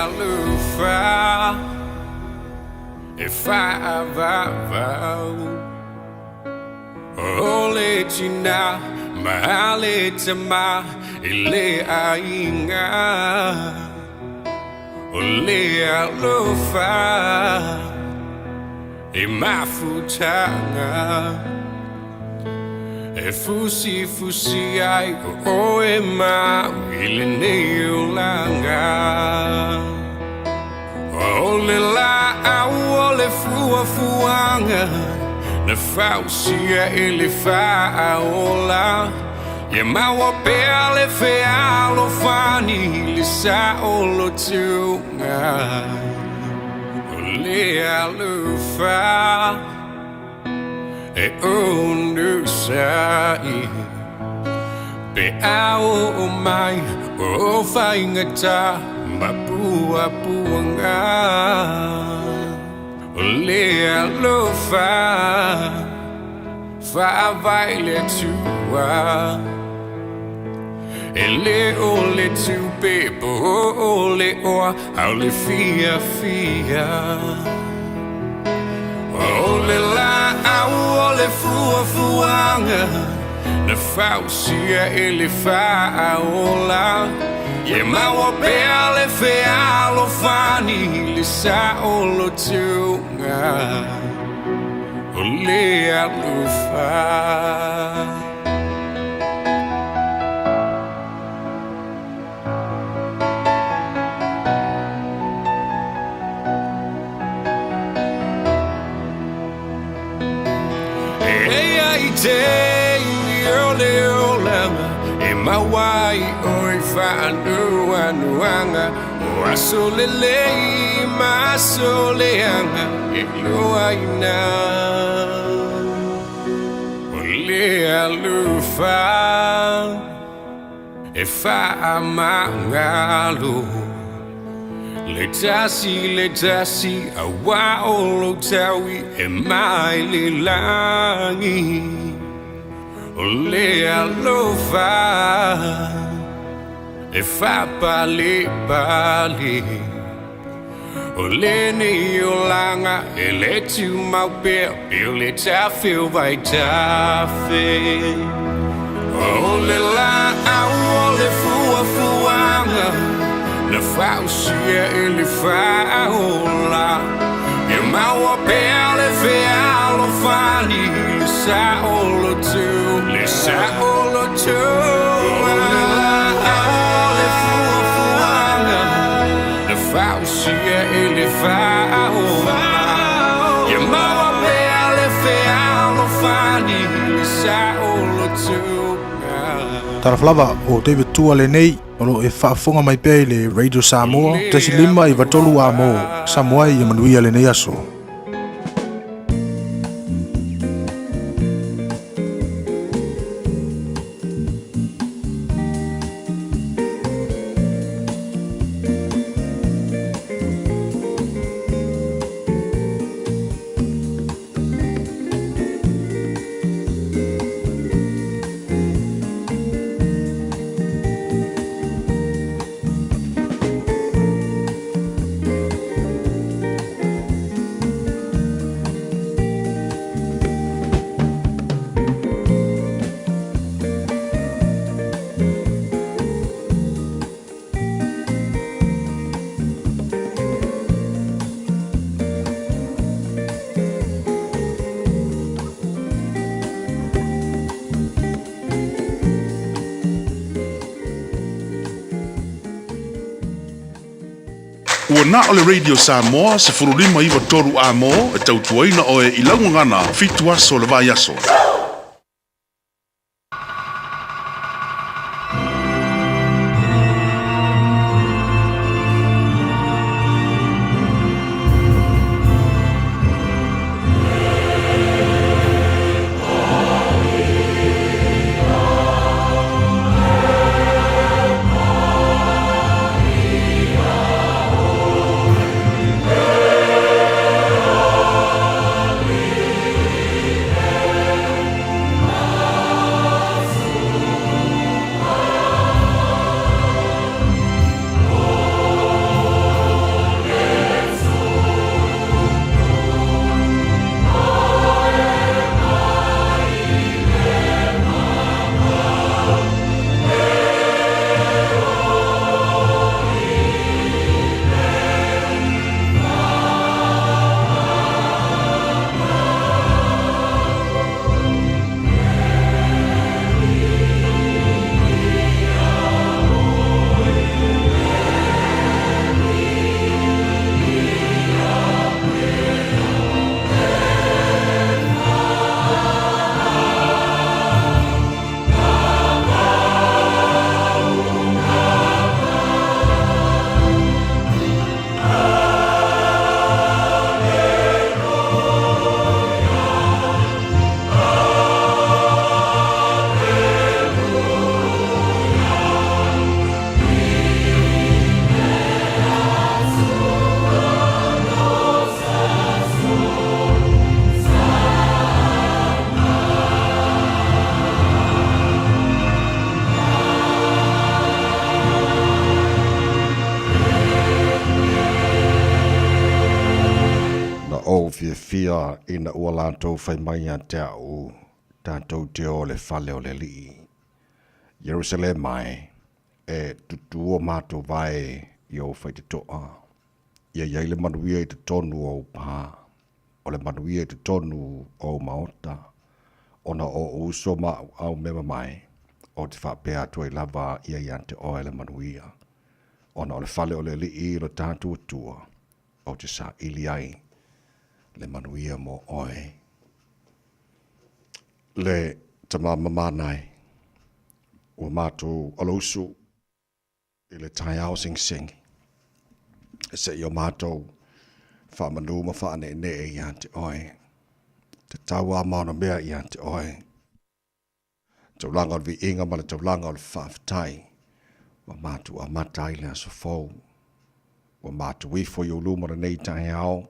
alofa e faavavau O le tina ma le tama i le aiga O le alofa e mafutaga E fusifusi ai o oe ma au i lenei olaga. O le laau o le fuafuaga na fausia e le Faaola, ia maua pea le fealofani i le saolotoga. O le alofa e onosai pe a oo mai o faigata ma puapuaga. O le alofa faavae i le Atua, e le o le tupe po o le oa a o le fiafia. O le laau o le fuafuaga na fausia e le Faaola, ia maua pea le fealofani i le saolotoga. O le alofa. E i ai taimi o le olaga e maua ai oe i faanoanoaga, o aso lelei ma aso leaga e iloaina. O le alofa e faamagalo le tasi le tasi, auā o lou taui e mai le lagi. O le alofa e faapalepale, o lenei olaga e le tumau pea pei o le tafe o vaitafe. O le laau o le fuafuaga na fausia e le Faaola, ia maua pea le fealofani i le saoloto, le saoloto. O le laau o le fuafuaga na fausia e le Faaola, ia maua pea le fealofani i le saoloto. Talofa lava o David Tua lenei o lo o e faafofoga mai pea i le Radio Samoa 1.5 93 amo Samoa ia manuia lenei aso. Ua na o le Radio Samoa 15 93 amo e tautuaina oe i lau gagana 7 aso o le vaiaso. ia ina ua latou fai mai ia te a'u, Tatou te o i le fale o le Alii. Ierusalema e, e tutū o matou vae i ou faitotoa. Ia i ai le manuia i totonu o ou pā, o le manuia i totonu o ou maota, ona o ou uso ma au aumema mai, ou te faapea atu ai lava ia ia te oe le manuia. Ona o le fale o le Alii lo tatou Atua, ou te saili ai le manuia mo oe. Le tama mamanai, ua matou alousu i le taeao segisegi, seia o matou faamanu ma faaneenee ia te oe, tatau a maonomea ia te oe. Taulaga o le viiga ma le taulaga o le faafetai ua matou amata ai le aso fou. Ua matou ifo i ou luma lenei taeao,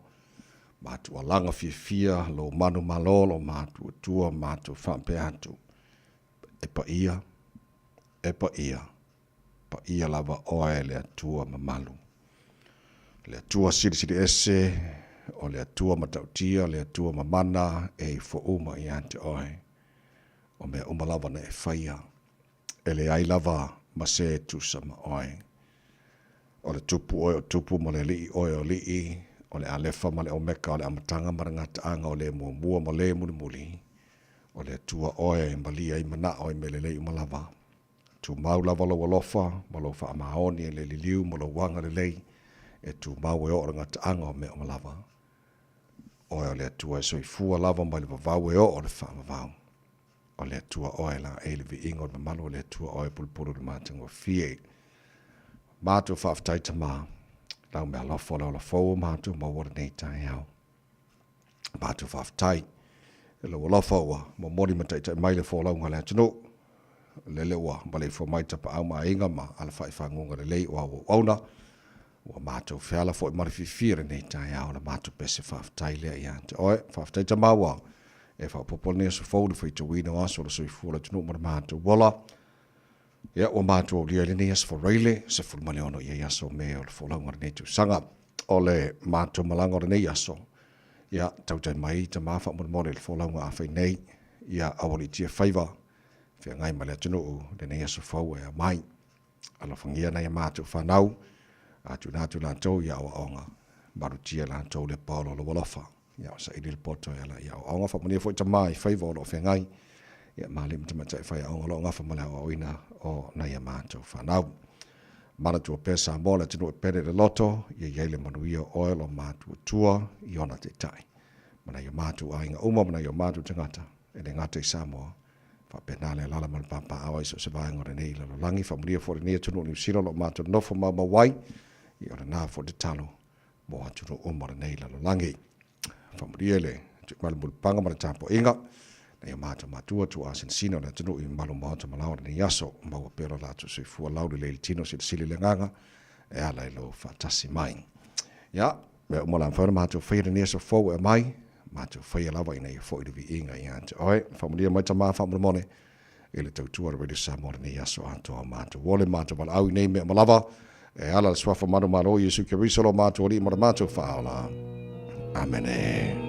matou alaga fiafia lou manumalo lo matou Atua matou faapea atu, E paia, e paia, paia lava oe le Atua mamalu. Le Atua silisili ese, o le Atua matautia, le Atua mamana e ifo uma ia te oe. O mea uma lava na e faia, e leai lava ma se e tusa ma oe. O le Tupu oe o tupu ma le Alii oe o alii, o le Alefa ma le Omeka, o le Amataga ma le Gataaga, o le Muamua ma le Mulimuli, o le Atua oe e malie ai manao i mea lelei uma lava. Tumau lava lou alofa ma lou faamaoni e le liliu ma lou agalelei e tumau e oo i le gataaga o mea uma lava. Oe o le Atua e soifua lava mai le vavau e oo i le faavavau. O le Atua oe laei le viiga o le mamalu o le Atua oe pulupulu i le matagofie. Matou faafetai Tama, lau meaalofa o le ola fou o matou maua lenei taeao. Matou faafetai i lou alofa ua momoli ma taitai mai le folauga a le atunuu. Lele ua maleifua mai tapaau ma aiga ma alafai faguga lelei o au auauna. Ua matou feala foi ma le fiafia lenei taeao le matou pese faafetai lea ia te oe. Faafetai Tama ua e faaopoopo lenei aso fou i le faitauina o aso o le soifua o le atunuu ma le matou ola. Ia, ua matou aulia ai lenei aso Faraile, 16 ia i aso o Me o le folauga o lenei tausaga. O le matou malaga o lenei aso, ia, tautai mai Tama faamolemole i le folauga a fai nei, ia aualiitia faiva, feagai ma le atunuu lenei aso fou e aumai. Alofagia nai a matou fanau, a tuuina atu latou i aoaoga, malutia latou le paolo o lou alofa. Ia, o saili le poto e ala i aoaoga. Faamanuia foi Tama i faiva o lo o feagai, ia ma alii ma tamaitai faiaoga o lo o gafa ma le aoaoina o nai a matou fanau. Manatua pea Samoa le atunuu e pele i le loto, ia i ai le manuia o oe lo matou Atua i ona taitai, ma nai o matou aiga uma ma nai o matou tagata e le gata i Samoa, faapena le alaala ma le papaaao ai so o se vaega o lenei lalolagi. Faamanuia foi lenei atunuu o Niu Sila o lo o matou nofo maumau ai, ia o lena foi tatalo mo atunuu uma o lenei lalolagi. Faamanuia le tuimai le mulipapaga ma le tapuaiga, nai o matou matua tuaa sinasina o le atunuu i mamalu maota ma lao o lenei aso, maua pea lo latou soifua lau lelei le tino silisili le agaga e ala i lou faatasi mai. Ia, mea uma la mafai ona matou faia lenei aso fou e aumai, matou faia lava ina ia foi le viiga ia te oe. Faamanuia mai Tama faamolemole i le tautua a le Radio Samoa lenei aso atoa. Matou ole, matou valaau i nei mea uma lava, e ala le suafa manumalo o Iesu Keriso lo matou Alii ma le matou Faaola. Amene.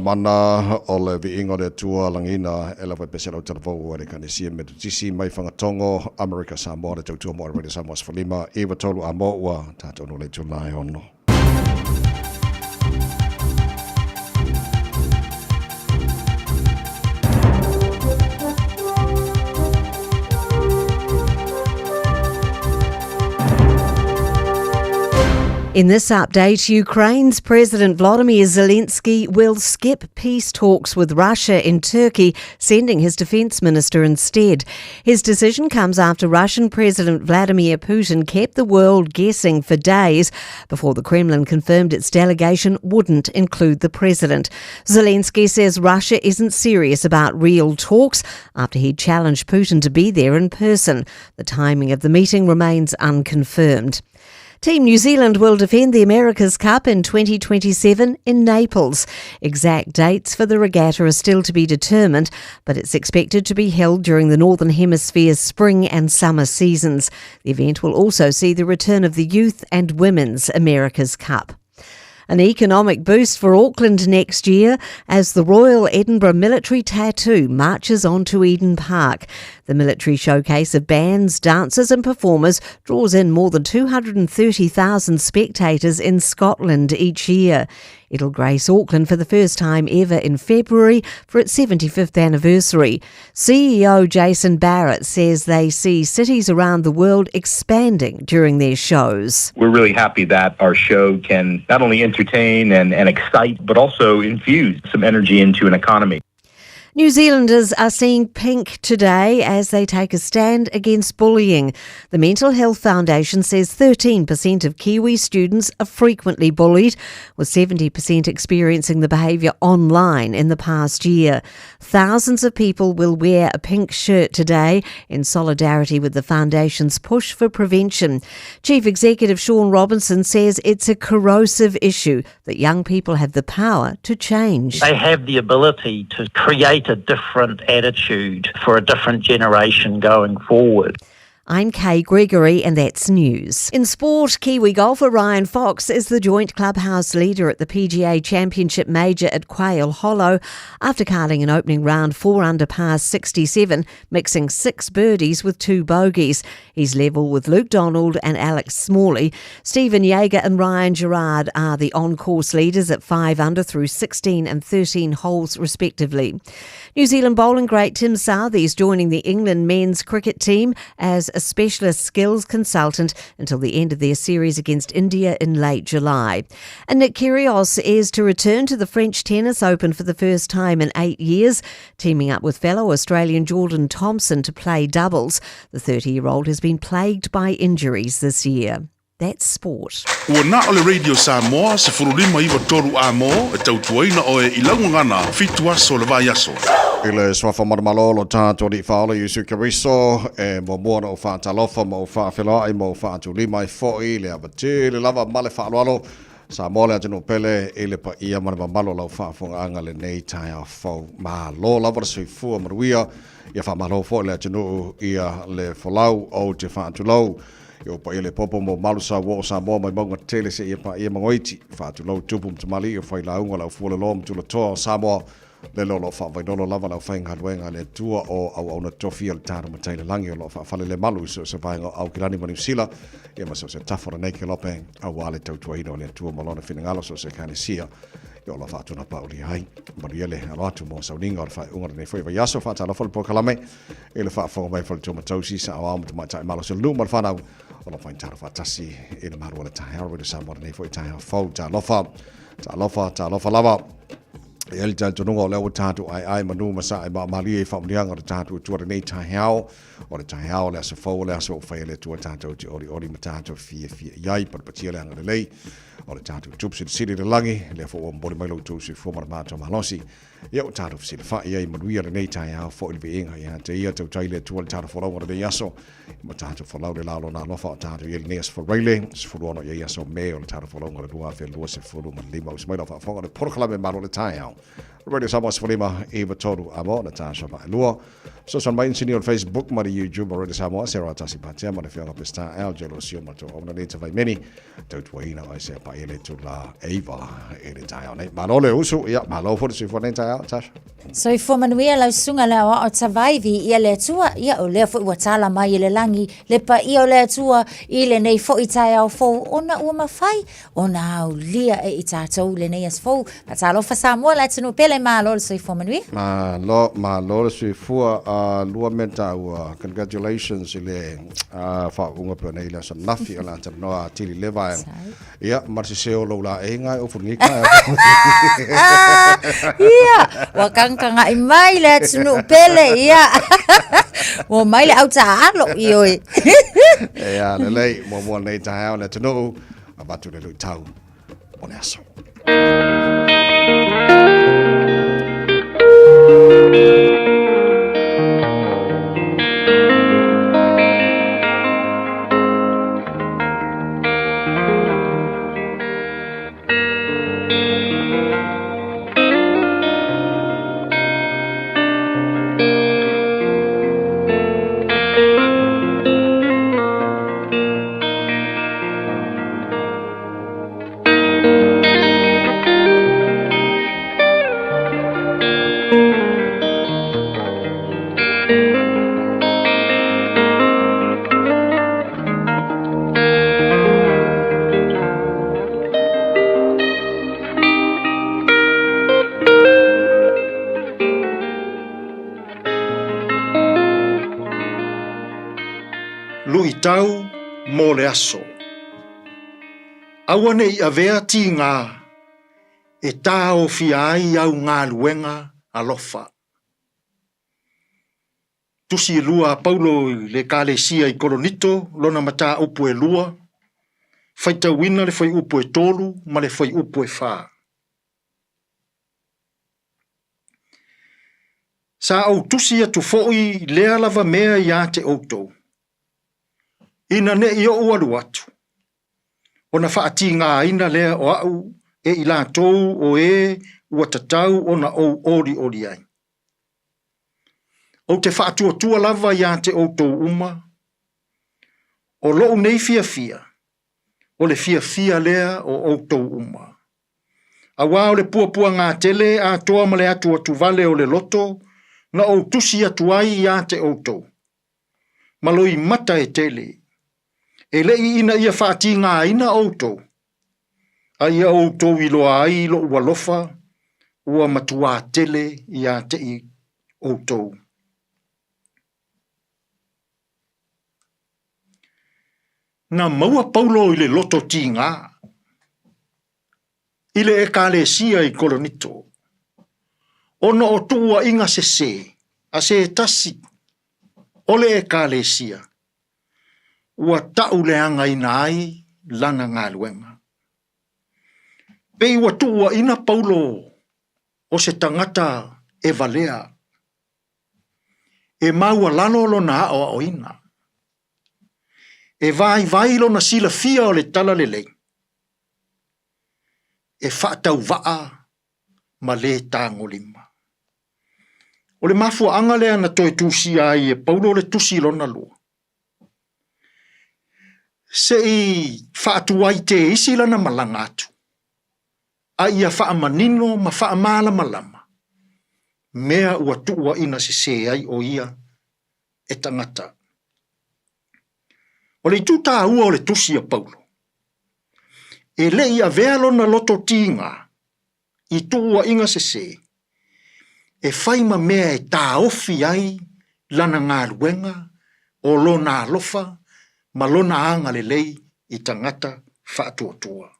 mana o le viiga o le Atua lagiina e lava e pese lau talavou a le Ekalesia Metotisi mai Fagatogo, Amerika Samoa le tautua mo Radio Samoa 15 93 a mo ua tatou no le itula e ono. In this update, Ukraine's President Vladimir Zelensky will skip peace talks with Russia in Turkey, sending his defense minister instead. His decision comes after Russian President Vladimir Putin kept the world guessing for days before the Kremlin confirmed its delegation wouldn't include the president. Zelensky says Russia isn't serious about real talks after he challenged Putin to be there in person. The timing of the meeting remains unconfirmed. Team New Zealand will defend the America's Cup in 2027 in Naples. Exact dates for the regatta are still to be determined, but it's expected to be held during the Northern Hemisphere's spring and summer seasons. The event will also see the return of the Youth and Women's America's Cup. An economic boost for Auckland next year as the Royal Edinburgh Military Tattoo marches on to Eden Park. The military showcase of bands, dancers and performers draws in more than 230,000 spectators in Scotland each year. It'll grace Auckland for the first time ever in February for its 75th anniversary. CEO Jason Barrett says they see cities around the world expanding during their shows. We're really happy that our show can not only entertain and, and excite, but also infuse some energy into an economy. New Zealanders are seeing pink today as they take a stand against bullying. The Mental Health Foundation says 13% of Kiwi students are frequently bullied, with 70% experiencing the behaviour online in the past year. Thousands of people will wear a pink shirt today in solidarity with the foundation's push for prevention. Chief Executive Sean Robinson says it's a corrosive issue that young people have the power to change. They have the ability to create a different attitude for a different generation going forward. I'm Kay Gregory, and that's news. In sport, Kiwi golfer Ryan Fox is the joint clubhouse leader at the PGA Championship Major at Quail Hollow after carding an opening round 4 under par 67, mixing six birdies with two bogeys. He's level with Luke Donald and Alex Smalley. Stephen Jaeger and Ryan Gerard are the on course leaders at 5 under through 16 and 13 holes, respectively. New Zealand bowling great Tim Southee is joining the England men's cricket team as a specialist skills consultant until the end of their series against India in late July. And Nick Kyrgios is to return to the French Tennis Open for the first time in eight years, teaming up with fellow Australian Jordan Thompson to play doubles. The 30 year old has been plagued by injuries this year. That's sport. Ua na o le Radio Samoa 1593 a mo e tautuaina oe i lau gagana fitu aso o le vaiaso. I le suafa manumalo lo tatou Alii Faaola Iesu Keriso, e muamua ona ou faatalofa ma ou faafeloai ma ou faatulima ai foi le ava tele lava ma le faaaloalo Samoa le atunuu pele i le paia ma le mamalu o lau faafofogaaga lenei taeao fou. Malo lava le soifua manuia, ia faamalo foi le atunuu ia le folau ou te faatulou. I ou paia le popo mo malu sa ua o Samoa mai mauga tele seia paia Magoiti. Faatulou tupu ma tamalii o failauga le au fualoloa ma tulatoa o Samoa le o lo o faavainolo lava le aufaigaluega a le Atua o auauna tofi o le tatou Matai i le lagi o lo o faafalelemalu i so o se vaega o Aukilani ma Niu Sila ia ma so o se tafa o lenei kelope aua le tautuaina o le Atua ma lona finagalo so o se Ekalesia ia o lo o faatunapaaulia ai. Manuia le alo atu mo sauniga o le faaiuga o lenei foi vaiaso. Faatalofa le polokalame i le faafofoga mai faletua ma tausi saoao ma tamaitai malosi o le nuu ma le fanau o lo o faitalo faatasi i le malu o le taeao Radio Samoa lenei foi taeao fou. Talofa, talofa, talofa lava. E ai le talitonuga o lea ua tatou aeae manu ma sae maamalie i faamanuiaga o le tatou Atua lenei taeao. O le taeao o le aso fou o le aso ua faia e le Atua tatou te olioli ma tatou fiafia i ai. Patipatia le agalelei o le tatou Tupu Silisili i le lagi, lea foi ua momoli mai lo outou soifua ma le matou malosi. Ia ua tatou fesilafai ai manuia lenei taeao foi le viiga ia te ia tautai le Atua le tatou folauga o lenei aso. Ma tatou folau le la o lona alofa o tatou i ai lenei aso Faraile, 16 i ai aso Me o le tatou folauga o le 2025. Usi mai lau faafofoga o le polokalame malo le taeao. Radio Samoa 15 i 3 amo Natasha Va'alua. Fesoasoani mai inisinia o le Facebook ma le YouTube o Radio Samoa, Sarah Tasi Patea ma le Afioga Peseta Al Jelosio ma le tou auauna Leta Vaimeni, tautuaina oe se paia le itula e 9 i le taeao nei. Malo le usu, ia malo foi le soifua nei taeao, Tasha. Soifua manuia lau susuga le aoao Tavai, viia le Atua, ia o lea foi ua tala mai e le lagi le paia o le Atua i lenei foi taeao fou ona ua mafai ona aulia e i tatou lenei aso fou. Faatalofa Samoa le atunuu pele, malo le soifua manuia. Malo, malo le soifua. Lua mea taua, congratulations i le faauuga pei ona i le aso ananafi o le a talanoa atili i lea vaega. Ia, ma le sese o lou laeiga e ofu lenei taeao. Ia, ua kagakaga'i mai le atunuu pele, ia. Ua omai le au taaalo, ioe. Ia, lelei, muamua lenei taeao le atunuu, avatu le luitau o le aso. Luitau mo le aso. Aua ne i avea tīgā e tāofia ai au galuega alofa. Tusi e lua a Paulo i le Ekalesia i Koronito, lona mataupu e lua, faitauina le fuaiupu e tolu ma le fuaiupu e fa. Sa ou tusi atu foi lea lava mea iā te outou, ina ne i ou alu atu, ona faatigāina lea o a'u e i latou o ē ua tatau ona ou olioli ai. Ou te faatuatua lava iā te outou uma, o lo'u nei fiafia, o le fiafia lea o outou uma. Auā o le puapuagā tele atoa ma le atuatuvale o le loto na ou tusi atu ai iā te outou, ma loimata e tele, e leʻi ina ia faatigāina outou, a ia outou iloa ai loʻu alofa ua matuā tele iā te outou. Na maua Paulo i le loto tīgā, i le Ekalesia i Koronito, ona o tuuaiga sesē a se tasi o le Ekalesia ua ta'uleagaina ai lana galuega. Pei ua tuuaina Paulo o se tagata e valea, e maualalo lona aʻoaʻoina, e vaivai lona silafia o le talalelei, e faatauvaa ma lē tagolima. O le mafuaaga lea na toe tusia ai e Paulo le tusi lona lua, se i faatuai te isi lana malaga atu, a ia faamanino ma faamalamalama mea ua tuuaina sesē ai o ia e tagata. O le itu tāua o le tusi a Paulo, e le i avea lona loto tīgā i tuuaiga sesē e fai ma mea e tāofi ai lana galuega o lona alofa ma lona agalelei i tagata faatuatua.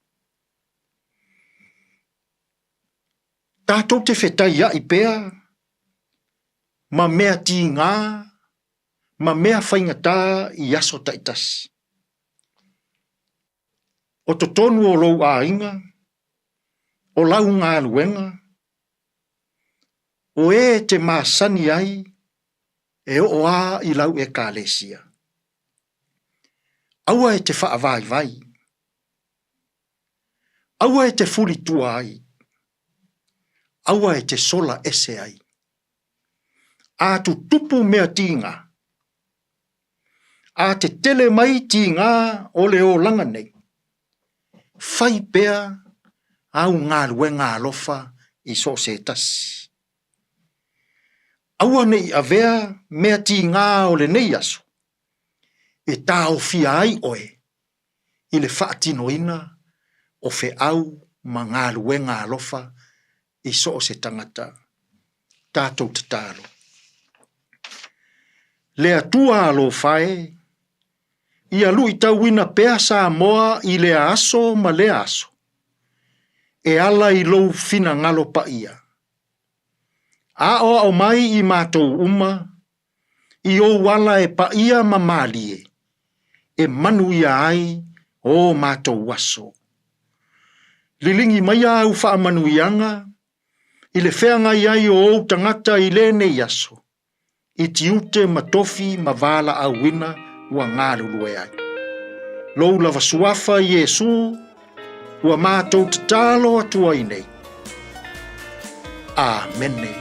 Tātou te fetaiaʻi pea ma mea tīgā ma mea faigata i aso taitasi. O totonu o lou aiga, o lau galuega, o e te masani ai e oo a i lau Ekalesia. Aua e te faavaivai. Aua e te fuli tua ai. Aua e te sola ese ai. A tutupu mea tīgā, a tetele mai tīgā o le olaga nei, fai pea āu galuega alofa i so o se tasi. Aua ne i avea mea tīgā o lenei aso e taofia ai oe i le faatinoina o feau ma galuega alofa i so o se tagata. Tatou tatalo. Le Atua alofa e, ia luitauina pea Samoa i lea aso ma lea aso, e ala i lou finagalo paia. Aoao mai i matou uma i ou ala e paia ma malie, e manuia ai o matou aso. Liligi maia au faamanuiaga i le feagai ai o ou tagata i lenei aso, i tiute ma tofi ma valaauina ua galulue ai. Lou lava suafa Iesu, ua matou tatalo atu ai nei. Amene.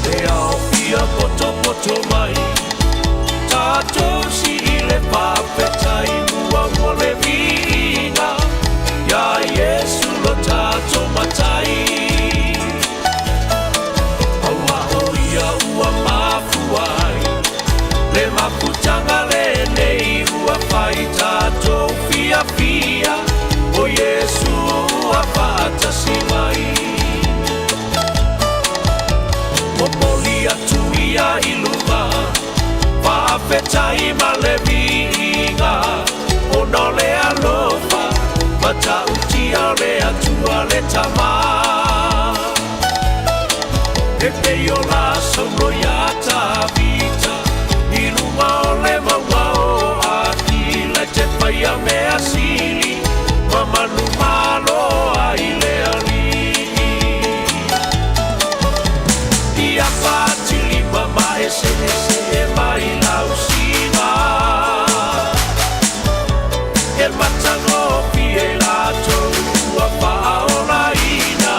Te ao pia potopoto mai Tātou si i le whawhetai Mua mo le viiga Ia Iesu lo tātou matai Aua o ia ua mafua ai Le mafutanga lenei ua whai tātou fiafia O Iesu ua whaatasi mai Momoli atu ia i luma Faafetai ma le viiga Ona o le alofa Matautia o le Atua le Tama E pei o la Saulo iā Tavita I luga o le mauga o Akila I te whaia mea sili Ma manumalo ai le Alii Ia patili ma maeseese mai lausiga E matagofie latou ua faaolaina.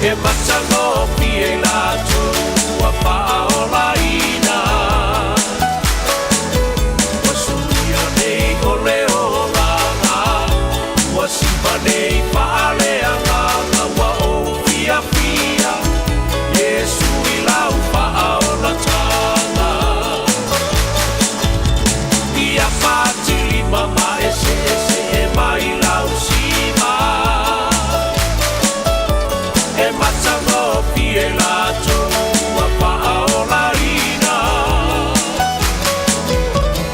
E matagofie i latou ua faaolaina. Ua suia nei o le olaga, ua siva nei faaleagaga, ua ou fiafia, Iesu i lau faaolataga. Ia fatilima ma eseese mai lau siva, e matagofie latou ua faaolaina.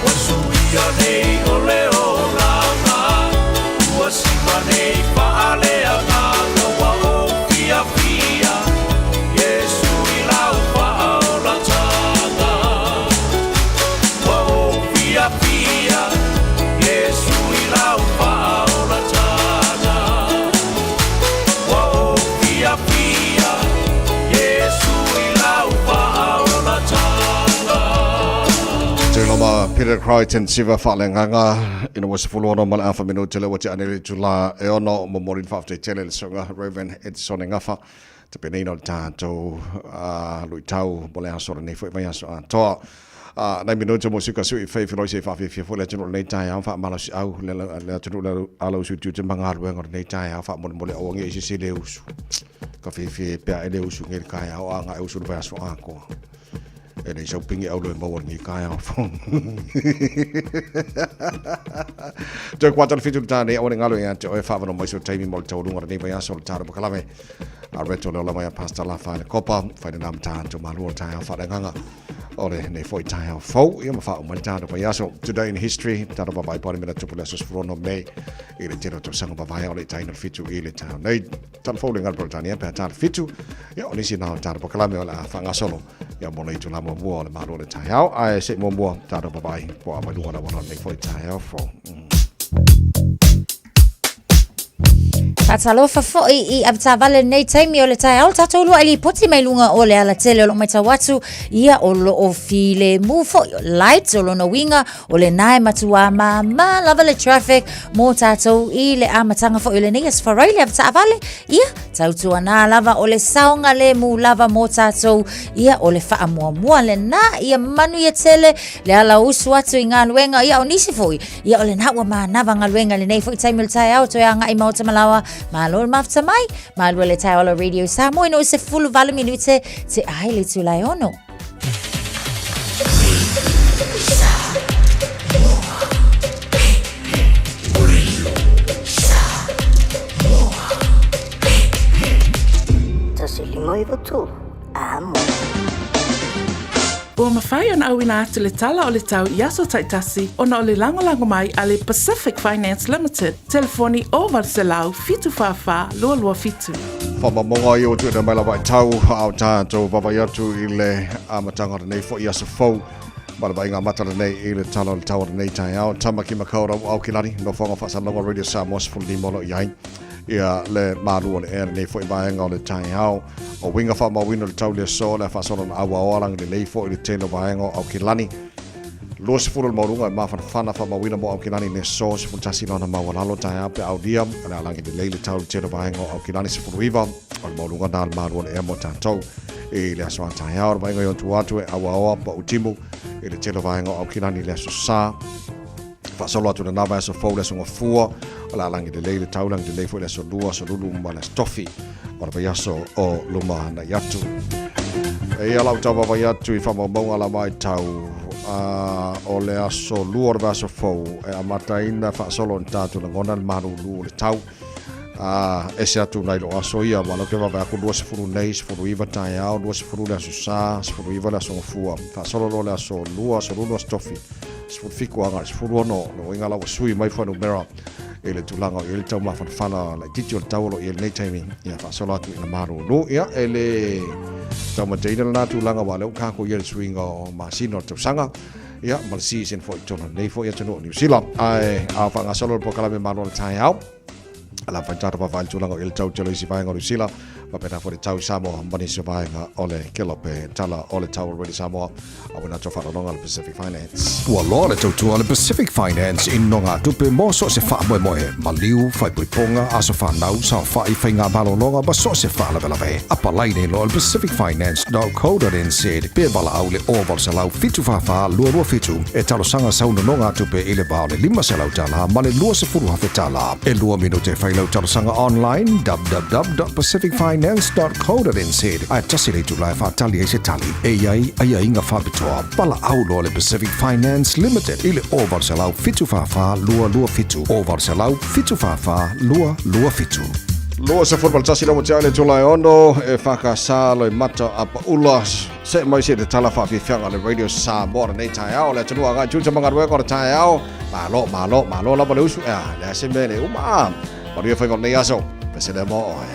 Ua suia nei o le olaga, ua siva nei faaleagaga, ua ou fiafia, Iesu i lau faaolataga. Ua ou fiafia, Iesu i lau faaolataga. Ua ou fiafia, Iesu i lau faaolataga. Tuiloma Peter Crichton Siva Faaleagaga ina ua 16 ma le afa minute le ua te ane le itula e ono momoli le faafetai tele i le susuga Reverend Edison Gafa tapenaina o le tatou luitau mo le aso lenei foi vaiaso atoa. Nai minute mo suka sui fai filoi se whawhiwhia fo le atunuu lenei taeao faamalosiau le atunuu le ala usu tiute ma galuega o lenei taeao faamolemole aua nge i se se le usu. Ka whiwhi pea e le usu nge le kaeao a nga e usu le vaiaso atoa. E lei sau pingi au loe maua lenei kaeao fo. Toe kuata le fitu le tāne aua ne galo ia te oe whaavano mai so taimi mo le taualuga o lenei vaiaso o le tāro pakalame. A reto le ola mai a Pastor Lafa le Kopa, whai na nam tātou malua o taeao whareagaga. O le nei foi taeao fou, ia ma wha mai tātou vaiaso. Today in history, tātou babai pari mena tupu le aso 16 Mei, i le tele o tausaga vavaea o le taina le fitu i le taeao nei. Tala fou le ngalo Peretania pe a tāle fitu, ia o nisi na o tātou pakalame o le a whangasolo. Ia mo le itu la muamua o le malo o le taeao, ae se i muamua tātou babai po a mai lunga la wana o nei foi taeao fou. Faatalofa foi i avetaavale lenei taimi o le taeao, le tatou lua'i lipoti mai luga o le alatele o lo o matau atu ia o lo o filemu foi light o lona uiga o lena e matuā māmā lava le traffic mo tatou i le amataga foi o lenei aso Faraile le avetaavale ia tautuanā lava o le saogalemu lava mo tatou ia o le faamuamua lena ia manuia tele le ala usu atu i galuega ia o nisi foi Ia o lena ua manava galuega i lenei foi taimi o le taeao toe agai maota malaoa. Malo le mafuta mai, malua le taeao la Radio Samoa ina ua 18 minute te ai le itula e ono. Tasi lima iwa tolu. Amo. Ua mafai ona auina atu le tala o le tau i aso taitasi ona o le lagolago mai a le Pacific Finance Limited, telefoni 0800 744 227. Whamamonga i o tuina mai lava i tau a o tātou vavai atu i le amataga o lenei foi aso fou ma le vaaiga amata lenei i le tala o le tau o lenei taeao. Tamaki Makaurau Aokilangi, nofoaga faasalalauga Radio Samoa 15 o lo o i ai ia le malu o le ea lenei foi vaega o le taeao. O uiga faamauina o le tau i le aso, le a faasolo na auaoa lagi lelei foi i le tele o vaega o Aukilani. 20 le maualuga e mafanafana faamauina mo Aukilani i le aso, 11 lona maualalo taeao pe aulia, o le a lagi lelei le tau i le tele o vaega o Aukilani, 19 o le maualuga na le malu o le ea mo tatou i le aso a taeao. O le vaaiga i ona tua atu e auaoa pautimu i le tele o vaega o Aukilani i le aso Sa. Faasolo atu lena vaiaso fou le aso Gafua, o le a lagi lelei le tau, lagi lelei foi le aso Lua, aso Lulu ma le aso Tofi o le vaiaso o luma agai atu. Eia lau tau vaavaai atu i faamaumauga lava ai tau o le aso Lua o le vaiaso fou e amataina faasolo ona tatou lagona le malulu o le tau. Ese atu nai lo aso ia, aua o lea ou te vaavaai atu 20 nei, 19 taeao, 20 le aso Sa, 19 le aso Gafua, faasolo loa le aso Lua, aso Lulu, aso Tofi. 17 agai 16 le uiga la ua sui mai fuainumera i le tulaga o i ai le tau mafanafana laitiiti o le tau o lo o i ai lenei taimi ia faasolo atu ina malulu ia e le taumateina lena tulaga aua o lea ua tatou i ai le suiga o masina o le tausaga ia ma le season foi i totonu o lenei foi atunuu o Niu Sila ae a faagasolo le polokalame malo o le taeao. La whai tātou whawhai tūlanga o le tau telo isi vaenga o New Zealand. Wapena fo le tau Samoa ma nisi vaenga o le Kelope tala o le tau o Radio Samoa a wena tau whaalonga le Pacific Finance. Ua loa le tautua a le Pacific Finance i nogatupe mo so o se faamoemoe, maliu, faaipoipoga, aso fanau, saofai, faigamalologa ma so o se faalavelave. Apalai nei loa i le pacificfinance.co.nz pe valaau i le 0800 744 227 e talosaga sau nonogatupe i le va o le $500 ma le $20,000. E lua minute e fai lau talosaga online www.pacificfinance.co.nz ae tasi le itula e faatali ai se tali. E i ai aiaiga faapitoa. Valaau loa le Pacific Finance Limited i le 0800 744 227, 0800 744 227. 21 lava tia le tula e ono e whakasā loi mata a paula se mai se te tala whawhiwhianga le Radio Samoa lenei taeao le atunuu agai tuta magaluega o le taeao malo malo malo lava le usu ea le ase me le uma manuia faiva o lenei aso pesele mo oe.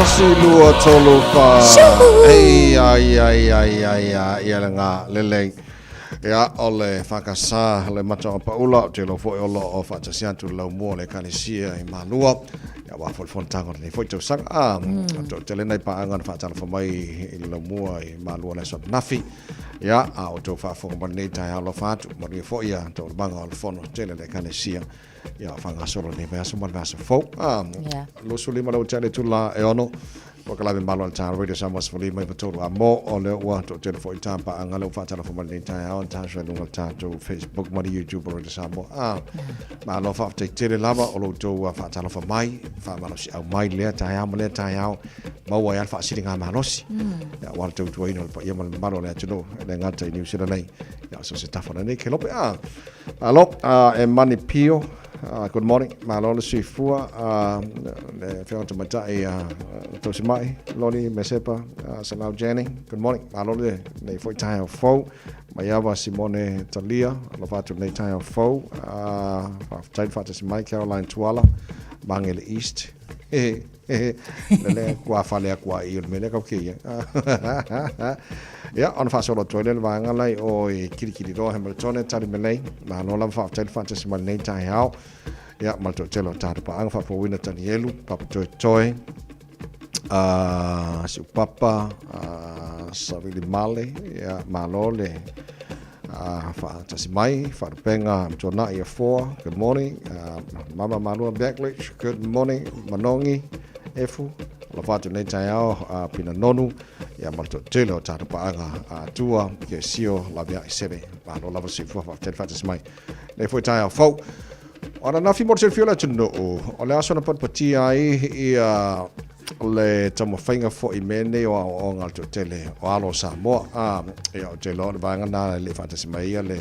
Tasi lua tolu wha. Ei ai ai ai ai ai ia le ngā lelei. Ia, o le EFKS le Mataopaula, ou te iloa foi o lo o faatasi atu le laumua o le Ekalesia i Malua, ia aua foi le fonotaga o lenei foi tausaga. A, mm. toatele nai paaga na faatalofa mai i le laumua i Malua le aso ananafi. Ia, a outou faafofoga mai lenei taeao alofa atu, manuia foi ia taualumaga o le fono tele a le Ekalesia. Ia, faagasolo lenei vaiaso ma le vaiaso fou. A, yeah. 25 lau tele itula e 6. Polokalame malo a le Tā Radio Samoa 15 i 3 a mo o lea ua toatele foi tā paaga lea ua faatalofa mai lenei taeao Natasha i luga o le tatou Facebook ma le YouTube o Radio Samoa. Ah, malo faafetai tele lava o lo outou faatalofa mai, faamalosiau mai lea taeao ma lea taeao, maua ai lava le faasiligamalosi. Ia, aua le tautuaina o le paia ma le mamalu o le atunuu e le gata i Niu Sila nei. Ia, so se tafa nei ke lope. Ah, malo, e mani pio. Good morning. Malo le soifua. Le Afioga Tamaitai Tausimai, Loni Mesepa, Salau Jani. Good morning. Malo le nei foi taeao fou. Maiava Simone Talia, alofa atu lenei taeao fou. Faafetai le faatasi mai Caroline Tuala, Magele East. Le le kua fale aku ai o le mea lea kau kēia. Ia, ona faasolo atu ai lea le vaega lai o i Kirikiriroa Hamiltone, tali mai nei. Malo lava faafetai le faatasi mai lenei taeao. Ia, ma le toatele o tatou paaga faafouina Tanielu, Papa Toetoe, Siupapa, Savili Male, ia, malo le faatasi mai, Faalupega Matuanai Afoa, good morning. Mama Malua Backlich, good morning. Manongi, Efu, alofa atu nei taeao, Pina Nonu, ia ma le toatele o tatou paaga Atua, ke sio, laveai sele, malo lava le soifua, faafetai le faatasi mai. Nei foi taeao fou. O ananafi mo le silafia o le atunuu, o le aso na patipatia ai ia le taumafaiga foi i mea nei o aoaoga a le toatele o alo o Samoa. A, ia, ou te iloa o le vaega lena e le i faatasi mai ia le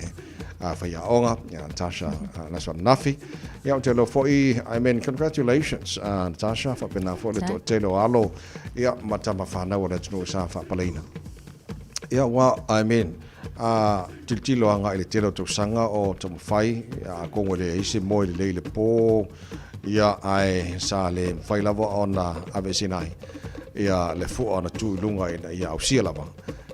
faiaoga, ia Natasha, le aso ananafi. Ia, ou te iloa foi, I mean, congratulations, Natasha, faapena foi le toatele o alo, ia, ma tama fanau o le atunuu sa faapaleina. Ia, well, I mean, a tilotilo agai i le tele o tausaga o taumafai, ia, atonu e leai se moe lelei i le po, ia, ae sa le mafai lava ona aveeseina ai ia le fua ona tu i luga ina ia ausia lava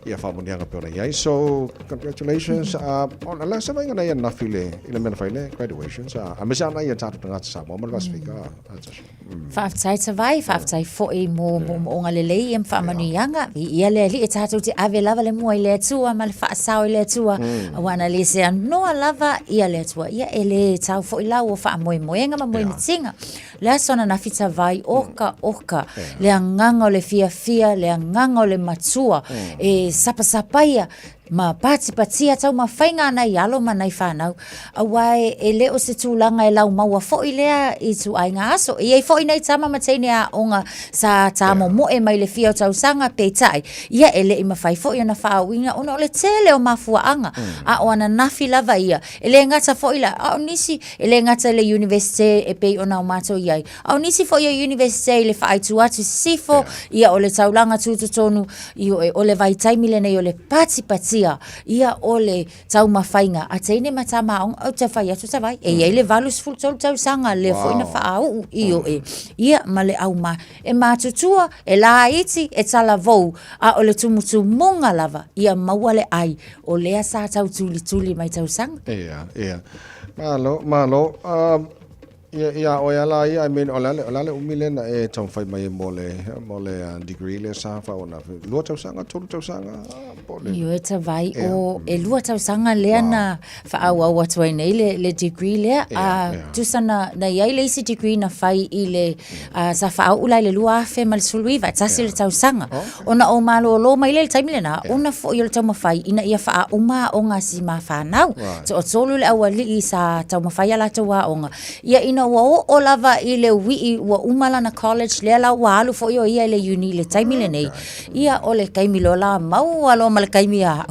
ia faamanuiaga pei ona i ai. So, congratulations. O le a se vaaiga na ia ananafi i le mea na fai le graduations, aemaise lava nai a tatou tagata Samoa ma le Pasefika, Natasha. Faafetai Tavai, faafetai foi mo moomooga lelei ia ma faamanuiaga. Viia le Alii e tatou te ave lava le mua i le Atua ma le faasao i le Atua. Aua na le seanoa lava ia le Atua. Ia e le tau foi lau o faamoemoega ma moemitiga. Le aso ananafi Tavai, oka oka, le agaga o le fiafia, le agaga o le matua e sapasapaia ma patipatia taumafaiga a nai alo ma nai fanau, aua e le o se tulaga e laumaua foi lea i ituaiga aso. E i ai foi nai tama ma teine aoga sa tāmomoe mai le fia o tausaga, peitai, ia e le i mafai foi ona faaauina ona o le tele o mafuaaga, a o ananafi lava ia, e le gata foi la, a o nisi, e le gata i le Iunivesite e pei ona o matou i ai, a o nisi foi o Iunivesite i le faaitu atu i sisifo, ia o le taulaga tutotonu, Ioe, o le vaitaimi lenei o le patipatia, ia o le taumafaiga a teine ma tama aoga, ou te fai atu tavai, e i ai le 83 tausaga lea foi na faauu, ioe, ia ma le au ma, e matutua, e laiti, e talavou, a o le tumutumuga lava, ia maua le ai, o lea sa tau tulituli mai tausaga. Ia, ia. Malo, malo. Ia, ia oe ala ia, I mean, o le a le, o le a le umi lea na e taumafai mai ai mo le, mo le degree lea sa faaauau lua tausaga, tolu tausaga, po o le... Ioe Tavai, o, e lua tausaga lea na faaauau atu ai nei le, le degree lea. A, tusa na, na i ai le isi degree na fai i le, sa faauu la i le 2019, e tasi le tausaga. Ona ou malōlō mai lea i le taimi lena, ona foi o le taumafai ina ia faauma aoga a si ma fanau. Toatolu le aualii sa taumafai a latou aoga. Ia ina ua oo lava i le uii ua uma lana college, lea la ua alu foi o ia i le uni i le taimi lenei. Ia o le taimi loa la maua loa ma le taimi a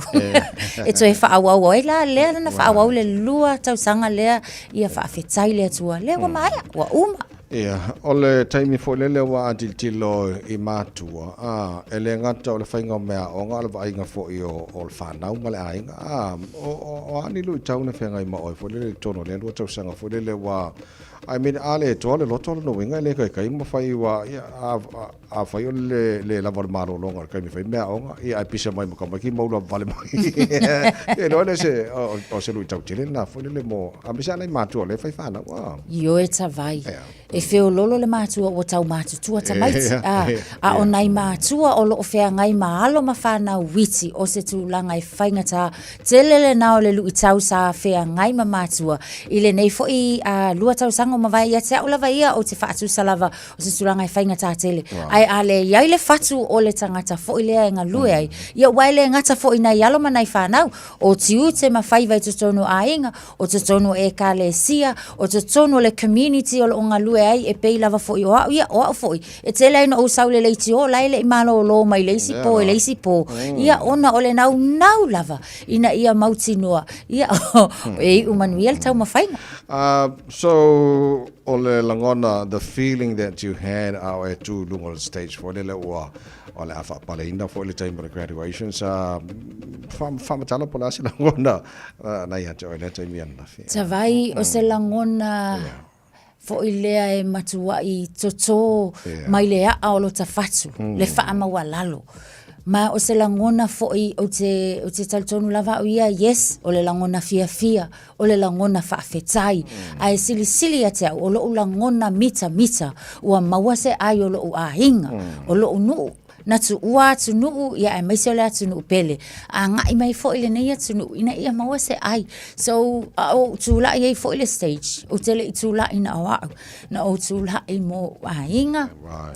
e toe faaauau ai la lea na faaauau le lua tausaga lea, ia faafetai le Atua, lea ua maea, ua uma. Ia, o le taimi foi lele ua a tilotilo i matua, a, e le gata o le faiga o meaaoga, a o le vaaiga foi o, o le fanau ma le aiga, a, o, o, o a ni luitau na feagai ma oe foi lele i totonu o lea lua tausaga foi lele ua, I mean, a le toa le loto o lona uiga e le kaikai ma fai ua, ia, a, a, afai o le le lava o le malologa i le taimi e fai meaaoga, ia ae pisa mai ma tamaiti ma ula vale mai. Ia iloa lea se, o, o se luitau tele lena foi lele mo, aemaise lava nai matua o lea e fai fanau. Ah. Ioe tavai. E feololo le matua ua tau matutua tamaiti, a, a o nai matua o lo o feagai ma alo ma fanau iti o se tulaga e faigata tele lena o le luitau sa feagai ma matua i lenei foi a, 2 tausaga ua mavae ia te au lava ia ou te faatusa lava o se tulaga e faigata tele. Ae a leai le fatu o le tagata foi lea e galue ai, ia ua e le gata foi i nai alo ma nai fanau, o tiute ma faiva i totonu o aiga, o totonu o ekalesia, o totonu o le community o lo o galue ai, e pei lava foi o au ia, o au foi, e tele ai ona ou sau i le leitio, la e le i malolo mai le isi po i le isi po, ia ona o le naunau lava ina ia mautinoa, ia e iu manuia le taumafaiga. So, o le lagona, the feeling that you had a o e tu i luga o le stage foi lele ua o le a faapaleina foi le taimi o le graduation sa faamatala po o le a se lagona na ia te oe i lea taimi ananafi. Tavai o se lagona foi lea e matuai totō mai le a'a o lota fatu, le faamaualalo. Ma o se lagona foi ou te, ou te talitonu lava au ia, yes, o le lagona fiafia, o le lagona faafetai, ae silisili ia te au, o lo'u lagona mitamita, ua maua se ai o lo'u aiga, o lo'u nuu, na tuua atunuu, ia aemaise o le atunuu pele, agai mai foi lenei atunuu ina ia maua se ai. So, a o ou tula'i ai foi le stage, ou te le i tula'i na o a'u, na ou tula'i mo ou aiga,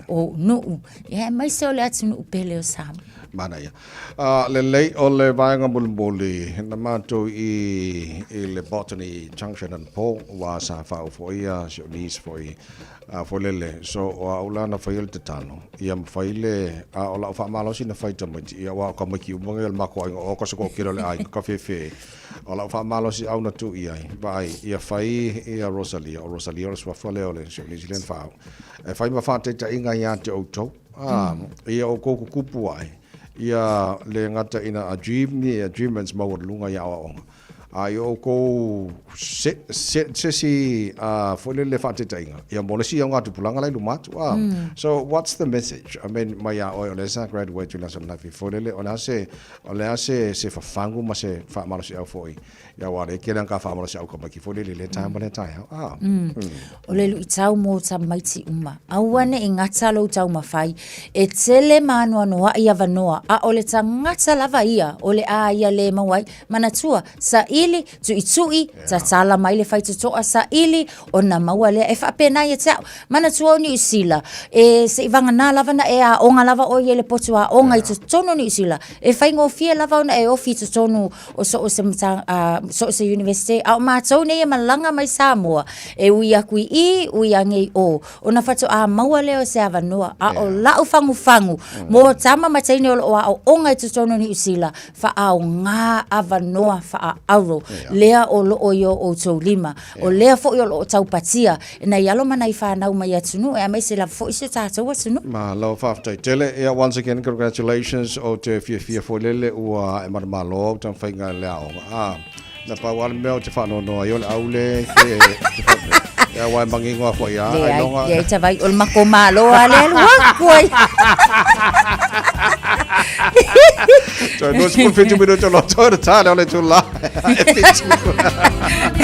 o ou nuu, ia aemaise o le atunuu pele o Samoa. Manaia. Lelei, o le vaega mulimuli na matou i i le Botany Junction anapo, ua sa faauu foi ia si ou niece foi foi lele. So o au la na faia le tatalo ia mafai le, a o lau faamalosi na fai tamaiti ia aua o tamaiti uma nei o le matou aiga o ka se toatele o le aiga ka fefe. O lau faamalosi au na tuu i ai, vaai ia fai ia Rosalia, o Rosalia o le suafa lea o le si ou niece lea na faauu, e fai ma faataitaiga ia te outou. Ā, ia outou tutupu ae, ia le gata ina achieve ni achievements maualuluga i aoaoga, a ia outou se, se, se isi foi lele faataitaiga, ia mo le isi augatupulaga la i luma atu. Ā, so what's the message? I mean, mai ia oe o lea sa graduate i le aso ananafi foi lele, o le a se, o le a se, se fafagu ma se faamalosiau foi Ia aua le kele ka whaamara au ka maiki fo le le tae ma le tae. Ah. O le luitau mo tamaiti uma. Aua ne i gata lou taumafai, e tele ma anoanoai avanoa, a o le tagata lava ia o le a ia le maua ai. Manatua, saili, tuitui, tatala mai le faitotoa, saili, ona maua lea. E faapena ia te au. Manatua o Niu Sila, e se i vagana lava na e aoga lava oe ia i le potu aoga i totonu o Niu Sila, e faigofie lava ona e ofi i totonu o so o se mata, so o se university, a o matou nei e malaga mai Samoa, e ui aku i i, ui age i o, ona faatoa maua lea o se avanoa, a o la'u fagufagu mo tama ma teine o lo o aooga i totonu o Niu Sila, faaaoga avanoa faaauro lea o lo o i o outou lima, o lea foi o lo o taupatia e nai alo ma nai fanau mai atunuu aemaise lava foi si o tatou atunuu. Malo faafetai tele. Ia once again congratulations ou te fiafia foi lele ua ae manumalo au taumafaiga i le aoga. Ah, na pau lava le mea ou te faanoanoa ai o le aule ke te faapea. Ia aua e manino lava foi a Leai, ailoga. leai tavai, o le matou malo lava lea alu atu ai. So, 27 minuto o loto, tale o le tula. E 7.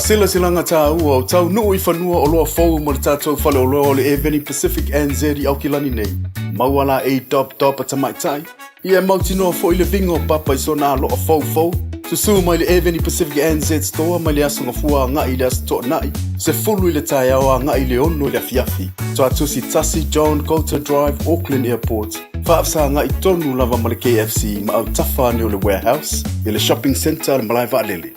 Faaselasilaga tāua o taunuu i fanua oloa fou mo le tatou faleoloa o le Airveni Pacific NZ i Aukilani nei. Maua la ei dob dob a tamaitai, ia e mautinoa foi le viga o Papa i sona aloa foufou. Susū mai le Airveni Pacific NZ Store mai le Aso Gafua agai i le Aso Toonai, 10 i le taeao agai i le 6 i le afiafi. Tuatusi 1 John Coulter Drive, Auckland Airport. Faafesagai tonu lava ma le KFC ma autafa ane o le Warehouse i le Shopping Centre a le Malae Vaalele.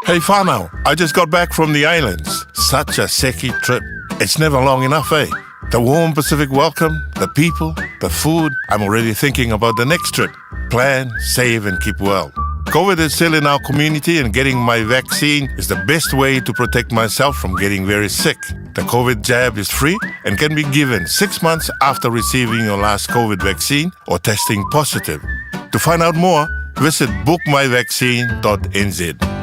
Hey whānau, I just got back from the islands. Such a seki trip. It's never long enough, eh? The warm Pacific welcome, the people, the food. I'm already thinking about the next trip. Plan, save and keep well. COVID is still in our community and getting my vaccine is the best way to protect myself from getting very sick. The COVID jab is free and can be given six months after receiving your last COVID vaccine or testing positive. To find out more, visit bookmyvaccine.nz.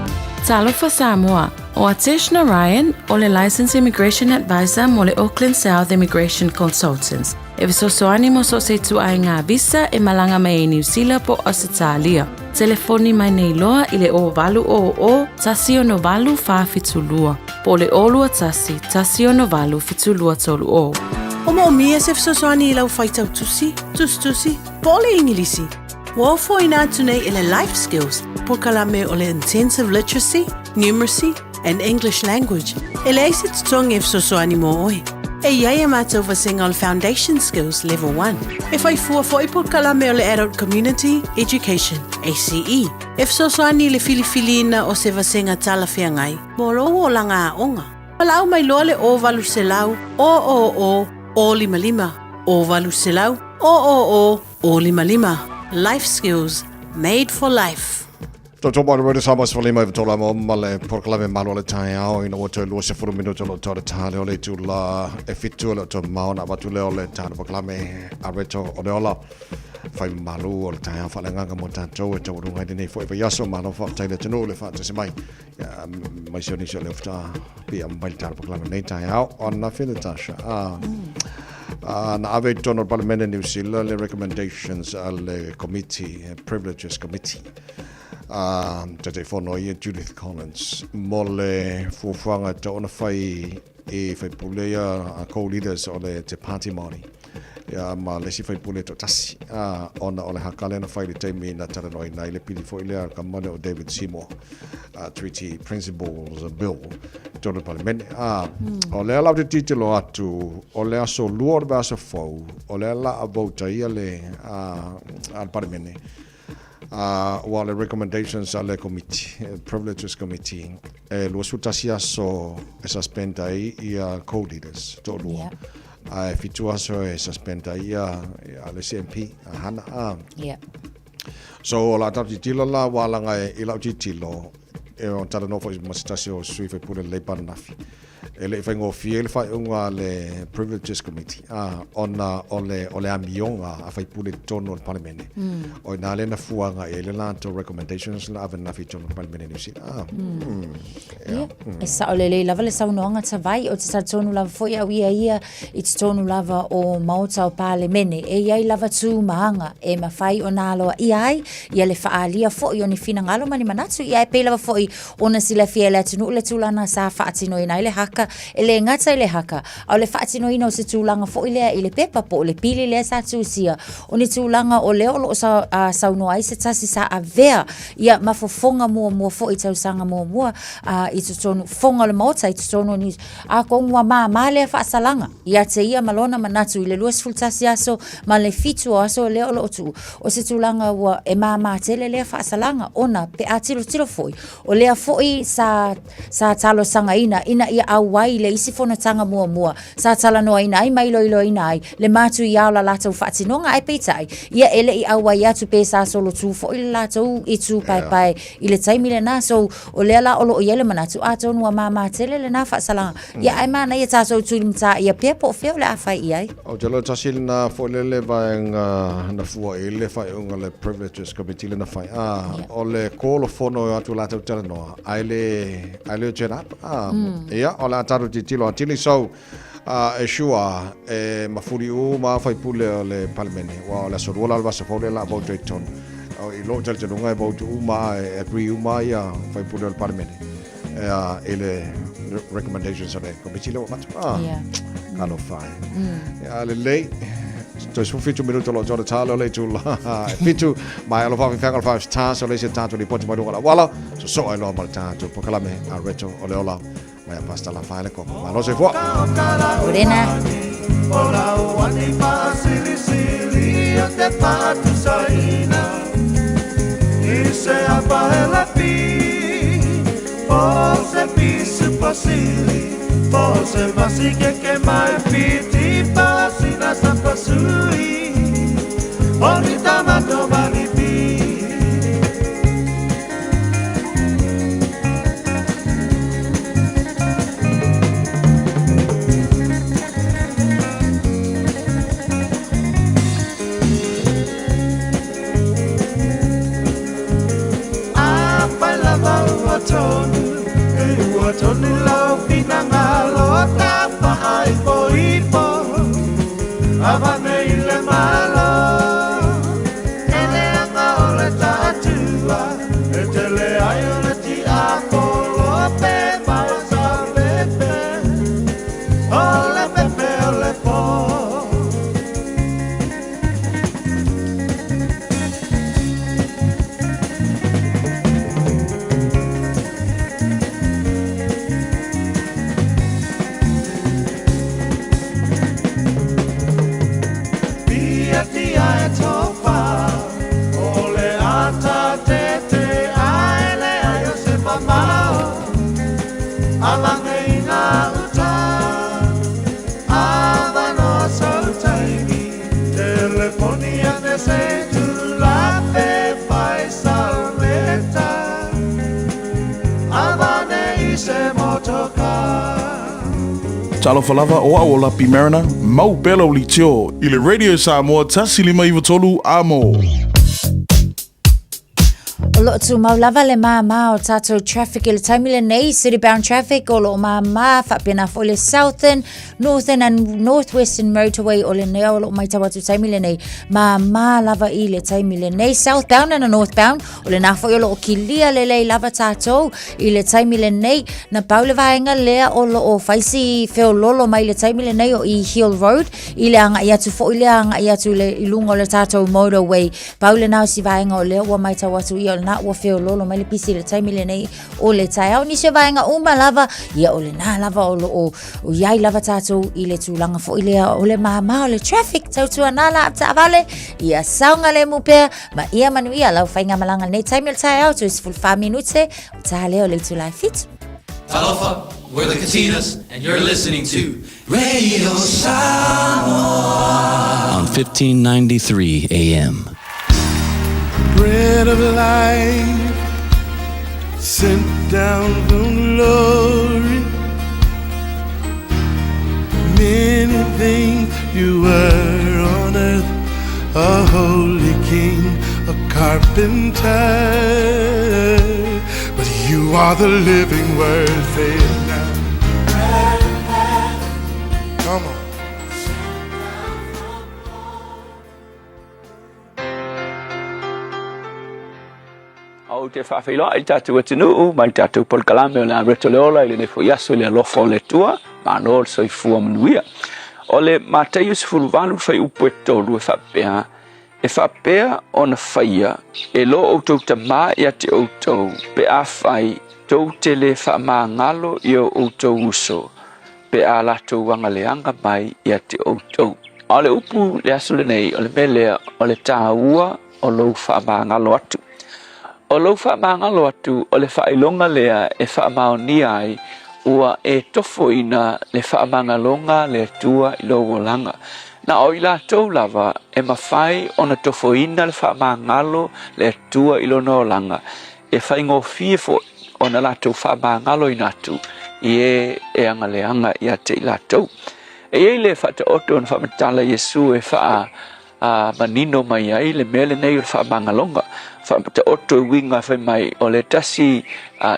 Talofa Samoa, o Atesh Narayan, o le Licensed Immigration Advisor mo le Auckland South Immigration Consultants. E fesoasoani mo so o se ituaiga visa e malaga mai ai Niu Sila po o Ausetalia. Telefoni mai nei loa i le 0800 168 472 po o le 021 168 7230. O moomia se fesoasoani i lau faitau tusi, tusitusi, po o le Igilisi? Ua ofoina atu nei e le Life Skills polokalame o le Intensive Literacy, Numeracy and English Language e leai se totogi e fesoasoani mo oe. E i ai a mātou vasega o le Foundation Skills Level 1. E whai fua foi polokalame o le Adult Community Education, ACE, e fesoasoani i le filifiliina o se vasega talafeagai mo lou olaga aoga. Valaau mai loa le 0800 000 055 0800 000 055. Life Skills, Made for Life. Tau mai le Samoa se falima i vatola mo ma le polokalame malo le taeao ina ua toe 20 minuto lo tau le tale o le itula e fitu le to mao na avatu lea o le tale polokalame a Reto o le ola whai malu o le taeao whaalenganga mo tātou e taualuga i lenei foi vaiaso malo faafetai le atunuu le faatasi mai mai se o nisi o le faatoa pia mai le tale polokalame nei taeao ona fi Natasha na ave i totonu o le Palemene New Zealand le recommendations a le committee Privileges Committee a Taitaifono ia Judith Collins mo le fuafuaga e tatau ona fai i faipule ia a co-leaders o le Te Pāti Māori ia ma le isi faipule toatasi a, ona o le haka lea na fai i le taimi na talanoaina ai le pili foi lea kama lea o David Seymour uh, Treaty Principles Bill tonu Palemene a, mm. o lea la ou te titilo atu o le aso lua o le vaiaso fou o lea la a vouta ia le a, a le Palemene Uh, ua o le recommendations a le committee, eh, Privileges Committee, e 21 aso e suspend ai ia co-leaders, to'alua. Yeah. Ae fitu aso e suspend ai ia, ia le CMP, a Hana. Ah. Yeah. So, o la tau titilo la, ua alanga e, i lau titilo, e o talanoa foi ma se tasi o sui faipule lelei Paranafi. E le i faigofie le faaiuga a le Privileges Committee, ā, ona o le, o le amioga a faipule i totonu o le Palemene. Mm. O ina lea na fuaga i ai le latou recommendations na ave ananafi i totonu o le Palemene Niu Sila. Ā, mm. Mm. Yeah. Mm. E sao lelei lava le saunoaga Tavai, o te talitonu lava foi au ia ia i totonu lava o Maota o Palemene. E i ai lava tū ma aga e mafai ona aloaia ai ia le faaalia foi o ni finagalo ma ni manatu, ia e pei lava foi Ona silafia e le atunuu le tulaga sa faatinoina ai le haka, e le gata i le haka, a o le faatinoina o se tulaga foi lea i le pepa po o le pili lea sa tusia. O ni tulaga o lea o lo o sa, a, saunoa ai se tasi sa avea ia ma fofoga muamua foi i tausaga muamua a, i totonu, fofoga o le Maota i totonu o Niu Atonu ua māmā lea faasalaga ia te ia ma lona manatu i le 21 aso ma le fitu o aso lea o lo o tuu. O se tulaga ua e māmā tele lea faasalaga ona pe a tilotilo foi, o lea foi sa sa talosagaina ina ia auai i le isi fonotaga muamua sa talanoaina ai ma iloiloina ai le matuia o la latou faatinoga ae peitai ia e le i auai atu pe sa solotu foi le latou itu paepae i le taimi lena. So, o lea la o lo o i ai le manatu, atonu ua māmā tele lena faasalaga. Ia, ae manaia tatou tulimatā ia pea po o fea o le a fai i ai. Ou te iloa tasi lena foi lele vaega na fua i le faaiuga le Privileges Committee lena fai. A, o le call o fono e o atu latou talanoa, ae le, ae le turn up. A, ia, o le a tatou tilotilo atili. So, a, e sure, e mafuli uma lava faipule o le Palemene, aua o le aso lua la o le vaiaso fou lea o le a vote ai i totonu. I lou talitonuga e vote uma lava, e agree uma lava ia faipule o le Palemene. I le recommendations a le komiti lea ua avatu. Ah, talofa e. Ia, lelei. Toe 17 minuta o lo o toa le talo o le itula e 7 mai alo faafefeaga o le Five Stars o le isi tatou lipoti mai luga o le auala. Sosoo ai loa ma le tatou polokalame a Reto o le Ola mai a Pastor Lafaele Koko. Malo soifua. Morena. Talofa lava o au o Lapi Mariner, mau pea lau leitio i le Radio Samoa 105 3 Amo. O loo tumau lava le māmā o tātou traffic i le taimi lenei, city bound traffic o loo māmā faapena foi le southern, northern and northwestern motorway o lenei o loo maitau atu taimi lenei, māmā lava i le taimi lenei, southbound and northbound o lena foi o loo kilia lelei lava tātou i le taimi lenei, na pau le vaega lea o loo faisi feololo mai le taimi lenei o i Hill Road i le agai atu foi lea agai atu le i luga o le tātou motorway. Pau lena o si vaega o lea ua maitau atu ia o lena ua feololo mai le pisi i le taimi lenei o le taeao. Nisi o vaega uma lava, ia o lena lava o loo o iai lava tātou i le tulaga foi lea o le māmā o le traffic tautuana la taavale, ia saogalemu pea ma ia manuia lau faigamalaga lenei taimi o le taeao, toe 14 minute o tā lea o le itula e 7. Talofa, we're the Katinas, and you're listening to Radio Samoa on 1593 AM. Bread of life sent down from glory. Many things you were on earth, a holy king, a carpenter. But you are the living word, say it now. Come on. Ou te faafeiloai i le tatou atunuu ma le tatou polokalame o le a Reto le Ola i lenei foi aso i le alofa o le Atua, malo le soifua manuia. O le Mataio 18 fuaiupu e 3 e faapea, E faapea ona faia e lo outou Tama ia te outou pe afai tou te le faamagalo i o outou uso pe a latou agaleaga mai ia te outou. A o le upu le aso lenei, o le mea lea, o le tāua o lou faamagalo atu. O lou faamagalo atu o le faailoga lea e faamaonia ai ua e tofoina le faamagaloga a le Atua i lou olaga. Na o i latou lava e mafai ona tofoina le faamagalo le Atua i lona olaga, e faigofie foi ona latou faamagaloina atu i e e agaleaga ia te i latou. E i ai le faataoto na faamatala Iesu e faa a manino mai ai le mea lenei o le faamagaloga. Faataoto e uiga fai mai o le tasi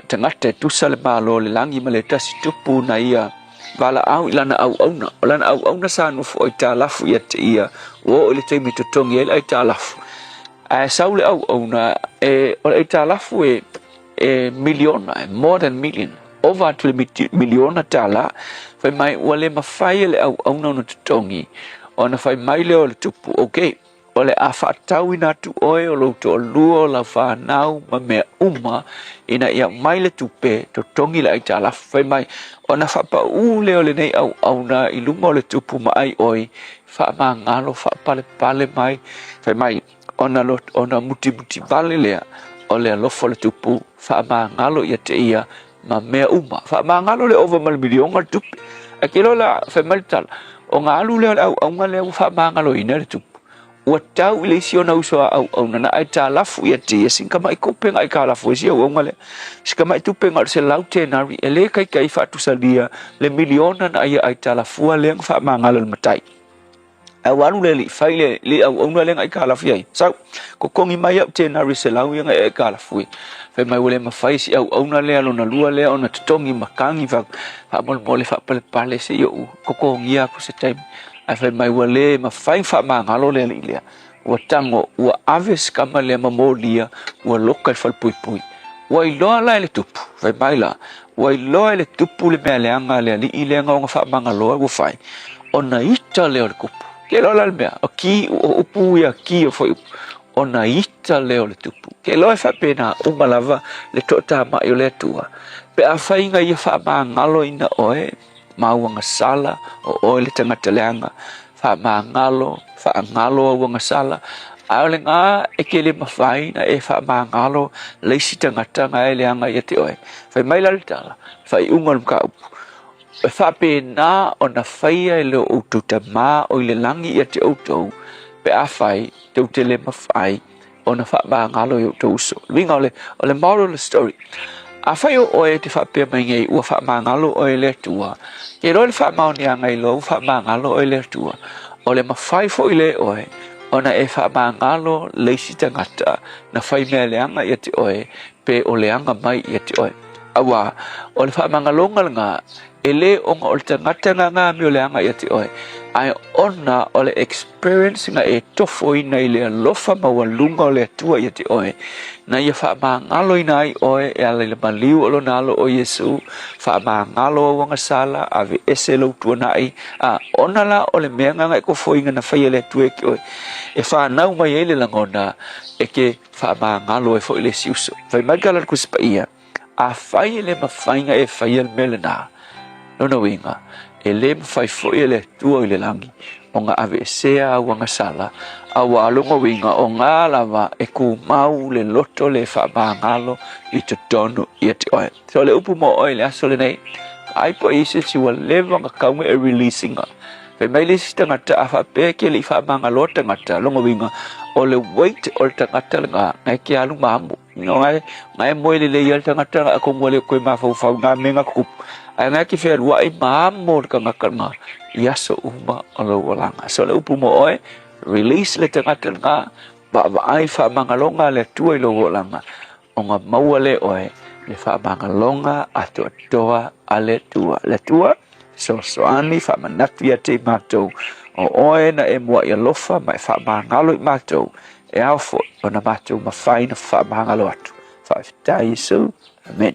tagata e tusa le Malo o le lagi ma le tasi tupu na ia valaau i lana auauna. O lana auauna sa nofo aitalafu ia te ia, ua oo i le taimi e totogi ai le aitalafu. Ae sau le auauna, e, o le aitalafu e, e miliona, e more than million. Ova atu i le miliona tala, fai mai ua le mafai e le auauna ona totogi, ona fai mai lea o le tupu, Ok, o le a faatauina atu oe o lou toalua o lau fanau ma mea uma ina ia aumai le tupe, totogi le aitalafu. Fai mai, ona faapaū lea o lenei auauna i luma o le tupu ma ai oi, faamagalo, faapalepale mai, fai mai, ona, ona mutimuti vale lea o le alofa o le tupu, faamagalo ia te ia ma mea uma. Faamagalo le ova ma le miliona le tupe. Ae ke loa la, fai mai le tala, o ga alu lea o le auauna lea ua faamagaloina le tupu. Ua tau i le isi ona uso a auauna na aitalafu ia te ia sina tamai tupe na aitalafu ai si auauna lea. Si tamai tupe na o le 100 tenari e le taitai faatusalia le miliona na ia aitalafua lea na faamagalo e le matai. Ae ua alu le alii fai le, le auauna lea na aikalafu ai. Sau, totogi mai au tenari 100 ia na e aikalafu ai. Fai mai ua le mafai si auauna lea lona lua lea ona totogi ma tagi fa, faamolemole faapalepale se i ou totogia atu se taimi. Ae fai mai ua le mafai faamagalo le alii lea. Ua tago, ua ave si tama lea ma molia, ua loka i le falepuipui. Ua iloa la e le tupu, fai mai la, ua iloa e le tupu le mea leaga a le alii lea na ona faamagaloa ua fai, ona ita lea o le tupu. Ke iloa la le mea, o ki, o upu ia ki o foi upu, ona ita lea o le tupu. Ke iloa e faapena uma lava le toatamai o le Atua, pe afai na ia faamagaloina oe, ma auagasala, o oe le tagata leaga, faamagalo, faagalo auagasala, ae o lena e te le mafai na e faamagalo le isi tagata na e leaga ia te oe. Fai mai la le tala, faaiuga o le mataupu, e faapena ona faia e lo outou Tama o i le lagi ia te outou, pe afai tou te le mafai ona faamagalo i outou uso. Le uiga o le, o le moral of the story, afai o oe e te faapea mai nei ua faamagalo oe e le Atua, ke iloa le faamaoniaga i loa ua faamagalo oe e le Atua, o le mafai foi lea e oe ona e faamagalo le isi tagata na fai mea leaga ia te oe pe o leaga mai ia te oe. Auā, o le faamagaloga lena, e le ona o le tagata na nga amio leaga ia te oe, ae ona o le experience na e tofoina i le alofa maualuga o le Atua ia te oe, na ia faamagaloina ai oe e ala i le maliu o Lona Alo o Iesu, faamagalo au agasala, aveese lou tuanai, a ona la o le mea na na e tofoina na faia e le Atua ia te oe, e fanau mai ai le lagona e te faamagalo ai foi le isi uso. Fai mai le tala a le Tusi Paia, Afai e le mafai na e faia le mea lena, lona uiga, e le mafai foi e le Atua i le lagi ona aveesea au agasala, auā lona uiga o ngā lava e tumau le loto le faamagalo i totonu ia te oe. So le upu mo oe i le aso lenei, ai po i se isi ua leva ona tau e release inga. Fai mai le isi tagata a faapea ke le i faamagaloa tagata, lona uiga, o le weight o le tagata lena, na e ke alu ma amo. No ngai, ngai moe lelei ai le tagata a atonu ua le toe mafaufau i nā mea na tutupu. Ae ngai ke fealuai ma amo le tagata lena i aso uma o lou olaga. So le upu mo oe, release le tagata lena, vaavaai faamagaloga a le Atua i lou olaga, ona maua lea e oe le faamagaloga atoatoa a le Atua. Le Atua, fesoasoani, faamanatu ia te i matou, o oe na e muaʻi alofa ma e faamagalo i matou, E ao foi ona matou mafai na faamagalo atu. Faafetai Iesu. Amen.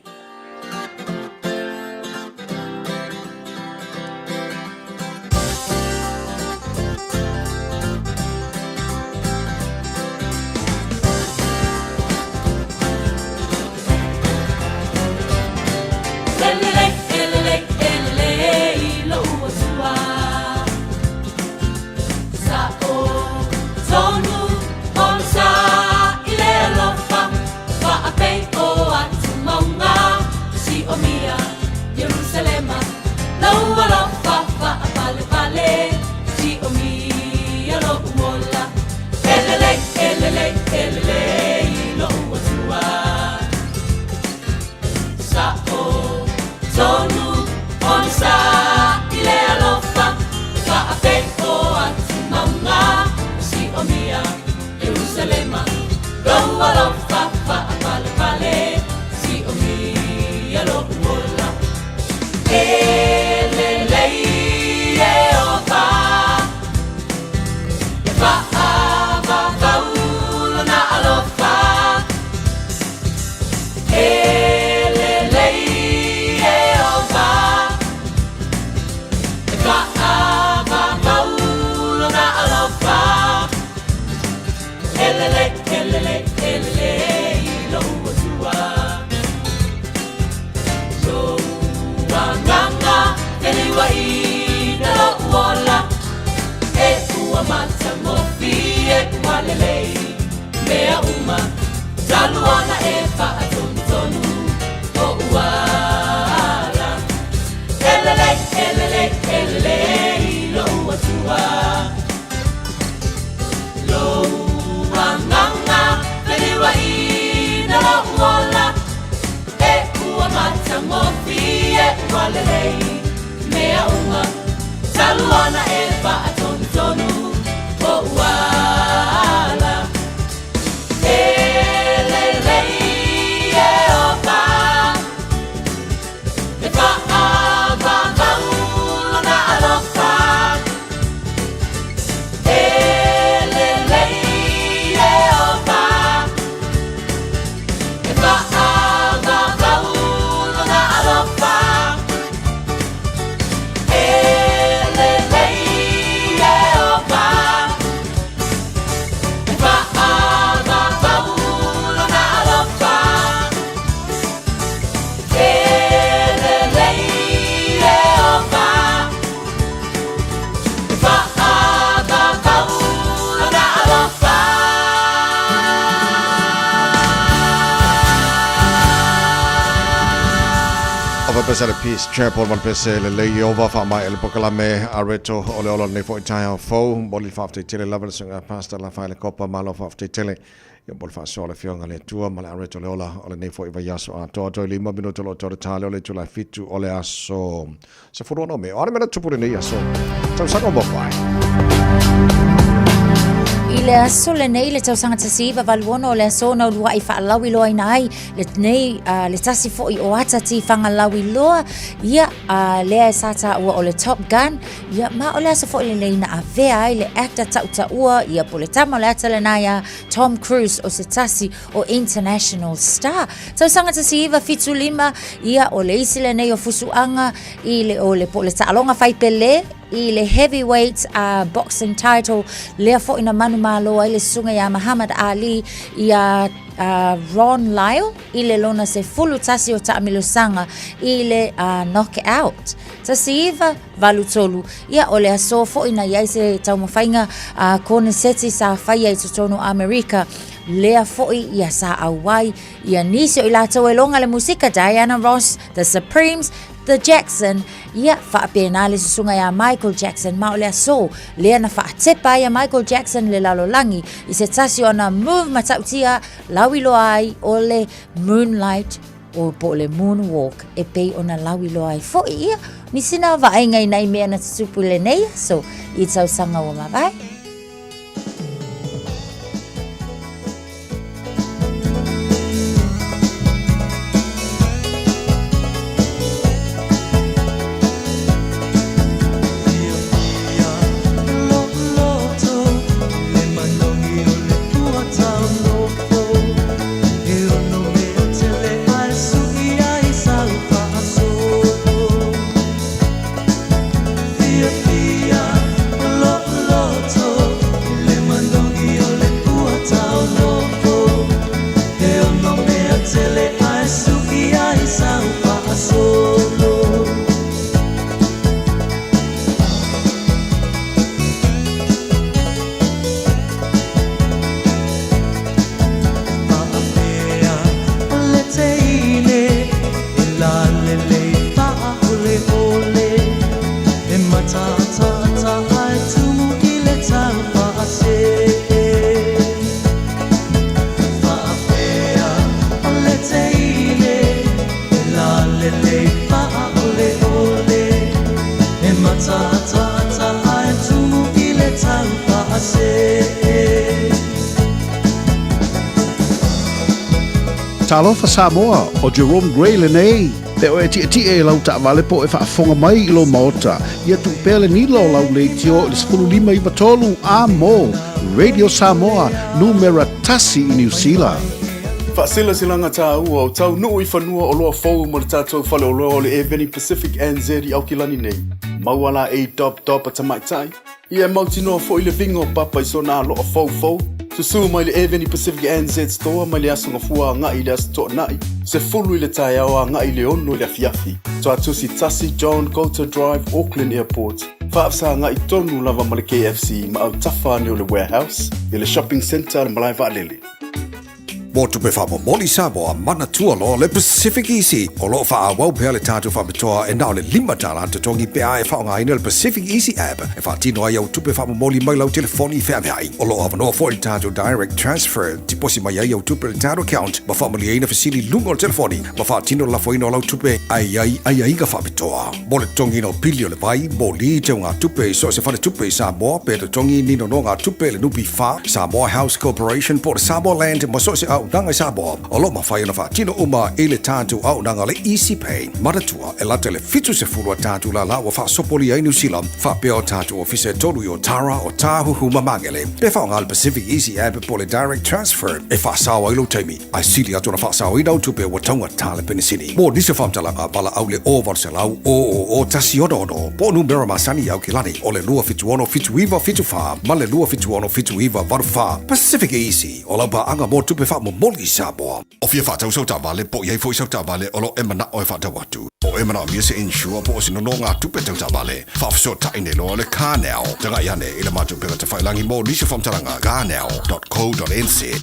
Talu ona e faatonutonu o uala. E lelei, e lelei, e lelei lou Atua. Lou agaga feliuaina lou ola. E ua matagofie ua lelei mea uma. Talu ona e faatonutonu o uala. E lelei Ieova. E faavavau lona alofa. E lelei Ieova. E faavavau lona alofa. E lelei Ieova. E faavavau lona alofa. E lelei Ieova. E faavavau lona alofa. Ova pesa le Peace Chapel ma le pese lelei Ieova faamaea le polokalame a Reto o le Ola lenei foi taeao fou. Momoli le faafetai tele lava le susuga Pastor Lafaele Kopa, malo faafetai tele ia mo le faasoa le afioga le Atua ma le Areto le Ola o lenei foi vaiaso atoa. Toe 5 minuta o lo o toe le ta lea o le itula e 7 o le aso 16 o Me. O a le mea na tupu lenei aso? Tausaga ua mavae. I le aso lenei le tausaga 1986 o le aso na uluai faalauiloaina ai lenei le tasi foi o ata tifaga lauiloa ia lea e sa taua o le Top Gun ia ma o le aso foi lenei na avea ai le actor tautaua ia po le tama o le ata lena ia Tom Cruise o se tasi o international star. Tausaga 1975 ia o le isi lenei o fusuaga i le o le po le taaloga fai pele i le heavyweight boxing title lea foi na manumalo ai le susuga iā Muhammad Ali ia Ron Lyle i le lona 11 o taamilosaga i le knockout. 1983, ia o le aso foi na i ai se taumafaiga koneseti sa faia i totonu o Amerika, lea foi ia sa auai ia nisi o i latou e loga le musika, Diana Ross, The Supremes, The Jackson, ia faapena le susuga iā Michael Jackson, ma o le aso lea na faatepa ai a Michael Jackson le lalolagi i se tasi o ana move matautia lauiloa ai o le Moonlight o po o le Moonwalk e pei ona lauiloa ai foi ia nisi na vaaiga i nai mea na tutupu i lenei aso i tausaga ua mavae. Talofa Samoa, ʻo Jerome Gray lenei. Pe oe e tietie i lau taavale po o e faafofoga mai i lou maota, ia tuu pea le nila o lau leitio i le 15 93 a mo Radio Samoa, numera tasi i Niu Sila. Faasilasilaga tāua o taunuu i fanua oloa fou mo le tatou faleoloa o le Airveni Pacific NZ i Aukilani nei. Maua la ei dop dop a tamaitai, ia e mautinoa foi le viga o papa i sona aloa foufou. Susū mai le Airveni Pacific NZ Store mai le aso Gafua agai i le aso Toonai, 10 i le taeao agai i le 6 i le afiafi. Tuatusi 1 John Goulter Drive, Auckland Airport. Faafesagai tonu lava ma le KFC ma autafa ane o le Warehouse i le Shopping Centre a le Malae Vaalele. Mo tupe faamomoli Samoa, manatua loa le Pacific Easy. O loo faaauau pea le tatou faapitoa e na o le $5 totogi pe a e faaaogaina le Pacific Easy app e faatino ai au tupe faamomoli mai lau telefoni feaveai. O loo avanoa foi le tatou Direct Transfer, tiposi mai ai au tupe i le tatou account ma faamalieina fesili i luga o le telefoni ma faatino le lafoina o lau tupe ae i ai aiaiga faapitoa. Mo le totogiina o pili o le vai, moli, teugatupe i so o se faletupe i Samoa pe totogi ni nonogatupe i le NPF, Samoa House Corporation po o le Samoa Land ma so o se auaunaga i Samoa, o lo o mafai ona faatino uma i le tatou auaunaga le Easy Pay. Manatua, e lata i le 70 a tatou lala ua faasopolia ai Niu Sila, faapea o tatou ofisa e tolu i Otara, Otāhuhu ma Magele. Pe faaaoga le Pacific Easy App po o le Direct Transfer e faasao ai lou taimi, ae sili atu ona faasaoina au tupe ua taugata le penisini. Mo nisi o faamatalaga, valaau le 0800 000 166 po o numera masani i Aukilani o le 276 7974 ma le 276 7984. Pacific Easy, o lau paaga mo tupe faamomoli i Samoa. O fia faatau sau taavale po o i ai foi sau taavale o lo o e manao e faatau atu. Po o e manaomia se insure po o se nonogatupe tau taavale, faafesootai nei loa le CarNow. Tagai ane i le matou upega tafailagi mo nisi o faamatalaga, carnow.co.nz.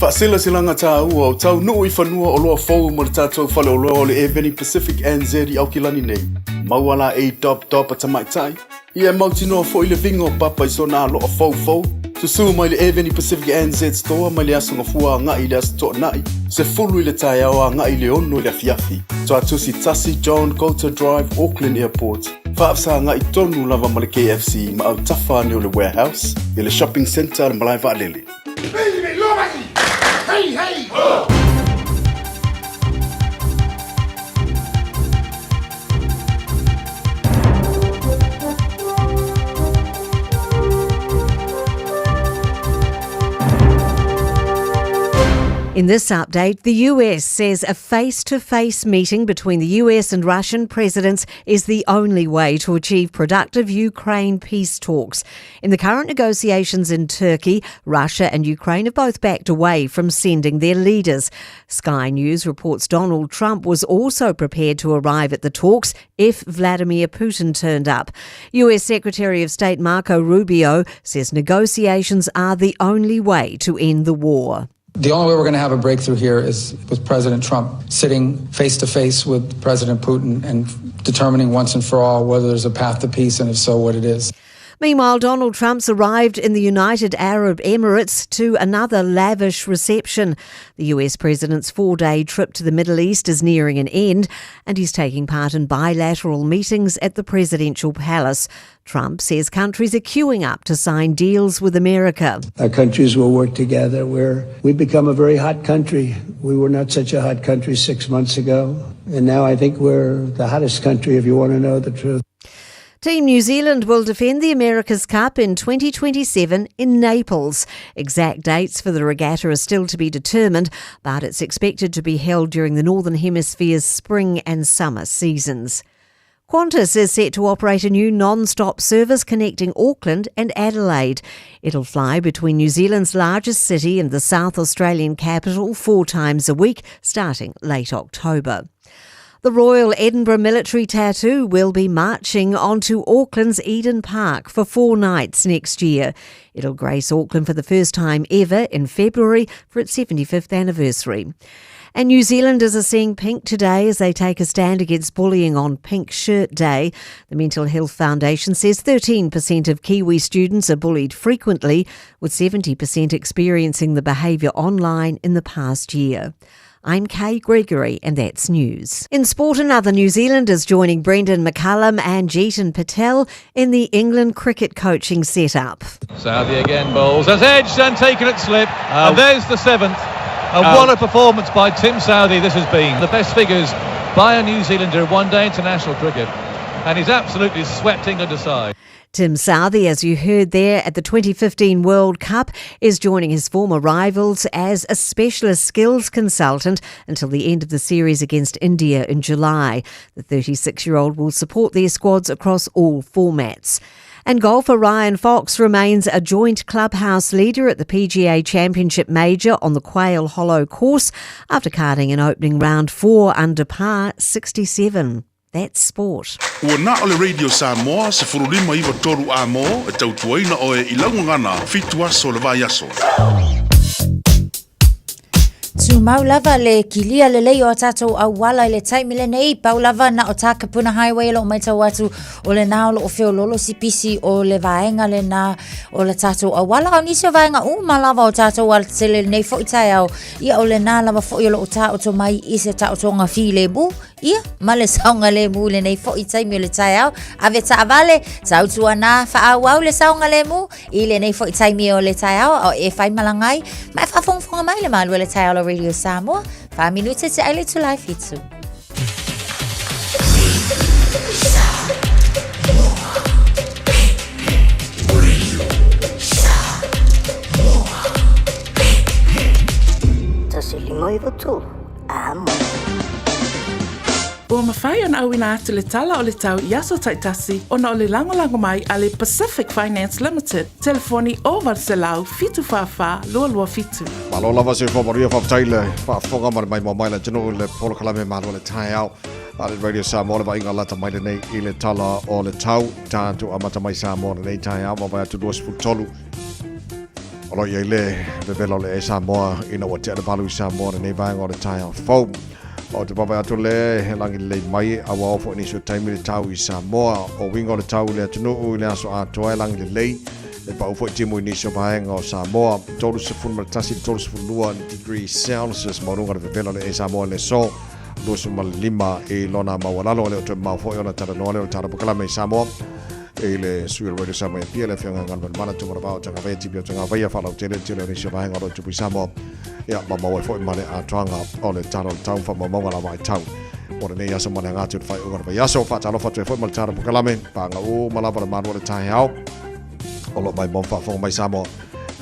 Faasilasilaga tāua o taunuu i fanua oloa fou mo le tatou faleoloa o le Airveni Pacific NZ i Aukilani nei. Maua la ei dop dop a tamaitai, ia e mautinoa foi le viga o papa i sona aloa foufou. Susū mai le Airveni Pacific NZ Store mai le Aso Gafua agai i le Aso Toonai, 10 i le taeao agai i le 6 i le afiafi. Tuatusi 1 John Coulter Drive, Auckland Airport. Faafesagai tonu lava ma le KFC ma autafa ane o le Warehouse i le Shopping Centre a le Malae Vaalele. Hey, hey! Ho! In this update, the US says a face to face meeting between the US and Russian presidents is the only way to achieve productive Ukraine peace talks. In the current negotiations in Turkey, Russia and Ukraine have both backed away from sending their leaders. Sky News reports Donald Trump was also prepared to arrive at the talks if Vladimir Putin turned up. US Secretary of State Marco Rubio says negotiations are the only way to end the war. The only way we're going to have a breakthrough here is with President Trump sitting face to face with President Putin and determining once and for all whether there's a path to peace and if so, what it is. Meanwhile, Donald Trump's arrived in the United Arab Emirates to another lavish reception. The US president's four day trip to the Middle East is nearing an end, and he's taking part in bilateral meetings at the presidential palace. Trump says countries are queuing up to sign deals with America. Our countries will work together. We're, we've become a very hot country. We were not such a hot country six months ago. And now I think we're the hottest country, if you want to know the truth. Team New Zealand will defend the America's Cup in 2027 in Naples. Exact dates for the regatta are still to be determined, but it's expected to be held during the Northern Hemisphere's spring and summer seasons. Qantas is set to operate a new non-stop service connecting Auckland and Adelaide. It'll fly between New Zealand's largest city and the South Australian capital four times a week, starting late October. The Royal Edinburgh Military Tattoo will be marching onto Auckland's Eden Park for four nights next year. It'll grace Auckland for the first time ever in February for its 75th anniversary. And New Zealanders are seeing pink today as they take a stand against bullying on Pink Shirt Day. The Mental Health Foundation says 13% of Kiwi students are bullied frequently, with 70% experiencing the behaviour online in the past year. I'm Kay Gregory, and that's news. In sport, another New Zealanders joining Brendan McCullum and Jeetan Patel in the England cricket coaching setup. Southee again bowls, has edged and taken it slip, and there's the seventh. And what a performance by Tim Southee this has been. The best figures by a New Zealander in one-day international cricket. And he's absolutely swept England aside. Tim Southee, as you heard there at the 2015 World Cup, is joining his former rivals as a specialist skills consultant until the end of the series against India in July. The 36 year old will support their squads across all formats. And golfer Ryan Fox remains a joint clubhouse leader at the PGA Championship Major on the Quail Hollow course after carding an opening round four under par 67. That's sport. Ua na o le Radio Samoa 1593 A-mo e tautuaina oe i lau gagana fitu aso o le vaiaso. Tumau lava le kilia lelei o a tātou auala i le taimi lenei, pau lava na o Takapuna Highway o lo o matau atu o lena o lo o feololo si pisi o le vaega lena o le tātou auala. A o nisi o vaega uma lava o tātou alatetele lenei foi taeao, ia o lena lava foi o lo o taoto mai i se taotoga filemu, ia ma le saogalemu i lenei foi taimi o le taeao. Ave taavale, tautuana, faaauau le saogalemu, I lenei foi taimi o le taeao a o e faimalaga ai, ma e faafogafoga mai le malu o le taeao la Radio Samoa, 4 minute te ai le itula e 7. Tasi lima iwa tolu. Amo. Ua mafai ona auina atu le tala o le tau i aso taitasi ona o le lagolago mai a le Pacific Finance Limited, telefoni 0800 744 227. Malo lava se whamaruia whafetai le whaafonga ma le maimoa mai le atunuu i le polokalame malo le taeao a le Radio Samoa le vaaiga lata mai lenei i le tala o le tau tatou amata mai Samoa lenei taeao vaavaai atu 23 O lo o i ai le vevela o le Air Samoa ina ua tea le valu i Samoa lenei vaega o le taeao fou. O te vaavaai atu le he lagi lelei mai a ua oo foi nisi o taimi le tau i Samoa. O uiga o le tau i le atunuu i le aso atoa e lagi lelei, e pau foi timu i nisi o vaega o Samoa. 31 i le 32 degree Celsius maualuga le vevela o le Air Samoa i le aso 25 i lona maualalo. E le o toe mamao foi ona talanoa lea o le tala polokalame i Samoa. I le sui o le Radio Samoa i Apia, le Afioga Galumalemana Tumanavao Tagavaia Tipi o Tagavaia, faalautele le tele o nisi o vaega o lo o tupu i Samoa, ia ma maua ai foi ma le atoaga o le tala o le tau ma faamaumauga lava ai tau mo lenei aso ma le aga atu i le faaiuga o le vaiaso. Faatalofa atu ai foi ma le tala polokalame, paga uma lava le malu o le taeao o lo o maimoa ma faafofoga mai Samoa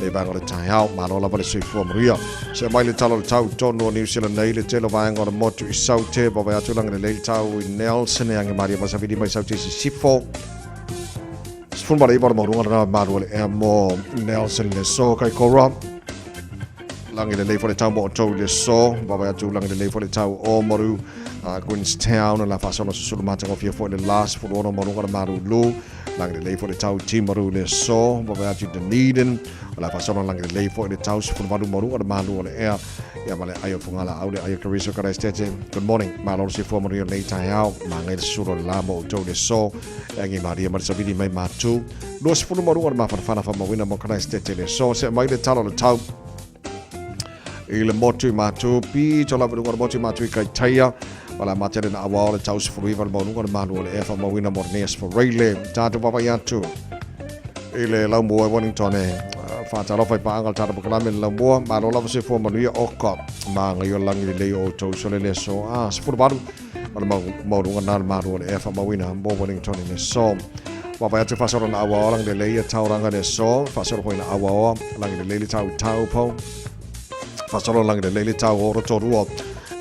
le vaega o le taeao. Malo lava le soifua manuia. Se mai le tala o le tau tonu o New Zealand nei le tele o vaega o le motu i Saute, vaavaai atu lagi lelei le tau i Nelson e age malie ma savili mai Saute i Sisifo. 19 o le maualuga lena malu o le ea mo Nelson le so Kaikoura. Lagi lelei foi le tau mo outou i le so, vaavaai atu lagi lelei foi le tau o Maru Queenstown la faasolo susulu matagofie foi le la 16 maualuga le malulu. Lagi lelei foi le tau Timaru le so, vaavaai atu i Dunedin, o le a faasolo lagi lelei foi le tau 18 maualuga le malu o le ea, ia ma le ai o Fugalaau le ai o Kariso Karaistete. Good morning, malo le soifua manuia lenei taeao, magai le susulu o le la mo outou le so, e agi malie ma le savili mai matu. 20 maualuga le mafanafana faamauina mo Karaistete le so, see mai le tala o le tau i le motu i Matu, pito lava i luga o le motu i Matu i Kaitaia, ma le amata le naauao le tau 19 le maualuga le malu o le ea faamauina mo lenei Aso Faraile. Tatou vaavaai atu i le laumua i Wellington e faatalofa i paaga o le tatou polokalame le laumua. Malo lava soifua manuia oka magaia o le lagi lelei o outou sole le aso a 18 o le maualuga na le malu o le ea faamauina mo Wellington i le aso. Vaavaai atu faasolo naauao lagi lelei ia tauranga i le aso, faasolo foi naauaoa lagi lelei le tau i Taupo. Faasolo lagi lelei le tau o Rotorua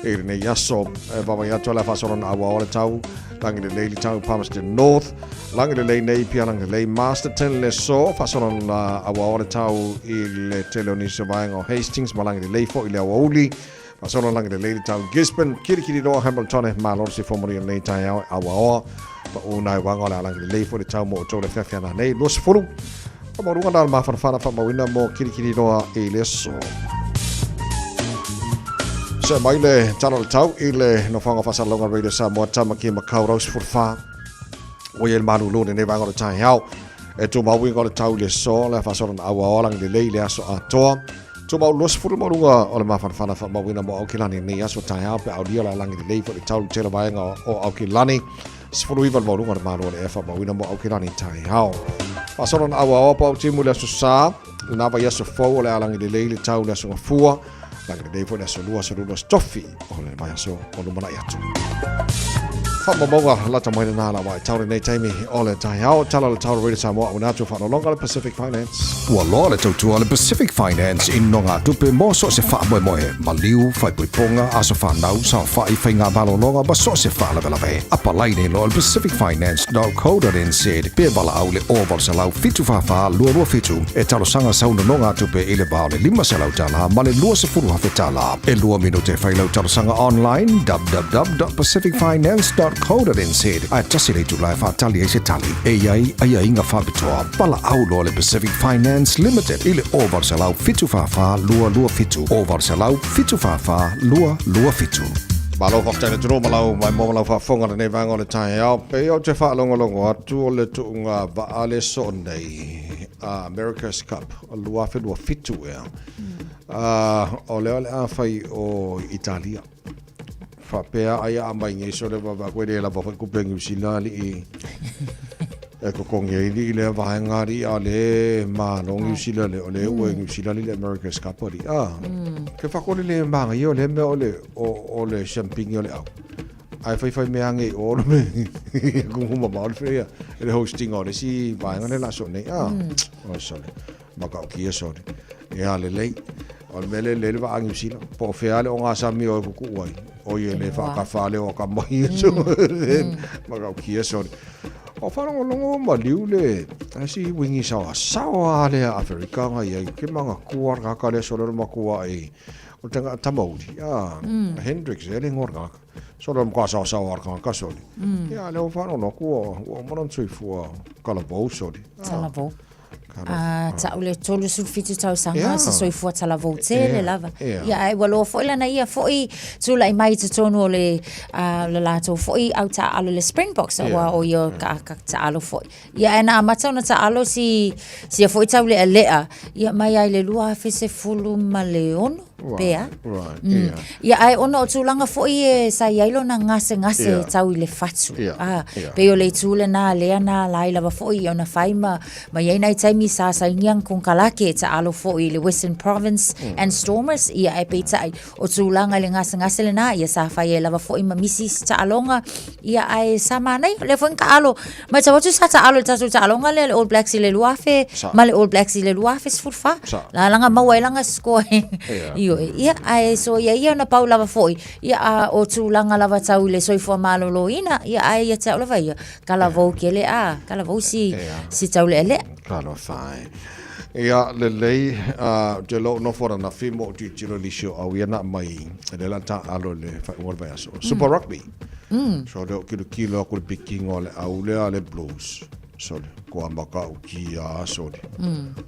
i lenei aso. E vaavaai atu le faasolo naauao le tau lagi lelei le tau Palmerston North. Lagi lelei Napier, lagi lelei Masterton le aso. Faasolo naauao le tau i le tele o nisi o vaega o Hastings ma lagi lelei foi le aoauli. Faasolo lagi lelei le tau Gisborne, Kirikiriroa, Hamilton e malo le soifua manuia lenei taeao e auaoa. Pa u nai waga o le a lagi lelei foi le tau mo outou le feafeana nei. 20 Whakamauruga nā le māwhanawhana whamauina mō Kirikiriroa i le aso. Se mai le tala o le tau i le nofoanga whasalonga Radio Samoa Tamaki Makaurau 14. Ua i le malulu lenei vaega o le taeao. E tūmau uiga o le tau i le aso, le whaasolo na aua oa langi lelei le aso atoa. Tūmau 20 mauruga o le māwhanawhana whamauina mō Aukilani nei aso taeao pe aulia la langi lelei fo le tau le tele vaega o Aukilani. 19 le maualuga o le Malo o le Efa mauina mo Aukilani taeao. Faasolo na auaoa po au timu le aso sa, lena vaiaso fou o le a lagilelei le tau le aso gafua, lagilelei foi le aso lua, aso lulu, aso tofi o le vaiaso o lumanai atu. Faamaumauga lata mai lena la wae tau lenei taimi o le taeao, tala o le tau Radio Samoa auina atu faaaloaloga le Pacific Finance. Ua loa le tautua a le Pacific Finance i nogatupe mo so o se faamoemoe, maliu, faaipoipoga, aso fanau, saofai, faiga malologa ma so o se faalavelave. Apalai nei loa le pacificfinance.co.nz pe valaau le 0800 744 227 e talosaga sau nonogatupe i le va o le $500 ma le $20,000. $3,000. E 2 minute e fai lau talosaga online www.pacificfinance.co.nz ae tasi le itula e faatali ai se tali. E i ai aiaiga faapitoa. Valaau loa le Pacific Finance Limited i le 0800 744 227, 0800 744 227. Malo faafetai le atunuu ma lau maimoa ma lau faafofoga i lenei vaega o le taeao. Pei ou te faalogologo atu o le tuuga vaa le soo nei a America's Cup 2027 ea. O lea o le a fai o Italia. Faapea ai a mai nei sole vava koe le lava foi kupe New Zealand alii e totogi ai alii lea vaega alii a le malo New Zealand le o le ua New Zealand le America's Cup alii a ke whakore le manga ia o le mea o le o le champagne o le au ae fai fai mea ange i o le me kumu mamao le whea le hosting o le si vaega le la so nei a o sole Matautia sole. Ia lelei. O le mea lea lelei le vaa Niu Sila. Po o fea le ogasami o e kukuu ai. O ia le faakafa le o ka mai. Matautia sole. O whalongolongo ma liu le si wingi sawa sawa le Aferika nga ia ke manga kua ka le sole makua e o tanga tamauri. Ah, Hendrix ele ngor ka. Sole mo ka sawa sawa ka ka sole. Ia le o whalongolongo kua o mana tuifua kalavou sole. Talavou. A ta'u le 37 tausaga se soifua talavou tele lava. Ia ae ua loa foi lana ia foi tula'i mai i totonu o le le latou foi au taaalo le Springboks aua o ia ka ka taalo foi. Ia ae na amata ona taalo si sia foi taulealea ia mai ai le 2016 pe a. Ia ae ona o tulaga foi e sa i ai lona gasegase tau i le fatu. A, pei o le itu lena lea na ala ai lava foi ona fai ma ma i ai nai taimi sa sainia ni konekarate e taalo foi i le Western Province and Stormers, ia ae peitai o tulaga i le gasegase lena, ia sa fai ai lava foi ma misi isi taaloga, ia ae sa manaia. O lea foi na taalo, matau atu sa taalo i le tatou taaloga lea le All Blacks i le 2000 ma le All Blacks i le 2014. La langa maua ai langa score. Ioe. Ia ae so ia ia na pau lava foi, ia a o tulaga lava tau i le soifua maloloina, ia ae ia te au lava ia, Talavou tele a, talavou si, si taulealea. Talofa e. Ia, lelei, te lou nofo ananafi mo o tilotilo i nisi o au ia na aumai e le la taalo i le faaiuga o le vaiaso. Super Rugby. So lea o kilokilo aku le pikiga o le au lea a le Blues. Sole, kua matautia sole.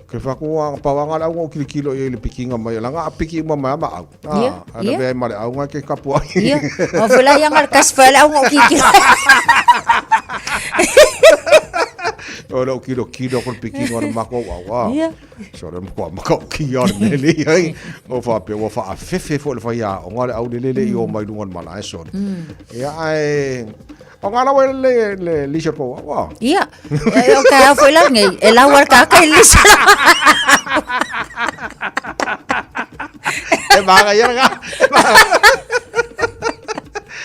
Ke whakua, pawanga le au o kilokilo i le pikiga mai, langa a piki uma mai a ma au. Ah, ana vea ma le auga ke kapu ai. Ia, o fela ia ngal kas fela au o kiki. O le kilo kilo ko piki no mako wa wa. So le mako mako ki o le le ai. O fa pe o fa fefe fo le fa ia o ngale au le le le i o mai lunga mala e so. Ia ai o ngala we le le lisa ko wa. Ia. O ka au foi la ngai e lau ar ka kai lisa. E maga ia nga.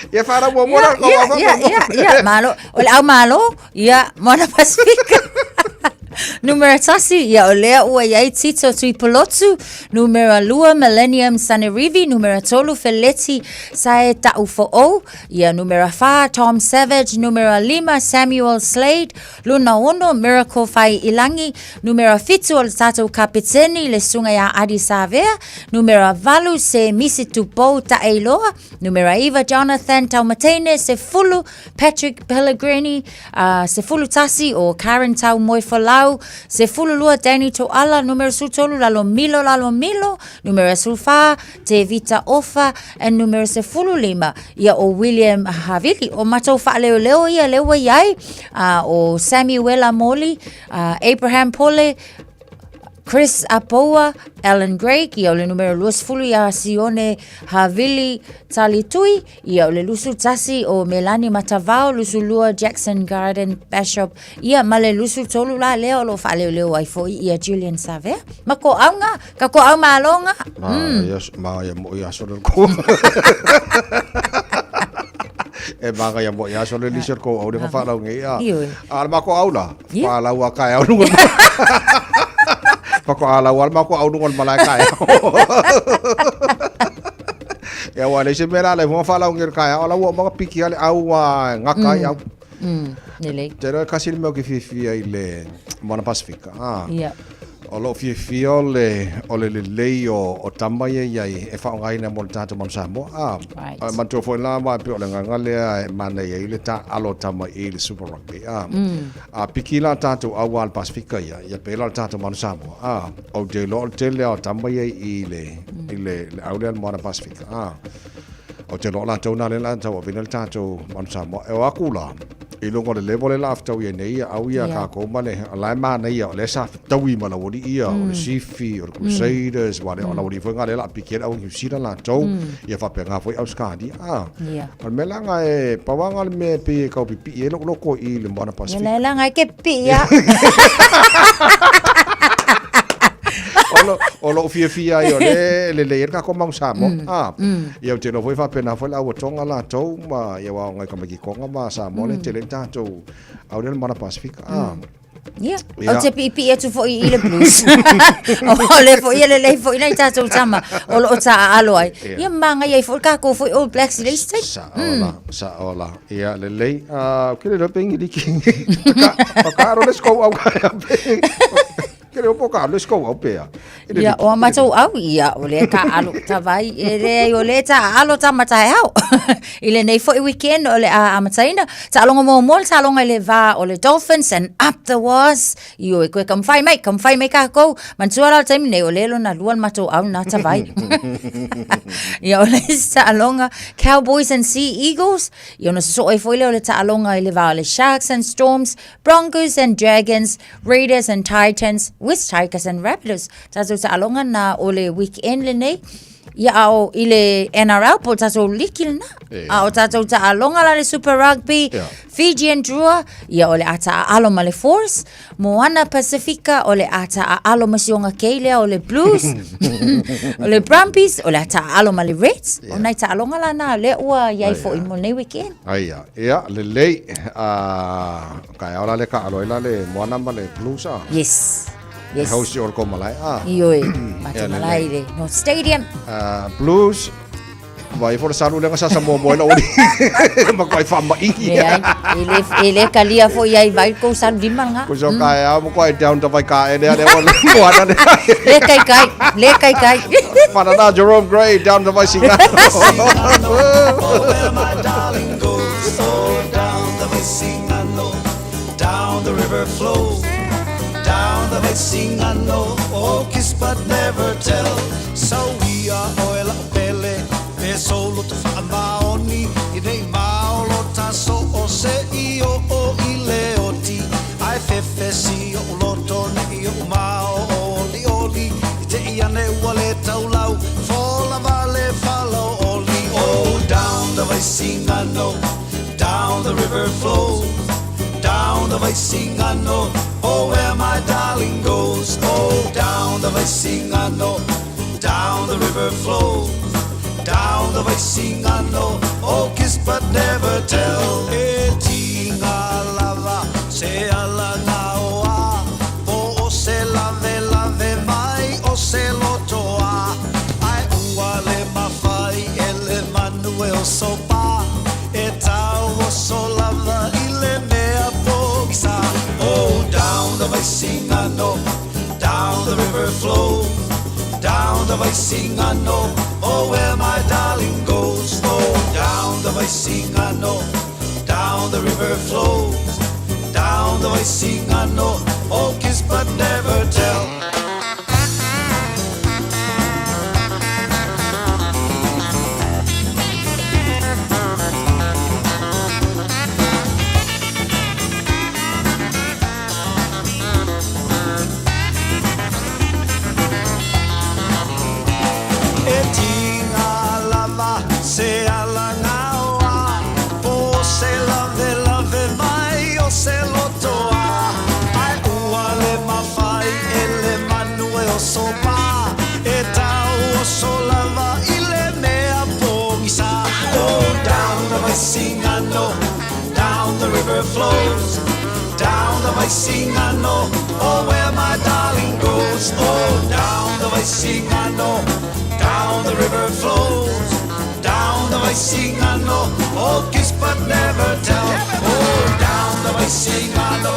Ia whara mua mua ko Ia, ia, ia, ia, malo. O le au malo, ia, Moana Pasifika. Numera tasi, ia o lea ua iai Tito Tuipulotu. Numera lua, Millennium Sanerivi. Numera tolu, Feleti Sae Ta'ufo'ou. Ia, numera whā, Tom Savage. Numera lima, Samuel Slade. Luna ono, Miracle Fai'ilangi. Numera fitu o le tatou kapeteni, le susuga ia Adi Savea. Numera valu, se Misi Tupou Ta'eiloa. Numera iva, Jonathan Taumateine. Sefulu, Patrick Pellegrini. 11 o Karen Taumoefolau. 12, Danny To'ala. Numera 13, Lalomilo Lalomilo. Numera 14, Te Vita Ofa. And numera 15, ia o William Havili. O matou faaleoleo ia lea ua i ai, o Samuela Moli, Abraham Pole, Chris Apoua, Alan Greig, ia o le numera 20 ia Sione Havili Talitui, ia o le 21 o Melani Matavao, 22 Jackson Garden Bishop, ia ma le 23 la lea o lo o faaleoleo ai foi ia Julian Savea. Ma ko auga, ka ko au malonga. Ma ia ma ia mo ia solo ko. E maga ia mo ia solo ni solo ko au le fa lau ngi ia. A ma ko au la. Fa lau a kai au lunga. Pa ko ala wal ma ko au lunga malai kai. Ia wa le se mera le mo fa lau ngi kai au la wa ma piki ale au wa ngaka au. Lelei. Te roa kasi le mea o ke fiafia i le Moana Pasifika. Ah. Ia. O lou fiafia o le, o le lelei o, o tama ia i ai e faaaogaina mo le tatou Manu Samoa. A, Right. a manatua foi la aua e pei o le agaga lea e manaia ai le taaalo o tama i le Super Rugby. A, a piki la tatou au a le Pasefika ia, ia pei la o le tatou Manu Samoa. A, ou te iloa o le tele lava o tama ia i le, i le, le au lea le Moana Pasefika. A, Ou te iloa o latou na lea o le a tauaveina le tatou Manu Samoa. E o atu la, i luga o le level lea o le a fetaui ai nei ia au ia kākou ma le, o la e manaia, o lea sa fetaui ma le aualii ia, o le Sifi, o le Crusaders, aua o le aualii foi lena lea o le a piki ai le au Niu Sila latou, ia faapena foi Ausetalia. O le mea la lena e, pau lava lena o le mea e pei e tau pipii ai lou loto i le Moana Ia Pasefika. la e laga ai ke pipii lava. O lou fiafia ai o lea e lelei ai le tatou Manu Samoa. Ia ou te iloa foi faapena foi le au a Tonga latou ma ia aua o nai tamaiti Tonga ma Samoa lea e tele ai le tatou au lea le Moana Pasefika. Ia, ou te piipii atu foi i le Blues. O lea foi e lelei foi nai tatou tama o loo taaalo ai. Ia manaia ai foi le tatou foi All Blacks i le isi taimi. Sao la, sao la. Ia lelei. Ou te le iloa pe Igiliki. Whakaaro le skou au kai pe. Ke leo po ka le skou au pea. Ia, o a matou au, ia, o lea taaalo tavai, e leai o lea taaalo tama taeao. I lenei foi weekend o le a amataina, taaloga muamua le taaloga i le va o le Dolphins and Up the Wars. Ioe, koe taumafai mai, taumafai mai tatou. Manatua la o le taimi nei, o lea lona lua le matou au lena tavai. Ia, o le isi taaloga, Cowboys and Sea Eagles. Ia, ona sosoo ai foi lea o le taaloga i le va o le Sharks and Storms, Broncos and Dragons, Raiders and Titans, West Tigers and Rabbitohs. Tatou taaloga na o le weekend lenei. Ia a o i le NRL po o tatou liki lena. A o tatou taaloga la le Super Rugby, Fiji and Drua, ia o le a taaalo ma le Force, Moana Pasifika o le a taaalo ma sioga kei lea o le Blues, o le Brumbies o le a taaalo ma le Reds. O nai taaloga la na lea ua iai foi mo lenei weekend. Aia, ia, lelei. Taeao la le taalo ai la le Moana ma le Blues a. Yes. Yes. E host i o le kou malae a. Ioe, matou malae i le North Stadium. Blues, Vai fo le salu lea na sasa muamua ai lau alii. Matuai faamaigi. Leai, e le, e le kalia foi ai vai kou salu lima lena. Ko so kaeao matuai down ta vai kae lea lea ua le moana lea. Le kaikai, le kaikai. Whanana Jerome Gray down the Vaisigano. Oh, where my darling goes. Oh, down the Vaisigano, down the river flows. Down the Vaisigano, oh, kiss but never tell. So we are oil pele, pe solo te whaamaoni, i nei maolo taso o se i o o i le oti. Ai fefe si o loto ne i o mao o li oli, i te i ane ua le taulau, fola vale falo oli. Oh, down the Vaisigano, down the river flows. Down the Vaisigano, oh, where my darling goes. Oh, down the Vaisigano, down the river flows. Down the Vaisigano, oh, kiss but never tell. E tiga lava, se ala nga oa, po o se lave lave mai o se lotoa. Ai ua le mawhai e le manu e o sopa, e tau o so lava i le mea pogisa. Oh, down the Vaisigano, down the river flows. Down the Vaisigano, oh, where my darling goes. Oh, down the Vaisigano, down the river flows. Down the Vaisigano, oh, kiss but never tell. E tiga lava se ala gaoa, po se lave lave mai o se lotoa. Ai ua le mawhai e le manu e o sopa, e tau o so lava i le mea pogisa. Oh, down the Vaisigano, down the river flows. Down the Vaisigano, oh, where my darling goes. Oh, down the Vaisigano, down the river flows. Down the Vaisigano, oh, kiss but never tell. Oh, down the Vaisigano,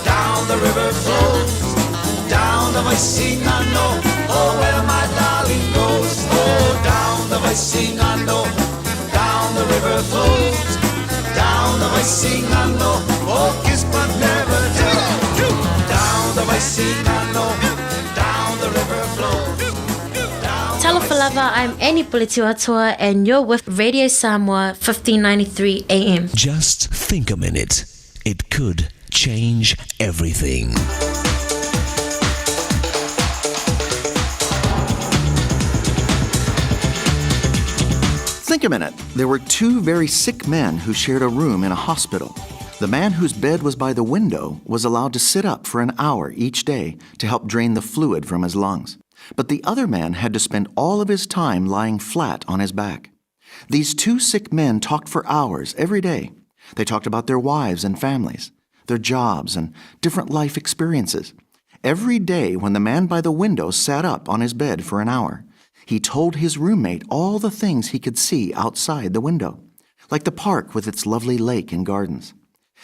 down the river flows. Down the Vaisigano. Vaisigano, oh where my darling goes. Oh, down the Vaisigano, down the river flows. Down the Vaisigano, oh kiss but never tell. Down the Vaisigano, down the river flows. Talofa lava, I'm Annie Pulitiwatua and you're with Radio Samoa 1593 AM. Just think a minute. It could change everything. Think a minute. There were two very sick men who shared a room in a hospital. The man whose bed was by the window was allowed to sit up for an hour each day to help drain the fluid from his lungs. But the other man had to spend all of his time lying flat on his back. These two sick men talked for hours every day. They talked about their wives and families, their jobs, and different life experiences. Every day, when the man by the window sat up on his bed for an hour, he told his roommate all the things he could see outside the window, like the park with its lovely lake and gardens.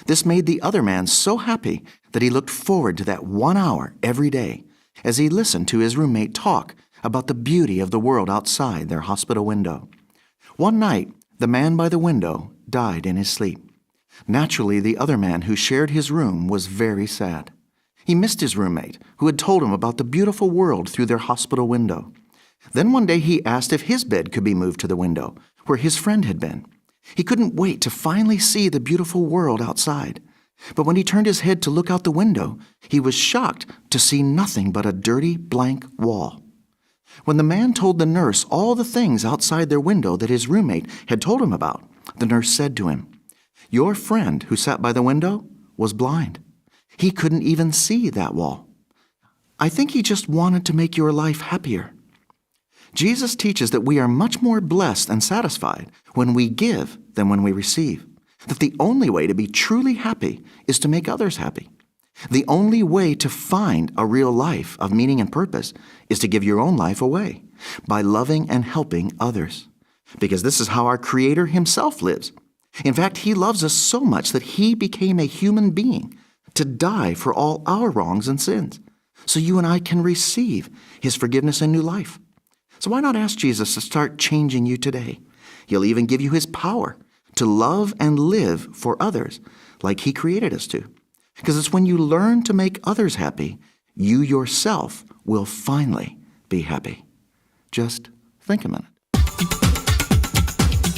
This made the other man so happy that he looked forward to that 1 hour every day as he listened to his roommate talk about the beauty of the world outside their hospital window. One night, the man by the window died in his sleep. Naturally, the other man who shared his room was very sad. He missed his roommate, who had told him about the beautiful world through their hospital window. Then one day he asked if his bed could be moved to the window, where his friend had been. He couldn't wait to finally see the beautiful world outside. But when he turned his head to look out the window, he was shocked to see nothing but a dirty, blank wall. When the man told the nurse all the things outside their window that his roommate had told him about, the nurse said to him, Your friend who sat by the window was blind. He couldn't even see that wall. I think he just wanted to make your life happier. Jesus teaches that we are much more blessed and satisfied when we give than when we receive. That the only way to be truly happy is to make others happy. The only way to find a real life of meaning and purpose is to give your own life away by loving and helping others. Because this is how our Creator Himself lives. In fact, He loves us so much that He became a human being to die for all our wrongs and sins, so you and I can receive His forgiveness and new life. So why not ask Jesus to start changing you today? He'll even give you His power to love and live for others like He created us to. Because it's when you learn to make others happy, you yourself will finally be happy. Just think a minute.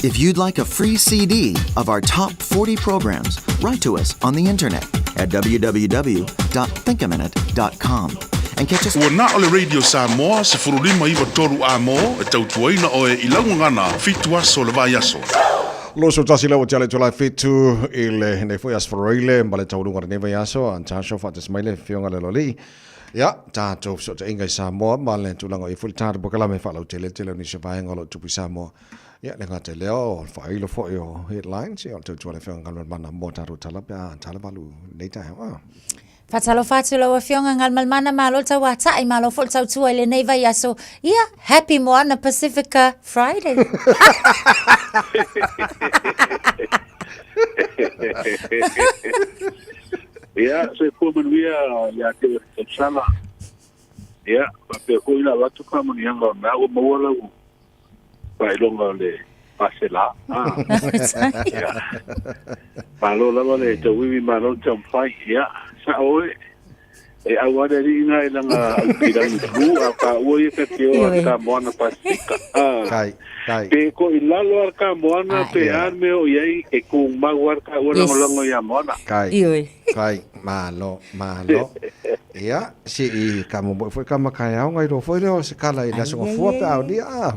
If you'd like a free CD of our top 40 programs, write to us on the internet at www.thinkaminute.com and catch us Ua na o le Radio Samoa, 1593 a mo, e tautuaina o e i laugagana, 7 aso le vai aso. Lo so tasi lau tale tula fitu i le nei foi asforoile ma le tauluga le nei vai aso a tasho fa te smaile fionga le loli. Ia, tātou so te inga i Samoa ma le tulaga i foi le tātou pokalame fa lau tele tele o nisi vaenga o lo tupu i Samoa. Ia, le ngā te leo, o le whailo foi o headlines, ia, o le tautua le fionga galma mana mō tātou tala pe a tala valu nei tae. Ah. Faatalofa atu lau Afioga Galumalemana malo le tauata'i malo foi le tautua i lenei vaiaso. Ia, Happy Moana Pasifika Friday. Ia, soifua manuia ia te oe le tausala. Ia, faapea foi ona avatu faamanuiaga o lena ua maua lau faailoga o le pasela. Ia, malo lava le tauivi, malo le taumafai. Ia, sa'o oe, e ʻau lava le alii lena i lana aupilagi pulu a paʻua ia ta te o a ka moana Pasifika. Kai, kai. Pe ko i lalo a ka moana, pe a le mea o i ai, e kumau lava taua lagolago iā Moana. Kai, kai, malo, malo. Ia, si i ka momoe foi ka makae aoga i roa foi lea o se kala i le aso gafua pe a o lia.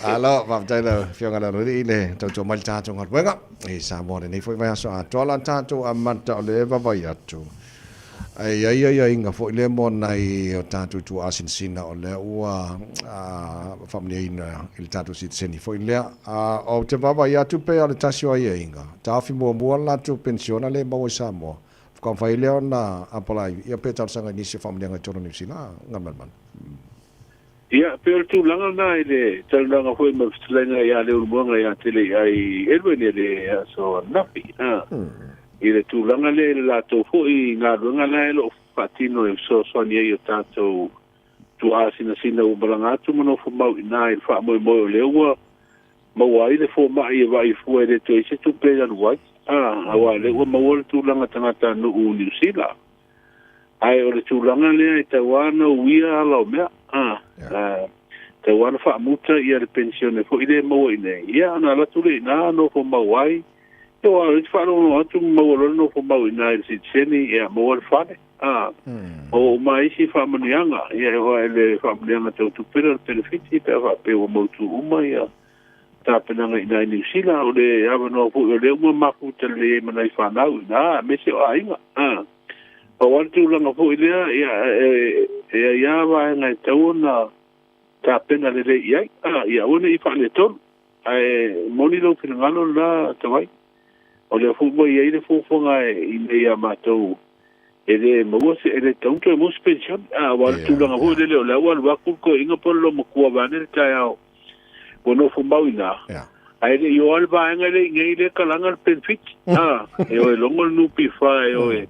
Alo, faafetai lau Afioga le Aloalii i le tautua mai le tatou galuega i Samoa lenei foi vaiaso atoa la tatou amata o le vaavaai atu. E i ai aiaiga foi lea mo nai o tatou tuaa sinasina o lea ua faamanuiaina i le tatou sitiseni foi lea. Ou te vaavaai atu pei o le tasi o aiaiga, taofi muamua le latou penisiona lea e maua i Samoa, faatoa mafai lea ona apalai ia pe talosaga i nisi o faamanuiaga i totonu o Niu Sila, Galumalemana. Ia, pei o le tulaga lena i le talanoaga foi ma le fetalaiga ia Leulumoega ia Teleiai Edwin i le aso ananafi. I le tulaga lea i le latou foi galuega la e o lo o faatino e fesoasoani ai i o tatou tuaa sinasina ua malaga atu ma nofo mau i ina i le faamoemoe o lea ua maua ai le fomai e vaai fua e le toe i ai se tupe e alu ai, aua o lea ua maua le tulaga tagatanuu Niu Sila. Ae o le tulaga lea e tatau lava ona uia ala o mea, e tatau lava ona faamuta ia le penisione foi lea e maua i inei, ia ona alu atu lea i ina nofo mau ai. Ia aua o lea e te faalogologo atu ma maua loa le nofo mau i ina i le sitiseni, ia maua le fale, maua uma ai isi faamanuiaga, ia e oo lava i le faamanuiaga tau tupe lea o le penefiti pe a faapea ua mautu uma ia tapenaga i ina i Niu Sila. O le avanoa foi o lea ua mafuta lelei ai ma nai fanau i ina, aemaise o aiga. Pau lava le tulaga foi lea, ia, e i ai lava vaega e tatau ona tapena lelei i ai, ia aua ne i faaletonu. Ae moni lou finagalo lena Tavai. O lea foi ua i ai le fuafuaga i inei ia matou e le maua se, e le tatau ona toe maua se penisione. Aua o le tulaga foi lele o lea ua alu atu le toeaina po o le loomatua vaeane le taeao ua nofo mau i ina, ae le i oo lava le vaega lea i inei lea e kalaga le penefiti. E o e logo le NPF e o e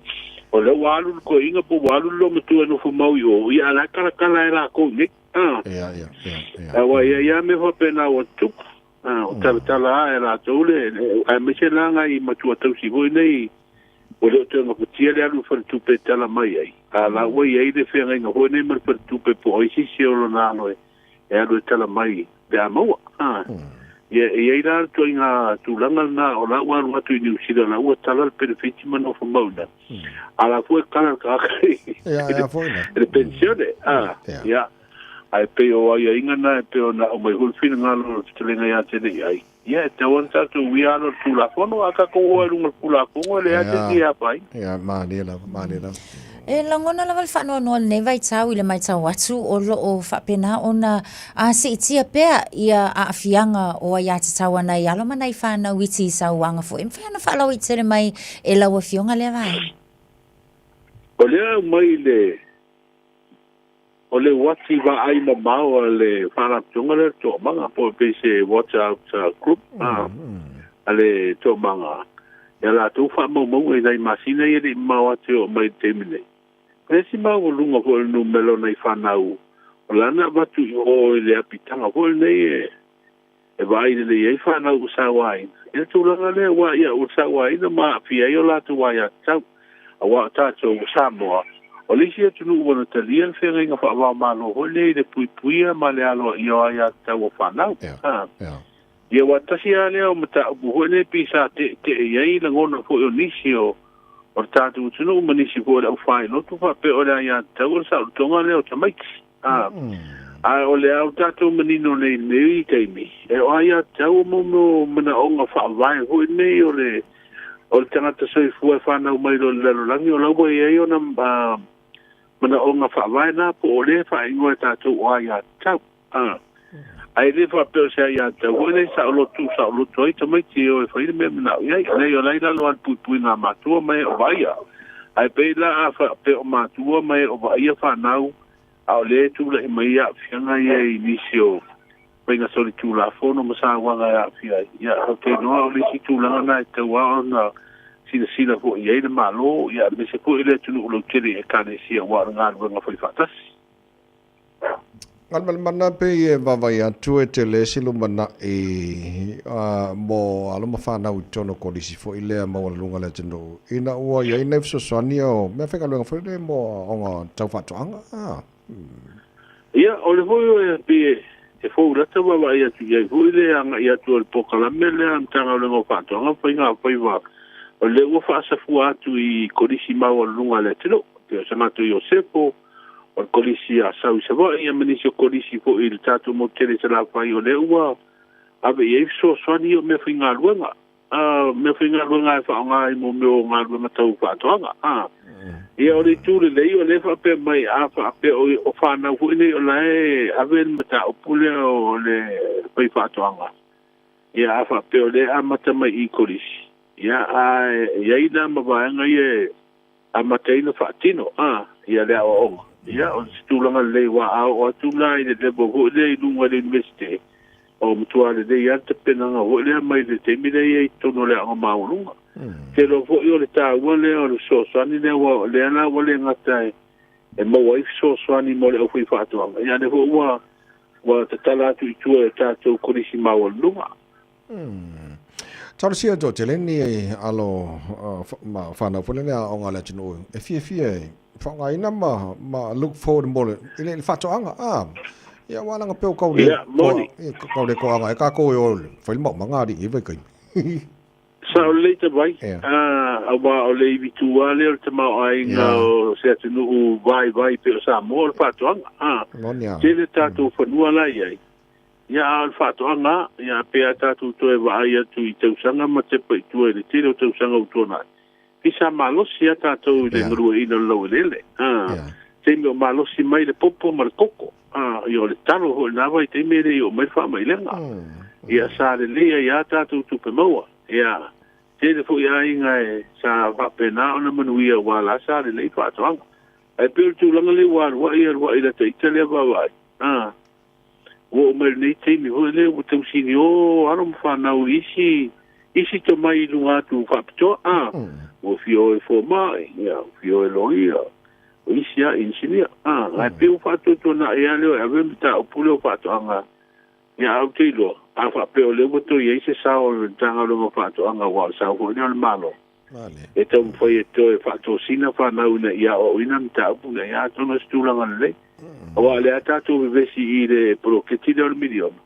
o lea ua alu le toeaina po ua alu le loomatua e nofo mau i o, ia a o la e talatala e latou i inei. Aua e i ai lava mea faapena ua tutupu. O talatala lava e latou le, aemaise la nai matua tausi foi nei ua le o toe gafatia le alu i le faletupe e tala mai ai, a o la ua i ai le feagaiga foi nei ma le faletupe po o ai se isi o lona alo e alu e tala mai pe a maua. Ia, e i ai la le ituaiga tulaga lena, o la ua alu atu i Niu Sila, o la ua tala le penefiti ma nofo mau i ina, a o la foi e kala le tagata i le penisione. Ia, ae pei o aiaiga na e pei ona aumai foi le finagalo o le fetalaiga ia te Leʻiai, ia e tatau lava ona tatou uia ala o le Tulafono, a tatou o lava i luga o le Tulafono e leai lava se isi e afaina. Ia, malie lava, malie lava. E lagona lava le faanoanoa i lenei vaitau i le matau atu o lo o faapena ona siitia pea ia aafiaga o aiatatau a nai alo ma nai fanau iti i sauaga foi. E mafai ona faalauaitele mai e lau Afioga lea vaega? O lea e aumai i le O le uati vaai mamao a le Faalapotopotoga lea o le Toomaga, po o pei se Watch Out Group a le Toomaga, ia latou faamaumauga i nai masina ia e le i mamao atu e oo mai i le taimi nei. O le isi maualuga foi o le numera o nai fanau o lana avatu i o i le apitaga foi lenei e vaai lelei ai fanau ua sauaina i le tulaga lea, aua ia ua sauaina ma aafia ai o latou aiatatau. Aua o tatou o Samoa, o le isi atunuu ua na talia le feagaiga faava-o-Malo foi lenei i le puipuia ma le aloaia o aiatatau a fanau. Ia aua tasi lava lea o mataupu foi lenei pei sa teetee i ai lagona foi o nisi o le tatou atunuu ma nisi foi o le aufailotu faapea o le aiatatau o le saolotoga lea o tamaiti. A o le ao tatou manino nei i lenei taimi, e o aiatatau o mo mea o manaoga faavae foi nei o le o le tagata soifua e fanau mai loa i le lalolagi, o la ua i ai ona manaoga faavae na, po o lea e faaigoa e tatou o aiatatau. Ae le faapea o se aiatatau foi lea e saoloto saoloto ai tamaiti e o e fai le mea e manao i ai. Leai, o la e i lalo lava o le puipuiga a matua ma e o vaaia. Ae pei la a faapea o matua ma e o vaaia fanau, A o lea e tulai mai aafiaga ia i nisi o faiga solitulafono ma sauaga e aafia ai, ia, ou te iloa o le isi tulaga lena e tatau lava ona silasila foi i ai le Malo, ia, aemaise foi le atunuu lautele i Ekalesia aua o le galuega faifaatasi. Galumalemana pei e vaavaai atu e tele se lumanai mo alo ma fanau i totonu o kolisi foi lea maualuluga le atunuu ina ua i ai nai fesoasoani o mea faigaluega foi lea mo aoga tau faatoaga. Ia, o le foi o pei e fou lata vaavaai atu i ai foi le agai atu o le polokalame lea a le Matagaluega o Faatoaga ma Faiga Faiva, o lea ua faasafua atu i kolisi maualuluga a le atunuu, pei o Sagato Iosefo, o le Kolisi a Sau i Savaii, ma nisi o kolisi foi i le tatou motu tele i Salafai, o lea ua ave i ai fesoasoani ia o meafaigaluega, meafaigaluega e faaaoga ai mo mea o galuega tau faatoaga. Ia, o le itu lelei, o lea e faapea mai, a faapea o fanau foi nei o la e ave le mataupu lea o le faifaatoaga, ia, a faapea o lea e amata mai i kolisi, ia, a i ai la ma vaega ia e amata ai ona faatino a ia le aoaoga. Ia, o se tulaga lelei aua a oo atu la i le level foi lea i luga i le Universite, o matua lelei lava le tapenaga foi lea mai le taimi lea e i ai i totonu o le aoga maualuga. Te iloa foi o le taua lea o le fesoasoani lea aua o lea la ua le gata e maua ai fesoasoani mo le aufaifaatoaga, ia a o lea foi ua ua tatala atu i tua i a tatou Kolisi Maualuluga. Talosia toatele ni alo ma whanau foi lea aoga a le atunuu e fiafia e faaaogaina ma ma look forward mo le i le faatoaga. Ah, ia ua alaga pea o kau le Ia, moni. Kau le koaga e kākou e o fai le maumaga alii i vaikaimi. Sao lelei tavai, aua o le ivi tūā lea o le tamaoaiga o se atunuu vaivai pei o Samoa o le faatoaga. Tele tatou fanua la e i ai, ia a o le faatoaga lava, ia pe a tatou toe vaai atu i tausaga ma tepa i tua i le tele o tausaga ua tuanai, pei sa malosi lava tatou i le galueaiina o le laueleele. Taimi o malosi mai le popo ma le koko, ia o le talo foi i lena vaitaimi e le i oo mai le faamailega. Ia sa lelei ai lava tatou tupe maua. Ia, tele foi aiga e sa faapena ona manuia aua la sa lelei faatoaga. Ae pei o le tulaga lea ua aluai aluai lata ita lea vaavaai, ua oo mai i lenei taimi foi lea ua tausini o alo ma fanau i isi isi tomai i luga atu faapitoa, ua fia o e fomai, ia, ua fia o e loia, o isi lava inisinia, ae pei ua faatuatuanai lava lea e ave le mataupu lea o faatoaga. Ia, ae ou te iloa, a faapea o lea ua toe i ai se sao o le Matagaluega o Faatoaga, aua o le sao foi lea o le Malo, e taumafai e toe faatosina fanau ina ia aoaoina le mataupu ina ia atonu o se tulaga lelei. Aua o lea tatou vevesi i le poloketi lea o le miliona,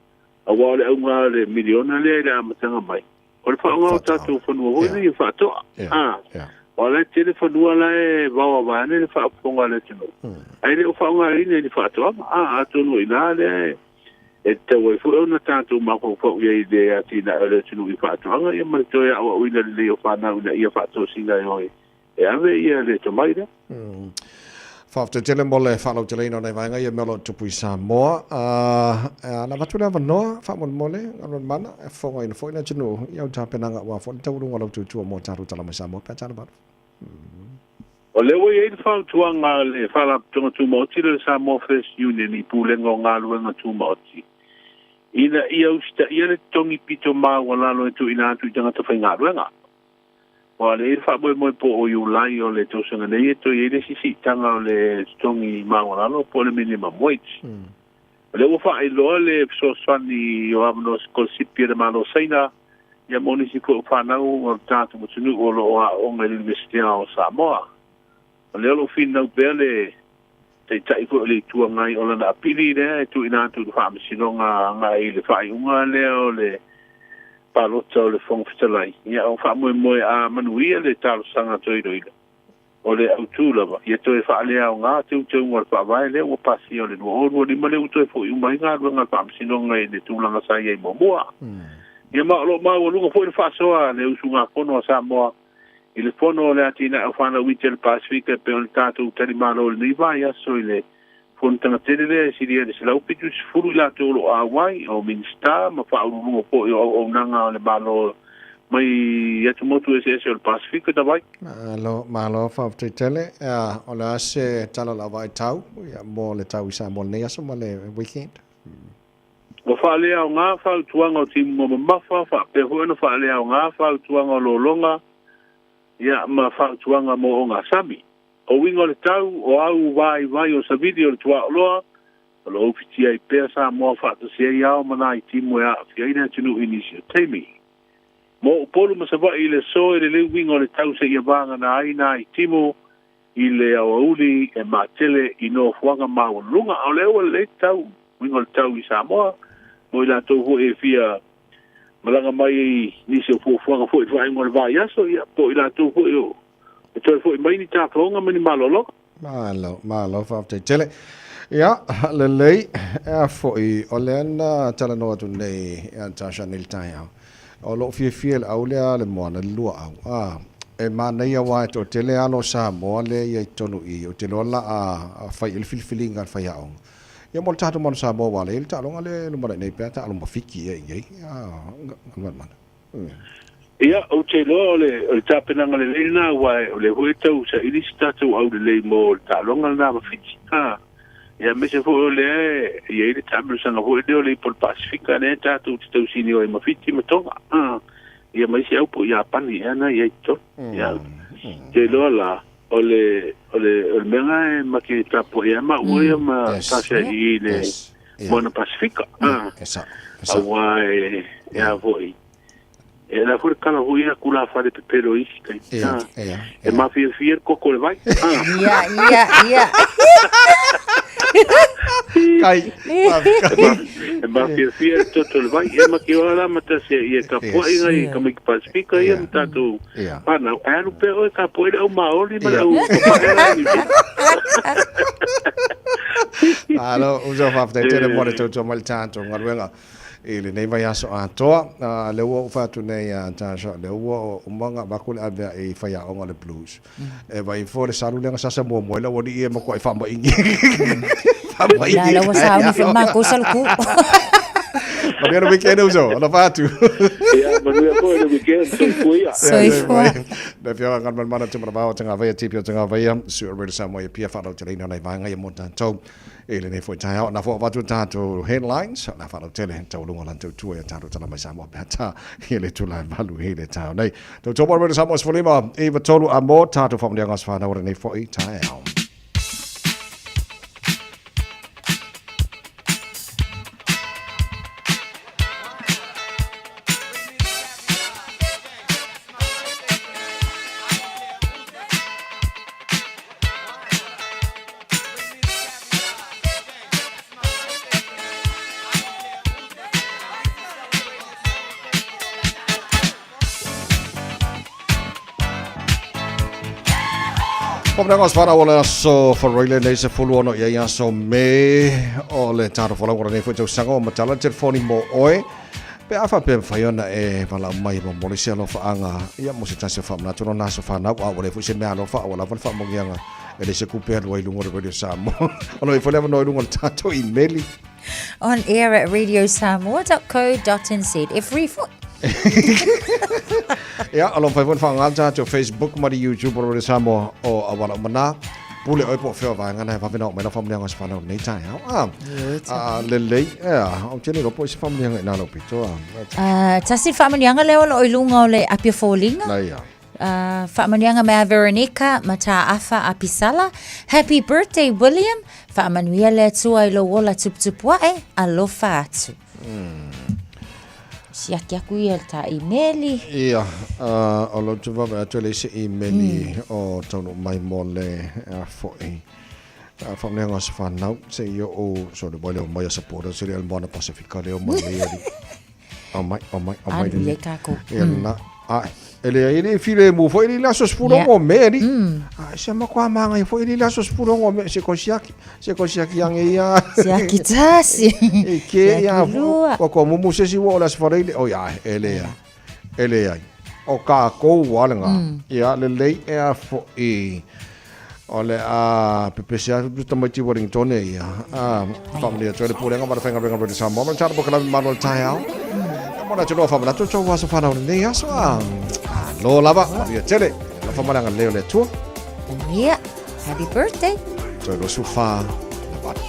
aua o le auga o le miliona lea i le amataga mai, o le faaaoga o tatou fanua foi nei e faatoa. Aua o la e tele fanua la e vaoa vaeane le faafofoga a le atunuu, ae le o faaaogaina i le faatoaga. Atonu o i ina lea e tatau ai foi ona tatou mafaufau i ai i le atinae o le atunuu i faatoaga ia ma le toe aoaoina lelei o fanau ina ia faatosina e o e ave ia le tomai lea. Faafetai tele mo le faalauteleina o nai vaega ia mea o lo o tupu i Samoa. Na avatu le avanoa faamolemole Galumalemana e fofogaina foi le atunuu i au tapenaga aua foi le taualuga o lau tuatua mo tatou tala mai Samoa pe a tala valu. O lea ua i ai le fautuaga a le Faalapotopotoga Tumaoti lea o le Samoa First Union i Pulega o Galuega Tumaoti ina ia usitaia le totogi pito maualalo e tuuina atu i tagata faigaluega. Ua lelei le faamoemoe po o Iulai o le tausaga nei e toe i ai le isi siitaga o le totogi maualalo po o le minimum wage. O lea ua faailoa le fesoasoani o avanoa sikolasipi a le Malo o Saina ia mo nisi foi o fanau o le tatou atunuu o lo o aooga i le Iunivesite Ao o Samoa. O lea o lo o finau pea le Taitai foi o le Itu Agai o lana apili lea e tuuina atu i le Faamasinoga agai i le faaiuga lea o le palota o le Fofoga Fetalai. Ia, o faamoemoe a manuia le talosaga toe iloilo, o le autu lava, ia toe faaleaoga teuteuga o le Faavae lea ua pasia o le 2025 lea ua toe foi uma ai galuega a le Faamasinoga i le tulaga sa i ai muamua. Ia ma o lo o maualuga foi le faasoa a le usugafono a Samoa i le Fono o le Atinae o Fanau Iti a le Pasefika e pei ona tatou talimalo i lenei vaiaso i le fonotaga tele lea e silia i le 170 i latou o lo o auai, o Minisita ma Faauluuluga foi o auaunaga a le Malo mai atumotu eseese o le Pasefika. Tavai. Malo, malo, faafetai tele. O le a se tala o le auvaai tau mo le tau i Samoa i lenei aso ma le weekend? Ua faaleaoga fautuaga o timuga mamafa, faapea foi ona faaleaoga fautuaga o lologa, ia, ma fautuaga mo ogasami. O uiga o le tau, o au vaivai o savili o le tuaoloa, o lo o ufitia ai pea Samoa faatasi ai ao ma nai timu e aafia ai le atunuu i nisi o taimi. Mo Upolu ma Savaii i le aso e lelei uiga o le tau seia vagana ai nai timu i le aoauli e matele i nofoaga maualuluga. A o lea ua lelei le tau, uiga o le tau i Samoa, mo i latou foi e fia malaga mai i nisi o fuafuaga foi i le faaiuga o le vaiaso, ia, po o i latou foi o toe foi mai ni tafaoga ma ni malologa. Malo, malo, faafetai tele. Ia, lelei, e a foi, o lea na talanoa atu nei ia Natasha nei le taeao, O lou fiafia i le au lea a le moana, le lua au. A, e manaia aua e toatele alo o Samoa lea e i ai totonu i i, ou te iloa la a fai i ai le filifiliga a le faiaoga. Ia mo le tatou moana Samoa aua lea e i ai le taaloga lea e lumanai nei pe a taalo ma Fiti ea i inei. A, Galumalemana. Ia, ou te iloa o le, o le tapenaga lelei lena aua o lea foi e tau saili se tatou aulelei mo le taaloga lena ma Fiti. A. Ia aemaise foi o lea e i ai le taamilosaga foi lea o le Ipu o le Pasefika lea tatou te tausini ai ma Fiti ma Tonga. Ia ma isi au po o Iapani ea na i ai i totonu. Ia, te iloa la, o le, o le, o le mea lena e ma te tapuai ai maua ia ma tasi ai i i le Moana Pasifika. Aua e, e a foi, e la foi le kala foi ia tulafale pepelo i isi taimi. E mafiafia le koko o le vai. Ia, ia, ia. Kai. E mafiafia le toto o le vai. Ia ma te ola la ma tasi ai ia tapuaiga i tamaiti Pasifika ia ma tatou whanau. Ae alu pea oe tapuai le au Māori ma le au papae la i New Zealand. Malo, uso faafetai tele mo le tautua mai le tatou galuega i lenei vaiaso atoa. Lea ua ou fai atu nei ia Tasha, lea ua uma ona avatu le ave i faiaoga o le Blues. E vai ifo le salu lea na sasa muamua ai le aualii e matuai faamaini. Faamaini. La la ua sauni foi matou saluku. Manuia le weekend uso, alofa atu. Ia, manuia foi le weekend, soifua ia. Soifua. Le afioga Galumalemana Tumanavao o Tagavaia, TP o Tagavaia, Sue Roberta Samoa ia Pia faalauteleina nai vaega ia mo tatou i lenei foi taeao. Na foi avatu tatou headlines, na faalautele taualuga o lana tautua ia tatou tala mai Samoa pe a ta i le itula e 8 i le taeao nei. Tautua mai Radio Samoa 15 93 a mo tatou faamanuiaga o se whanau o lenei foi taeao. Papalega o Sefana o le aso Faroile nei se fulu ono i ai aso me o le tatou folauga o lenei foi tausaga ua matala le telefoni mo oe pe a faapea mafai ona e valaau mai e momoli se alofaaga ia mo se tasi o faamanatu lona aso fanau a ua leai foi se mea alofa a ua lava le faamanuiaga e leai se kupe alu ai i luga o le Radio Samoa o lo o i ai foi le avanoa i luga o le tatou imeli On air at radiosamoa.co.nz. E free foi. Ia, o lo o mafai foi ona faaaoga le tatou Facebook ma le YouTube o le Radio Samoa o Auala Uma Na. Pule oe po o fea o vaega na e vave na oo mai lau faamanuiaga o se whanau lenei taeao. Ah, ah, lelei, ea, ou te le iloa po o i se faamanuiaga i nā lau pito. Ah, tasi le faamanuiaga lea o lo o i luga o le Apia Foliga. Na ia. Faamanuiaga mai a Veronica Mataafa Apisala. Happy birthday William. Faamanuia le Atua i lou ola tuputupu ae, alofa atu. Siaki aku ia le ta imeli. Ia, o lou tuvave atu e leai se imeli o taunuu mai mo le foi. Faamanuiaga o se whanau, se i oo, sorry, wai leo mai a supporter, se le al Moana Pasifika leo mai nei ali. Ao mai, ao mai, ao mai. Alu i ai kākou. Ia lena. Ai, e leai, e le filemu foi le aso 16 o Me, alii. Ai, se makuā māngai foi le aso 16 o Me, se ko siaki, se ko siaki ange ia. Siaki tasi. E ke ia, Siaki lua. ua kua mumu se isi ua o le aso Faraile. Oi, ai, e leai, e leai. O kākou ua lena. Ia, lelei e a foi. O le a pepese atu le tamaiti Wellingtone ia. A, faamanuia atu ai le Pulega ma le Faigaluega Radio Samoa ma le Tala Pokalame Malo o le taeao. Ia mo le atunuu faamanatu tou aso fanau lenei aso a. Alo lava, manuia tele. Alofa ma le agalelei o le Atua. Manuia. Happy birthday. Toe 24 na valu.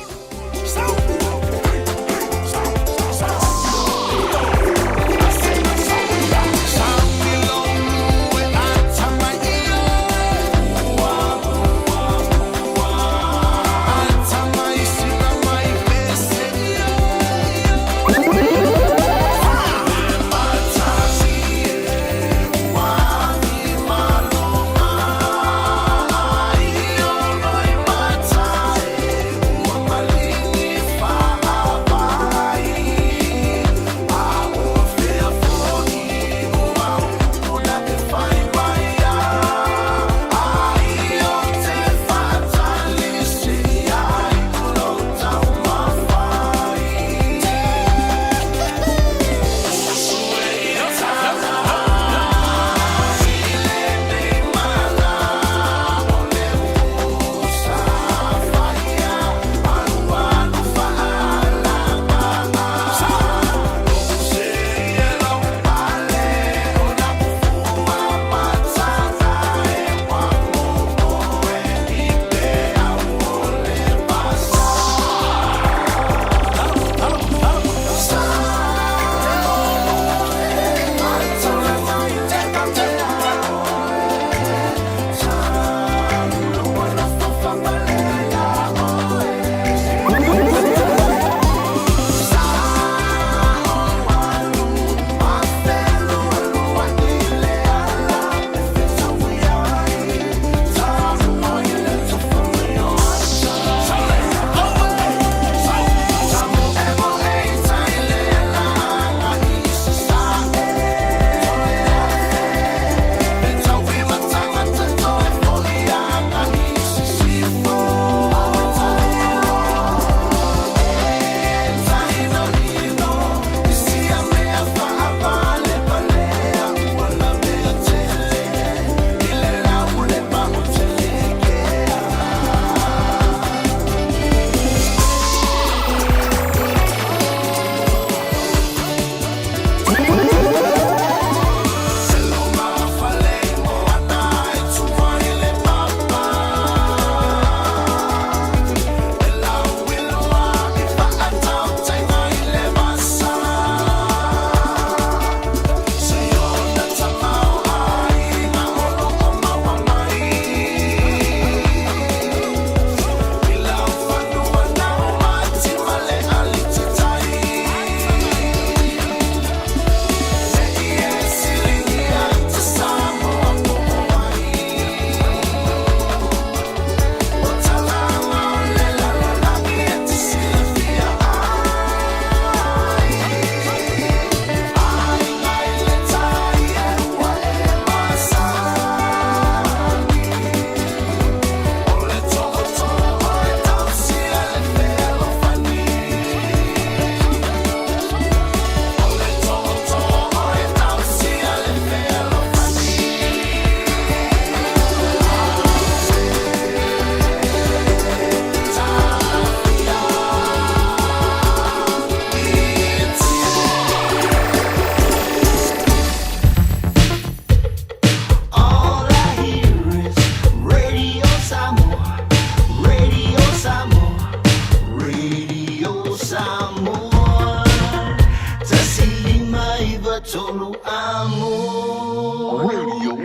Radio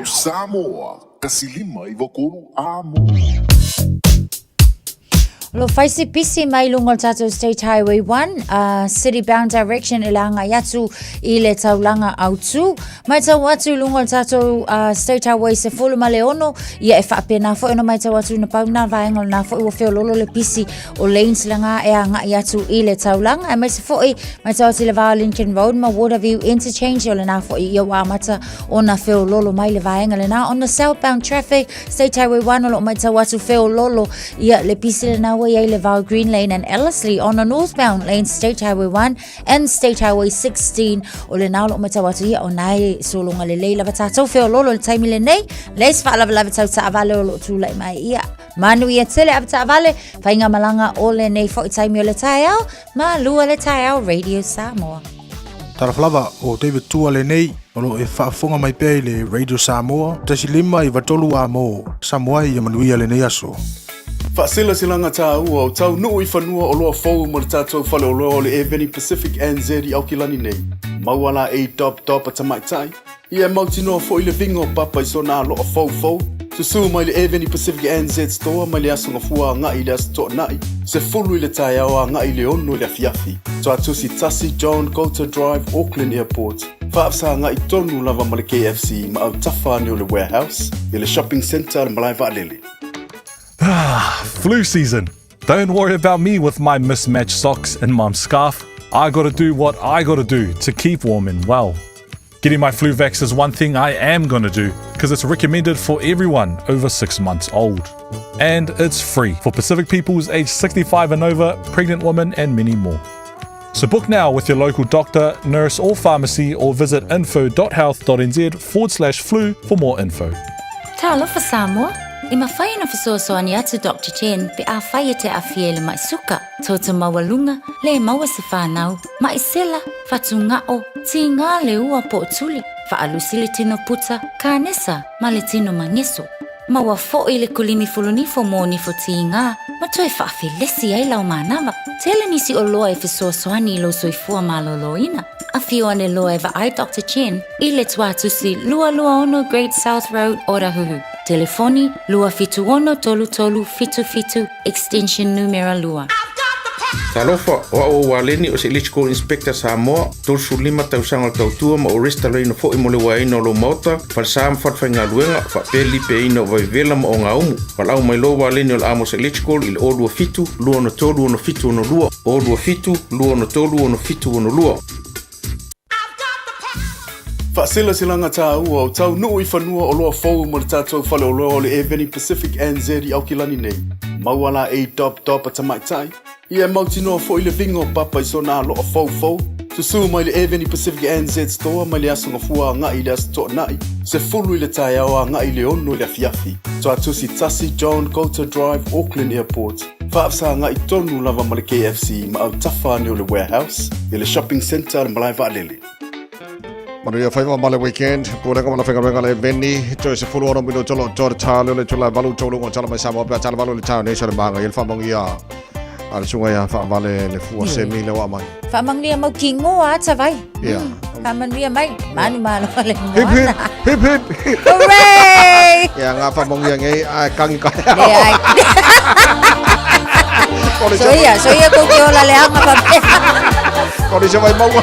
Samoa, 159 amo. O lo fai se pisi mai lunga o le tatou State Highway 1, city bound direction e le agai atu i le taulaga autū. Matau atu i luga o le tatou State Highway 16, ia e faapena foi ona matau atu na pau na vaega o lena foi ua feololo le pisi o lanes lena e agai atu i le taulaga. Aemaise foi matau atu i le va o Lincoln Road ma Waterview Interchange, o lena foi ia ua amata ona feololo mai le vaega lena. On the southbound traffic, State Highway 1 o lo o matau atu feololo ia le pisi lena ua i ai le va o Green Lane and Ellerslie. On the northbound lane, State Highway 1 and State Highway 16 o lena o lo o matau atu ia o na e sologa lelei lava tatou feololo i le taimi lenei. Leai se faalavelave tau taavale o lo o tulai mai ia. Manuia tele avetaavale, faigamalaga o lenei foi taimi o le taeao, malua le taeao Radio Samoa. Talofa lava, o David Tua lenei, o lo o e faafofoga mai pea i le Radio Samoa, 153 a mo Samoa ia manuia lenei aso. Faasilasilaga tāua o taunuu i fanua oloa fou mo le tatou faleoloa o le Airveni Pacific NZ i Aukilani nei. Maua la e dop dop a tamaitai, ia e mautinoa foi le viga o papa i sona aloa foufou. Susū mai le Airveni Pacific NZ Store mai le Aso Gafua agai i le Aso Toonai, 10 i le taeao agai i le 6 i le afiafi. Tuatusi 1 John Coulter Drive, Auckland Airport. Faafesagai tonu lava ma le KFC ma autafa ane o le Warehouse i le Shopping Centre a le Malae Vaalele. Ah, flu season. Don't worry about me with my mismatched socks and mum's scarf. I gotta do what I gotta do to keep warm and well. Getting my flu vax is one thing I am gonna do because it's recommended for everyone over 6 months old. And it's free for Pacific peoples aged 65 and over, pregnant women, and many more. So book now with your local doctor, nurse, or pharmacy, or visit info.health.nz forward slash flu for more info. Talofa Samoa, e mafai ona fesoasoani atu Doctor Chen pe afai e te aafia i le mai suka, toto maualuga, le maua se fanau, mai sela, fatugao, tiga le ua po o tuli, faalusi le tino puta, kanesa ma le tino mageso. Maua foi le kolimi fulunifo mo nifo tiga ma toe faafelesi ai lau manava. Tele nisi oloa e fesoasoani i lou soifua malōlōina. Afio ane loa e vaai Doctor Chen i le Tuatusi 226 Great South Road, Otahuhu. Telefoni 276 33 77 extension numera 2. Talofa, o au o Waleni o se Electrical Inspector Samoa, 35 tausaga o le tautua ma o resitalaina foi mo le uaeina o lou maota, falesa ma falefaigaluega, faapea le lipeaina o vaivevela ma ogaumu. Valaau mai loa Waleni o le Amos Electrical i le 027 263 6762, 027 263 6762. Faasilasilaga tāua o taunuu i fanua oloa fou mo le tatou faleoloa o le Airveni Pacific NZ i Aukilani nei. Maua la e dop dop a tamaitai, ia e mautinoa foi le viga o papa i sona aloa foufou. Susū mai le Airveni Pacific NZ Store mai le Aso Gafua agai i le Aso Toonai, 10 i le taeao agai i le 6 i le afiafi. Tuatusi 1 John Coulter Drive, Auckland Airport. Faafesagai tonu lava ma le KFC ma autafa ane o le Warehouse i le Shopping Centre a le Malae Vaalele. Manuia faiva ma le weekend, pulega ma la faigaluega le veni, toe 16 minuta o lo o toa le talo le itula e valu taunuuga o tala mai Samoa pe a tala valu i le tao nei so le maga i le faamanuia a le susuga ia Faavale le fua semi le ua aumai. Faamanuia mau ki ngoa a tavai. Ia. Faamanuia mai, manu malo le Hip hip, moana. hip hip. Hooray! Ia ngā faamanuia nei a e kangi kai. Le ai. Soia, soia kou te ola le anga papea. Kore se vai maua.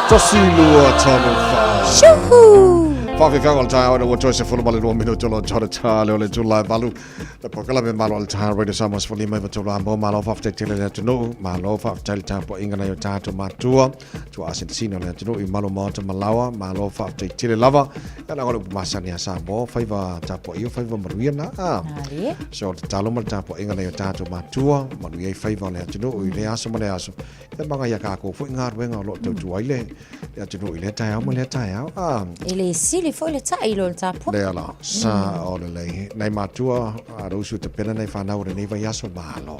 1, 2, 3, 4. Shuhu! Whawhiwhanga o le taeao ina ua toe 12 minuto lo tore tā le o le tūlai valu. Le pokala me malo o le taeao Radio Samoa 15 i tolu a mo malo whawhitai tele le atunuu. Malo whawhitai le tapuainga nai o tātou matua. Tua asinasina o le atunuu i malo maota malawa. Malo whawhitai tele lava. Ia na ngole upu masani a Samoa. Whaiva tapuai o whaiva manuia na. Arie. So te talo ma le tapuaiga nai o tātou matua, manuia ai faiva o le atunuu i lea aso ma lea aso. Ia maga ia kākou foi galuega o lo o tautua ai le le atunuu i lea taeao ma lea taeao. Ah, E le sili foi le ta'i lo le tapuai. lea la, sa o lelei. Nai matua, a rausu te pena nai whanau o lenei vaiaso, malo.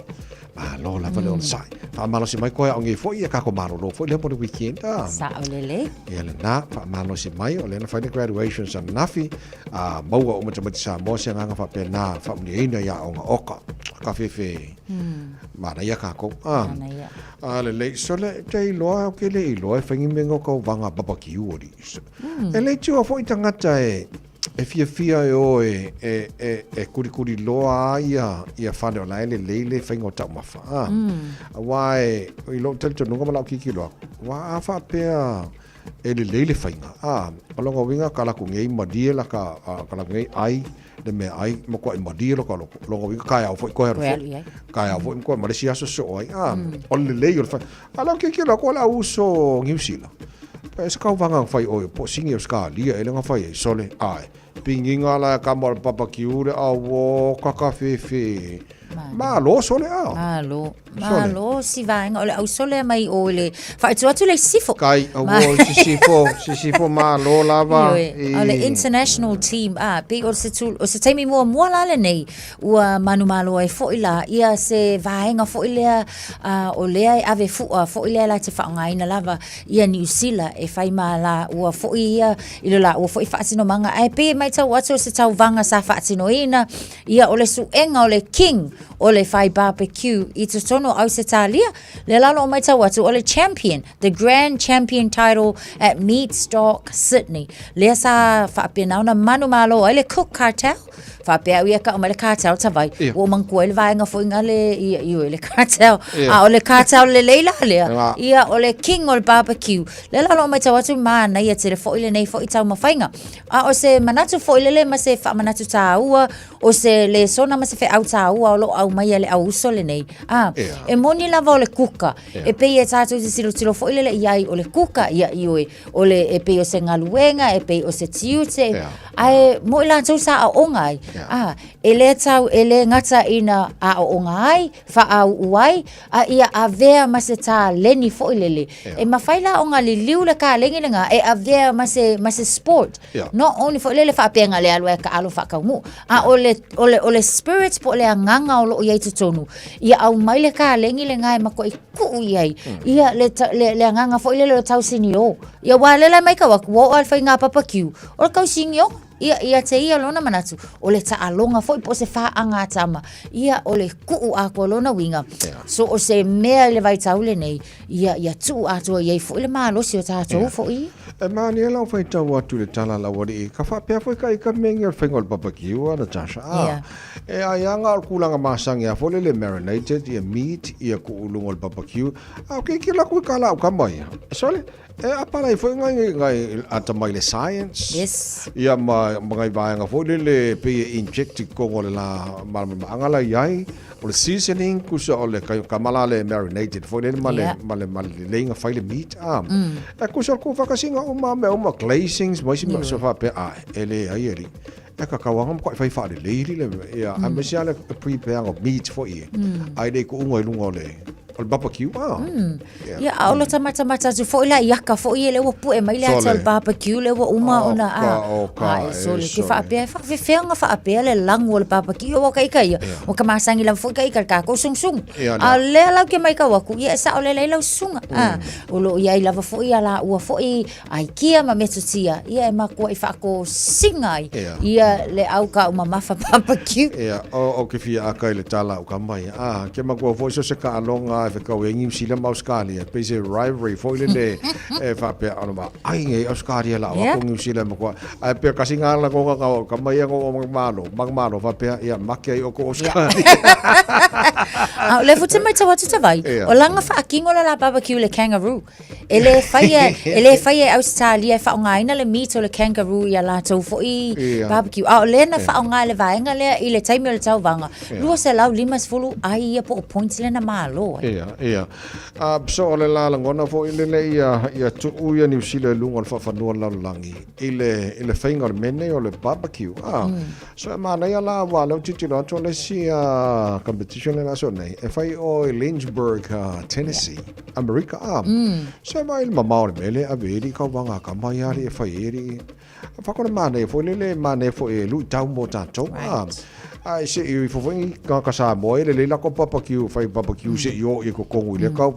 Malo lava le onosai. Faamalosi mai koe au ngei foi ia kako malolo foi lea mo le weekend. Ah. Sa'o lelei. Ia lena, faamalosi mai, o lea na fai le graduation sa nafi, a maua uma tamaiti Samoa se agaga faapena, faamuliaina ia aoga oka. Ka fefe, manaia kākou. Ah. Manaia. A lelei, so le, te iloa, o ke le iloa, e whaingi me ngō kau vanga barbecue ori. E le tua foi tangata e, e fiafia e o e, e, e, e kurikuri loa ai ia, ia whane o la e lelei le whainga o taumafa. Ah. A wā e, i lou talitonuga ma lau kikilo aku, wā a whaapea e lelei le whainga. Ah, o longa winga ka laku ngei marie la ka, a, ka laku ngei ai, le mea ai, ma kua i marie lo ka loko. Longa winga kai au foi koe aru Koe foi. alu i ai. Kai au foi ma koe ma le si aso so ai. Ah, o le lelei o le whainga. A lau kikilo aku o la uso New Zealand. Pa e se kauvaga fai oe po singi o Australia e le nga fai ai sole ai. Pinginga la ka mo barbecue le au o kakafefe. Malo sole a. Malo. Sole. Malo si vaega o le ausole mai o le faaitu atu le sifo. Kai au o sisifo, sisifo malo lava. Ioe, o le international team a pei o se tu, o se taimi muamua la lenei ua manumalo ai foi la ia se vaega foi lea a, o lea e ave fu'a foi lea la te faaaogaina lava ia Niu Sila e fai ma la ua foi ia i le la ua foi faatinomaga ae pei e matau atu o se tauvaga sa faatinoina ia o le suega o le king o le fai barbecue i totonu o Ausetalia lea la o lo o matau atu o le champion the grand champion title at Meatstock Sydney lea sa faapena ona manumalo ai le Cook Cartel faapea au ia ka'u mai le cartel tavai Ia. ua ou manatua ai le vaega foi na le ia ioe le cartel Ia. a o le cartel lelei la lea Ia. ia o le king o le barbecue lea la o lo o matau atu manaia tele foi lenei foi taumafaiga a o se manatu foi lele ma se faamanatu tāua o se lesona ma se feau tāua o lo o aumaia le auuso lenei a Ia. e moni lava o le kuka Ia. e pei e tātou te tilotilo foi lele i ai o le kuka ia ioe o le e pei o se galuega e pei o se tiute Ia. ae mo i latou sa aoga ai Ia. a e lē tau e lē gata ina aooga ai faauu ai a ia avea ma se taleni foi lele Ia. e mafai la ona liliu le kalegi lena e avea ma se ma se sport Ia. not only foi lele faapea le alu ai ka alo faakauguu a o le o le o le spirit po o le agaga o loo i ai totonu ia aumai le kalegi lena e matuai tuu i ai ia le ta- le le agaga foi lele o le tausinio ia ua lele mai kau atu ua oo lava i le faiga barbecue o le tausinio ia ia te ia lona manatu o le taaloga foi po o se faagatama ia o le tuu atoa lona uiga so o se mea i le vaitau lenei ia ia tuu atoa i ai foi le malosi o tatou foi E mania lau faitau atu i le tala a lau alii, ka faapea foi ka i ka mea ngi o le faiga o le barbecue a Natasha. Ah, Ia. E ai anga o le kulaga masani a foi lele marinated ia meat ia kuu i luga o le barbecue. A o ke ke laku i ka lau kama ia. Sole, e apalai foi ngai ngai atamai le science. Yes. Ia ma ma ngai vaega foi lele pei e inject i totonu o le la malamalamaaga la i ai. O le seasoning kusa o le kai kamala le marinated foi lele ma le Ia. ma le ma le leleiga fai le meat a. E kusa o le kufakasiga uma mea uma glazings ma isi mea so faapea ae e leai alii. E kakauaga ma koe fai faalelei le ia aemaise lava le prepare o meat foi ia. Ae le i kuuga i luga o le o le barbecue a. Ia. Ia, a o lo tamatamata atu foi la i aka foi ia lea ua pue mai le ata o le Sole. barbecue lea ua uma O ona ka, a. o ka, A, e e sole. Ke sole. faapea, e faafefea ona faapea le lagu o le barbecue. Ia ua kaika ia. Ua ka masani lava foi kaika i le tatou sugsugu. Ia, A lea. o lea lau ke matau atu, ia e sao lelei lau susuga. A, o lo o i ai lava foi ia laua foi aikia ma metotia, ia e matuai faatosina ai Ia. ia le au taumamafa barbecue. Ia, o, o ke fia aka i le tala o ka mai. Ah, ke matua foi so se kaaloga e whakau e New Zealand ma Australia. Pei se rivalry foi lele e whapea ona ma ai ngei Australia la o Ia. ako New Zealand ma kua. Ai pea kasi ngā la konga ka ka mai ngo o malo, mang malo whapea ia make ai o ko Australia. A o lea foi te matau atu Tavai, o laga faakino le la barbecue le kangaroo. E le faia, e le faia e Ausetalia e faaaogaina le meat o le kangaroo i a latou foi barbecue. A o lea na faaaoga e le vaega lea i le taimi o le tauvaga, 250 ai ia po o points lea na malo ai. Ia, ia. So o le la lagona foi lele ia, ia tuu ia Niu Sila i luga o le faafanua o le lalolagi i le, i le faiga o le mea nei o le barbecue. So e manaia la aua o lea ou te tilotilo atu o le isi competition lea o le aso nei e fai o i Lynchburg, Tennessee, Amerika. So e vaai i le mamao o le mea lea e ave ai alii kauvaga a kama ia alii e fai ai alii. Fako le manaia foi lele, manaia foi e luitau mo tatou. Ae se i o ifo foi ni tagata Samoa e lelei latou barbecue, fai barbecue se i o i totonu i lea kau.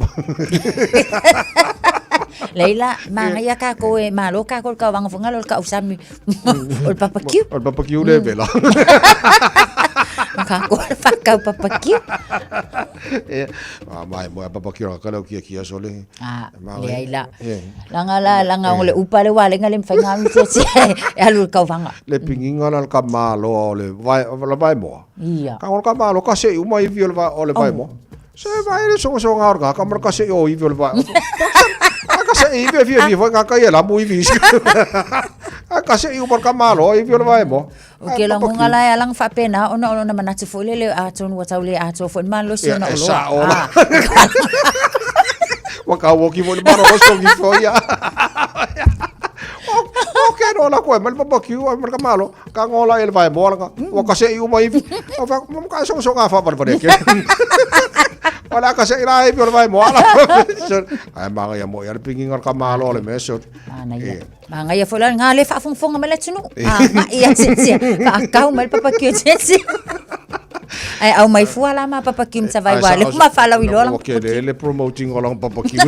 Leila, manaia kākou e malo kākou i le kauvaga foi ngalo o le kausami o le barbecue. O le barbecue le vela. Ma kākou le whakau barbecue. E, a mai mo a barbecue ra kala kia kia sole. Ah, leai la. Langa la, langa o le upa le walenga le mwhainga alu tia tia e alu le kauvaga. Le pinginga la ka malo o le vai o le vai moa. Ia. Ka o ka malo ka se uma ivi o le vai o le vai moa. Se vai le songo songo ngā ka mara ka se o ivi o le vai. A ka se ivi e fia fia foi ka kai e la mu ivi. A ka se uma ka malo ivi o le vai moa. O ke lagonga la e alanga faapena ona o lona manatu foi lele atonu ua tau le atoa foi le malosi ona e o loa. sao la. Ua ka woki foi le malolosi o gifo ia. O ke no la koe, mai le barbecue, ai mai le ka malo, ka ngola e le vae moa langa, ua ka sei uma ivi. O fa, mo ka songo songa fa vale vale ke. O la ka sei la ivi o le vae moa la. Ai manga ia mo ia le pinginga o le ka malo o le mea so. Manaia. Manaia foi la ngā le faafogafoga mai le atunuu. A mai a tietia. Faakau mai le papaki o tietia. Ai au mai fua la ma papaki ma tavai wa le ma whalau i loa Ua ke le le promoting o lang barbecue.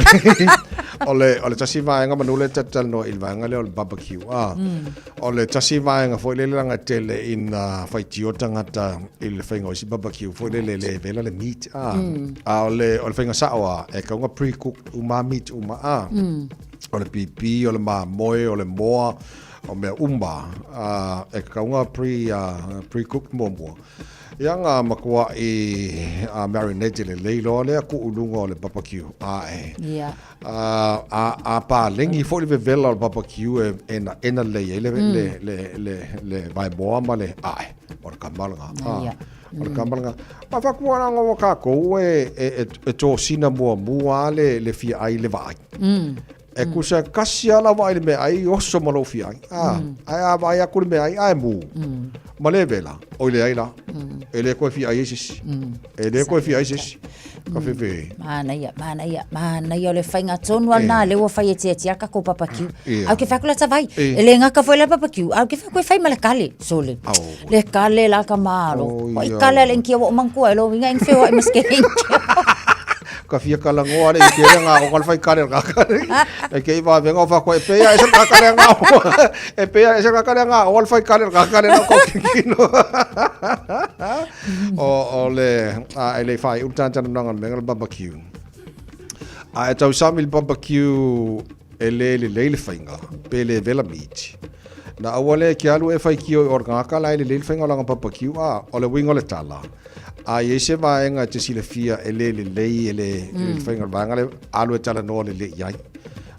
O le o le tasi vaega manu le tatalanoa i le vaega lea o le barbecue. Ah. O le tasi vaega foi lele langa tele ina faitio tagata i le faiga o isi barbecue foi lele le vela le meat. Ah. A o le o le faiga sao ah e tau nga pre-cooked uma meat uma ah. O le pipī, o le mamoe, o le moa, o mea uma, a, e tatau ona pre, uh, pre-cooked muamua. Ia nga matua'i a marinate lelei loa lea tuu i luga o le barbecue. Ae. Ia. A, a, a palegi foi le vevela o le barbecue e, e na, e na lelei ai le, le, le, le, le vaemoa ma le ae. O le kama lena. Ia. O le kama lena. Ma whakuaranga o kākou e, e, e, e tōsina muamua le, le fia ai le vaai. E kusa kasi ala vaai le mea ai, oso ma lou fia ai. A, ae a vaai aku le mea ai, ae mu. Ma le vela, oi le ai la. E le koe fia ai e sisi. E le koe fia ai sisi. Ka fefe. Manaia, manaia, manaia o le whainga tonu al nā le ua whai e tia tia ka ko barbecue. Ia. Au ke whai kula tawai, Ia. e le ngaka foi le barbecue, au ke whai koe whai ma le kale, sole. Au. Le kale la ka malo. Oh, Oi ia. kale le nkia wa o mangkua e lo winga ing whewa i maske nkia. Ka fia kalangoa le i ke rea ngā o ka whai kare ngā kare. E ke i wā venga o whakoa e pēia e se ngā kare ngā o. E pēia e se ngā kare ngā o whai kare ngā kare ngā ko kikino. O, o le, a, e le whai utan tana nanga menga le barbecue. A e tau sami le barbecue e le le le le whainga, pe le vela meat. Na aua le ke alu e whai kio i ora ngā kala e le le le whainga o langa barbecue, a, o le winga o le tala. A i ai se vaega e te silafia e le lelei e le le faiga o le vaega lea, alu e talanoa lelei i ai.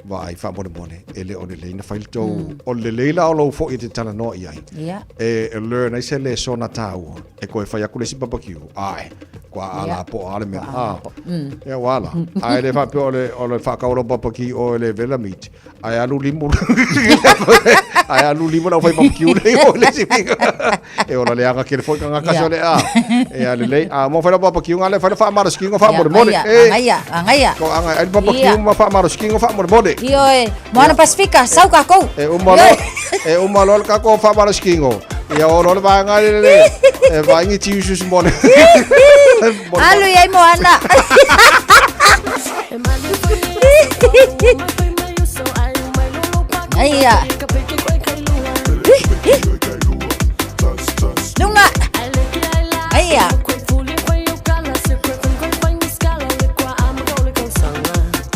Vaai faamolemole, e le o lelei na fai le tou, o le lelei la o lou foi e te talanoa i ai. E e learn ai se lesona taua, e koe fai atu le isi barbecue, ae, kua ala po a le mea, a, ia ua ala. Ae le faapea o le, o le faatau o lau barbecue o le vela meat, Ae alu limu. Ae alu limu lau fai barbecue nei o le isi E ola le anga kere foi ka ngaka sole a. E a lelei. A mo fai lau barbecue ngale fai la whaamaro ngo whaamore mone. E. Angaia, angaia. Ko anga ai barbecue ma whaamaro ngo whaamore mone. Ioe, Moana Pasifika, sau kākou. E uma lo, e uma lo ka ko whaamaro ngo. Ia o lo le vaanga le le. E vaingi tiusus mone. Alu iai Moana. Aia. Lunga. Aia.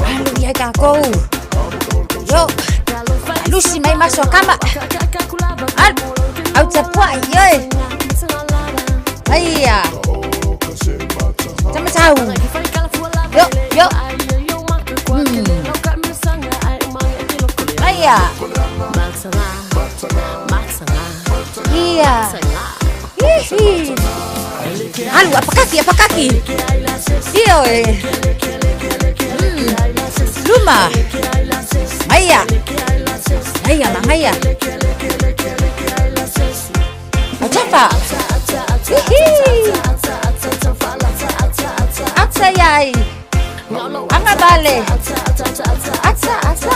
Alu iai kākou. Yo. Lusi mai maso kama. Alu. Au tapuai, ioe. Aia. Tamatau. Yo, yo. Aia. Ia. Hihi. Alu, apakaki, apakaki. Ia oe. Luma. Aia. Aia, mangaia. Autafa. Hihi. Atsa iai. Agavale. Atsa, atsa.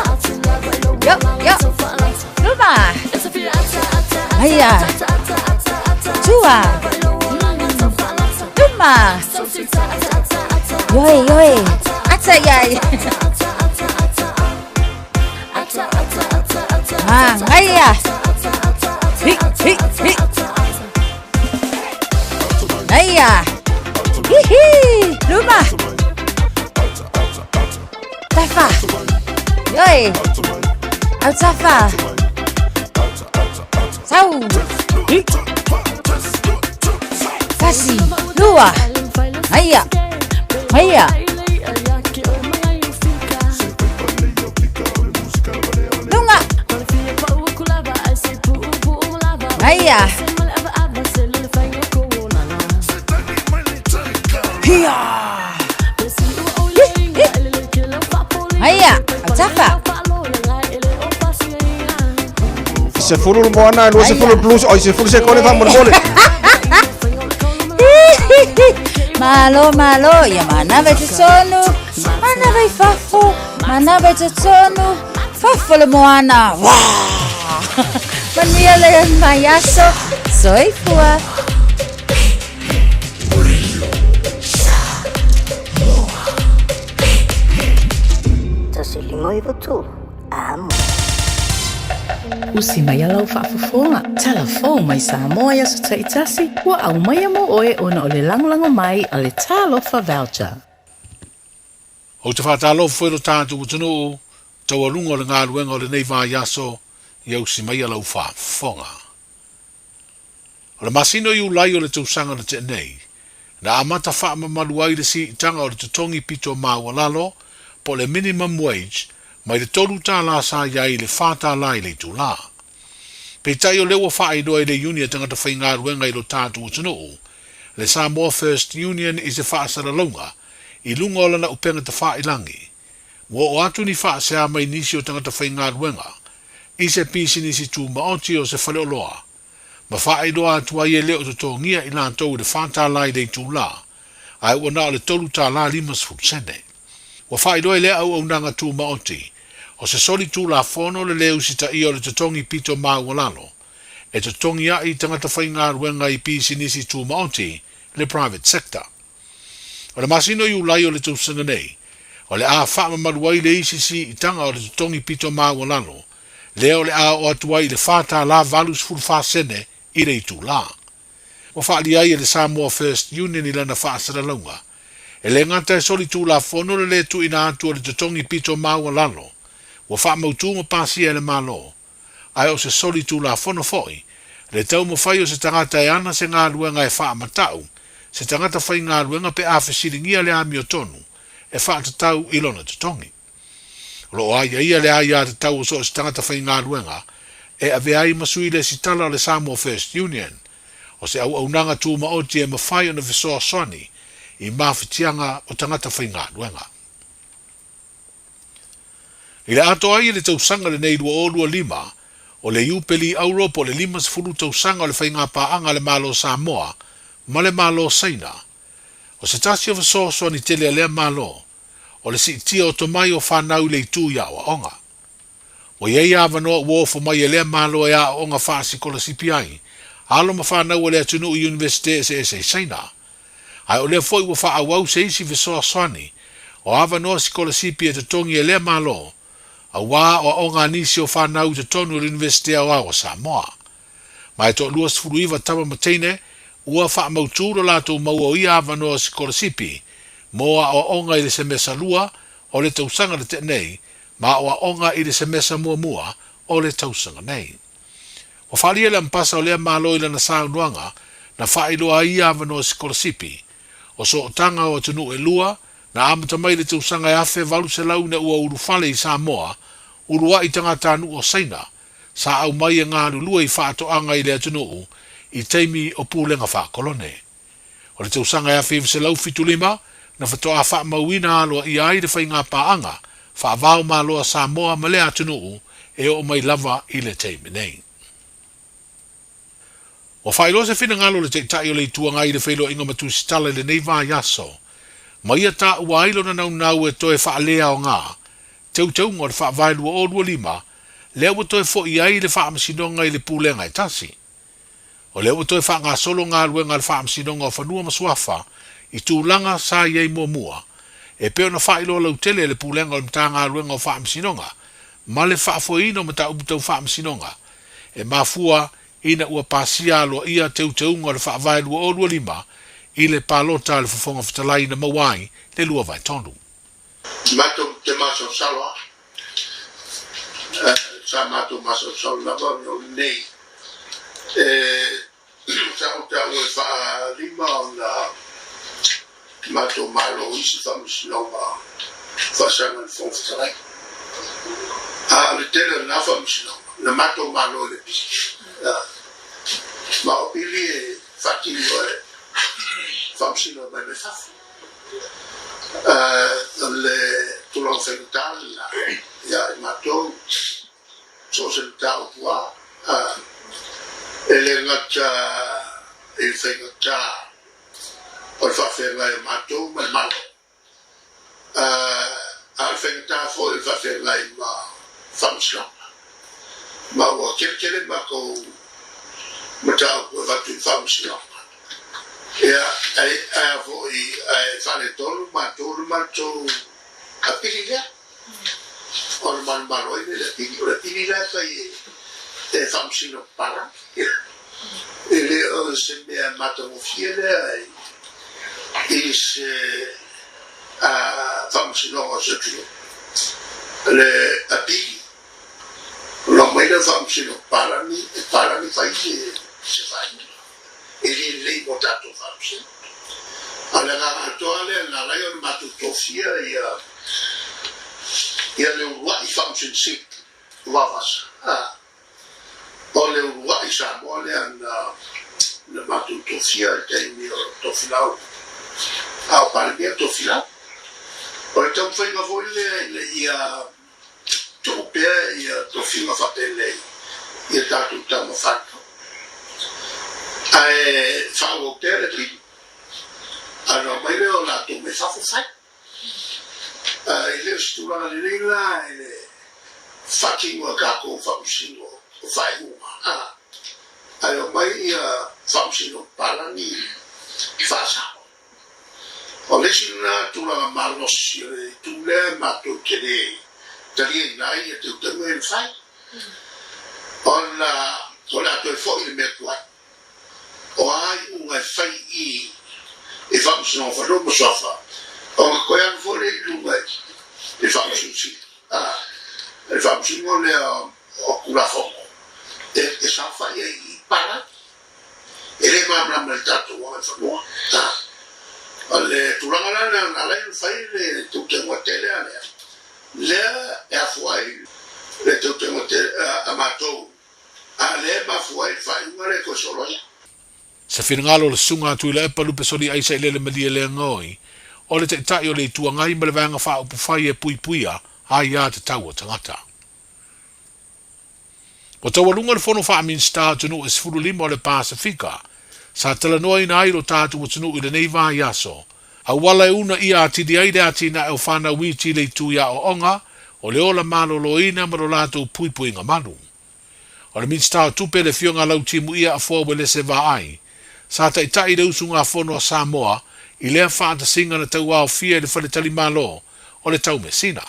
Yo, yo. Luma. Aia. Tua. Luma. Ioe, ioe. Atsa iai. Magaia. Hi, hi, hi. Aia. Hihi. Luma. Tafa. Ioe. Autafa. Sau. Hi. Tasi. Lua. Aia. Aia. Lunga. Aia. Hia. Hi, hi. Aia. Autafa. Sefulu le moana, e 20 plus, oi sefulu sekone faamolemole. Malo, malo, ia manava i totonu, manava i fafo, manava i totonu, fafo le moana. Wah! Manuia le vaiaso, soifua. 159 Amo. Usi mai a lau faafofoga, tala fou mai Samoa i aso taitasi, ua aumaia mo oe ona o le lagolago mai a le Talofa Voucher. Ou te faatalofa foi i lo tatou atunuu, taualuga o le galuega o lenei vaiaso, ia usi mai a lau faafofoga. O le masina o Iulai o le tausaga na tea nei, na amata faamamalu ai le siitaga o le totogi pito maualalo, po o le minimum wage, mai le $3 sa i ai i le $4 i le itulā. Peitai o lea ua faailoa e le Iuni a Tagata Faigaluega i lo tatou atunuu, le Samoa First Union i se faasalalauga i luga o lana upega tafailangi, ua oo atu ni faasea mai nisi o tagata faigaluega i se pisinisi tumaoti o se faleoloa ma faailoa atu ai e le o totogia i latou i le $4 i le itulā, ae ua na o le $3.50. Ua faailoa e lea auaunaga tumaoti, o se soli tulafono le lē usitaia o le totogi pito maualalo e totogi a'i i tagata faigaluega i pisinisi tumaoti, le private sector. O le masina o Iulai o le tausaga nei, o le a faamamalu ai le isi siitaga o le totogi pito maualalo, lea o le a oo atu ai i le $4.84 i le itulā. Ua faaalia ai e le Samoa First Union i lana faasalalauga, e le gata e soli tulafono le lē tuuina atu o le totogi pito maualalo ua faamautū ma pasia e le Malo, ae o se soli tulafono foi le taumafai o se tagata e ana se galuega e faamatau se tagata faigaluega pe a fesiligia le amiotonu e faatatau i lona totogi. O lo o aiaia le aiatatau o so o se tagata faigaluega e avea ai ma sui lesitala o le Samoa First Union, o se auaunaga tumaoti e mafai ona fesoasoani i mafatiaga o tagata faigaluega. I le atoa ai i le tausaga lenei 2025, o le Iupeli Auro po o le 50 tausaga o le faigapaaga a le Malo Samoa ma le Malo Saina. O se tasi o fesoasoani tele a lea Malo, o le siitia o tomai o fanau i le itu i aoaoga. Ua i ai avanoa ua ofo mai e lea Malo e aooga faasikolasipi ai alo ma fanau a le atunuu i Iunivesite eseese i Saina. Ae o lea foi ua faaauau se isi fesoasoani o avanoa sikolasipi e totogi e lea Malo, auā o aoga a nisi o fanau i totonu o le Iunivesite Aoao o Samoa. Ma e toa 29 tama ma teine ua faamautū lo latou maua o ia avanoa sikolasipi mo aoaoga i le semesa lua o le tausaga na tea nei ma aoaoga i le semesa muamua o le tausaga nei. Ua faaalia le ampasa o lea Malo i lana saunoaga na faailoa ai ia avanoa sikolasipi. O sootaga o atunuu e lua, na amata mai i le tausaga e 1800 ina ua ulufale i Samoa, uluai tagatanuu o Saina, sa aumai e galulue i faatoaga i le atunuu i taimi o pulega faakolone. O le tausaga e 1975 na faatoa faamauina aloaia ai le faigapaaga faava-o-Malo a Samoa ma lea atunuu e oo mai lava i le taimi nei. Ua faailoa se finagalo o le Taitai o le Itu Agai i le feiloaiga ma Tusitala i lenei vaiaso, ma ia taua ai lona naunau e toe faaleaoga teuteuga o le Faavae 2025, lea ua toe foi ai le Faamasinoga i le Pulega e tasi. O lea ua toe faagasolo galuega a le Faamasinoga o Fanua ma Suafa i tulaga sa i ai muamua, e pei ona faailoa lautele e le Pulega o le Matagaluega o Faamasinoga ma le faafoeina o mataupu tau faamasinoga e mafua ina ua pasia aloaia teuteuga o le Faavae 2025 i le palota a le Fofoga Fetalai na maua ai le 2/3. Matou te masalosalo a, sa matou masalosalo lava ona o lenei e sa ou taua e faalima ona matou malo isi faamasinoga faasaga i le Fofoga Fetalai. A o le tele o na faamasinoga na matou malo i le pili. Ma o pili e faatino e faamasino mai mai fafo. O le tulaga faigata lena ia i matou so o se mataupu lava, e le gata i le faigata o le faafeagai o matou ma le Malo, a o le faigata foi o le faafeagai ma Faamasinoga. Ma ua keletele matou mataupu e avatu i le Faamasinoga. Ia, ae foi, ae faaletonu matou le matou apili lea. Ona manumalo ai lea i le apili. O le apili la e fai e Faamasino Papalagi. E le o se mea matagofie lea i se faamasinoga o se atunuu. Le apili, ona omai lea o Faamasino Papalagi, e papalagi fai se faaiuga. E le lelei mo tatou faamasino. A o le agaga atoa lea na ala ai ona matou tofia ia ia le uluai Faamasino Sili o Vaovasa. O le uluai Samoa lea na na matou tofia i le taimi o Tofilau, a o Palemia Tofilau. O le taumafaiga foi lea ina ia tuu pea ia tofiga faapenei i a tatou tama fanau, ae faaauau pea le pili, a na omai lea o latou mai fafo fai. E le o se tulaga lelei la i le faatino e tatou faamasino o faaiuga, ae omai ia faamasino papalagi faasao. O le isi lena tulaga malosi o le itu lea matou te le taliaina ai ia teuteuga ia na fai, ona o le a toe foi le mea tuai. O a iuga e fai i i Faamasinoga o Fanua ma Suafa, ona toe alu foi lea i luga i le Faamasino Sili, le Faamasino lea o Tulafono e saofai ai i Palagi. E le malamalama i le tatou agaifanua. O le tulaga la lea na ala ai ona fai le teuteuga tele a lea, lea e afua ai le teuteuga tele a matou, a lea e mafua ai le faaiuga lea e toe solo ai. Se finagalo o le Susuga a Tuilaepa Lupe Soliaisa i Lele Malielegaoi, o le Taitai o le Itu Agai ma le Vaega Faaupufai e Puipuia Aia Tatau a Tagata. Ua taualuga le Fono Faa-Minisita Atunuu e 15 o le Pasefika, sa talanoaina ai lo tatou atunuu i lenei vaiaso, auala e uunaia atili ai le atinae o fanau iti i le itu i aoaoga, o le ola maloloina ma lo latou puipuiga malu. O le Minisita o Tupe le Afioga Lautimuia Afoa Uelese Vaai, sa taitai i le usugafono a Samoa i lea faatasiga na tauaofia i le faletalimalo o le Taumeasina.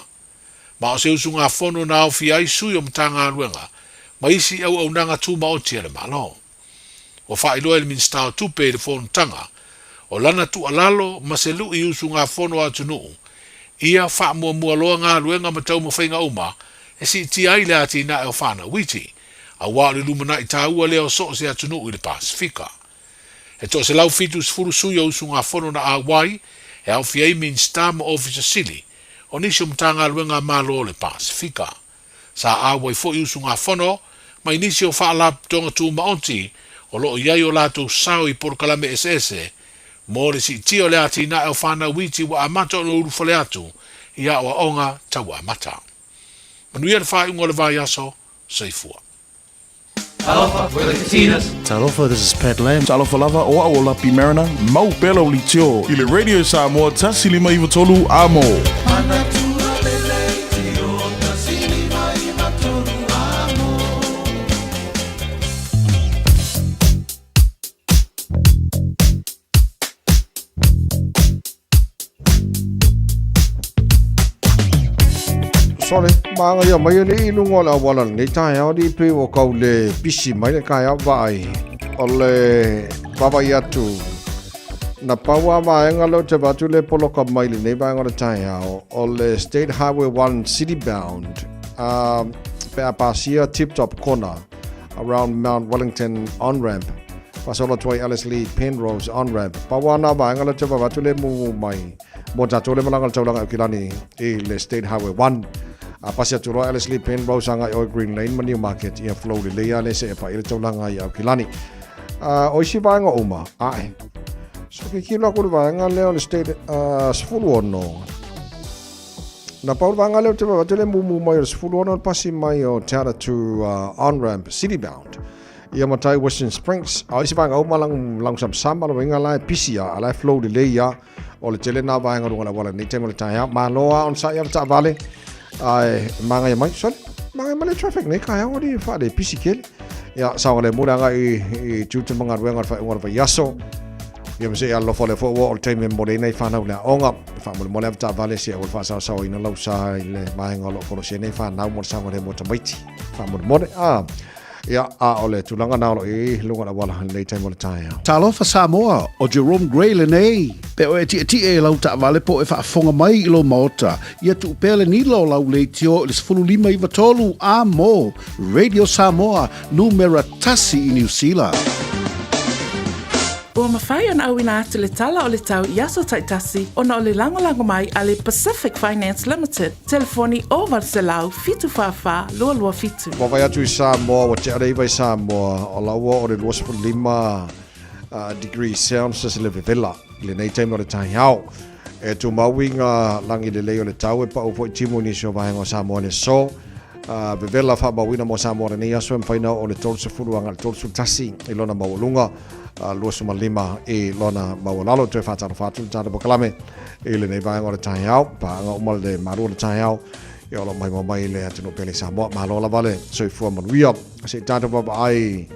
Ma o se usugafono na aofia ai sui o Matagaluega ma isi auaunaga tumaoti a le Malo. Ua faailoa e le Minisita o Tupe i le fonotaga o lana tuualalo ma se lui i usugafono a atunuu ia faamuamua loa galuega ma taumafaiga uma e siitia ai le atinae o fanau iti, aua o le lumanai taua lea o so o se atunuu i le Pasefika. E 170 sui o usugafono na auai, e aofia ai Minisita ma Ofisa Sili o nisi o Matagaluega a Malo o le Pasefika. Sa auai foi usugafono mai nisi o Faalapotopotoga Tumaoti o lo o i ai o latou sao i polokalame eseese mo le siitia o le atinae o fanau iti ua amata ona ulufale atu i aoaoga tau amata. Manuia le faaiuga o le vaiaso. Soifua. Talofa, we're the Katinas. Talofa, this is Pat Lam. Talofa lava, o au o Lapi Mariner, mau pea lau leitio i le Radio Samoa 153 Amo. Sole, magaia mai alii i luga o le auala lenei taeao alii pei ua kau le pisi mai le taeao vaai o le vaavaai atu na pau a vaega lea ou te vaai atu le poloka mai lenei vaega o le taeao o le State Highway 1 City Bound pe a pasia Tip Top Corner around Mount Wellington on-ramp. Faasolo atu ai Alice Lee Penrose on-ramp. Pau a nā vaega lea te vaavaai atu le mumu mai mo tatou le malaga le taulaga i Aukilani i le State Highway 1. A pasi atu loa Alice Lee Penrose agai oe Green Lane ma Newmarket ia flow lelei a le seʻe paʻi le taulaga i Aukilani. O isi vaega uma, ae. So ke kilo aku le vaega lea o le State 16. Na pau le vaega lea o te vaavaai le mumu mai o le 16 le pasi mai o Te Atatū on-ramp city bound. Ia matai Western Springs. A o isi vaega uma langu, langu samasama le uiga la e pisi a, a la e flow lelei a. O le tele nā vaega luga le auala nei taimi o le taeao. Malo a on sa'i a taavale. Ae magaia mai. Sorry. Magaia mai le traffic nei taeao ali whaale pisi kele. Ia, saogalemu le agai i tiute ma galuega o le faaiuga o le vaiaso. Ia ma se i alolofa o le foi ua o le taimi e momoli ai nai fanau le aoga. E faamolemole ava taavale se aua le faasaosaoina lau sa i le vaega o lo o folasia nei fanau mo le saogalemu o tamaiti. Faamolemole. Ah, ia, a o le tulaga na o lo o i ai i luga o le auala i lenei taimi o le taeao. Talofa Samoa, o Jerome Gray lenei. Pe o e tietie i lau taavale po o e faafofoga mai i lou maota, ia tuu pea le nila o lau leitio i le 15 93 a mo Radio Samoa, numera tasi i Niu Sila. Ua mafai ona auina atu le tala o le tau i aso taitasi ona o le lagolago mai a le Pacific Finance Limited, telefoni 0800 744 227. Ua vaai atu i Samoa, ua tea le iva i Samoa, o la ua o le 25 degree Celsius le vevela i lenei taimi o le taeao. E tumau i ngā langi lelei o le tau e pau foi timu i nisi o vaega o Samoa i le aso. Vevela faamauina mo Samoa lenei aso e mafai ona oo i le 30 agai i le 31 i lona maualuga, 25 i lona maualalo. Toe faatalofa atu le tatou polokalame i lenei vaega o le taeao, paaga uma le malu o le taeao ia o lo o maimoa mai le atunuu pele i Samoa. Malo lava le soifua manuia. Se i tatou vaavaai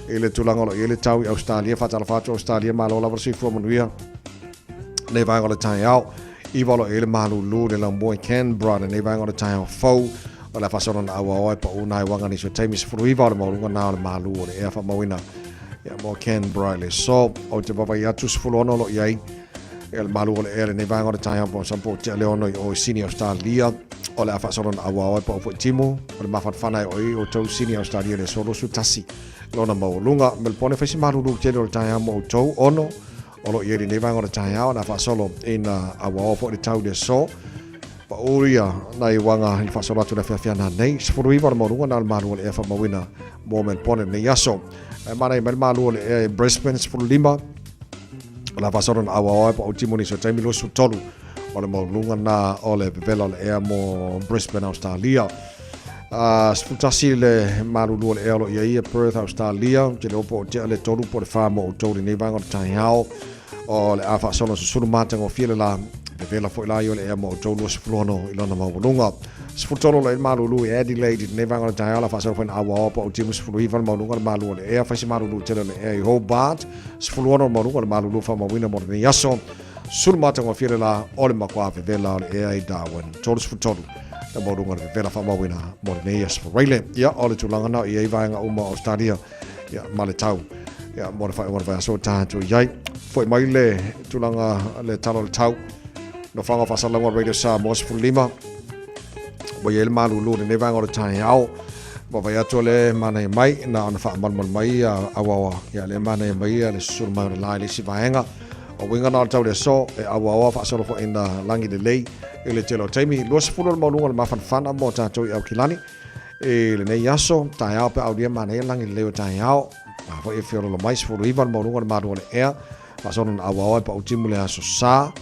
i le tulaga o lo o i ai le tau i Ausetalia. Faatalofa atu Ausetalia, malo lava le soifua manuia. Nei vaega o le taeao, iwa o lo o i ai le malūlū le laumua i Canberra, lenei vaega o le taeao fou, o le a faasolo na auaoa e paʻu nā i waga nisi o taimi 19 o le maualuga nā o le malū o le ea faamauina ia mo Canberra i le aso. Ou te vaavaai atu 16 o lo o i ai ia le malū o le ea lenei vaega o le taeao po o po o tea le ono i o i Sydney, Australia. O le a faasolo na auaoa e paʻu foi timu o le mafanafana e o i o tou Sydney, Australia i le aso 21 lona maualuga. Melbourne e fai se malūlū tele o le taeao mo outou ono O lo o i ai lenei vaega o le taeao na faasolo ina auaoa foi le tau i le aso. Pau ia nai uaga i le faasolo atu i le afiafi ana nei. 19 o le maualuga na o le malu o le ea faamauina mo Melbourne i lenei aso. Ae manaia mai le malu o le ea i Brisbane 15. O le a faasolo na auaoa e pau timu nisi o taimi 23 o le maualuga na o le vevela o le ea mo Brisbane, Australia. 11 le malulu o le ea o lo o i ai ia Perth, Australia. Ou te le po o tea le tolu po o le wha mo outou lenei vaega o le taeao. O le a faasolo susulu matagofie le la. Vevela foi la i o le ea mo outou 26 i lona maualuga. 13 lo i le malulu i Adelaide i lenei vaega o le taeao. La faasolo foi na auaoa po o timu 19 le maualuga le malu o le ea. Fai se malulu tele o le ea i Hobart. 16 le maualuga le malulu faamauina mo lenei aso. Sulu matagofie le la o le makuā vevela o le ea i Darwin. 33 le maualuga o le vevela faamauina mo lenei aso Faraile. Ia, o le tulaga na i ai vaega uma o Australia ia, ma le tau ia, mo le faaiuga o le vaiaso o tatou i ai. Foi mai le tulaga le tala o le tau. Nofoaga o faasalalauga o Radio Samoa 15. Ua i ai le malulu o lenei vaega o le taeao. Vaavaai atu o lea e manaia mai, na ona faamalumalu mai ia auaoa, ia lea e manaia mai ia le susulu mai o le la i le isi vaega. O uiga na o le tau le aso, e auaoa faasolo foi ina lagi lelei i le tele o taimi. 20 o le maualuga o le mafanafana mo tatou i Aukilani i lenei aso, taeao pe aulia manaia lagi lelei o taeao. A foi e feololo mai, 19 le maualuga o le malu o le ea, faasolo na auaoa e pau timu le aso sa.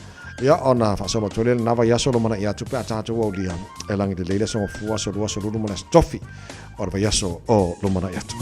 Ia, ona faasolo atu ai lea lena vaiaso lumanai atu pe a tatou aulia e lagi lelei le aso Gafua, aso Lua, aso Lulu ma le aso Tofi o le vaiaso o lumanai atu.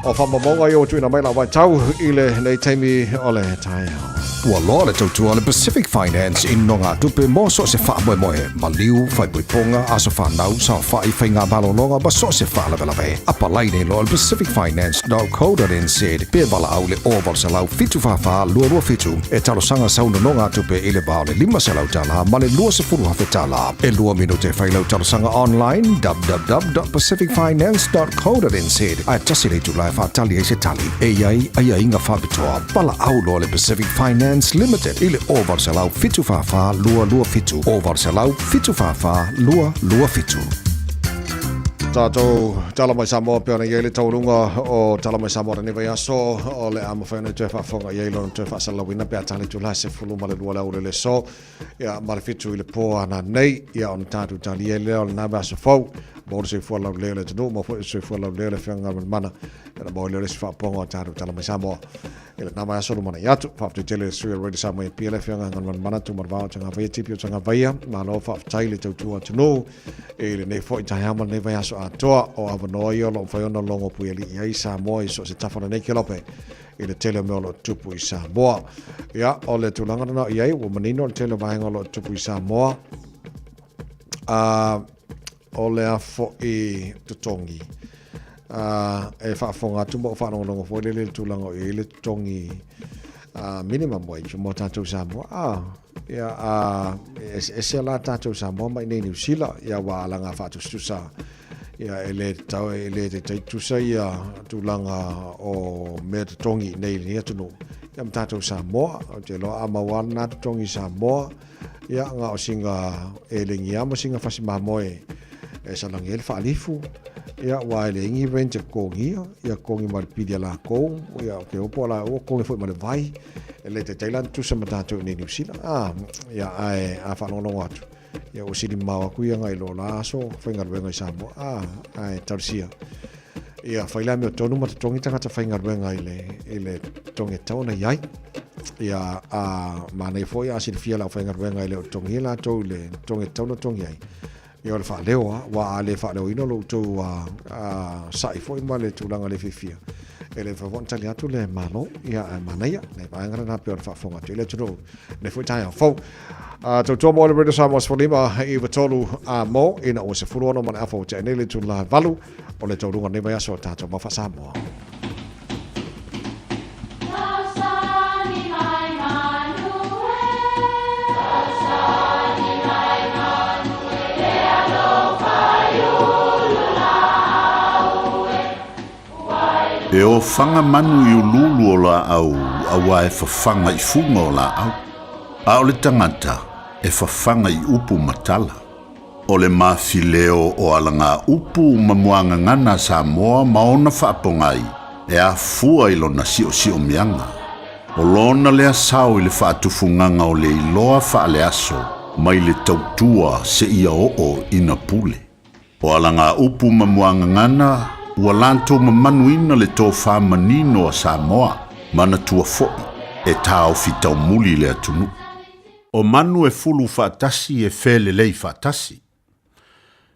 O faamaumauga ia ua tuuina mai lau vaitau i lenei taimi o le taeao. Ua loa le tautua a le Pacific Finance i nonogatupe mo so o se faamoemoe, maliu, faaipoipoga, aso fanau, saofai, faiga malologa ma so o se faalavelave. Apalai nei loa i le pacificfinance.co.nz pe valaau i le 0800 744 227 e talosaga sau nonogatupe i le va o le $500 ma le $20,000. E lua minute e fai lau talosaga online www.pacificfinance.co.nz ae tasi le itula e faatali ai se tali. E i ai aiaiga faapitoa. Valaau loa le Pacific Finance Limited i le 0800 744 227, 0800 744 227. Tatou Tala Mai Samoa pei ona i ai le taualuga o Tala Mai Samoa lenei vaiaso o le a mafai ona toe faafofoga i ai lona toe faasalalauina pe a tali itula 12 le aoauli o le aso ia ma le 7 i le po ananei ia ona tatou talia ai lea o lena vaiaso fou mo le soifua laulelei o le atunuu mo foi le soifua laulelei o le Afioga Galumalemana ona maua lea o le isi faapopoga o tatou Tala Mai Samoa i lena vaiaso lumanai atu. Faafetai tele i le sui o le Radio Samoa i Apia le Afioga Galumalemana Tuumanavao Tagavaia Tipi o Tagavaia. Malo faafetai le tautua atunuu i lenei foi taeao ma lenei vaiaso atoa. O avanoa ia o lo o mafai ona logo puialii ai Samoa i so o se tafa o lenei kelope i le tele o mea o lo o tupu i Samoa. Ia, o le tulaga lena o i ai, ua manino le tele o vaega o lo o tupu i Samoa. O le a foi totogi. E faafofoga atu ma ou faalogologo foi lele i le tulaga o i ai le totogi minimum wage mo tatou Samoa. Ia, e eseese la tatou Samoa ma inei Niu Sila, ia ua alaga faatusatusa ia e le tau e le taitai tusa ia tulaga o mea totogi i nei atunuu ia ma tatou Samoa. Ou te iloa a maua lena totogi i Samoa, Ia, na o sina elegi lava ma sina fasi mamoe e salagi ai le faalifu. Ia, aua e leai ni rent e totogia, ia totogi ma le pili a latou, ia ou te iloa po o la ua totogi foi ma le vai. E le taitai la ona tusa ma tatou i inei i Niu Sila. A, ia, ae a faalogologo atu, ia ua sili mamao atu ia nai lo la aso faigaluega i Samoa. A, ae talosia. Ia, fai le amiotonu ma totogi tagata faigaluega i le, i le totogi e tatau ona i ai. Ia, a manaia foi a silafia le aufaigaluega e le o totogia latou i le totogi e tatau ona totogi ai. Ia, o le faaleo lava, aua a le faaleoina lo outou sa'i foi ma le tulaga le fiafia, e le mafai foi ona tali atu le Malo. Ia, ae manaia, le vaega lena pei ona faafofoga atu i le atunuu. Lenei foi taeao fou. Tautua mo le Radio Samoa 15 i 3 a mo ina ua 16 ma le afa ua tea nei le itula 8 o le taualuga o lenei vaiaso o tatou mau faa-Samoa. E ofaga manu i uluulu o laau auā e fafaga i fuga o laau, a o le tagata e fafaga i upu ma tala. O le mafileo o alagaupu ma muagagana a Samoa ma ona faapogai e afua i lona siosiomiaga. O lona lea sao i le faatufugaga o le iloa faaleaso mai le tautua seia oo ina pule. O alagaupu ma muagagana ua latou mamanuina le tofa manino a Samoa, manatua foi e taofi taumuli le atunuu. O manu e fulu faatasi e felelei faatasi.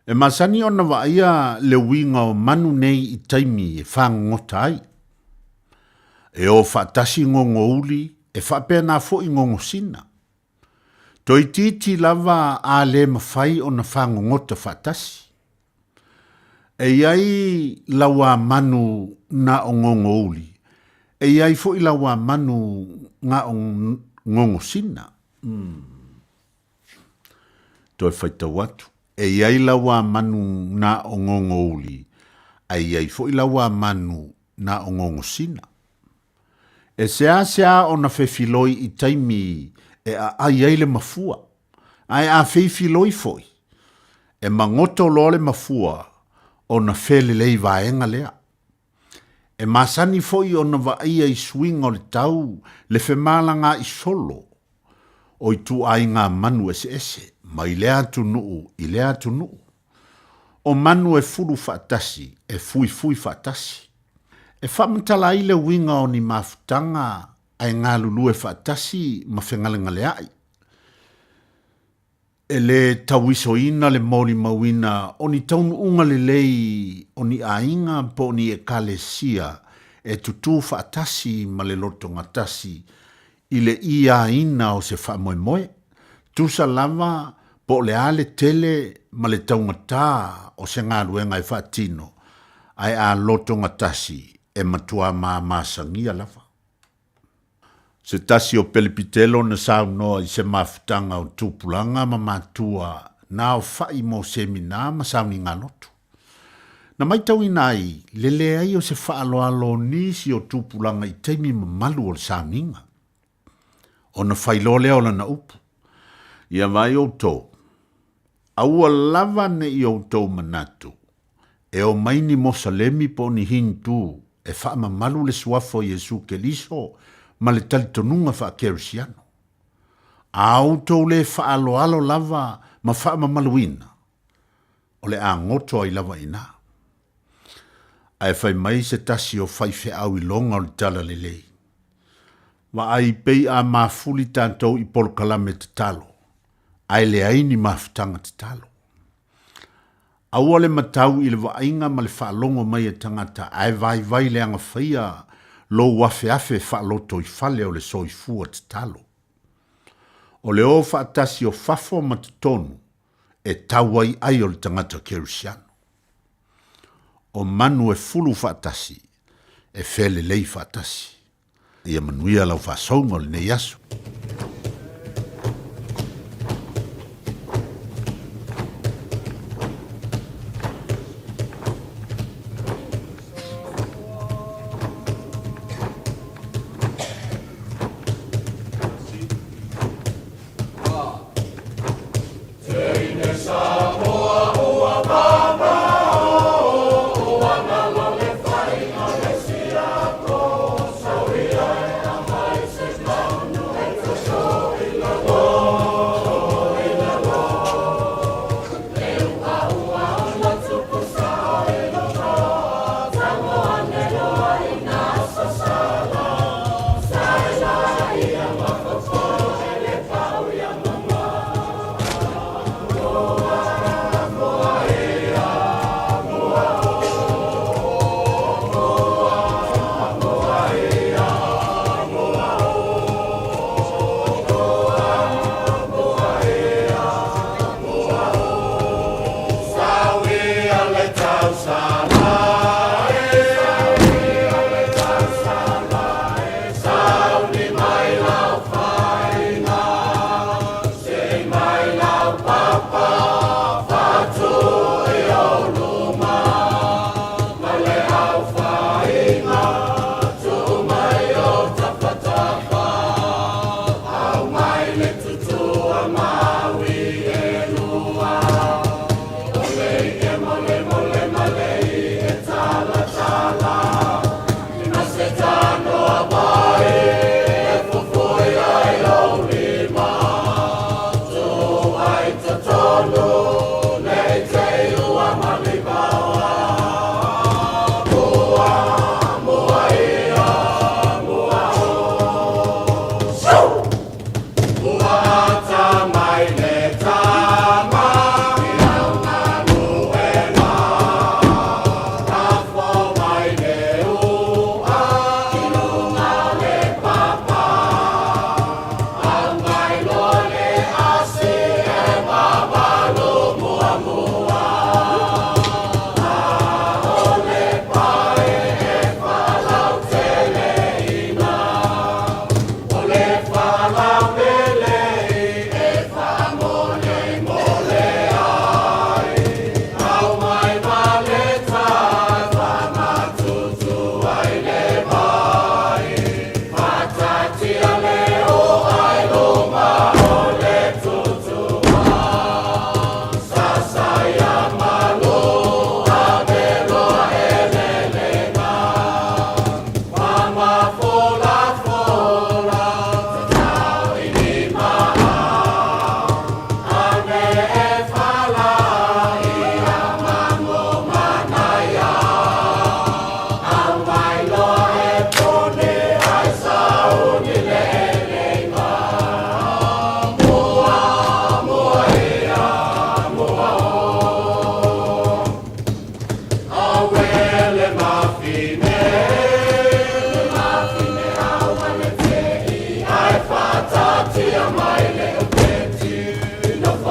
E masani ona vaaia le uiga o manu nei i taimi e fagogota ai. E o faatasi gogouli e faapena foi gogosina. Toeitiiti lava a le mafai ona fagogota faatasi. E i ai lauamanu na o gogouli, e i ai foi lauamanu na o gogosina. Umm. Toe faitau atu, e i ai lauamanu na o gogouli, ae i ai foi lauamanu na o gogosina. E seasea ona fefiloi i taimi e aai ai le mafua, ae a feifiloi foi, e magoto loa le mafua ona felelei vaega lea. E masani foi ona vaaia i suiga o le tau le femalagaai solo o ituaiga manu eseese mai lea atunuu i lea atunuu. O manu e fulu faatasi, e fuifui faatasi. E faamatala ai le uiga o ni mafutaga ae galulue faatasi ma fegalegaleai. E lē tauisoina le molimauina o ni taunuuga lelei o ni aiga po o ni ekalesia e tutū faatasi ma le lotogatasi i le iaina o se faamoemoe, tusa lava po o le a le tele ma le taugatā o se galuega e faatino, ae a lotogatasi e matuā mamasagia lava. Se tasi o pelepitelo na saunoa i se mafutaga o tupulaga ma matua na aofa'i mo seminā ma saunigalotu. Na maitauina ai le leai o se faaaloalo o nisi o tupulaga i taimi mamalu o le sauniga. Ona fai loa lea o lana upu, Ia vaai outou, aua lava ne i outou manatu e omai ni Mosalemi po o ni Hindu e faamamalu le suafa o Iesu Keliso ma le talitonuga faakerisiano. A outou lē faaaloalo lava ma faamamaluina, o le a goto ai lava i ina. Ae fai mai se tasi o faifeau iloga o le Talalelei, Vaai pei a mafuli tatou i polokalame tatalo, ae leai ni mafutaga tatalo. Aua le matau i le vaaiga ma le faalogo mai a tagata ae vaivai leaga faia lou afeafe faalotoifale o le soifua tatalo. O le o faatasi o fafo ma totonu e tau ai ai o le tagata kerisiano. O manu e fulu faatasi, e felelei faatasi. Ia manuia lau faasouga o lenei aso.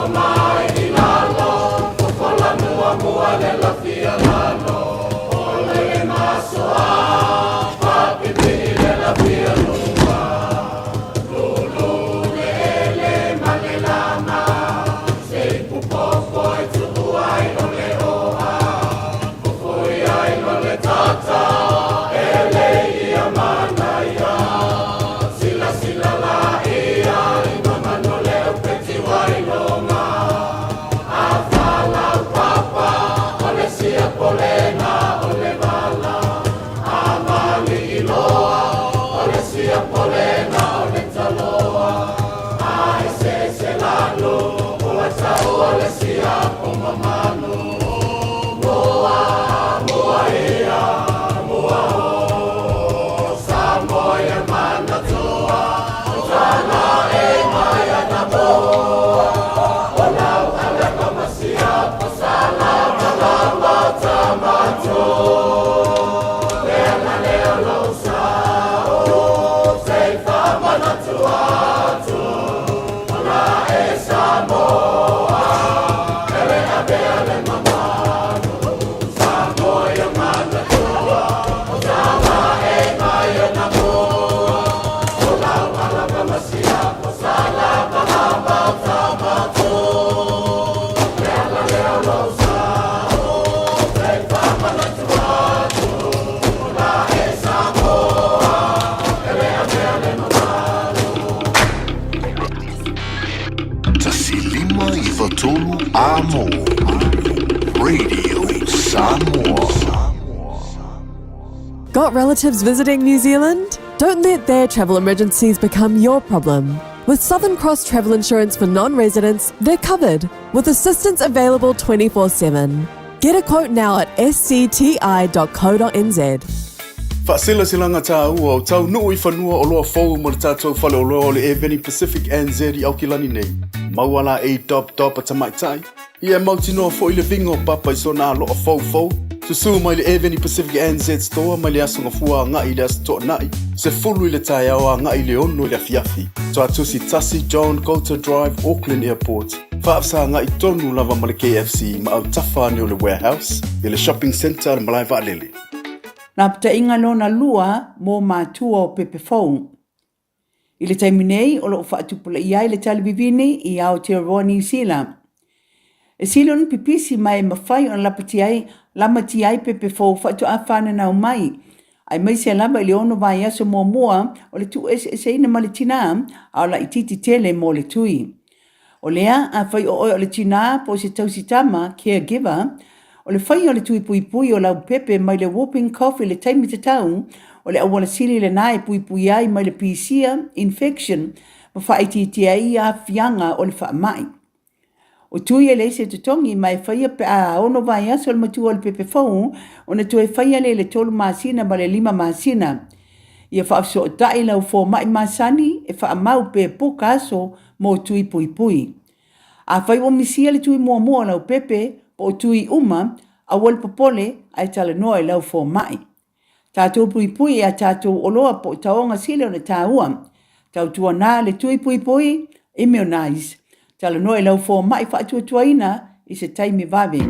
1 5 3 Amo Radio Samoa. Got relatives visiting New Zealand? Don't let their travel emergencies become your problem. With Southern Cross Travel Insurance for non residents, they're covered with assistance available 24 7. Get a quote now at scti.co.nz. Faaselasilaga tāua o taunuu i fanua oloa fou mo le tatou faleoloa o le Air Pacific NZ i Aukilani nei. Maua laei dopdop a tamaitai, ia e mautinoa foi le viga o papa i sona aloa foufou. Susū mai le Air Pacific NZ Store mai le Aso Gafua agai i le Aso Toonai, 10 i le taeao agai i le 6 i le afiafi. Tuatusi 1 John Coulter Drive, Auckland Airport. Faafesagaai tonu lava ma le KFC ma autafa ane o le Warehouse i le Shopping Centre a le Malae Vaalele. Lapataiga lona lua mo matua o pepe fou. I le taimi nei o lo o faatupulaia ai le tali vivini i Aotearoa Niu Sila. E sili ona pipisi ma e mafai ona lapatia ai, lamatia ai pepe fou faatoa fananau mai, aemaise lava i le ono vaiaso muamua o le tuueseeseina ma le tinā, a o laitiiti tele mo le tui. O lea, afai o oe o le tinā po o se tausi tama, caregiver, o le faia o le tui puipui o lau pepe mai le whooping cough i le taimi tatau, o le auala sili lenā e puipui ai mai le pisia, infection, ma faaitiitia ai aafiaga o le faamai. O tui e leai se totogi ma e faia pe a ono vaiaso le matua o le pepe fou ona toe faia lea i le tolu masina ma le lima masina. Ia faafesootai lau fomai masani e faamau pe puka aso mo tui puipui. Afai ua misia le tui muamua o lau pepe po o tui uma, aua le popole ae talanoa i lau fomai. Tatou puipui i a tatou oloa po o taoga sili ona taua. Tautuana le tui puipui, immunize. Talanoa i lau fomai faatuatuaina i se taimi vave.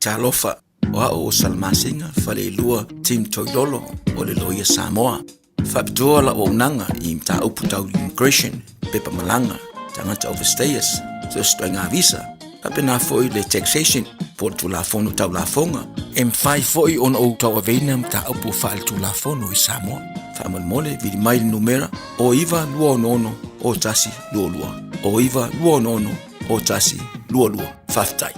Talofa, o au o Salamasina Faleilua Tim Toilolo o le Loia Samoa. Faapitoa lau auaunaga i mataupu tau immigration, pepa malaga, tagata overstayers, so se ituaiga visa, faapena foi le taxation po o le Tulafono Tau Lafoga. E mafai foi ona ou tauaveina mataupu faaletulafono i Samoa. Faamolemole, vili mai le numera o 9 2 6 o 1 2 2, o 9 2 6 o 1 2 2. Faafetai.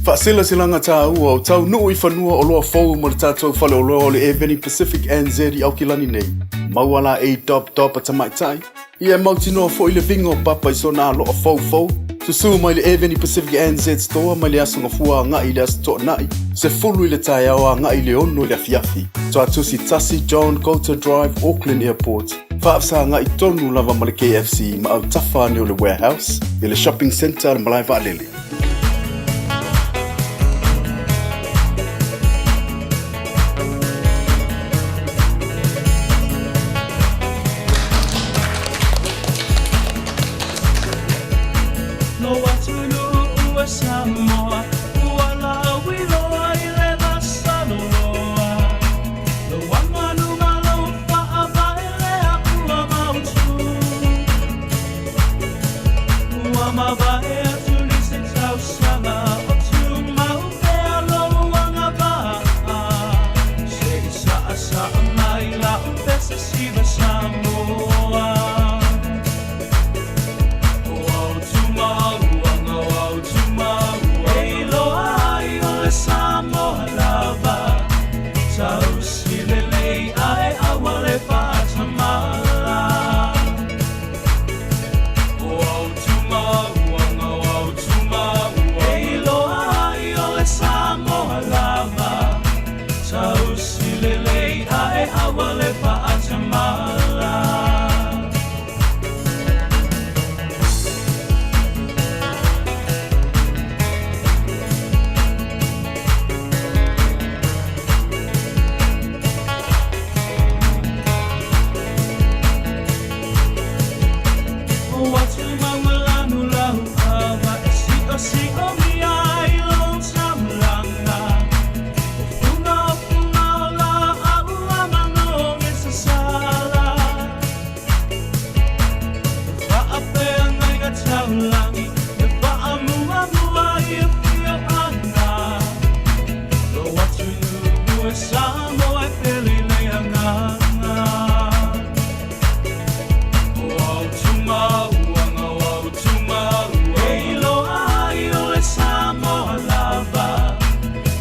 Faaselasilaga tāua o taunuu i fanua oloa fou mo le tatou faleoloa o le Air Pacific NZ i Aukilani nei. Maua laei dopdop a tamaitai, ia e mautinoa foi le viga o papa i sona aloa foufou. Susū mai le Air Pacific NZ Store mai le Aso Gafua agai i le Aso Toonai, 10 i le taeao agai i le 6 i le afiafi. Tuatusi 1 John Coulter Drive, Auckland Airport. Faafesagaai tonu lava ma le KFC ma autafa ane o le Warehouse i le Shopping Centre a le Malae Vaalele. Lou atunuu e Samoa ua lauiloa i le vasaloloa. Lou aganuu ma lou faavae lea ua mautu. Ua mavae atu nisi tausaga o tumau pea lou agavaa. Se i saasaa mai lau pese siva Samoa. O au tumauanga, o au tumauanga, e iloa ai o le Samoa lava. Tausi lelei ae aua le faatamala. O au tumauanga, o au tumauanga, e iloa ai o le Samoa lava. Tausi lelei ae aua le faatamala. O atumagalanu lau ava e siosiomia ai lou taulaga. O fuga o fuga o laau a manogi sasala. E faafeagaiga taulagi e faamuamua i afioaga. Lou atunuu e Samoa e pele i le agaga. O au tumauanga, o au tumauanga, e iloa ai o le Samoa lava.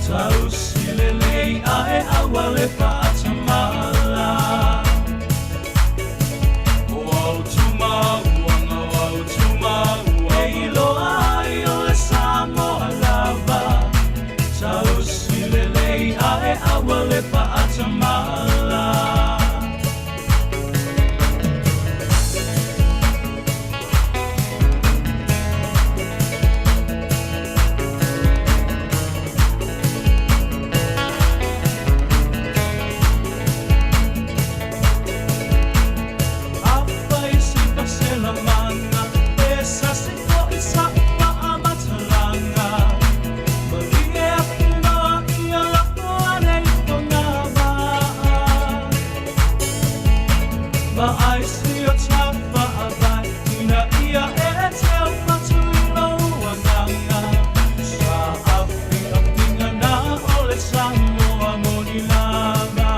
Tausi lelei ae aua le faatamala. O au tumauanga, o au tumauanga, e iloa ai o le Samoa lava. Tausi lelei ae aua le faatamala. Afai se faaselamanga, e sasi fo'i sa'u faamatalaga. Malie atu loa ia lafo ane i fogavaa. Vaai si o ta faavae ina ia e teu fatu i lou agaga. Saafiafiga na o le Samoa moni lava.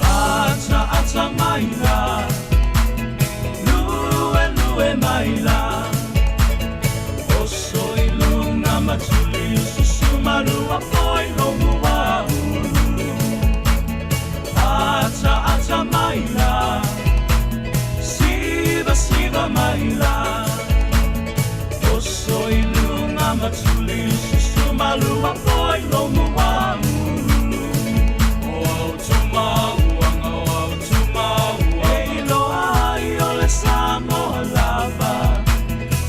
Ataata mai la, luelue mai la, oso i luga ma tuli ususu malua foi lou muaulu. Ataata mai la, sivasiva mai la, oso i luga ma tuli ususu malua foi lou muaulu. O au tumauanga, o au tumauanga, e iloa ai o le Samoa lava.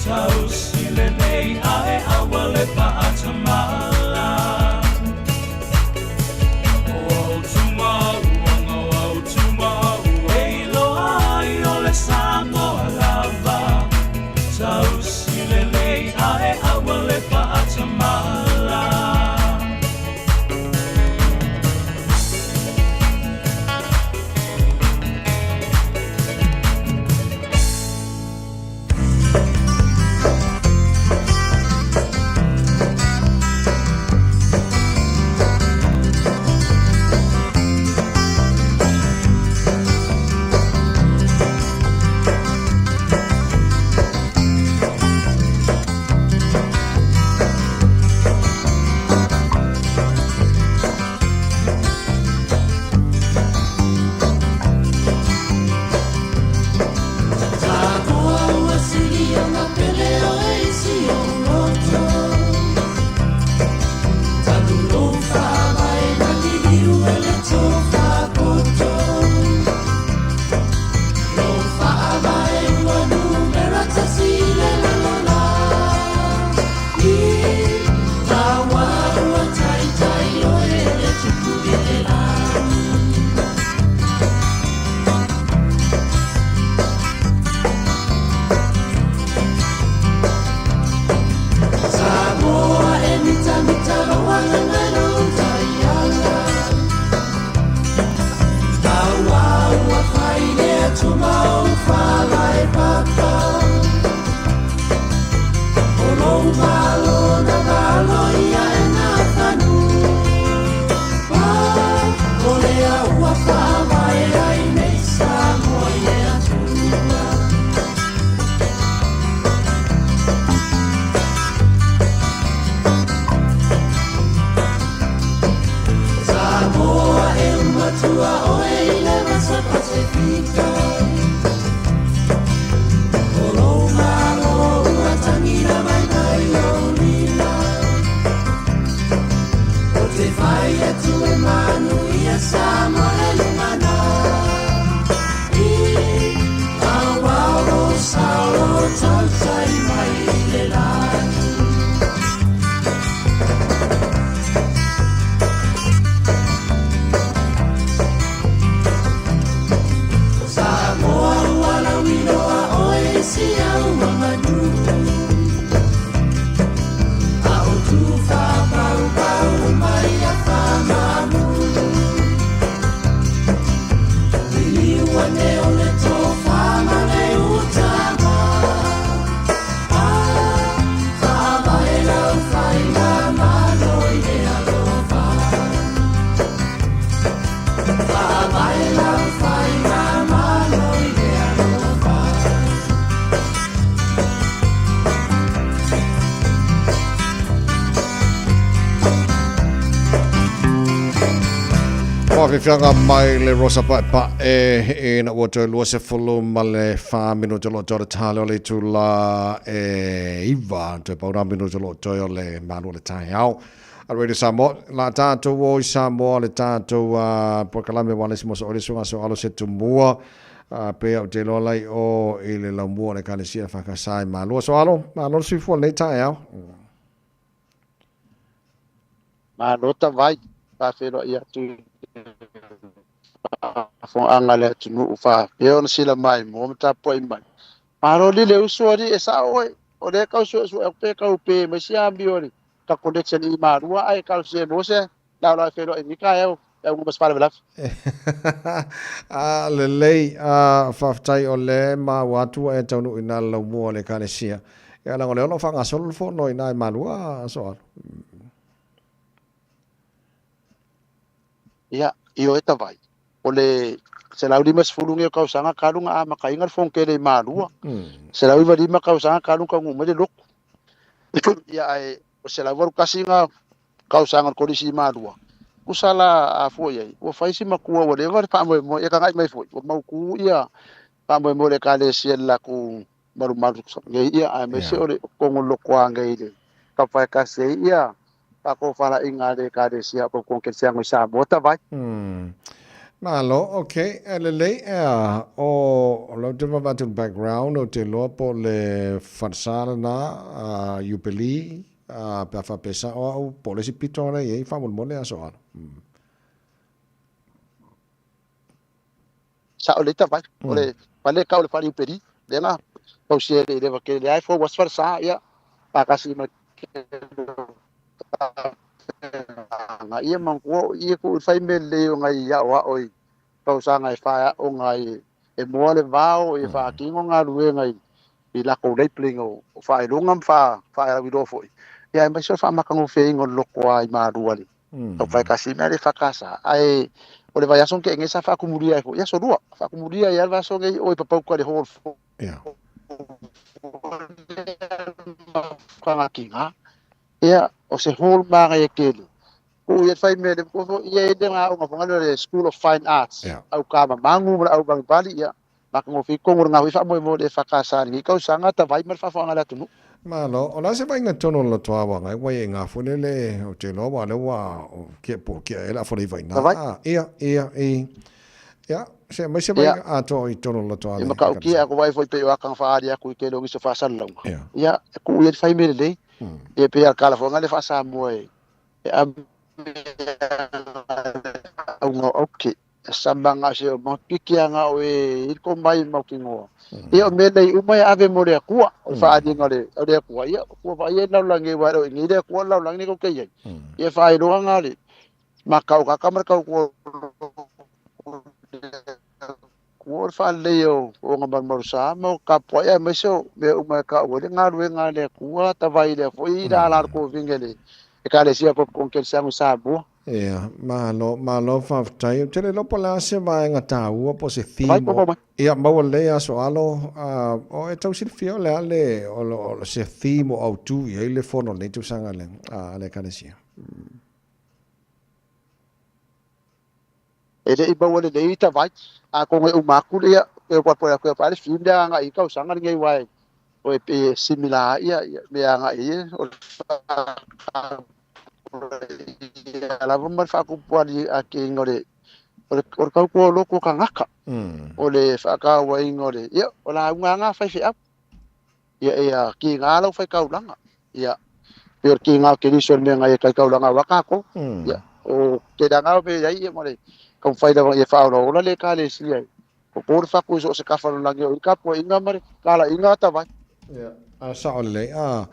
Tausi lelei ae aua le faatamala. O au tumauanga, o au tumauanga, e iloa ai o le Samoa lava. Faafiafiaga mai le Rosa Paepae ina ua toe 24 minute o lo o toe o le tale o le itula e 9, toe pau na minute o lo o toe o le malu o le taeao. A Radio Samoa, la tātou o i Samoa le tātou uh, polokalame wa le simoso o le suga so alo se tumua uh, pe au te loa lai o i le laumua o le kalesia whakasai malua. So alo, malo le suifua lenei taeao. Malo tavai, faafeiloai atu i le faafofoga a le atunuu faapea ona sila mai mo ma tapuai mai. Malo lile uso alii e sao oe, o lea e tau suesue atu pe tau pe mai si amio le ta connection i Malua ae talosia e maua se laolao e feiloai nei taeao e auga ma se faalavelave. A lelei, a faafetai o le maua atu ua e taunuu i na le laumua o le Ekalesia. Ia leaga o lea o lo o faagasolo le fono i na i Malua, Aso Alo. Ia, ioe tavai, o le 150 nei o tausaga talu na amataina le fono tele i Malua, 195 tausaga talu na taunuu mai le lotu. Ia ae o 181 na tausaga o le Kolisi i Malua, tusa la a fua i ai, ua fai si matua ua leva le faamoemoe, ia tagai mai foi, ua mautu ia faamoemoe o le Ekalesia i le latou malumalu nei, ia aemaise o le totonu o le lotoa nei i le tafaekasi ai ia faatofalaiga a le Ekalesia o Kokonekesiano i Samoa tavai. Malo, ok, e lelei ea, o lau te vaavaai atu i le background, ou te iloa po o le falesa lena a Jubilee, pe a faapea e sao au, po o le isi pito lea e i ai faamolemole Aso Alo. Sao lelei tavai, o le fale e tau o le fale Jubilee, lea na tausia e le leva tele lea e fou atu falesa, ia, faatasi ma le ia manatua o i e tuu i fai mea lelei o nai aoao i tausaga e faeaoga ai e moa le vao e faatino galuega i latou labeling o faailoga ma faailoa foi ia aemaise o le faamatagofieina o le lotoa i Malua le taufaekasi mea le EFKS ae o le vaiaso na tea nei sa faatumulia ai foi i aso lua faatumulia ai lava le vaiaso nei o i Papauta i le hall Fagatina, ia, o se hall manaia tele. Tuu ia fai mea le foi ia ile nga aoga foi le School of Fine Arts. Au ka mamangu ma le au valivali ia matagofie tonu le gahui faamoemoe le EFKS i lenei tausaga tavai ma le faafofoga a le atunuu. Malo, o le a se vaaiga tonu o le lotoa agai ua ia i ngā fuelele o te iloa ua lea ua kia po kia e la fole iwa ina. Tavai. Ia, ia, i. Ia, se mai se vaaiga atoa i tonu o le lotoa le. Ia matautia a ko vai foi pei o aka whaari aku i te leo nisi o whaasalalauga. Ia, e kuu ia te whai mea lelei. Ia pei a kala whaanga le whaasamoa e, e ame auga o auke. Samaga se o mau piki anga o e iko mai mau kingoa. Ia o mea nei uma e ave mo le Atua, o le faaaliga o le o le Atua, ia ua vaai ai lalolagi aua e le o i nei le Atua lalolagi nei kou te i ai. Ia faailoga le makau kaka ma le kau o le faalelei o ona malumalu sa ma o kapuaʻi aemaise o mea uma e kau ai le galuega a le Atua tavai lea foi i la la le kovine le Ekalesia Kokelisiano i Samoa. Ia, malo, malo faafetai. Ou te le iloa po o le a se vaega taua po o se theme o, ia, maua lelei aso alo, o e tau silafia o le a le, o, o se theme o autu i ai le fono o lenei tausaga le, a le Ekalesia. E le i maua lelei i tavai, atonu e uma atu ia, e pa le theme lea agai i tausaga lenei aua e, o e, e similar ia, ia mea agai i o le ia lava ma le faakupuali akiga o le o le o le tautua o lotu o tagata. O le faatauaina o le ia o lauga lava na faifeau. Ia ia kiga lau faitaulaga. Ia pei o le kiga o Keriso le mea na ia taitaulaga aua tatou. Ia o tele lava na o mea i ai ia ma le taumafai lava ia faaolaola le Ekalesia o po le fatu i so o se tafa o le lalolagi o i le tapuaiga ma le talaiga a tavai. Ia, a sao lelei. A,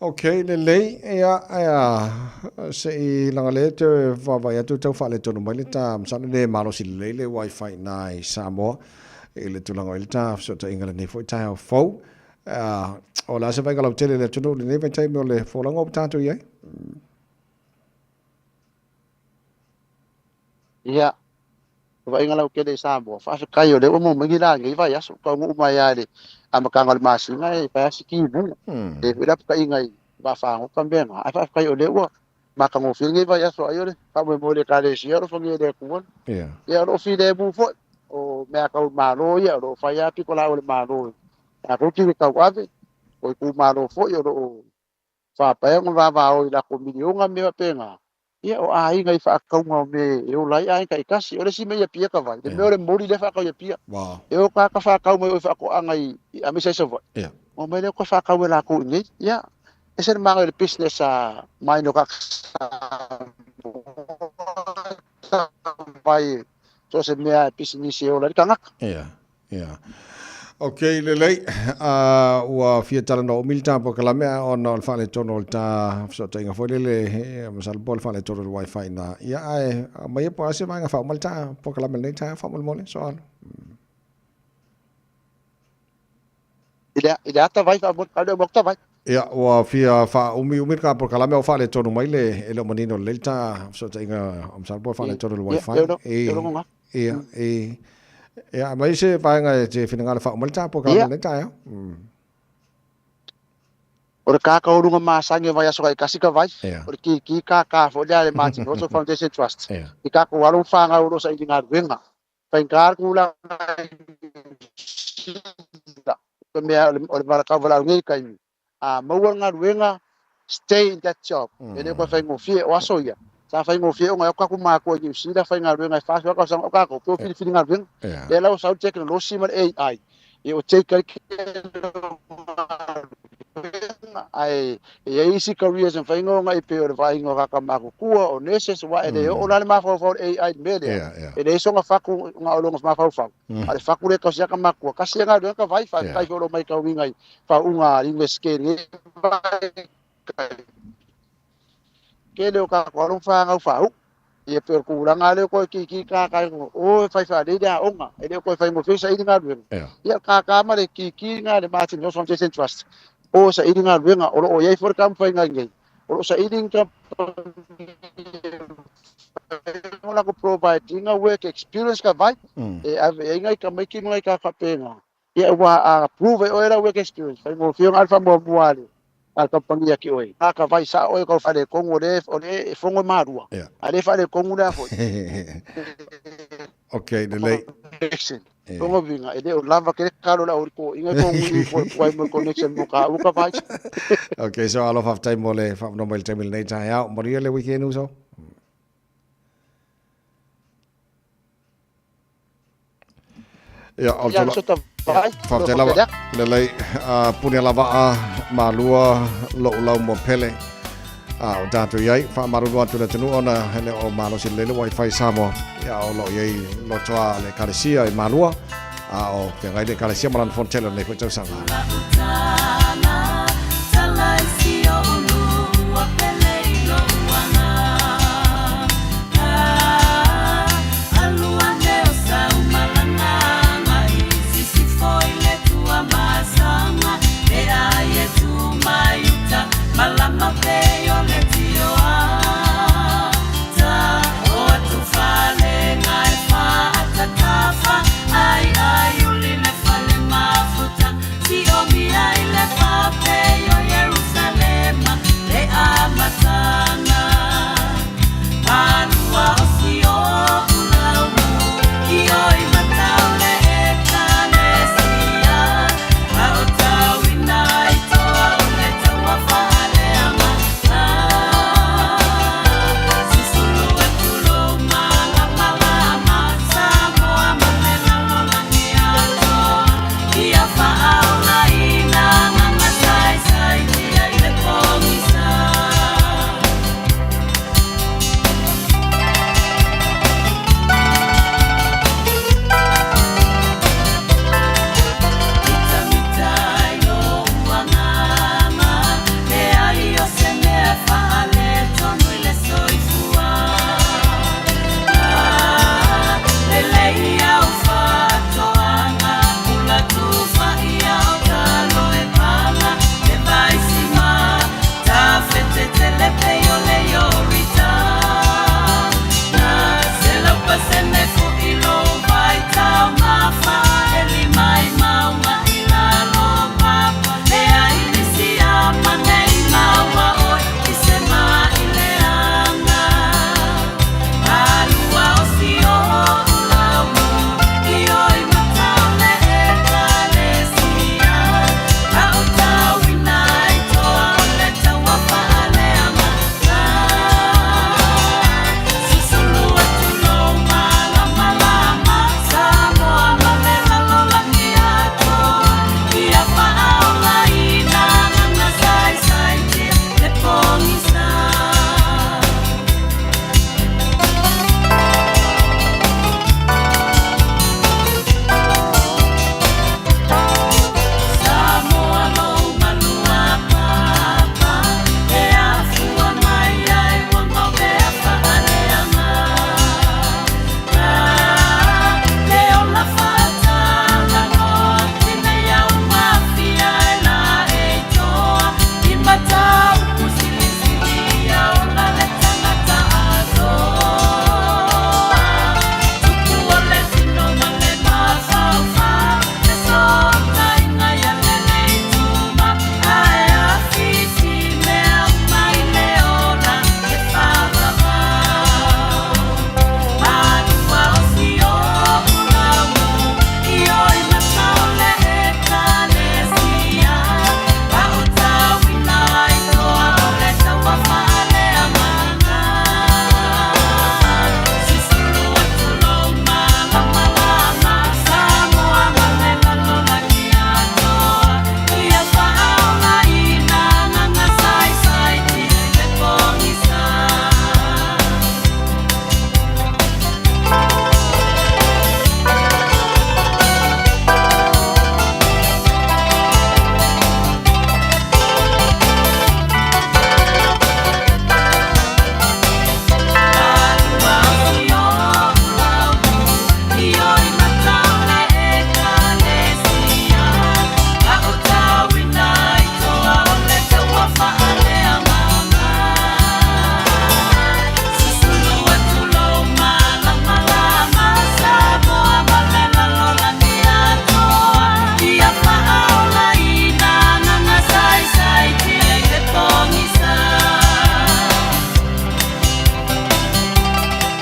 ok, lelei, ia, a, se i laga lea te vaavaai atu tau faaletonu mai le ta, masalo le malosi lelei le wifi i na i Samoa i le tulaga o i le ta fesootaiga lenei foi taeao fou. A, o le a se vaaiga lautele i le atunuu i lenei vaitaimi o le folauga ua tatou i ai? Ia, vaaiga lautele i Samoa, faafetai o lea ua maua mai ni la i lenei vaiaso, taunuu mai lava i le amataga o le masina e fai lava si timuga. E foi lapataiga i vaafagota ma mea na, ae faafetai o lea ua matagofie lenei vaiaso, ai o le faamoemoe i le Ekalesia o alofagia e le Atua. Ia o lo o filemu foi, o mea tau Malo ia, o lo o fai lava pitolaau a le Malo latou te tauave, o itumalo foi o lo o faapea ona vavao i latou miliona ma mea faapena, ia o aiga i faatauga o mea e ola ai aiga taitasi. O le isi mea i Apia ka vai, le mea o le moli lea e faatau i Apia. E o tagata faatau mai o i faatoaga i aemaise ai Savaii, ona omai lea toe faatau e latou i inei. Ia, ese le manaia o le business a mine o tagata vai so o se mea e pisinisi e ola ai le tagata. Ia, ia. Ok, lelei. Uh, ua fia talanoa umi le ta polokalame a ona o le faaletonu o le ta fesootaiga foi lele, masalo po o le faaletonu o le wifi na. Ia, ae aumaia po o le a se vaega faauma le ta polokalame lenei taeao faamolemole, Soalo. I le, i le ata vai faamolemole, kau le uma atu vai. Ia, ua fia faaumiumi le ta polokalame o faaletonu mai le, e le o manino lelei le ta fesootaiga, masalo po o le faaletonu o le wifi. Ia, e, Ia, e, ia, aumai se vaega e te finagalo faauma le ta polokalame lenei taeao. O le kākau o luga masani o vaiaso taitasi ka vai, o le kiki kākā foi lea a le Martin Roto Foundation Trust. I kākou alo ma whānau o lo saili galuega. Faigata le tulaga i Niu Sila, te mea o le valaau valaau nei taimi. A maua le galuega, stay in that job. E le o toe faigofie, o aso ia, sa faigofie ona e o tatou matua i Niu Sila faigaluega e 40 tausaga o tatou, pe o filifili galuega. Lea la ua sau le tekonolosi ma le AI, ia ua take ai le ae e i ai isi careers e mafai ona e pei o le vaaiga o tagata matutua, o nurses, aua e le oo la le mafaufau o le AI i le mea lea. E leai sona fatu na o lona mafaufau, a o le fatu lea e tausi ai ka matua, tasi ia galuega ka vai, faafetai foi o lo o matauina i faauuga a Universite i lenei vaitaimi. Tele o tatou alo ma fanau faauu, ia pei o le tulaga lava lea o toe kiki kaka o e fai faalelei le aoga, e le o toe faigofie saili galuega. Ia o kaka ma le kiki lena a le Martin House Foundation Trust, o e saili galuega, o lo o i ai foi le taumafaiga i inei, o lo o saili ni kamupani e mafai ona latou provide ina work experience ka vai, e ave ai nai tamaiti ma nai tagata faapena. Ia aua a prove e oe lau work experience, faigofie ona ave le faamuamua a le a le kamupani ia te oe. A ka vai sao oe kau faaletonu o lea o lea e fono e malua, a le faaletonu lea foi. Ok, lelei. Connection. Lona uiga, e le o lava ke kalo le au toeaiina e togi i koe tuai mo le connection mo ka uka vai. Ok, so alofa faafetai mo le faavanoa mai i le taimi lenei taeao. Manuia le weekend uso. Ia, o le tula. Faafetai lava. Lelei, puni ala vaa, malua, lo'u lau mo Pele. A o tatou i ai, faamalulu atu i le atunuu ona e le o malosi lelei le Wi-Fi Samoa, ia o lo o i ai lotoa a le Ekalesia i Malua, a o feagai le Ekalesia ma lana fono tele o lenei foi tausaga.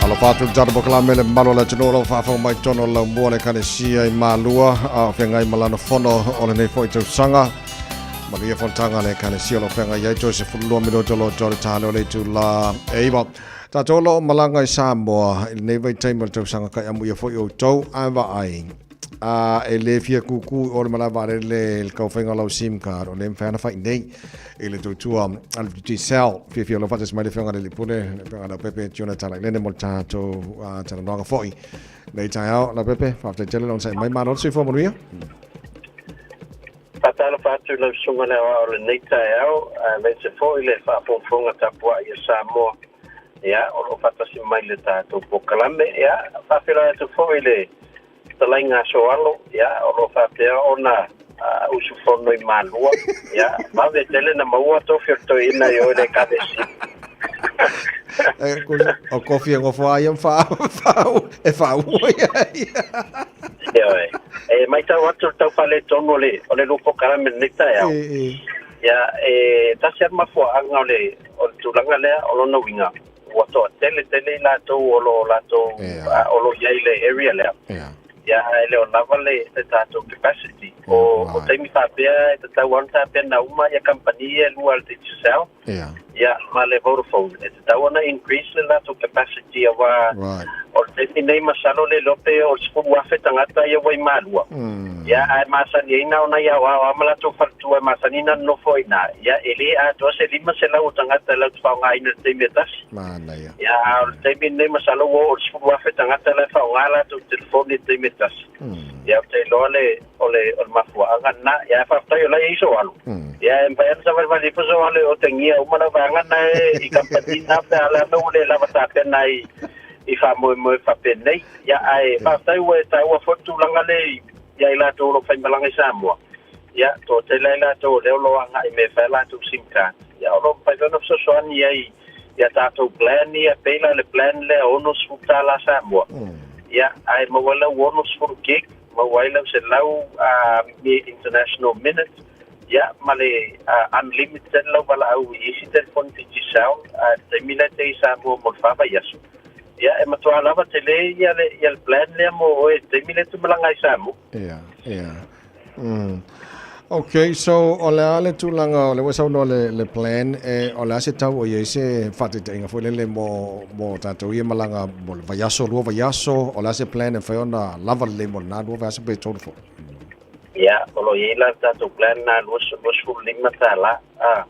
Alofa atu le tatou polokalame le mamalu o le atunuu o lo o faafofoga mai totonu o le laumua o le Ekalesia i Malua a o feagai ma lana fono o lenei foi tausaga. Manuia fonotaga a le Ekalesia o lo o feagai ai toe 12 minute o lo o toa le ta lea o le itula e 9. Tatou o lo o malaga i Samoa i lenei vaitaimi o le tausaga kai amuia foi outou ae vaai. A e le fia kūkū i o le malae vaalele i le taufaiga o lau sim card, o lea e mafai ona fai nei i le tautua a le Digicel. Fiafia o lo o faatasi mai le Afioga i le Alii Pule, le Afioga ia Leaupepe Jonah Lailene mo le tatou talanoaga foi nei taeao. Leaupepe, faafetai tele le onosai mai, malo le soifua manuia. Faatalofa atu i lau Susuga i le Aoao i lenei taeao, aemaise foi le faafogafoga tapuai a Samoa, ia, o lo o faatasi mai i le tatou polokalame. Ia, faafeiloai atu foi i le Fetalaiga a Soalo, ia, o lo o faapea ona usufono i Malua, ia, vave tele na maua tofi o le toeaina i o i le Ekalesia. O kofi e ngofo ai am fa e fa ua ia. Ioe. E matau atu le tau faaletonu o le o le lua polokalame i lenei taeao. Ia, e tasi lava le mafuaaga o le o le tulaga lea, o lona uiga, ua toatele tele i latou o lo o latou o lo o i ai i le area lea. Ia, ae le o lava le le tatou capacity. O o taimi faapea e tatau lava ona tapena uma ia kamupani ia e lua a le Digicel. Ia, ma le Vodafone. E tatau ona increase le latou capacity aua o le taimi nei masalo le iloa pe o le 10,000 tagata ia ua i Malua. Ia, ae masani ai na ona i aoao lava ma latou faletua e masani ona nonofo ai i ina. Ia, e le atoa se 500 o tagata latou te faaaogaina i le taimi e tasi. Manaia. Ia, a o le taimi lenei masalo ua oo i le 10,000 tagata la e faaaoga latou telefoni i le taimi e tasi. Ia, ou te iloa le, o le, o le mafuaaga lena. Ia, ae faafetai o la e i ai sou alo. Ia, e mafai lava ona savalivali ifo sou alo e otegia uma lau vaega na e i kamupani na pe a le mea ua le lava tapena i, i faamoemoe faapenei. Ia, ae faafetai ua e taua foi le tulaga lea i, ia i latou o lo o faimalaga i Samoa. Ia, toatele lava i latou o lea o lo o agai i mea e fai a latou sim card. Ia, o lo o mafai foi ona fesoasoani i ai i a tatou plan ia, pei la le plan lea $60 Samoa. Ia, ae maua ai lau 60 gig, maua ai lau 100 international minute, ia, ma le unlimited lau valaau i isi telefoni Digicel, a le taimi lea e te i Samoa mo le fa vaiaso. Ia, e matua lava tele ia le, ia le plan lea mo oe i le taimi lea e te malaga ai i Samoa. Ia, ia. Mm. Okay, so o le a le tulaga o le ua saunoa le, le plan, e, o le a se tau o i ai se faataitaiga foi lele mo, mo tatou ia malaga mo le vaiaso, lua vaiaso, o le a se plan e mafai ona lava lelei mo lena lua vaiaso pe tolu foi? Ia, o lo o i ai la le tatou plan lena $25, a,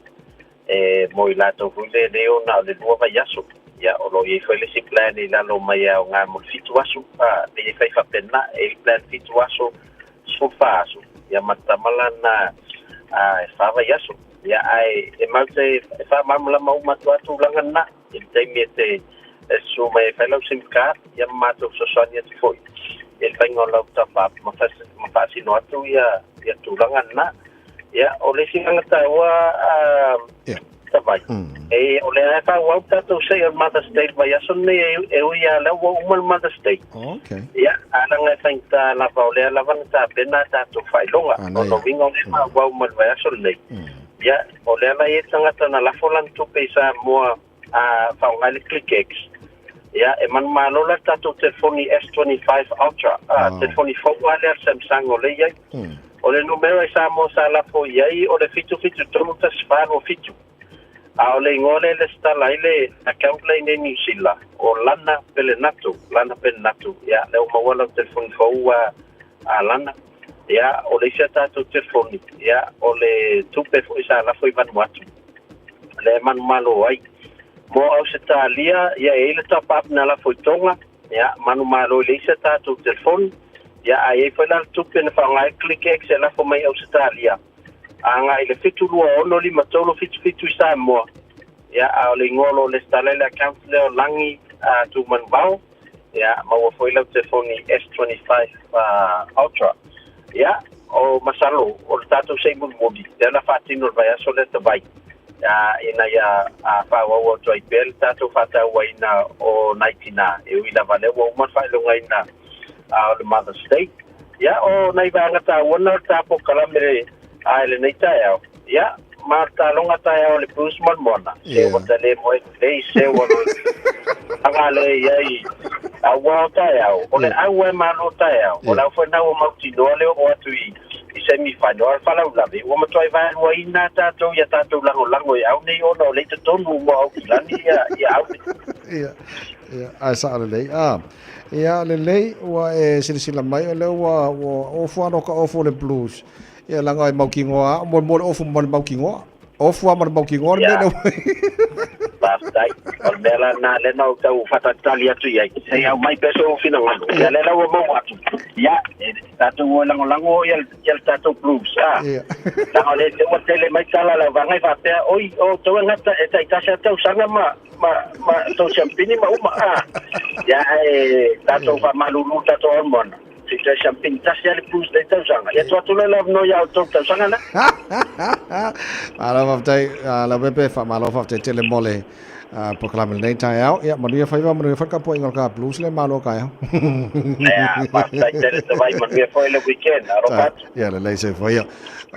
e mo i latou foi le le ona o le lua vaiaso. Ia, o lo o i ai foi le isi plan i lalo mai e aoga mo le fitu aso, a, pei e fai faapena, e i ai le plan fitu aso, 14 aso, ia ma le tama la na, a, e fa vaiaso. Ia, ae e mau te e faamalamalama uma atu lava tulaga lena i le taimi e te e susu mai ai fai lau sim card, ia ma matou fesoasoani atu foi i le faiga o lau top-up ma ma faasino atu ia ia tulaga lena. Ia, o le isi agaga taua a Tavai, e, o lea e faaauau le tatou sei o le Mother's Day i le vaiaso lenei e, e ui lava lea ua uma le Mother's Day. Okay. Ia, ae leaga e faigata lava o lea lava na tapena a tatou faailoga. O lona uiga o lea e faaauau ma le vaiaso lenei. Ia, o lea la e i ai le tagata na lafo lana tupe i Samoa a faaaoga ai le ClickX. Ia, e manumalo la le tatou telefoni S25 Ultra, a, telefoni fou lava lea a le Samsung o lea e i ai. O le numera i Samoa sa lafo i ai o le 7731427. A o le igoa lea e lesitala ai le account lea i inei Niu Sila, o Lana Pelenato, Lana Pelenato. Ia, lea ua maua lau telefoni fou a, a Lana. Ia, o le isi a tatou telefoni, ia, o le tupe foi sa lafo i Vanuatu, lea e manumalo ai. Mo Ausetalia, ia, e i ai le top up na lafo i Tonga, ia, manumalo i le isi a tatou telefoni. Ia, a i ai foi la le tupe na faaaoga ai ClickX e lafo mai Ausetalia, agai i le 7265377 i Samoa, ia, a o le igoa o lo o lesitala ai le account lea o Lagi Tumanuvao. Ia, maua foi lau telefoni S25 Ultra. Ia, o masalo, o le tatou sei mulimuli, lea na faatino i le vaiaso lea talu ai, ina ia faaauau atu ai pea le tatou faatauaina o nai tinā, e ui lava lea ua uma le faailogaina o le Mother's Day. Ia, o nai vaega taua na o le ta polokalame i lenei taeao. Ia, ma le taloga taeao a le Bruce ma le Moana, se ua ta le moe lelei se ua aga le i ai aua o taeao, o le au e malo taeao, o le au foi na ua mautinoa le oo atu i i semi final, a o le faalaulave, ua matuai vaeluaina tatou ia tatou lagolago i au nei ona o lea i totonu uma o Aukilani ia au nei. Ia, ia, ae sao lelei. A, ia, lelei, ua e silasila mai, o lea ua, ua ofu lava no ka ofu o le blues. Ia, leaga e mautinoa lava, mo, mo le ofu ma le mautinoa. Ofu lava ma le mautinoa le mea lea. Faafetai. O le mea la lena lea na ou tau faatalitali atu i ai, se i aumai pea sou finagalo. Ia lea la ua maua atu. Ia, e tatou o e lagolago ia le tatou blues. A. Leaga o lea te ua tele mai tala a le auvaega e faapea, oi, o outou e gata e taitasi lava tausaga ma ma ma tou siampini ma uma. A. Ia, ae tatou faamalulu tatou aumoana. Se i toe siampini tasi lava le blues lenei tausaga. Ia tuu atu loa le avanoa ia outou i le tausaga lea. Malo faafetai, Leaupepe, faamalo faafetai tele mo le polokalame i lenei taeao. Ia, manuia faiva, manuia foi le tapuaiga o le ka blues le malo taeao. Ia, faafetai tele Tavai, manuia foi le weekend. Alofa atu. Ia, lelei soifua ia.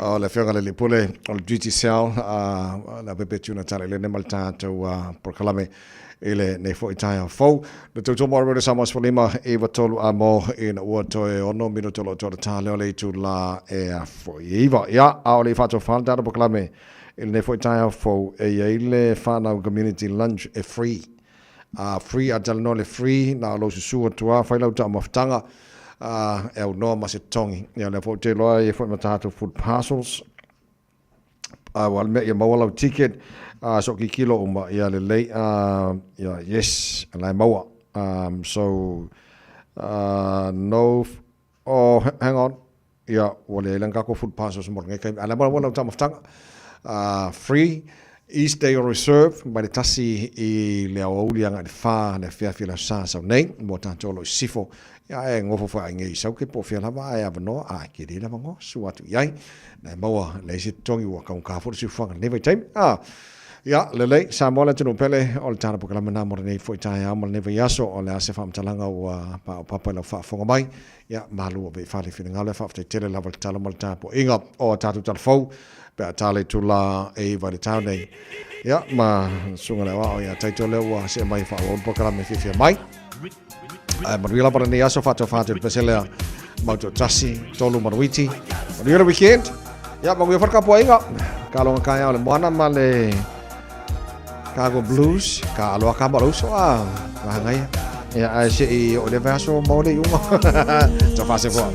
O le Afioga i le Alii Pule o le Digicel, Leaupepe Tuna Talalelei ma le tatou polokalame i lenei foi taeao fou. Le tautua mo Radio Samoa 15 93 a mo ina ua toe 6 minuto o lo o toe ta lea o le itula e afo i iva. Ia, a o le i faatofā le tatou polokalame i lenei foi taeao fou, e i ai le whānau community lunch e free. A free, a talanoa le free, na o lou susu atu lava, fai lau taumafataga, e aunoa ma se totogi. Ia, o lea foi ou te iloa e i ai foi ma tatou food parcels. A ua le mea ia maua lau ticket a so kikilo uma ia lelei a ia yes la e maua so no oh hang on ia ua leai lana tatou food parcels mo lenei taimi a la maua lau taumafataga free East Day Reserve mai le 1 i le aoauli agai i le 4 le afiafi o le Aso Sa sau nei mo tatou o lo o i sisifo. Ia ae nofo foi ai nei i Sauke po o fea lava ae avanoa, ae tele le avanoa, sua atu i ai, na e maua leai se totogi ua taugata foi le siufaga i lenei vaitaimi. A, ia, lelei, Samoa le atunuu pele, o le tala polokalame lena mo lenei foi taeao ma lenei vaiaso, o le a se faamatalaga ua paopapa i lau faafofoga mai, ia, malu ave i fale finagalo, faafetai tele lava i le tatalo ma le tapuaiga o a tatou tala fou, pe a tala i tula e 9 i le taeao nei. Ia, ma le susuga i le aoao ia Taito lea ua see mai e faaauau le polokalame fiafia mai. Ae manuia lava lenei aso faatoa atu i le pese lea. Mau toatasi, tolu manuiti. Manuia le weekend. Ia, manuia foi le tapuaiga. Ka aloga taeao le moana ma le Cargo Blues. Ka aloa ka ma uso a. Mahangaia. Ia, ae se i o le vaiaso maua le iuga. Tau faasefoa.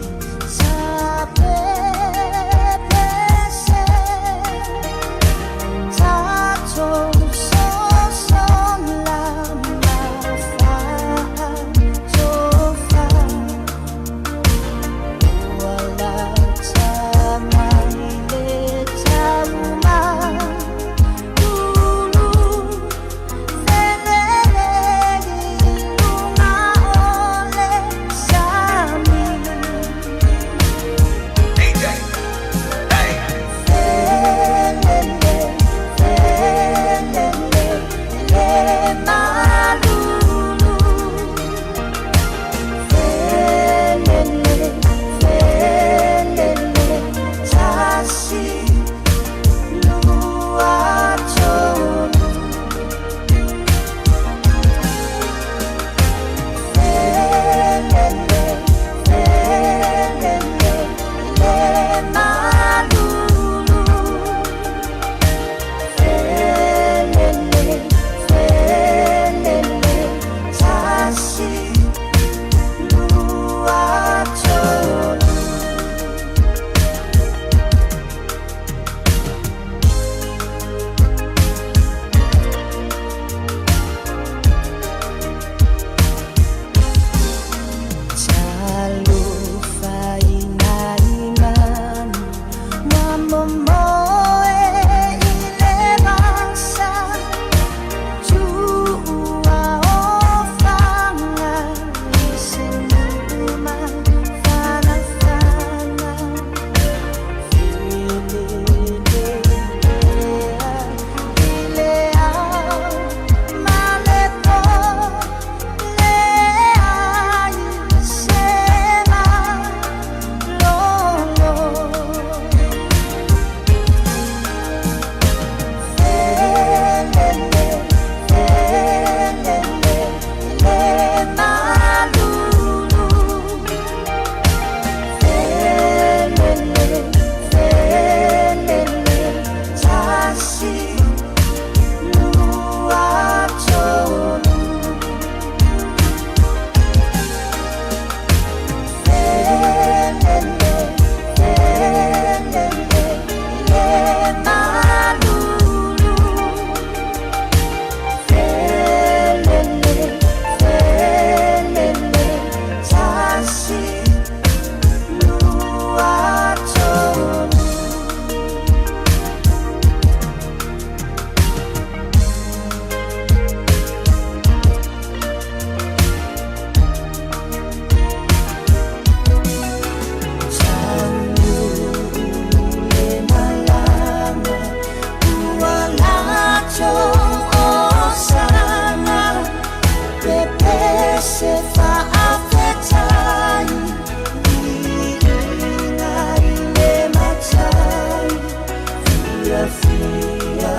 Silafia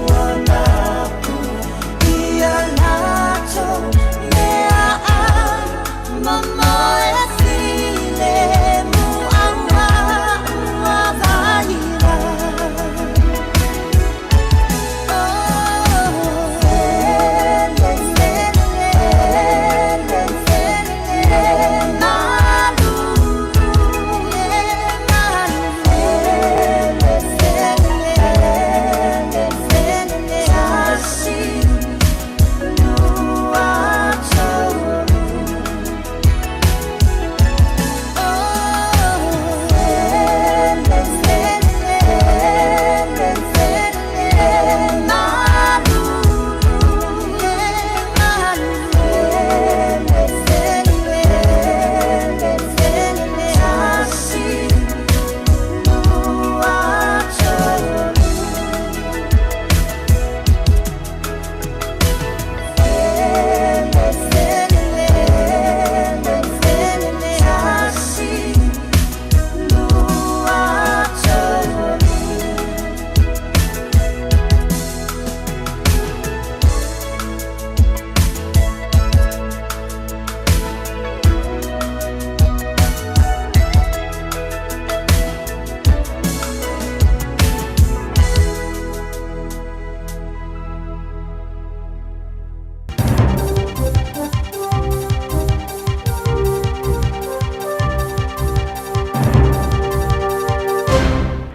ua mapu ia latou meaai momoe filemu aua ua vaila.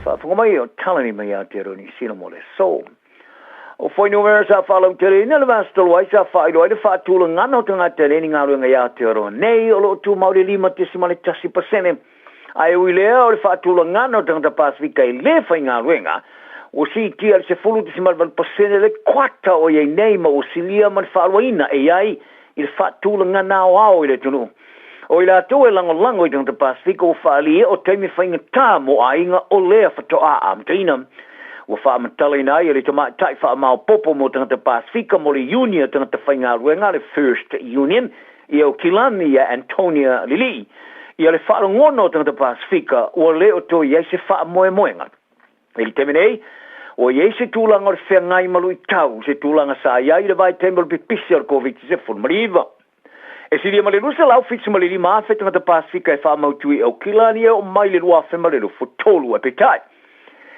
Faafofoga mai o Talani mai Aotearoa Niu Sila mo le aso. O fuainumera sa faalauteleina le vasa talu ai sa faailoa ai le faatulagana o tagata e leai ni galuega i Aotearoa nei o lo o tumau i le 5.1%. Ae ui lea o le faatulagana o tagata Pasefika e lē faigaluega ua siitia i le 10.8% le kuata o i ai nei ma ua silia ma le faaluaina e i ai i le faatulagana aoao i le atunuu. O i latou e lagolago i tagata Pasefika ua faaalia o taimi faigata mo aiga o lea faatoa amataina. Ua faamatalaina ai e le tamaitai faamaopoopo mo tagata Pasefika mo le Iuni a Tagata Faigaluega, le First Union, i Aukilani ia Antonia Lilii, ia le faalogona o tagata Pasefika ua le o toe i ai se faamoemoega. I le taimi nei, ua i ai se tulaga o le feagai ma luitau, se tulaga sa i ai i le vaitaimi o le pipisi o le Koviti-19. E silia ma le 275,000 tagata Pasefika e faamautu i Aukilani e oo mai le 2023, ae peitai,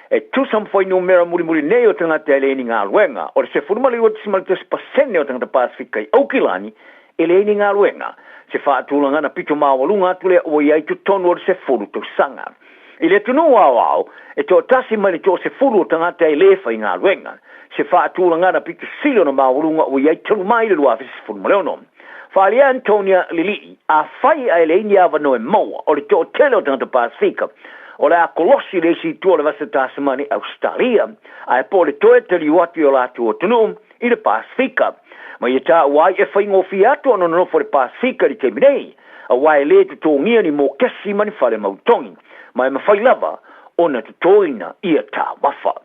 e tusa ma fuainumera mulimuli nei o tagata e leai ni galuega, o le 12.1 pasene o tagata Pasefika i Aukilani e leai ni galuega, se faatulagana pito maualuga atu lea ua i ai totonu o le 10 tausaga. I le atunuu aoao, e toatasi mai le toasefulu o tagata e lē faigaluega, se faatulagana pito sili ona maualuga ua i ai talu mai le 2016. Faaalia Antonia Lilii, Afai ae leai ni avanoa e maua o le toatele o tagata Pasefika, o le a kolosi le isi itu o le Vasa Tasamani Ausetalia, ae po o le toe taliu atu i o latou atunuu i le Pasefika. Ma ia taua ai e faigofie atu ona nonofo i le Pasefika i le taimi nei, aua e lē totogia ni mokesi ma ni fale mautogi, ma e mafai lava ona totoina ia taumafa.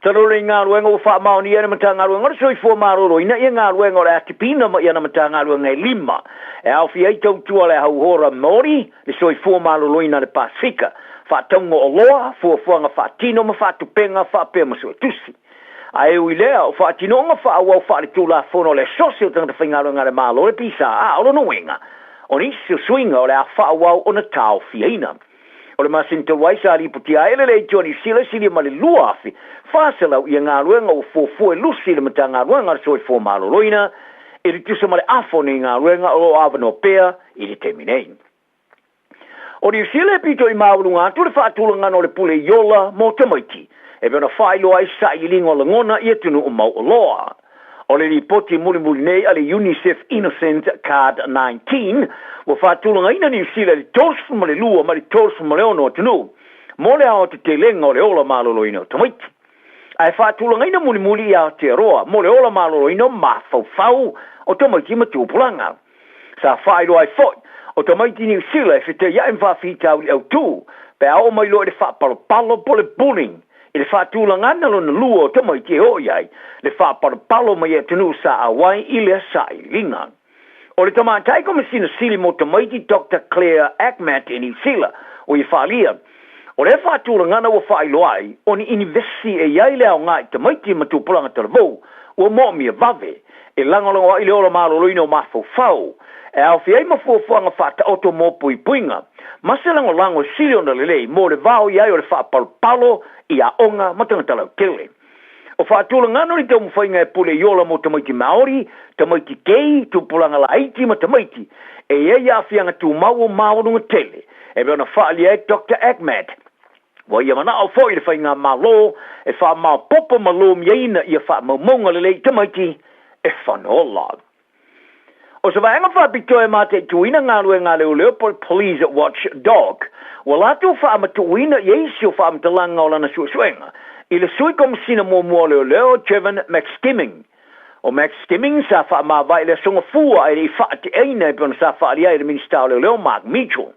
Talu nei galuega ua faamaonia e le Matagaluega o le Soifua Maloloina ia galuega o le a tipiina mai ana Matagaluega e lima e aofia ai tautua a le Hauora Maori, le Soifua Maloloina a le Pasefika, faatauga oloa, fuafuaga faatino ma faatupega faapea ma suetusi. Ae ui lea, o faatinoga faaauau faaletulafono a le Asosi o Tagata Faigaluega a le Malo, le PSA, o lona uiga, o nisi o suiga o le a faaauau ona taofiaina. O le masina talu ai sa lipotia ai e le Leitio a Niu Sila e silia ma le 2,400 ia galuega ua fuafua e lusi i le Matagaluega a le Soifua Maloloina e le tusa ma le afa o nei galuega o lo o avanoa pea i le taimi nei. O Niu Sila e pito i maualuga atu le faatulagana o le pule iola mo tamaiti e pei ona faailoa ai sailiiliga o lagona i atunuu mauoloa. O le lipoti mulimuli nei a le UNICEF Innocent Card 19 ua faatulagaina Niu Sila i le 32 mai le 36 atunuu mo le aoatetelega o le ola maloloina o tamaiti. Ae faatulagaina mulimuli i Aotearoa mo le ola maloloina o mafaufau o tamaiti ma tupulaga. Sa faailoa ai foi, o tamaiti Niu Sila e fetaia'i ma faafitauli autū pe a oo mai loa i le faapalopalo po o le bullying i le faatulagana lona lua o tamaiti e oo i ai le faapalopalo mai atunuu sa auai i lea sailiiliga. O le Tamaitai Komesina Sili mo Tamaiti Doctor Claire Achmat i Niu Sila, ua ia faaalia, O lea faatulagana ua faailoa ai, o ni inivesi e i ai le aoga i tamaiti ma tupulaga talavou, ua moomia vave, e lagolago ai le ola maloloina o mafaufau, e aofia ai ma fuafuaga faataoto mo puipuiga, ma se lagolago e sili ona lelei mo le vaoi ai o le faapalopalo i aoga ma tagata lautele. O faatulagana o ni taumafaiga e pule i ola mo tamaiti Maori, tamaiti kei, tupulaga laiti ma tamaiti e i ai aafiaga tumau o maualuga tele, e pei ona faaalia ai Doctor Ahmad. Ua ia manao foi le faigamalo e faamaopoopo ma lomiaina ia faamaumauga lelei i tamaiti e fanola. O se vaega faapitoa e mataituina galuega a leoleo po o le Police Watch Dog, ua latou faamatuuina i isi o faamatalaga o lana suesuega i le Sui Komesina muamua o Leoleo Trevin McSkimming. O McSkimming sa faamavae i le Aso Gafua ae le i faateaina e pei ona sa faaalia ai e le Minisita o Leoleo Mark Mitchell.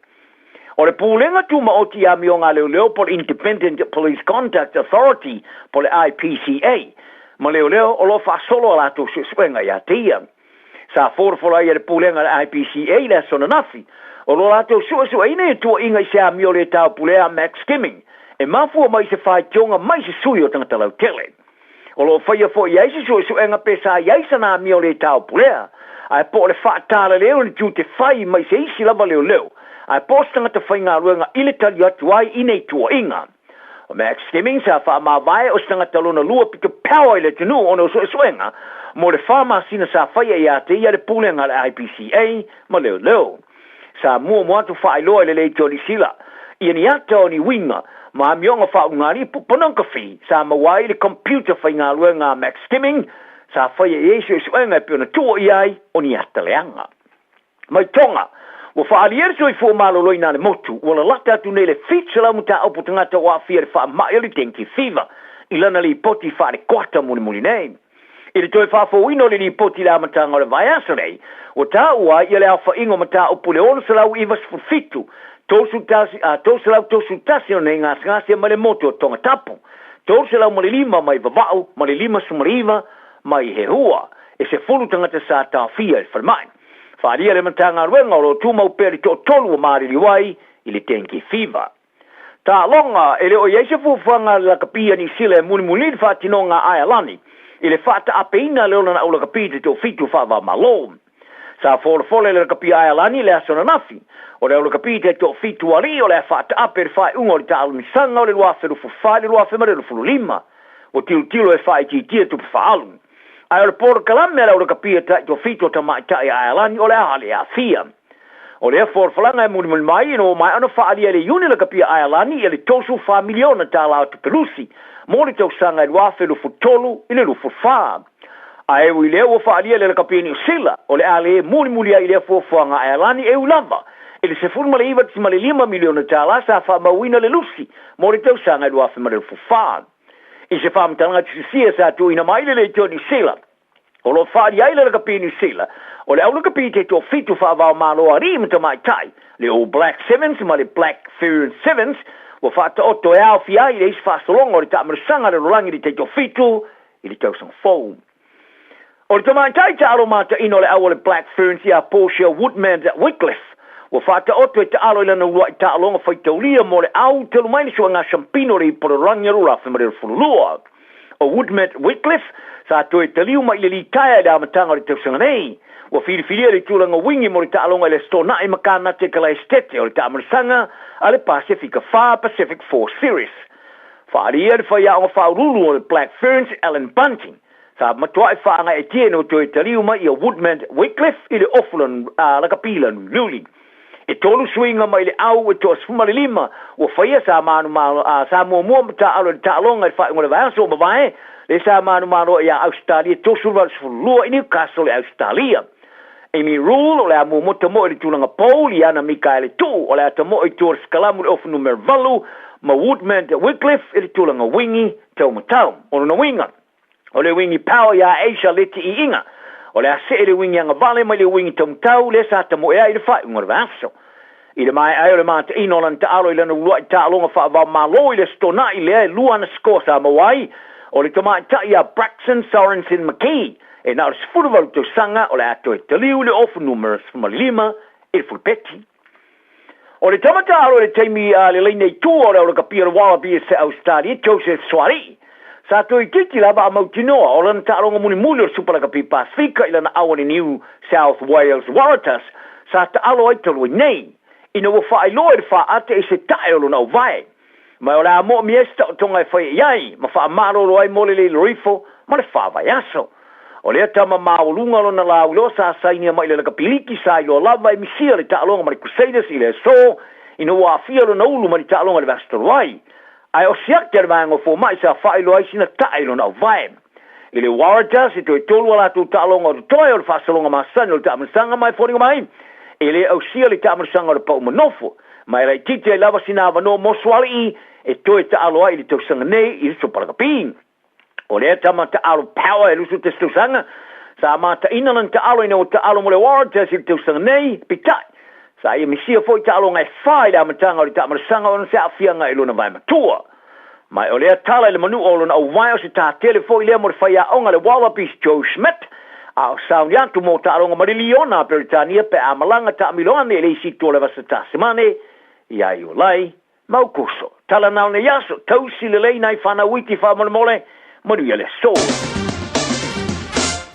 O le Pulega Tumaoti i Amioga a Leoleo po o le Independent Police Conduct Authority po o le IPCA ma Leoleo o lo o faasolo a latou suesuega ia te ia. Sa folafola ai e le Pulega a le IPCA i le aso ananafi o lo latou suesueina ia tuuaiga i se amio le taupulea a Max Skimming e mafua mai i se faitioga mai se sui o tagata lautele. O lo o faia foi i ai se suesuega pe sa i ai sana amio le taupulea, ae po o le faatalale o ni tiute fai mai se isi lava leoleo, ae po o se tagata faigaluega i le tali atu ai i nei tuuaiga. O Max Skimming sa faamavae o se tagata lona lua pito power i le atunuu ona o suesuega mo le fa masina sa faia ia te ia le pulega a le IPCA ma leoleo. Sa muamua atu faailoa i le leitio Niu Sila ia ni ata o ni uiga ma amioga faaulugalii pornography sa maua ai i le computer faigaluega a Max Skimming sa faia i ai suesuega e pei ona tuuaia ai o ni ata leaga. Mai Tonga, ua faaalia le soifua maloloina a le motu ua lalata atu nei le 700 mataupu tagata ua aafia i le faamai o le dengue fever i lana lipoti faale-kuata mulimuli nei. I le toe faafouina o le lipoti i le amataga o le vaiaso nei, ua taua ai ia le aofaiga o mataupu i le 697, 331 o nei gasegase mai le motu o Tongatapu, 305 mai Vava'u ma le 59 mai Hehua, e 10 tagata sa taofia i le falemai. Faaalia le Matagaluega o lo o tumau pea le toatolu ua maliliu ai i le dengue fever. Taaloga, e le o i ai se fuafuaga a le lakapi a Niu Sila e mulimuli le faatinoga a Aealani i le faataapeina le olana au lakapi i te toafitu faava-o-Malo. Sa folafola e le lakapi a Aealani i le aso ananafi, o le au lakapi i te toafitu alii o le a faataape i le faaiuga o le taalamisaga o le 2024 i le 2025. Ua tilotilo e faaitiitia tupe faaalu. Ae o le polokalame a le au lakapi a taitoafitu o tamaitai a Aealani o le a le aafia. O lea folafolaga e mulimuli mai ina ua maea ona faaalia e le Iuni Lakapia Aealani ia le $34 miliona tala o tupe lusi mo le tausaga e 2023 i le 24. Ae ui i lea ua faaalia e le Lakapia Niu Sila o le a le mulimuli ai i lea fuafuaga Aealani e ui lava i le $19.5 miliona tala sa faamauina le lusi mo le tausaga e 2024. I se faamatalaga tusisia sa tuuina mai le Leitio Niu Sila, O lo o faaalia ai le lakapi Niu Sila, o le au lakapi te toafitu faava-o-Malo alii ma tamaitai, le All Black Sevens ma le Black Fern Sevens, ua faataoto e aofia ai le isi faasologa o le taamilosaga a le lalolagi i le taitoafitu i le tausaga fou. O le tamaitai taalo mataino o le au o le Black Ferns ia Portia Woodman-Wickliffe, ua faataoto e taalo i lana uluai taaloga faitaulia mo le au talu mai le suaga Shampino o le Ipu o le Lalolagi o 2022. O Woodman Wickliffe sa toe taliu mai i le litaea i le amataga o le tausaga nei. Ua filifilia le tulaga wingi mo le taaloga i le Aso Toonai ma Kanate Kalaesetete o le taamalasaga a le Pasefika 4 Pacific 4 Series. Faaalia le faiaoga faauluulu o le Black Ferns Alan Bunting sa matuai faagaeetia ina ua toe taliu mai ia Woodman Wickliffe i le ofu lakapi lanuliuli. E tolu suiga mai le au e toa-15 ua faia sa manumalo a sa muamua ma taaalo i le taaloga i le faaiuga o le vaiaso ua mavae, lea sa manumalo ai ia Ausetalia 38 i Newcastle i Ausetalia. Amy Rule o le a muamua tamoe i le tulaga pou, Liana Mikaele Tuu o le a tamoe i tua o le sikalamu i le ofu numera 8 ma Woodman Wickliffe i le tulaga wingi tau ma tau. O lona uiga, O le wingi power iā Asia leti iiga. O le a see le wingi agavale mai le wingi taumatau lea sa tamoe ai i le faaiuga o le vaiaso. I le maea ai o le mataina o lana taalo i lana uluai taaloga faava-o-Malo i le Aso Toonai lea e lua ana score sa maua ai, o le tamaitai ia Braxton Sorensen McKee e na o le 18 tausaga o le a toe taliu i le ofu numera 15 i le fulupeti. O le tama taalo i le taimi a le laina i tua o le aulakapia o le Wallabies a Ausetalia, Joseph Suaalii, sa toeitiiti lava a mautinoa o lana taaloga mulimuli o le Supa Lakapi Pasefika i lana auale New South Wales Waratahs sa taalo ai talu ai nei, ina ua faailoa i le faaate i se tae o lona auvae. Ma o le a moomia ai se taotoga e fai i ai ma faamalolo ai mo le leilorifo ma le fa vaiaso. O lea tama maualuga lona lauiloa sa sainia mai i le lakapi liki sa iloa lava e misia le taaloga ma le Crusaders i le aso ina ua aafia lona ulu mai le taaloga i le vaiaso talu ai. Ae o siaki a le vaega o fomai sa faailoa ai sina tae i lona auvae. I le Waratahs e toe tolu a latou taaloga o totoe o le faasologa masani o le taamilosaga ma e foliga mai e le ausia le taamilosaga o le pau manofo ma e laitiiti ai lava sina avanoa mo Suaalii e toe taalo ai i le tausaga nei i le Supa Lakapi. O lea tama taalo power e 21 tausaga sa mataina lana taalo ina ua taalo mo le Waratahs i le tausaga nei, peitai, sa ia misia foi taaloga e fa i le amataga o le taamilosaga ona se aafiaga i lona vae matua. Ma o lea tala i le manua o lona auvae o se tātele foi lea mo le faiaoga le Wallabies Joe Schmidt, a o sauni atu mo taaloga ma le Liona a Peretania pe a malaga taamilo ane i le isi itu o le vasa Tasemane ia Iulai ma Aukuso. Tala na o nei aso, tausi lelei nai whanau iti faamolemole, manuia le aso.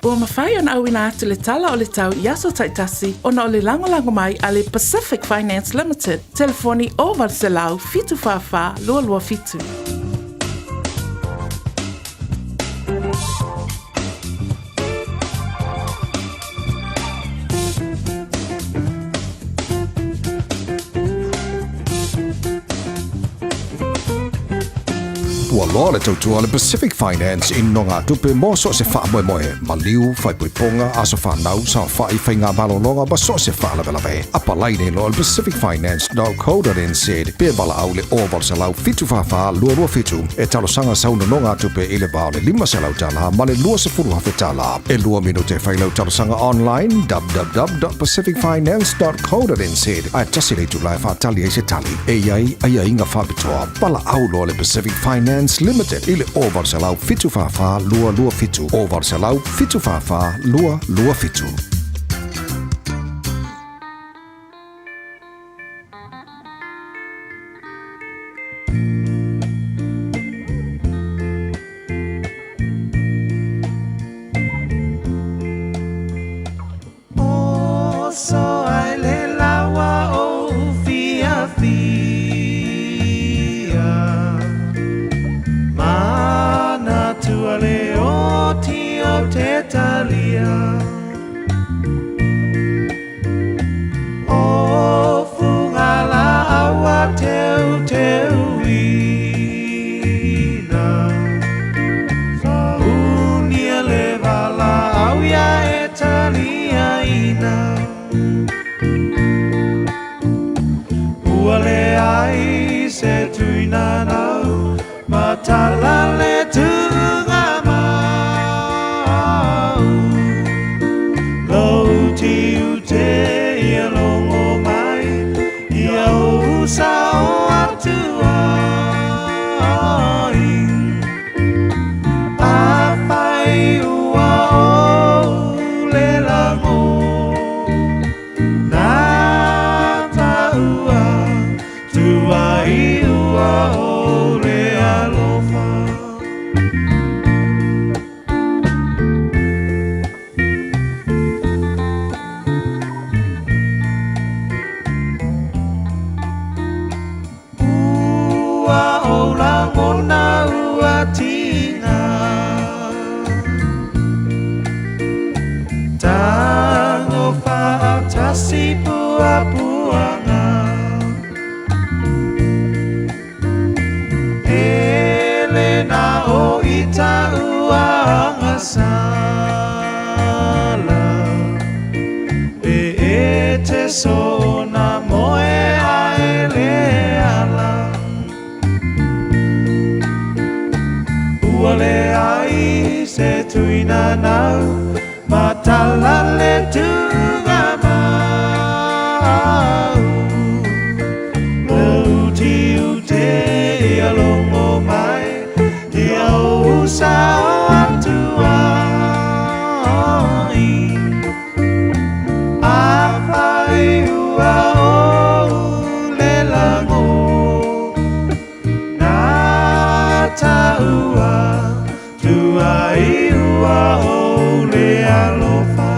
Ua mafai ona auina atu le tala o le tau i aso taitasi ona o le lagolago mai a le Pacific Finance Limited, telefoni 0800 744 227. Ua loa le tautua a le Pacific Finance i nogatupe mo so o se faamoemoe, maliu, faaipoipoga, aso fanau, saofai, faigamalologa ma so o se faalavelave. Apalai nei loa le pacificfinance.co.nz pe valaau i le 0800 744 227 e talosaga sau nonogatupe i le va o le $500 ma le $20,000. E lua minute e fai lau talosaga online www.pacificfinance.co.nz ae tasi le itula e faatali ai se tali. E i ai aiaiga faapitoa. Valaau loa le Pacific Finance Limited i le 0800 744 227, 0800 744 227. Oso ai le lawa o fiafia Manatua le oti o te talia O funga la aua teu teuina Unia le vala au ia e taliaina Ua leai se tuina nau Matala le tuga mau Lou tiu te ia longo mai Ia ou sao atu ai Afai ua ou le lago Nā taua Tua i ua o le alofa. Ua ou lagona ua tina. Tango faatasi puapuaga. E le na o ita ua agasala. E e te sona moe a e le ala. Ua leai se tuina nau Matala le tuga mau Lou tiu te ia longo mai Ia ou sao atu ai Afai ua ou le taua Tuai ua o le alofa.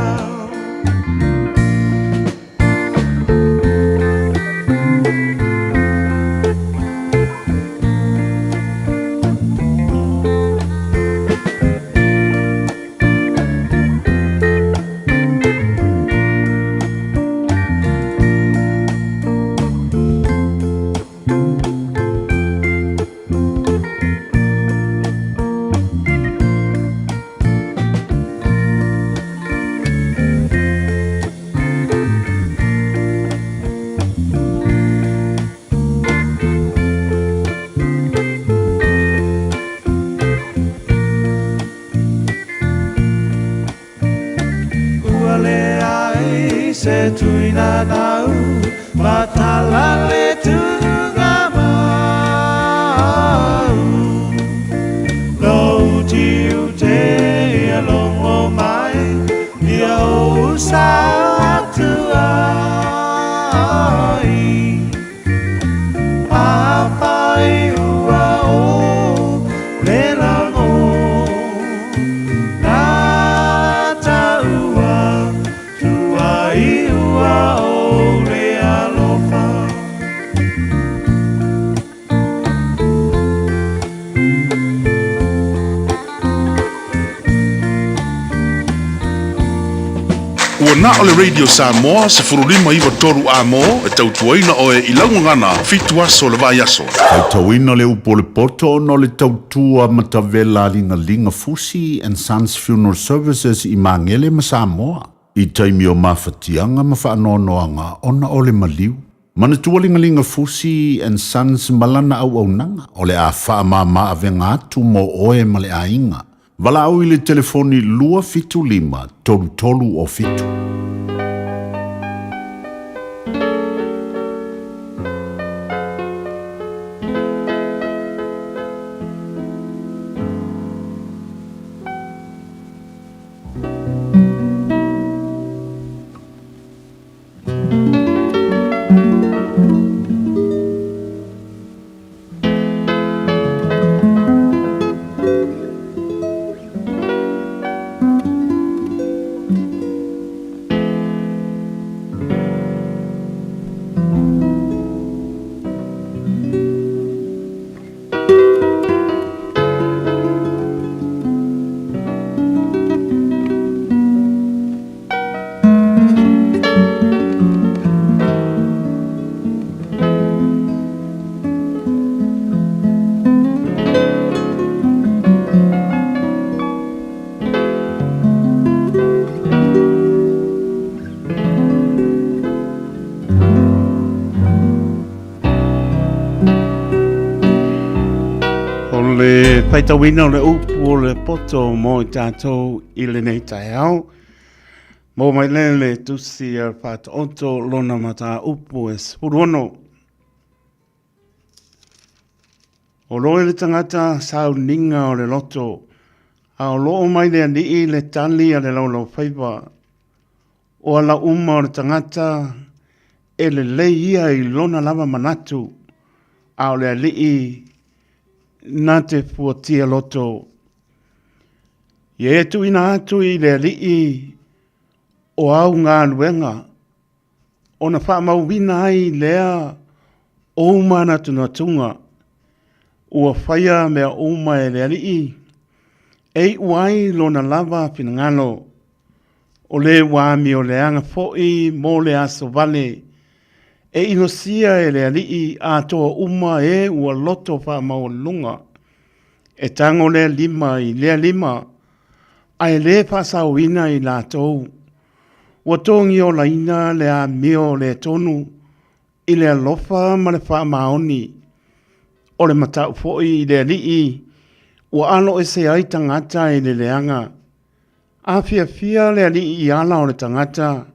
Ua leai se tuina nau matala le tuga mau Lou tiu te ia longo mai ia ou sa atu ai Afai ua o le lago Na taua tuai ua o le alofa. Ua na o le Radio Samoa 1593 A-mo e tautuaina oe i lau gagana fitu aso o le vaiaso. Faitauina le upu o le poto ona o le tautua matavela a Ligaliga Fusi and Sons Funeral Services i Magele ma Samoa i taimi o mafatiaga ma faanoanoaga ona o le maliu. Manatua Ligaliga Fusi and Sons ma lana auaunaga o le a faamama avega atu mo oe ma le aiga. Valaau i le telefoni 275 33 o 7. O le faitauina o le upu o le poto mo i tātou i lenei taeao. Maua mai lea le tusi a Faataoto lona mataupu e 16. O lo e le tagata sauniga o le loto, a o loo mai le alii le tali a le laulaufaiva. O ala uma o le tagata e lelei ia i lona lava manatu, a o le alii na te fuatia loto. Ia e tuuina atu i le Alii o au galuega, ona faamauina ai lea ou manatunatuga, ua faia mea uma e le Alii, e iu ai lona lava finagalo. O le ua amioleaga foi mo le aso vale, e inosia e le Alii atoa uma e ua loto faamaualuluga. E tago lea lima i lea lima, ae le faasaoina i latou. Ua togiolaina le amio le tonu i le alofa ma le faamaoni. O le matau foi i le Alii, ua aloese ai tagata i le leaga. A fiafia le Alii i ala o le tagata,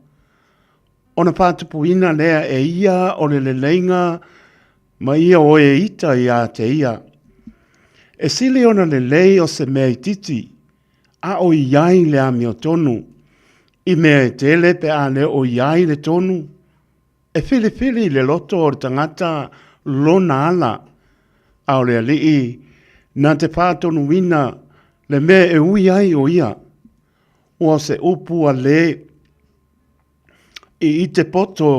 ona faatupuina lea e ia o le leleiga ma ia oe ita ia te ia. E sili ona lelei o se mea itiiti, a o i ai le amiotonu, i mea e tele pe a le o i ai le tonu. E filifili le loto o le tagata lona ala, a o le alii Na te faatonuina le mea e ui ai o ia, ua o se upu a le i ite poto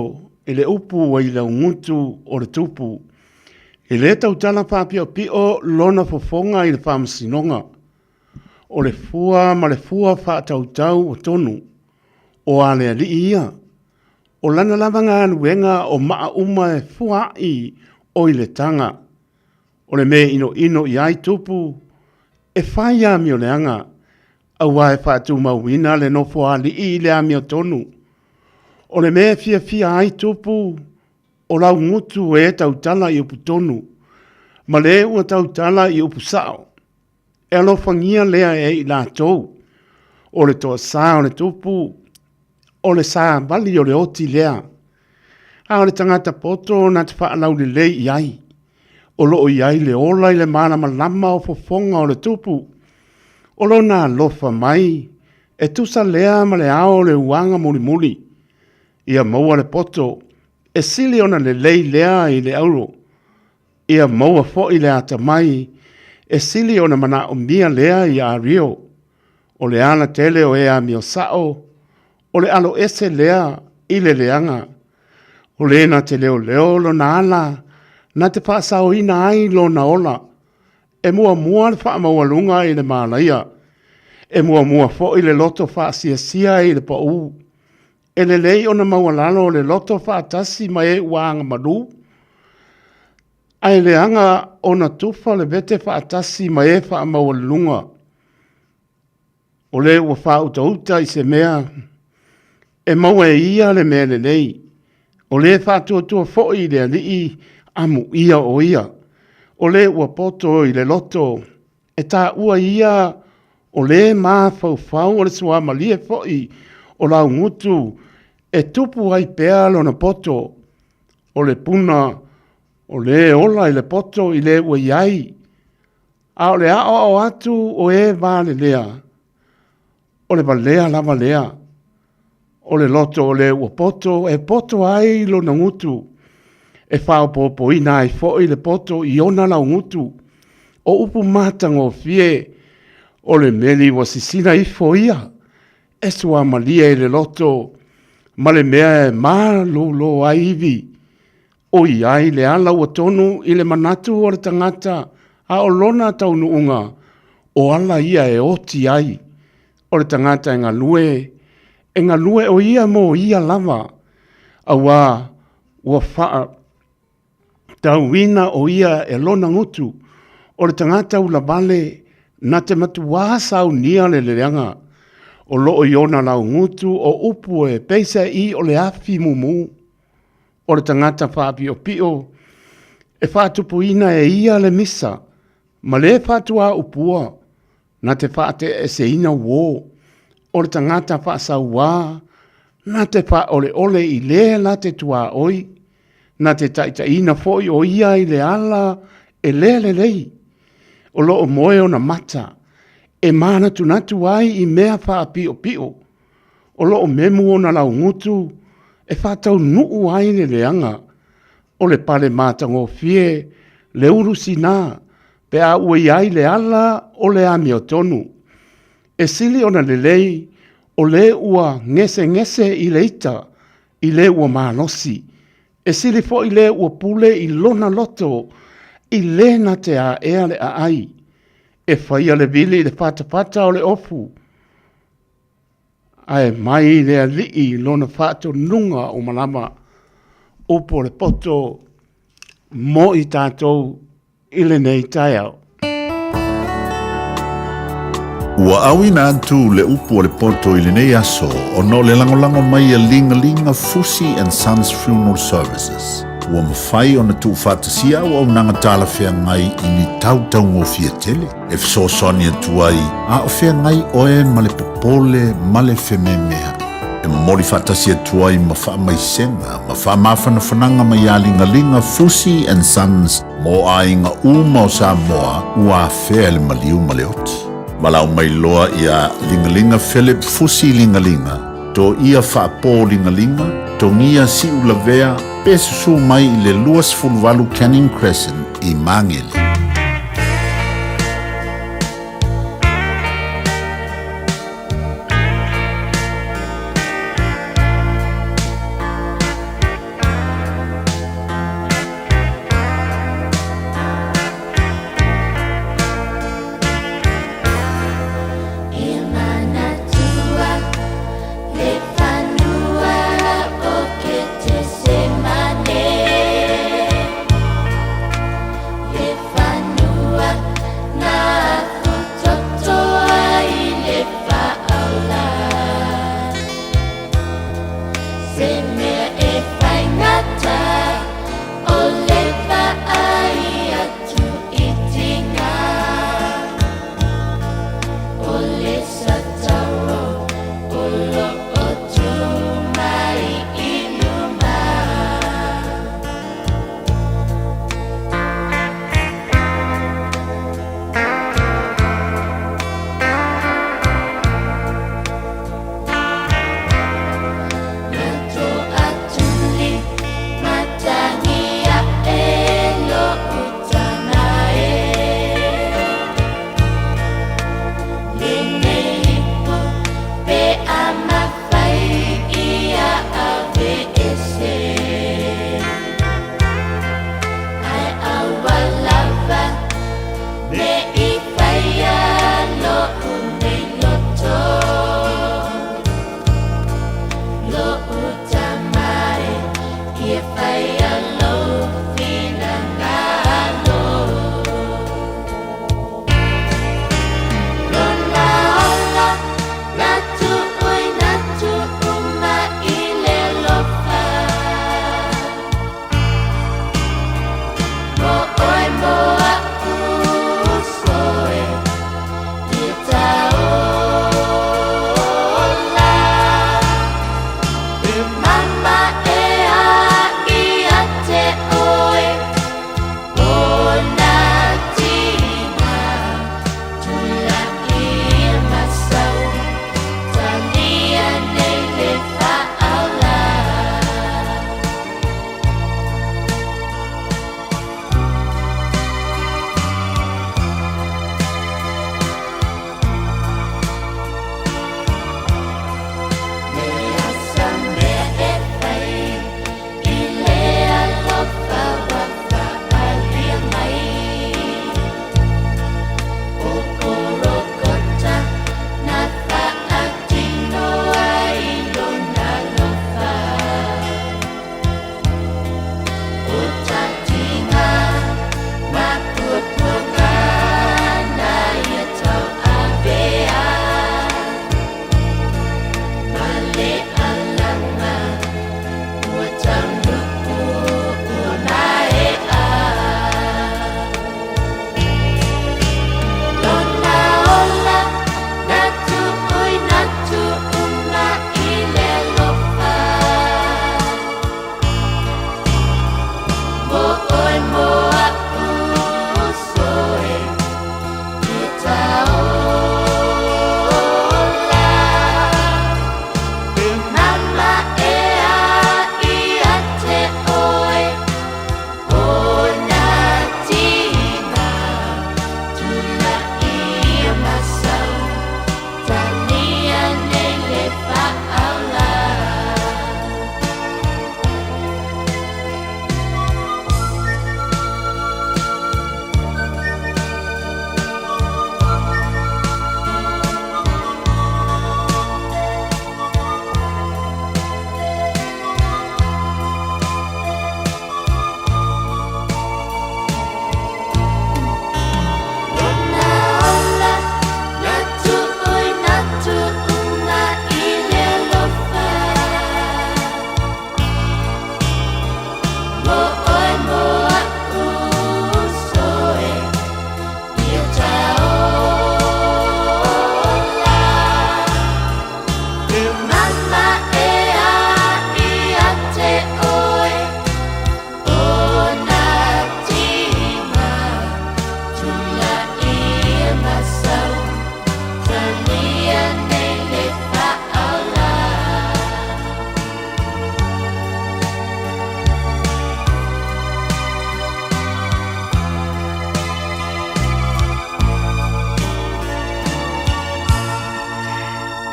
i le upu ua i laugutu o le tupu. E le tautala faapiopio lona fofoga i le faamasinoga. O le fua ma le fua faatautau o tonu, o a le alii ia. O lana lava galuega o maa uma e fuaai o i le taga. O le mea inoino i ai tupu, e fai amioleaga, auā e faatumauina le nofoalii i le amiotonu. O le mea e fiafia ai tupu, o laugutu e tautala i upu tonu, ma le ua tautala i upu sao. E alofagia lea e i latou, o le toasā o le tupu, o le savali o le oti lea. A o le tagata poto na te faalaulelei i ai, o lo o i ai le ola i le malamalama o fofoga o le tupu. O lona alofa mai, e tusa lea ma le ao o le uaga mulimuli. Ia maua le poto, e sili ona lelei lea i le auro. Ia maua foi le atamai, e sili ona manaomia lea i Ario. O le ala tele o e amio sao, o le alo ese lea i le leaga. O le na te leoleo lona ala, na te faasaoina ai lona ola. E muamua le faamaualuga i le malaia. E muamua foi le loto faasiasia i le pau. E lelei ona maualalo le loto faatasi ma e ua agamalu, ae leaga ona tufa le vete faatasi ma e faamaualuluga. O le ua faautauta i se mea, e maua e ia le mea lelei. O le faatuatua foi i le alii, amuia o ia. O le ua poto i le loto, e taua ia o le mafaufau o le suamalie foi o laugutu e tupu ai pea lona poto. O le puna o le ola i le poto i le ua i ai, a o le aoao atu o e valelea, o le valea lava lea. O le loto o le ua poto e poto ai lona gutu, e faaopoopoina ai foi le poto i ona laugutu. O upu matagofie, o le meli ua sisina ifo ia, e suamalie i le loto ma le mea e malolo ai ivi. ʻOiai le ala ua tonu i le manatu o le tagata a o lona taunuuga, o ala ia e oti ai. O le tagata e galue, e galue ʻo ia mo ia lava, auā ua faatauina ʻo ia e lona gutu. O le tagata ulavale, na te matuā saunia le leaga. O loo i ona laugutu o upu e peiseai o le afi mumu. O le tagata faapiopio, e faatupuina e ia le misa, ma le faatuaupua, na te faateeseina uō. O le tagata faasauā, na te faaoleole i le la te tuaoi, na te taitaiina foi o ia i le ala e le lelei. O loo moe ona mata, e mānatunatu ai i mea faapiopio. O lo o memu ona laugutu e faataunuu ai le leaga o le pale matagofie le ulu sinā pe a ua i ai le ala o le amiotonu. E sili ona lelei o le ua gesegese i le ita i le ua malosi. E sili foi le ua pule i lona loto i le na te aea le aai. E faia le vili i le fatafata o le ofu. Ae mai le Alii lona faatonuga o malama, upu o le poto mo i tatou i lenei taeao. Ua auina atu le upu o le poto i lenei aso ona o le lagolago mai a Ligalinga Fusi and Sons Funeral Services. Ua mafai ona tuufaatasia auaunaga talafeagai i ni tau taugofie tele. E fesoasoani atu ai a o feagai oe ma le popole ma le fememeaʻi. E momoli faatasi atu ai ma faamaisega ma faamafanafanaga mai iā Ligaliga Fusi and Sons mo aiga uma o Samoa ua afea e le maliu ma le oti. Valaau mai loa iā Ligaliga Philip Fusi Ligaliga, Toia Faapō Ligaliga, Togia Siulavea pe susū mai i le 28 Canning Crescent i Māngere.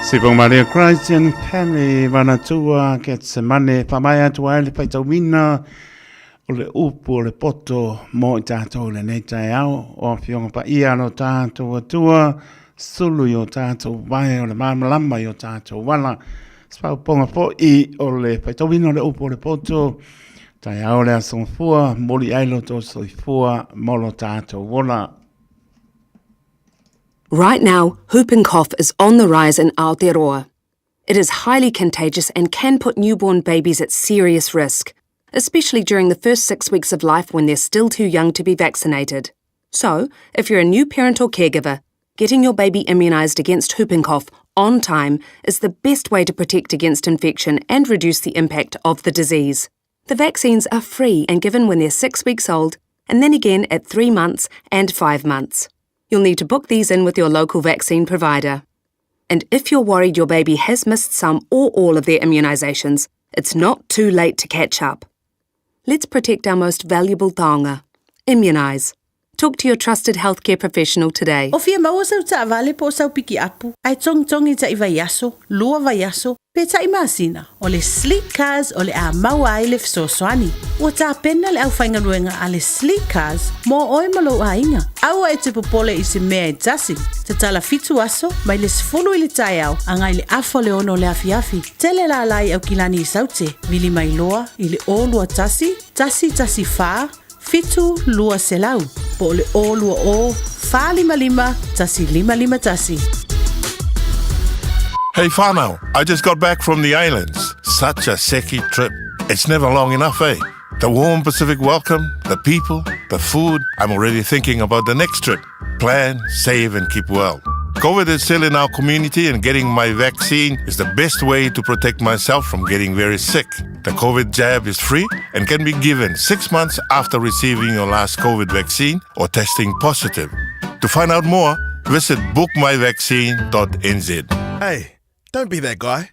Sipong Maria Christian Family Vanatua Getsemane whamae atu ai le whaitauina o le upu o le poto mo i tātou lenei taeao o afioga paia lo tātou atua sulu i o tātou vae o le māmalama i o tātou wala Spauponga fo'i o le whaitauina o le upu o le poto taeao le aso fua moli ai lo tō soifua mo lo tātou ola. Right now, whooping cough is on the rise in Aotearoa. It is highly contagious and can put newborn babies at serious risk, especially during the first six weeks of life when they're still too young to be vaccinated. So, if you're a new parent or caregiver, getting your baby immunised against whooping cough on time is the best way to protect against infection and reduce the impact of the disease. The vaccines are free and given when they're six weeks old, and then again at three months and five months. You'll need to book these in with your local vaccine provider. And if you're worried your baby has missed some or all of their immunisations, it's not too late to catch up. Let's protect our most valuable taonga. Immunise. Talk to your trusted healthcare professional today. O fia maua sau taavale po o sau pikiapu, ae togitogi taʻi vaiaso, lua vaiaso, pe taʻi masina, o le Sleek Cars o le a maua ai le fesoasoani. Ua tapena le aufaigaluega a le Sleek Cars mo oe ma lou aiga. Aua e te popole i se mea e tasi. Tatala fitu aso, mai le 10 i le taeao agai le afa o le ono o le afiafi. Tele lala i Aukilani i Saute, vili mai loa i le 021 114 7 200 po o le 020 455 1551. Hey whānau, I just got back from the islands. Such a seki trip. It's never long enough, eh? The warm Pacific welcome, the people, the food. I'm already thinking about the next trip. Plan, save, and keep well. COVID is still in our community, and getting my vaccine is the best way to protect myself from getting very sick. The COVID jab is free and can be given six months after receiving your last COVID vaccine or testing positive. To find out more, visit bookmyvaccine.nz. Hey, don't be that guy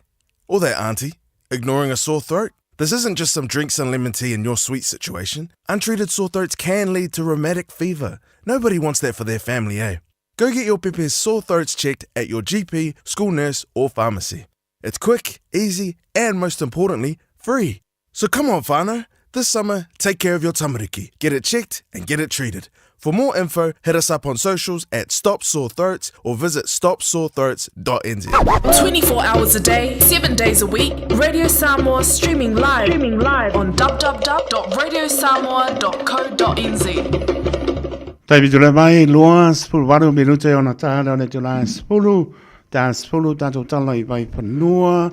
or that auntie ignoring a sore throat. This isn't just some drinks and lemon tea in your sweet situation. Untreated sore throats can lead to rheumatic fever. Nobody wants that for their family, eh? Go get your pepe's sore throats checked at your GP, school nurse, or pharmacy. It's quick, easy, and most importantly, free. So come on, whānau. This summer, take care of your tamariki. Get it checked and get it treated. For more info, hit us up on socials at Stop Sore Throats or visit stopsorethroats.nz. 24 hours a day, 7 days a week, Radio Samoa streaming live, streaming live on www.radiosamoa.co.nz. Taimi tulai mai, 28 minute ona tāra o le tula 10, tā 10 tātou tala i Vaifanua,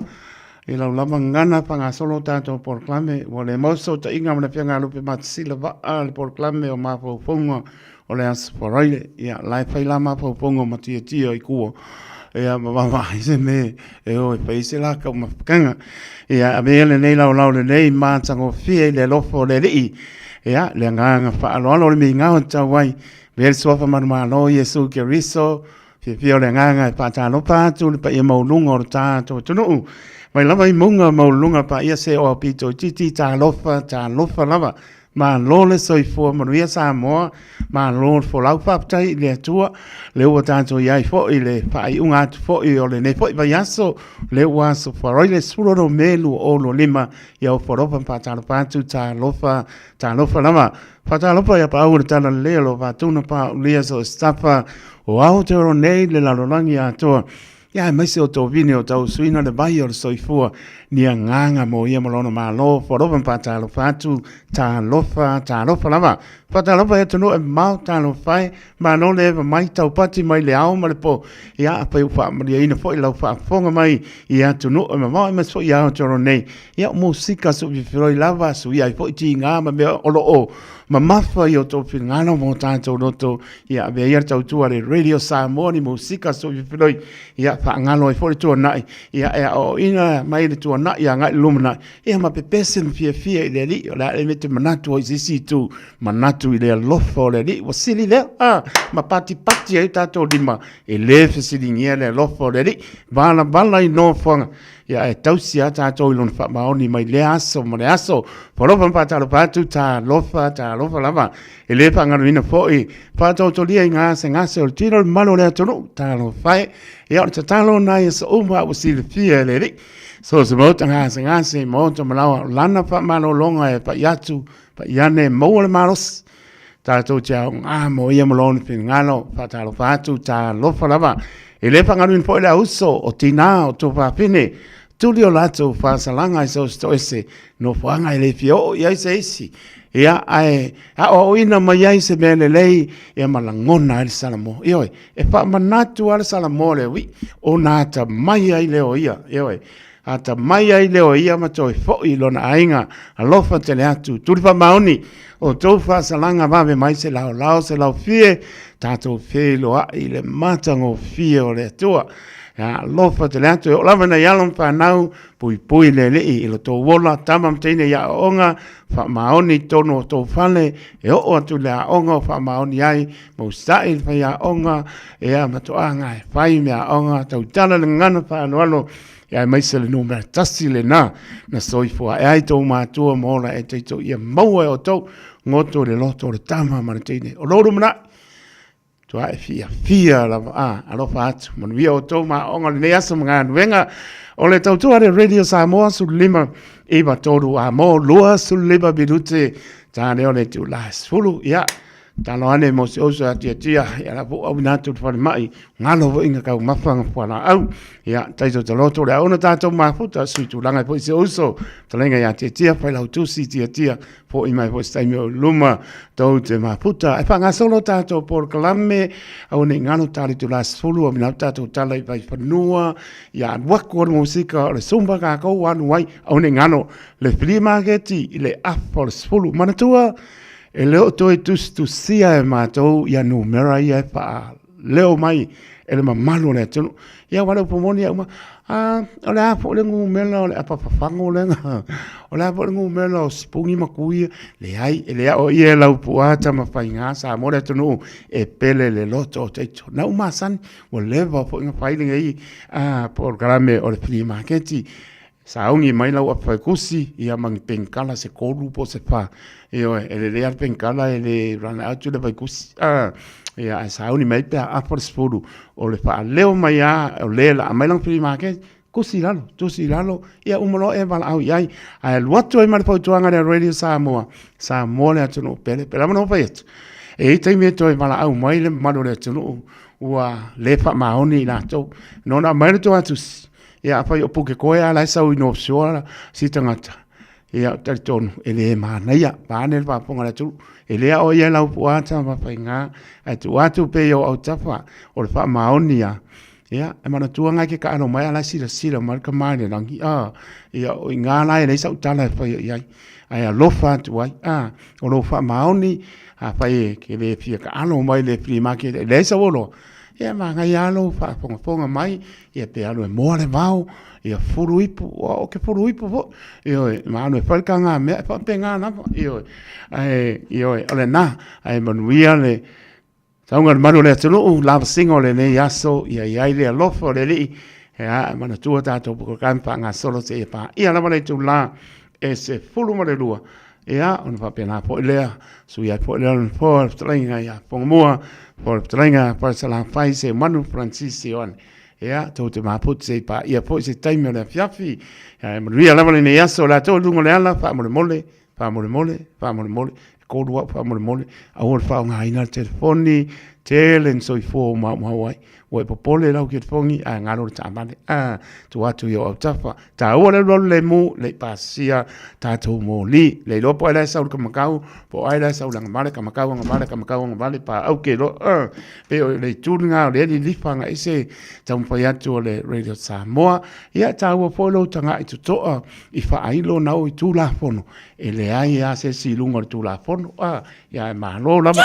i lau lava gana whangasolo tātou polokalame, ua le mau fesootaiga ma le Afioga Matasila Vaa le polokalame o mafaufauga o le Aso Faraile. Ia, la e fai la mafaufauga o Matiatia i kua, ia, ma vaavaai se me e o e fai se la kau mafakaga. Ia, avea lenei laolao lenei matagofie i le alofa o le Alii, ia, le agaga faaaloalo o le migao e tatau ai, avea le suafa manumalo o Iesu Keriso, Fiafia o le agaga e faatalofa atu i le paia maualuga o lo tatou atunuu. Mai lava i mauga maualuluga paia se o aupito itiiti, talofa, talofa lava. Malo le soifua manuia Samoa, malo le folau faafetai i le Atua, lea ua tatou i ai foi i le faaiuga atu foi o lenei foi vaiaso, lea ua aso Faraile 16 Me 2025, ia ofo alofa ma faatalofa atu, talofa, talofa lava. Faatalofa ia Paau le Tala Lelei o lo Vatuna Paaulia so Sitafa o Aotearoa nei le lalolagi atoa. Ia aemaise o tovine o tausuina le vai o le soifua ni agaga mo ia ma lona Malo. Foalofa ma faatalofa atu, talofa, talofa lava. Faatalofa i atunuu e mamao, talofa e, malo le eva mai, taupati mai le ao ma le po. Ia afai ua faamaliaina foi lau faafofoga mai i atunuu e mamao aemaise foi i Aotearoa nei. Ia, o musika soofefiloi lava, suia ai foi tiga ma mea o lo o mamafa i o tou finagalo ma o tatou loto. Ia, avea ia le tautua a le Radio Samoa ni musika soofefiloi, ia, faagalo ai foi le tuanai, ia, e aoaoina mai le tuanai agai i le lumanai, ia, ma pepese ma fiafia i le Alii, o le a le mea e te manatu ai i se isi itu, manatu i le alofa o le Alii, ua sili lea, a, ma patipati ai o tatou lima, e le fesiligia le alofa o le Alii, valavala i nofoaga. Ia ae tausi lava tatou i lona faamaoni mai lea aso ma le aso. Falofa ma faatalofa atu, talofa, talofa lava. E le faagaloina foi faataotolia i gasegase o le tino o le mamalu o le atunuu, talofa e. Ia o le tatalo lena i aso uma a ua silafia e le Alii. So se maota gasegase, maota malaoa, o lana faamalologa e pai atu, pai ane, maua le malosi. Tatou te aoga mo ia ma lona finagalo, faatalofa atu, talofa lava. E le faagaloina foi le auso o tinā o tuafafine, tuli o latou faasalaga i so o se toese, nofoaga e le fia oo i ai se isi. Ia, ae aoaoina mai ai se mea lelei, ia ma lagona ai le Salamo. Ioe, e faamanatu lava le Salamo le ui'i, ona atamai ai lea o ia. Ioe, atamai ai lea o ia ma toe foi i lona aiga. Alofa tele atu, tuli faamaoni o tou faasalaga vave mai se laolao se laofie, tatou feiloai i le matagofie o le Atua. Ia, alofa tele atu, e oo lava nai alo ma fanau, puipui le Alii i lo tou ola, tama ma teine i aoaoga, faamaoni i totonu o tou fale, e oo atu i le aoga o faamaoni ai, mausai le faiaoga, ia ma toaga e fai meaaoga, tautala le gagana faaaloalo, ia aemaise le numera tasi lena na soifua ae ai tou matua ma ola e taito ia maua e outou goto i le loto o le tama ma le teine. O lou lumanai, Tua e fiafia lava a, alofa atu. Manuia outou ma aoga o lenei aso ma galuega. O le tautua le Radio Samoa 15 9 3 a mo 25 minute tā leo le itula e 10. Ia, talo ane mo se uso atiatia, ia la po au atu le falemai, ngalo foi nga taumafa nga fualaau. Ia, taito taloto le aona tātou mafuta, sui tulaga foi se uso, talenga ia tiatia, whailau tusi tiatia, Fo'i mai foi se taimi o i luma tou te mafuta. E faagasolo tatou polokalame, aua ne i galo ta le itula 10 a minau tatou tala i Vaifanua, ia alu atu o le musika o le Zumba kākou alu ai, aua ne i galo le flea market i le afa o le 10. Manatua, e le o toe tusitusia e matou ia numera ia e faaleo mai e le mamalu o le atunuu. Ia aua o le upu moni ia uma, a, o le a foi le numera o le apafafago lea, o le a foi le numera o Sipugi ma Kui, leai, e le ao ia e Laupua Tamafaiga, Samoa le atunuu e pele le loto o taito. Na ou masani, ua leva foi na fai lenei polokalame o le flea maketi. Sauni mai lau api faikusi, ia ma ni penikala se tolu po o se fa. Ioe, e lelei lava le penikala e le run out le faikusi. Ia, ae sauni mai pe a afa le 10, o le faaleo mai lava o le la aumai lana flea market, tusi i lalo, tusi i lalo, ia uma loa e valaau i ai. Ae alu atu ai ma le fautuaga lea a Radio Samoa, Samoa le atunuu pele, pele lava ona ou fai atu, e i ai taimi e toe valaau mai le mamalu o le atunuu ua le faamaoni i latou. Na ona aumai le tou tusi, Ia afai o Pukekohe a la e sau i North Shore si tagata, ia ou te talitonu e le manaia, vaeane le faafofoga a le atunuu. E le aoaia e Laupua Tamafaiga, ae tuu atu pea i ou autafa o le faamaoni lava. Ia, e manatua lena e te taalo mai a o la e silasila mai le Tama i le lagi, a, ia o i ina la e leai sau tala e faia i ai, ae alofa atu ai, a, o lou faamaoni, afai e te le fia taalo mai i le flea market e leai sau oloa, ia manaia lava lou faafogafoga mai, Ia pe alu e moa le vao, ia fulu ipu, o ke fulu ipu foi. Ioe, ma alu e fai le kaga mea, e faapena lava. Ioe, ae, ioe, o lena, ae manuia le sauga le malu o le atunuu, lavasiga o lenei aso, ia i ai le alofa o le Alii, ia, e manatua tatou polokalame faagasolo seia paia lava le itula e 12, ia, ona faapena foi lea, sui ai foi lea o le nofoa o le fetalaiga ia Fogamua, o le fetalaiga ia Falesalafai Seumanu Francis Ioane. Ia, tou te maputu se i paia foi se taimi o le afiafi. Ia, e manuia lava lenei aso, o le atoa i luga o le ala, faamolemole, faamolemole, faamolemole, e kolu au faamolemole, aua le faaaogaina le telefoni, tele ni soifua ua maumau ai. Ua e popole i lau telefoni ae galo le taavale. Ah, tuu atu i ou autafa. Taua le alualu lemu, le i pasia tatou moli. Le iloa po o ai la e sau i le kamakau, po o ai la e sau i le agavale, kamakau, agavale, kamakau, agavale, paau ke loa. Ah, pei o le itu lena o lea e lilifa agai se taumafai atu o le Radio Samoa. Ia, taua foi lou tagai totoa i faailo nau i Tulafono. E leai lava se isi i luga o le Tulafono. Ah, Ia e malo lava.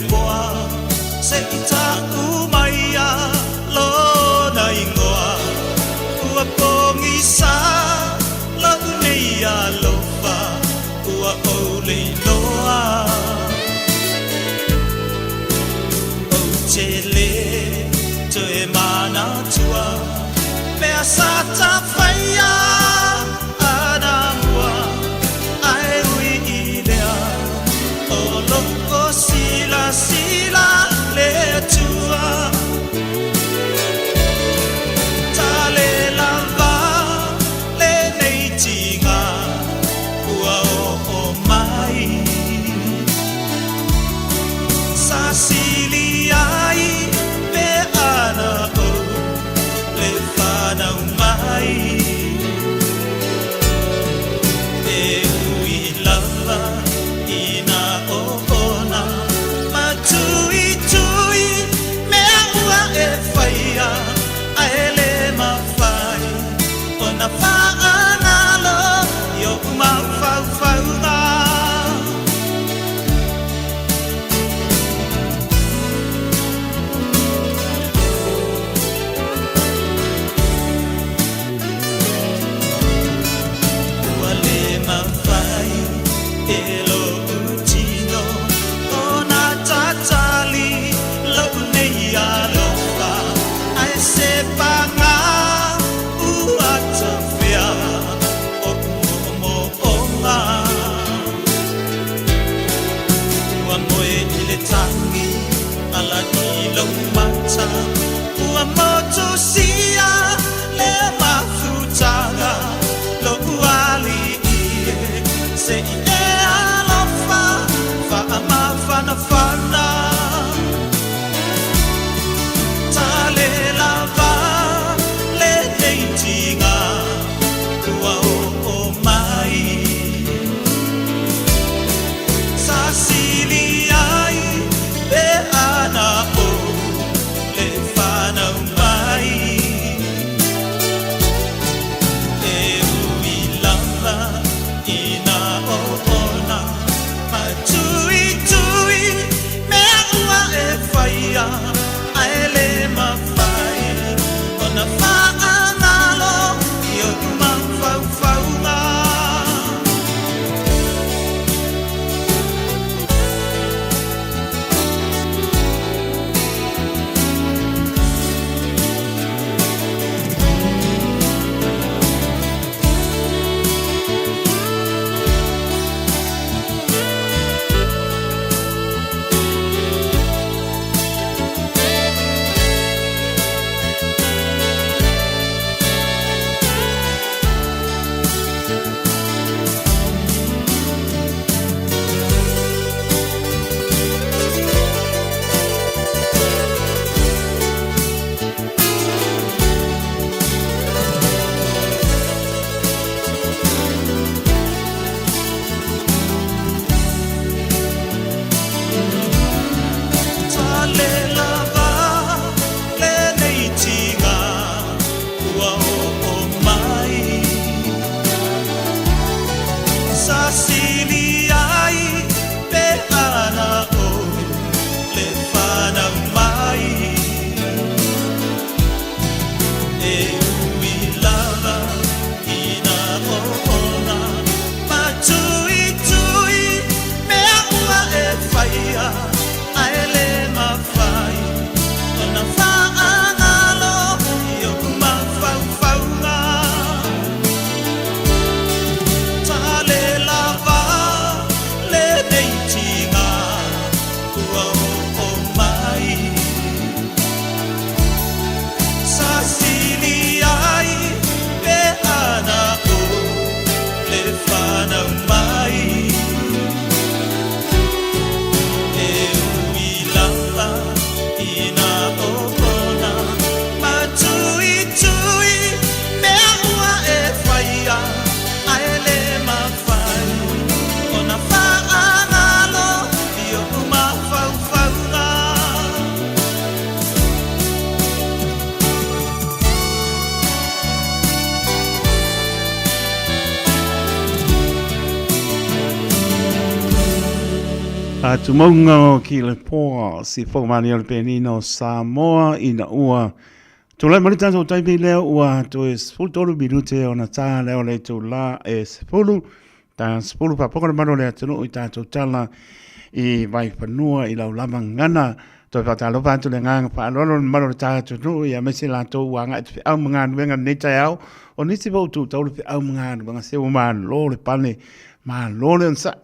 poa se i taʻu maia lona igoa ua pogisa loʻu nei alofa ua ou leiloa Ou te le toe manatua mea sa tafaia anamua ae ui i lea o lo'o silasila le Atua. Tale lava lenei tiga ua oo mai sa sili ai pe ana ou le fanau mai e ui lava ina oona matuitui mea ua e faia ae le mafai ona faagalo i o'u mafaufauga. Ua le mafai e lo'u tino ona tatali lo'u nei alofa ae se paga ua tafea o'u moomooga. Ua moe i le tagi ala i lou mata ua motusia le mafutaga lo'u alii e se i e alofa faamafanafana. Tale lava lenei tiga ua oo mai sa sili ai pe ana ou le fanau mai. Atumauga o Kilepoa, si whakamani o le penina o Samoa ina ua tulai mai le tatou taimi lea ua toe 13 minute ona tā lea o le itulā e 10, tā 10 faafofoga le mamalu o le atunuu i tatou tala i Vaifanua i lau lava gagana. Toe faatalofa atu le agaga faaaloalo i le mamalu o le tatou atunuu ia aemaise latou ua agai i feau ma galuega i lenei taeao. O nisi foi ua tuutau le feau ma galuega, se ua malo le pane, malo le onosai.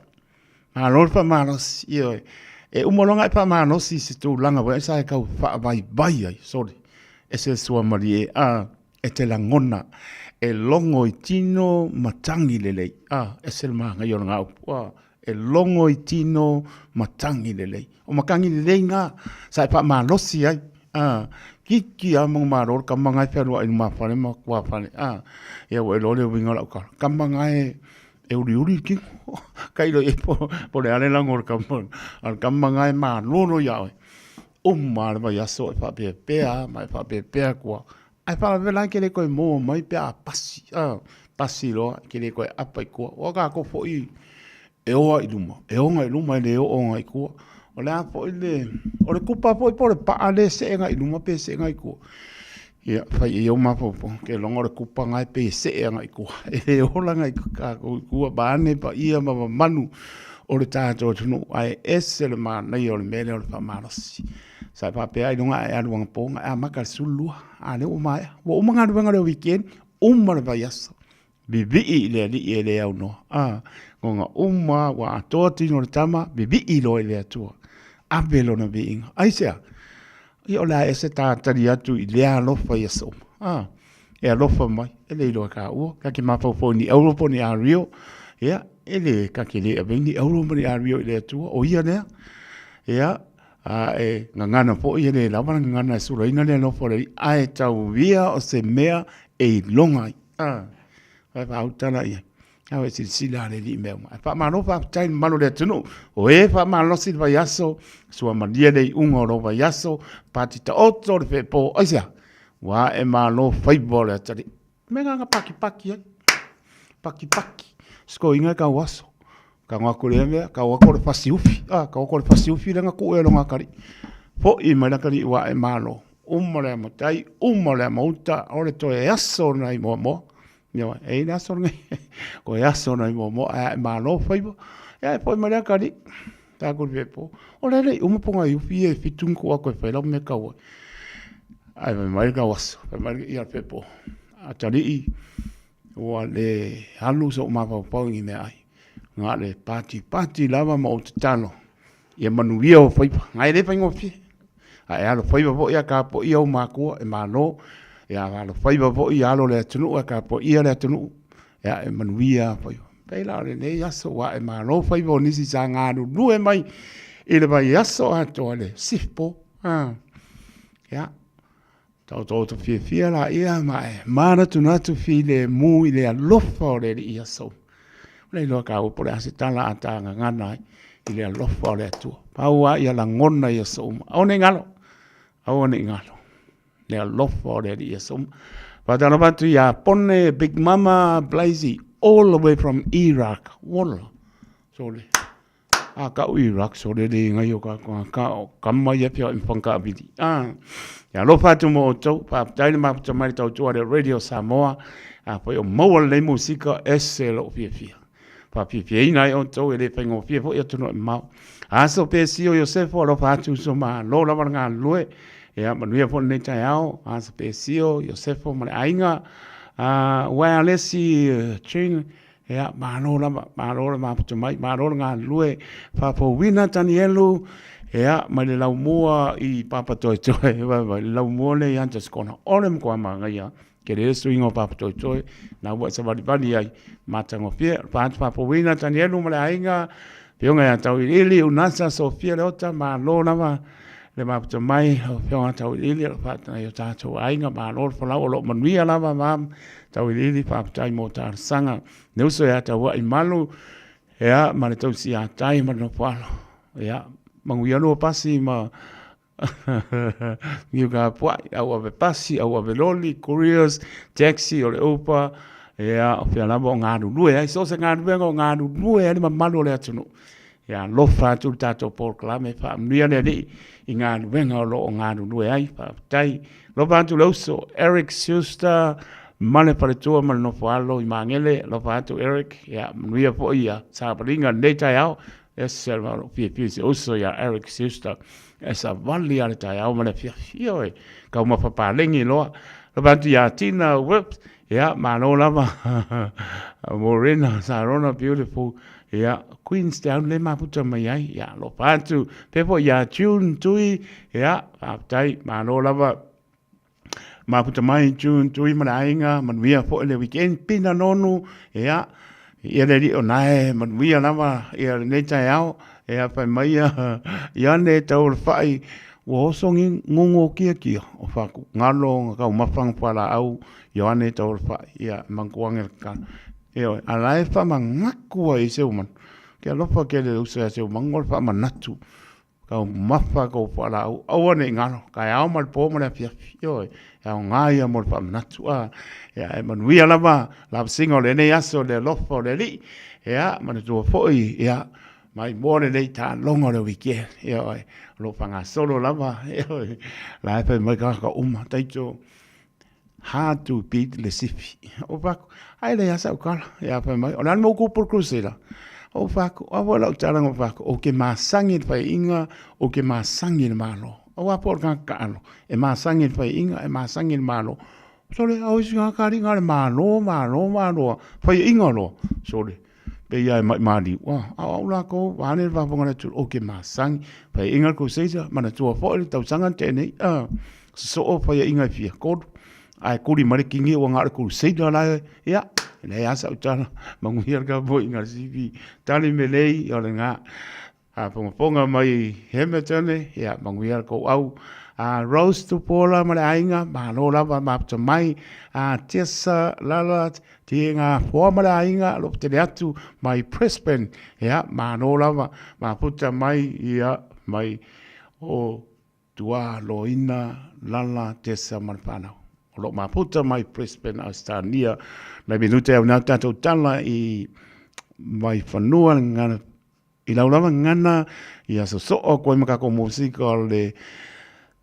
Malo le faamalosi, ioe. E uma loa ona e faamalosi i se tulaga foi sa e tau faavaivai ai, sole, e se suamalie, a, e te lagona, e logo i tino ma tagi lelei, a, e se le manaia o lena upu, a, e logo i tino ma tagi lelei. O matagi lelei na sa e faamalosi ai, a, kiki lava manumalo le tama na e fealuai i lumafale ma tuafale, a, ia ua iloa le uiga o lau tala, tama na e e uliuli le tino. Tailo i ai po o le a le lago o le tama, a o le tama lena e malolo ia oe. Uma lava le vaiaso e faapeapea ma e faapeapea atu lava. Ae faalavelave e te le toe maua mai pe a pasi, a, pasi loa e te le toe apa i tua. Aua o tatou foi e o lava i luma, e oga i luma e le oo agai i tua. O le a foi le, o le kupa foi po o le paa lea e see agai i luma pe see agai i tua. Ia, fai i ai ou mafaufauga, ou te iloa o le kupa lena e pei e see agai i tua, e le ola agai i tua vaeane paia ma mamalu o le tatou atunuu, ae ese le manaia o le mea lea o le faamalosi. Sa e faapea ailoga a e alu anapo na e amata i le 12, a o lea ua maea. Ua uma galuega o le weekend, uma le vaiaso. Vivii i le Alii e le aunoa. A, gona uma ua atoa tino o le tama, vivii loa i le Atua. Ave lona viiga. Aisea? Ia o le a ese ta tali atu i lea alofa i aso uma. A, e alofa mai, e le iloa e kāua. Ka te mafaufau i ni auro po o ni ario, ia, e le, ka te le avei ni auro ma ni ario i le Atua, o ia lea. Ia, a e gagana foi e le lava le gagana e sulaina le alofa o le Alii, ae tauia o se mea e iloga ai. A, vai faautala i ai. Au e silasila a le alii mea uma. Ae faamalo faafetai i le mamalu o le atunuu. O e faamalosi le vaiaso, suamalie le iuga o lou vaiaso, pati taoto le feepo. Aisea? Ua ae malo faiva o le atalii. Mea na na pakipaki ai. Pakipaki. Sikoiga e kau aso. Tago atu lea mea, tau atu o le fasi ufi, a, tau atu o le fasi ufi lea na tuu e lona atalii. Foi mai le atalii ua ae malo. Uma le amatai, uma le amauta, o le toe aso nai moamoa. Ioe, e i le aso lenei, toe aso nai moamoa, ae ae malo faiva. Ia, e foi mai le atalii, tatou i Feepo. O le le i uma pogai ufi ia e fitu na tuu atu e fai lau mea tau ai. Ae fai mai le tau aso, fai mai le Feepo, atalii, Ua le alu sou mafaufau i ni meaai, na o le patipati lava ma ou tatalo ia manuia ou faiva. Ae le faigofie. A e alofaiva foi a tapuaia ou matua e malo, ia alofaiva foi alo o le atunuu ae tapuaia le atunuu, ia e manuia faiva. Pei la o lenei aso ua e malo faiva o nisi sa galulue mai i le vaiaso atoa le sifpo. Ah, ia. Taotaoto fiafia laia ma e manatunatu filemu i le alofa o le Alii ia Saula. O le iloa kāua po o le a se tala a ta gagana ai i le alofa o le Atua. Pau lava ia lagona i aso uma. Aua ne i galo, aua ne i galo le alofa o le Alii i aso uma. Faatalofa atu ia Pone, Big Mama, Blazy, all the way from Iraq. Wala, sole. A kau Iraq so le le ngai o ka ka o kama ia pia i whanka vili. A ia alofa atu mo outou, faafetai le mafuta mai le tautua le Radio Samoa, a foi o maua lenei musika ese lou fiafia. Faafiafiaina ai outou e le faigofie foi atunuu e mamao. Aso Pesio Iosefo alofa atu uso malo lava le galulue. Ia manuia foi lenei taeao, Aso Pesio Iosefo ma le aiga. A wireless train Ia, malo lava, malo le mafuta mai, malo le galulue, faafouina Tanielu, ia, mai le laumua i Papatoetoe, vai, le laumua lea i Hunters Corner, o le matua manaia, tele le suiga o Papatoetoe, na ua e savalivali ai, matagofie, faafouina Tanielu ma le aiga, Afioga ia Tauiliili, Unasa, Sofia Leota, malo lava le mafuta mai, lau Afioga Tauiliili, o lo o faatasi o tatou aiga, malo le folau, o lo o manuia lava ma Tauiliili, faafetai mo talosaga. Le uso ia Tauaimalu, ia, ma le Tausiatai ma le Nofoalo, ia, manuia lua pasi ma Niu kapuai, au ave pasi, au ave loli, couriers, taxi, o le Uber, ia, o fea lava o galulue ai. So o se galuega o galulue ai le mamalu o le atunuu. Ia alofa atu le tatou polokalame, faamanuia le Alii i galuega o lo o galulue ai. Faafetai. Alofa atu le uso Eric Schuster ma le faletua ma le nofoalo i Magele. Alofa atu Eric, ia manuia foi ia savaliga lenei taeao. Ese le lou fiafia i si uso ia Eric Schuster. E savali lava le taeao ma le afiafi. Ioe, taumafa paleni loa. Alofa atu ia Tina Whips, ia malo lava. Morena Sarona beautiful. Ia, Queenstown le mafuta mai ai. Ia, alofa atu. Pea foi ia June Tui. Ia, faafetai, malo lava. Mafuta mai June Tui ma le aiga, manuia foi le weekend. Pina Nonu, ia, ia le alii o nae, manuia lava ia lenei taeao. Ia, fai mai ia, ia ane tau o le whai, ua oso ngi ngongo kia kia, o whaku ngalo nga kau mawhanga whalaau, Ioane tau o le whai, ia, mankuange le ka. Ioe, a la e faamanatu ai i se umanu. Ke alofa ke le uso ia se umanu o le faamanatu. Kau mafa kou faalaau, aua ne i galo, ka e ao ma le po ma le afiafi. Ioe, e aoga ia mo le faamanatu. A, ia, e manuia lava lavasiga o lenei aso le alofa o le Alii. Ia, manatua foi, ia, maimoa lenei taaloga o le weekend. Ioe, o lo o faagasolo lava. Ioe, la e fai mai tagata uma, taito, Hard to beat le sifi. Ou fai atu, ai leai lava sau tala. Ia fai mai, o le a le mea ua tupu i le Crusader? Ou fai atu, o a foi lau tala na ou fai atu, ou te masani i le faiaina, ou te masani i le Malo. Aua po o le tagata taalo, e masani i le faiaina, e masani i le Malo. Sole, a o isi tagata alii na o le Malo, Malo, Malo lava, faiaina loa. Sole, pei lava e mai maliu, a o au latou, vaeane le faafofoga a le atunuu, ou te masani, faiaina le Crusader, manatua foi le tausaga na tea nei, sosoo faiaina e fia tolu, ae tuli mai le kini ua na o le Crusader la e, ia, e leai lava sau tala, manuia le tapuaiga a le CV, tali melei o lena. Faafogafoga mai Hamilton, ia manuia le tou au. A Rose Tupuola ma le aiga, malo lava mafuta mai. A Tessa Lala, Tiega Foa ma le aiga, lo tele atu mai Brisbane, ia malo lava mafuta mai ia mai o Tua Loina Lala Tessa ma le whanau. O lo mafuta mai Brisbane, Australia. Nai minute au nā tātou tala i mai whanua ngana I lau lava gagana, ia sosoo atu ai ma tatou musika o le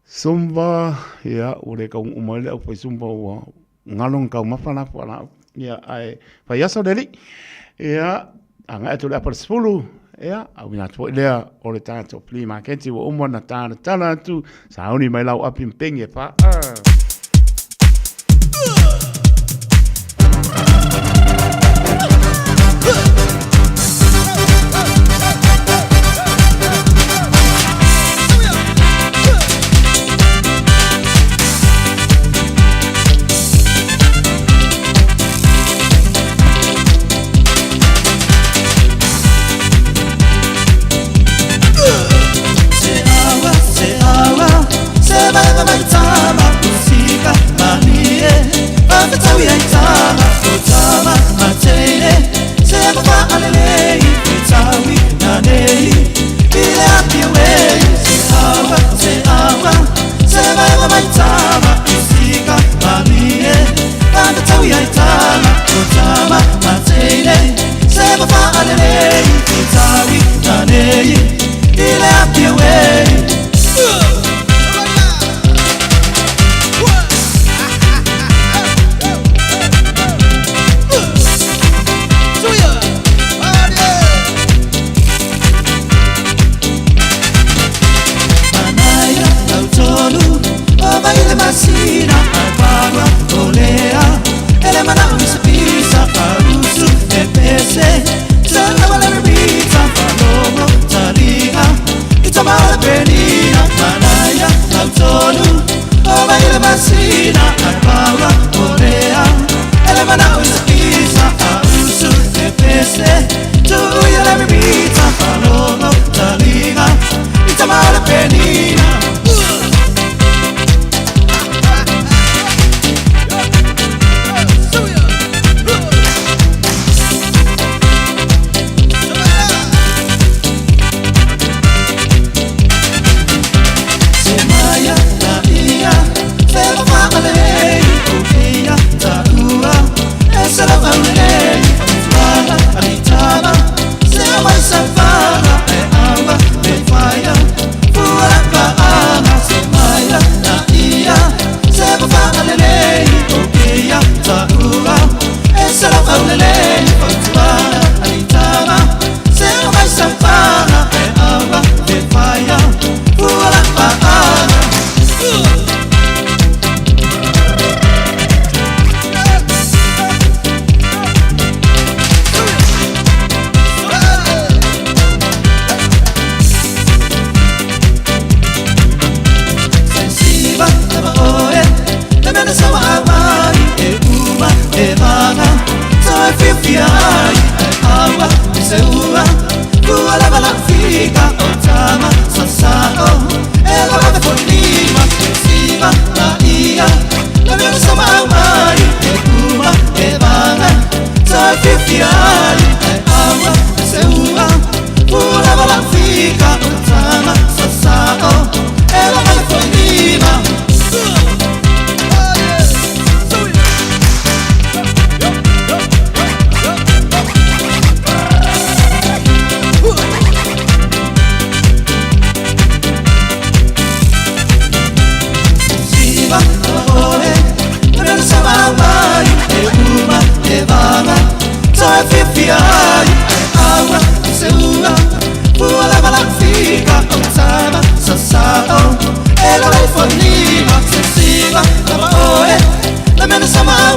Zumba, ia ua le taunuu mai le aufai Zumba ua galo na taumafa la fualaau. Ia ae fai aso le alii. Ia agai atu i le apa o le 10, ia auina atu foi lea o le tatou flea market ua uma ona talatala atu, sauni mai lau api ma peni e fa. Se awa, se awa, se vai vai vai tama. fiafia ai Ae aua e se ua Fua lava lau fika o tama sasao E lava foi lima Siva la ia La mea sa mau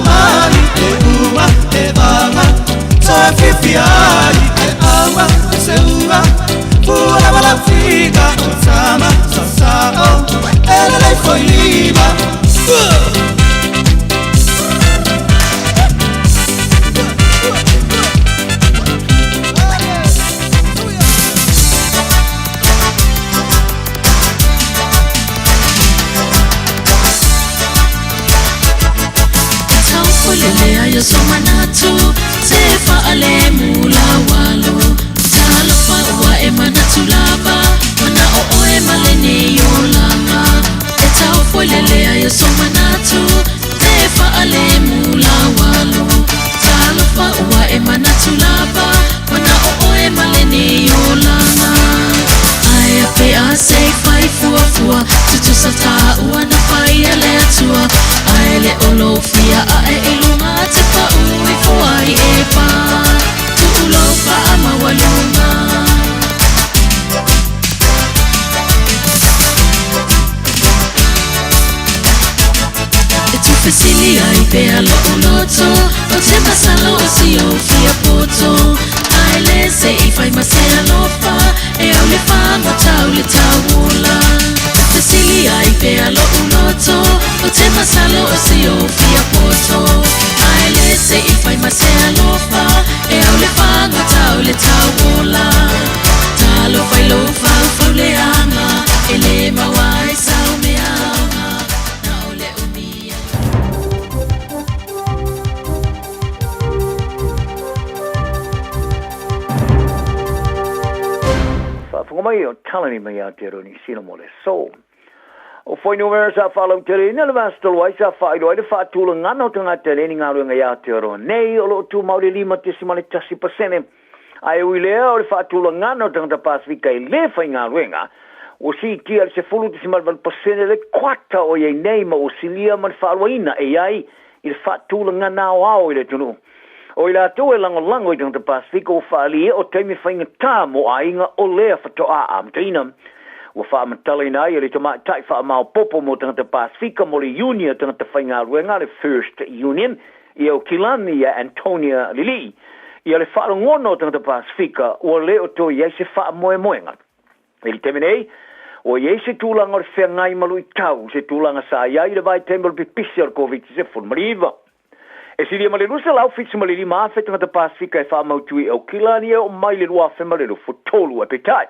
mai E uma e vanga Sa fiafia ai Ae aua e se ua Fua lava lau fika o tama sasao E lava foi lima Faafofoga mai o Talani mai Aotearoa Niu Sila mo le aso. O fuainumera sa faalauteleina le vasa talu ai sa faailoa ai le faatulagana o tagata e leai ni galuega i Aotearoa nei o lo o tumau i le 5.1%. Ae ui lea o le faatulagana o tagata Pasefika e lē faigaluega ua siitia i le 10.8% le kuata o i ai nei ma ua silia ma le faaluaina e i ai i le faatulagana aoao i le atunuu. O i latou e lagolago i tagata Pasefika ua faaalia o taimi faigata mo aiga o lea faatoa amataina. Ua faamatalaina ai e le tamaitai faamaopoopo mo tagata Pasefika mo le Iuni a Tagata Faigaluega, le First Union, i Aukilani ia Antonia Lilii, ia le faalogona o tagata Pasefika ua le o toe i ai se faamoemoega. I le taimi nei, ua i ai se tulaga o le feagai ma luitau, se tulaga sa i ai i le vaitaimi o le pipisi o le Koviti-19. E silia ma le 275,000 tagata Pasefika e faamautu i Aukilani e oo mai le 2023, ae peitai,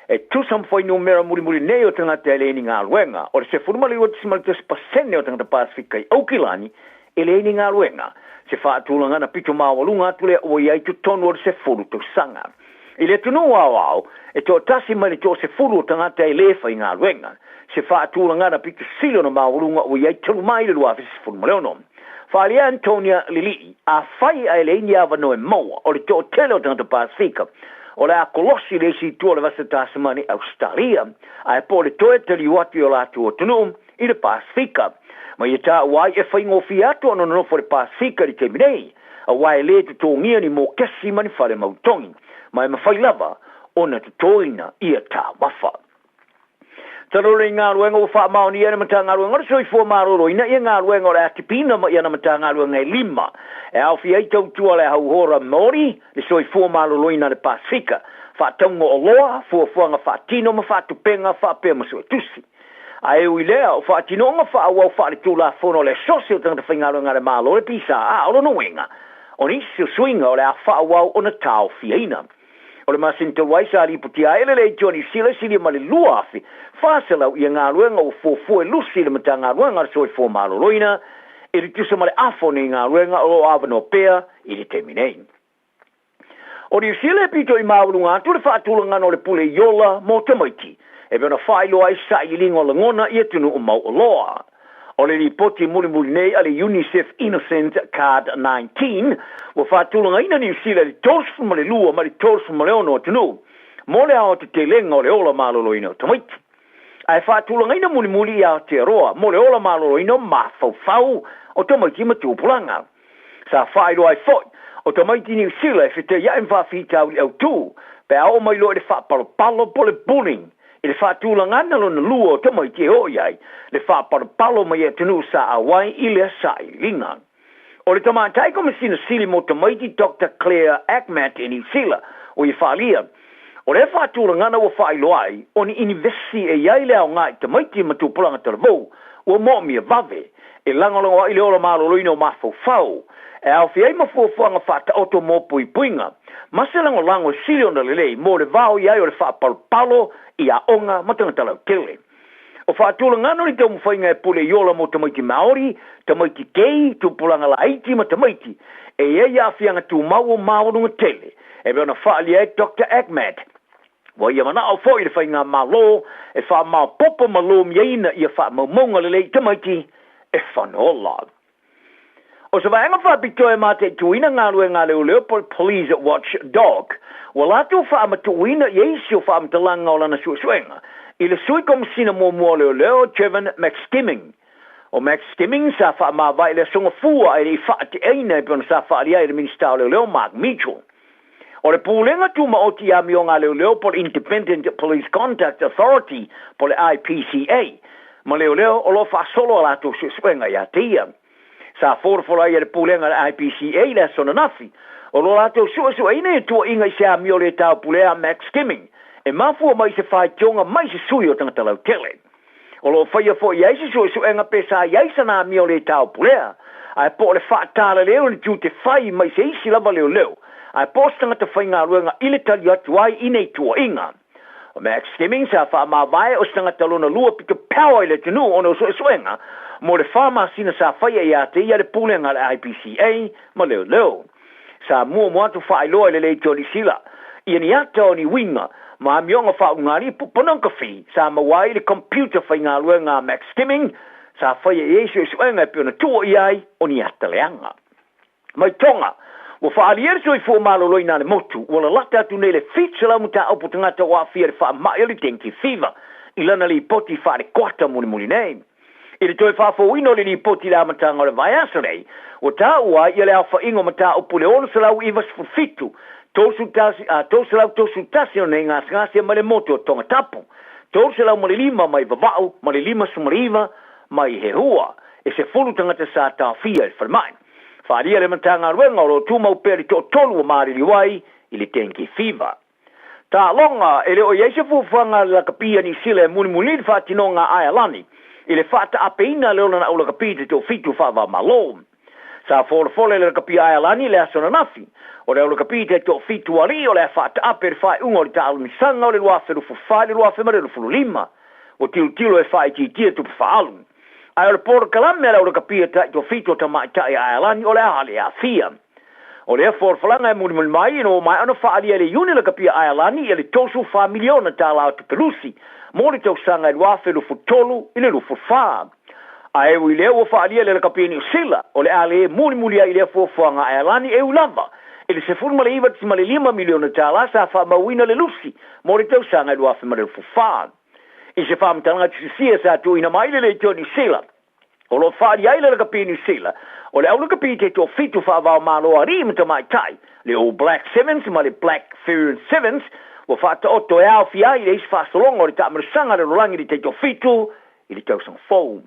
e tusa ma fuainumera mulimuli nei o tagata e leai ni galuega, o le 12.1 pasene o tagata Pasefika i Aukilani e leai ni galuega, se faatulagana pito maualuga atu lea ua i ai totonu o le 10 tausaga. I le atunuu aoao, e toatasi mai le toasefulu o tagata e lē faigaluega, se faatulagana pito sili ona maualuga ua i ai talu mai le 2016. Faaalia Antonia Lilii, Afai ae leai ni avanoa e maua o le toatele o tagata Pasefika, o le a kolosi le isi itu o le Vasa Tasamani Ausetalia, ae po o le toe taliu atu i o latou atunuu i le Pasefika. Ma ia taua ai e faigofie atu ona nonofo i le Pasefika i le taimi nei, aua e lē totogia ni mokesi ma ni fale mautogi, ma e mafai lava ona totoina ia taumafa. Talu nei galuega ua faamaonia e le Matagaluega o le Soifua Maloloina ia galuega o le a tipiina mai ana Matagaluega e lima e aofia ai tautua le Hauora Maori, le Soifua Maloloina a le Pasefika, faatauga oloa, fuafuaga faatino ma faatupega faapea ma suetusi. Ae ui lea, o faatinoga faaauau faaletulafono a le Asosi o Tagata Faigaluega a le Malo, le PSA, o lona uiga, O nisi o suiga o le a faaauau ona taofiaina. O le masina talu ai sa lipotia ai le leitio a Niu Sila e silia ma le 2,400 ia galuega ua fuafua e lusi i le Matagaluega a le Soifua Maloloina e le tusa ma le afa o nei galuega o lo o avanoa pea i le taimi nei. O Niu Sila e pito i maualuga atu le faatulagaga o le pule i ola mo tamaiti e pei ona faailoa ai sailiiliga o lagona i atunuu mauoloa. O le lipoti mulimuli nei a le UNICEF Innocent Card 19 ua faatulagaina Niu Sila i le 32 mai le 36 atunuu mo le aoatetelega o le ola maloloina o tamaiti. Ae faatulagaina mulimuli i Aotearoa mo le ola maloloina o mafaufau o tamaiti ma tupulaga. Sa faailoa ai foi, o tamaiti Niu Sila e fetaia'i ma faafitauli autū pe a oo mai loa i le faapalopalo po o le bullying i le faatulagaga lona lua o tamaiti e oo i ai le faapalopalo mai atunuu sa auai i lea sailiiliga. O le Tamaitai Komesina Sili mo Tamaiti Doctor Claire Achmat i Niu Sila, ua ia faaalia, o lea faatulagaga ua faailoa ai o ni inivesi e i ai le aoga i tamaiti ma tupulaga talavou ua moomia vave e lagolago ai le ola maloloina o mafaufau e aofia ai ma fuafuaga faataoto mo puipuiga ma se lagolago e sili ona lelei mo le vaoi ai o le faapalopalo i aoga ma tagata lautele. O faatulagana o ni taumafaiga e pule i ola mo tamaiti Maori, tamaiti kei, tupulaga laiti ma tamaiti e i ai aafiaga tumau o maualuga tele, e pei ona faaalia ai Doctor Ahmad. Ua ia manao foi le faigamalo e faamaopoopo ma lomiaina ia faamaumauga lelei i tamaiti e fanola. O se vaega faapitoa e mataituina galuega a leoleo po o le Police Watch Dog, ua latou faamatuuina ia isi o faamatalaga o lana suesuega i le Sui Komesina muamua o Leoleo Trevin McSkimming. ʻO McSkimming sa faamavae i le Aso Gafua ae le i faateaina e pei ona sa faaalia ai e le Minisita o Leoleo Mark Mitchell. O le Pulega Tumaoti i Amioga a Leoleo po o le Independent Police Conduct Authority po o le IPCA ma Leoleo o lo o faasolo a latou suesuega ia te ia. Sa folafola ai e le Pulega a le IPCA i le aso ananafi o lo latou suesueina ia tuuaiga i se amio le taupulea a Max Skimming e mafua mai i se faitioga mai se sui o tagata lautele. O lo o faia foi i ai se suesuega pe sa i ai sana amio le taupulea, ae po o le faatalale o ni tiute fai mai se isi lava leoleo, ae po o se tagata faigaluega i le tali atu ai i nei tuuaiga. O Max Skimming sa faamavae o se tagata lona lua pito power i le atunuu ona o suesuega mo le fa masina sa faia ia te ia le pulega a le IPCA ma leoleo. Sa muamua atu faailoa i le leitio a Lisila ia ni ata o ni uiga ma amioga faauigalia po pornography sa maua ai i le computer faigaluega a Max Skimming sa faia i ai suesuega e pei ona tuuaia ai o ni ata leaga. Mai Tonga, ua faaalia le soifua maloloina a le motu, ua lalata atu nei le 700 mataupu tagata ua aafia i le faamai o le dengue fever i lana lipoti faale-kuata mulimuli nei. I le toe faafouina o le lipoti i le amataga o le vaiaso nei, ua taua ai ia le aofaiga o mataupu i le 697, 331 o nei gasegase mai le motu o Tongatapu, 305 mai Vava'u ma le 59 mai Hehua, e 10 tagata sa taofia i le falemai. Faaalia le Matagaluega o lo o tumau pea le toatolu ua maliliu ai i le dengue fever. Taaloga, e le o i ai se fuafuaga a le lakapi a Niu Sila e mulimuli i le faatinoga a Aealani i le faataapeina le olana au lakapi i te toafitu faava-o-Malo. Sa folafola e le lakapi a Aealani i le aso ananafi, o le au lakapi i te toafitu alii o le a faataape i le faaiuga o le taalamisaga o le 2024 i le 2025. Ua tilotilo e faaitiitia tupe faaalu. Ae o le polokalame a le au lakapi a taitoafitu o tamaitai a Aealani o le a le aafia. O lea folafolaga e mulimuli mai ina ua maea ona faaalia e le Iuni Lakapi a Aealani ia le $34 miliona tala o tupe lusi mo le tausaga e 2023 i le 24. Ae ui i lea ua faaalia e le Lakapi a Niu Sila o le a le mulimuli ai i lea fuafuaga a Aealani e ui lava i le $19.5 miliona tala sa faamauina le lusi mo le tausaga e 2024. I se faamatalaga tusisia sa tuuina mai le Leitio Niu Sila, O lo o faaalia ai le lakapi Niu Sila, o le au lakapi te toafitu faava-o-Malo alii ma tamaitai, le All Black Sevens ma le Black Fern Sevens, ua faataoto e aofia ai le isi faasologa o le taamilosaga a le lalolagi i le taitoafitu i le tausaga fou.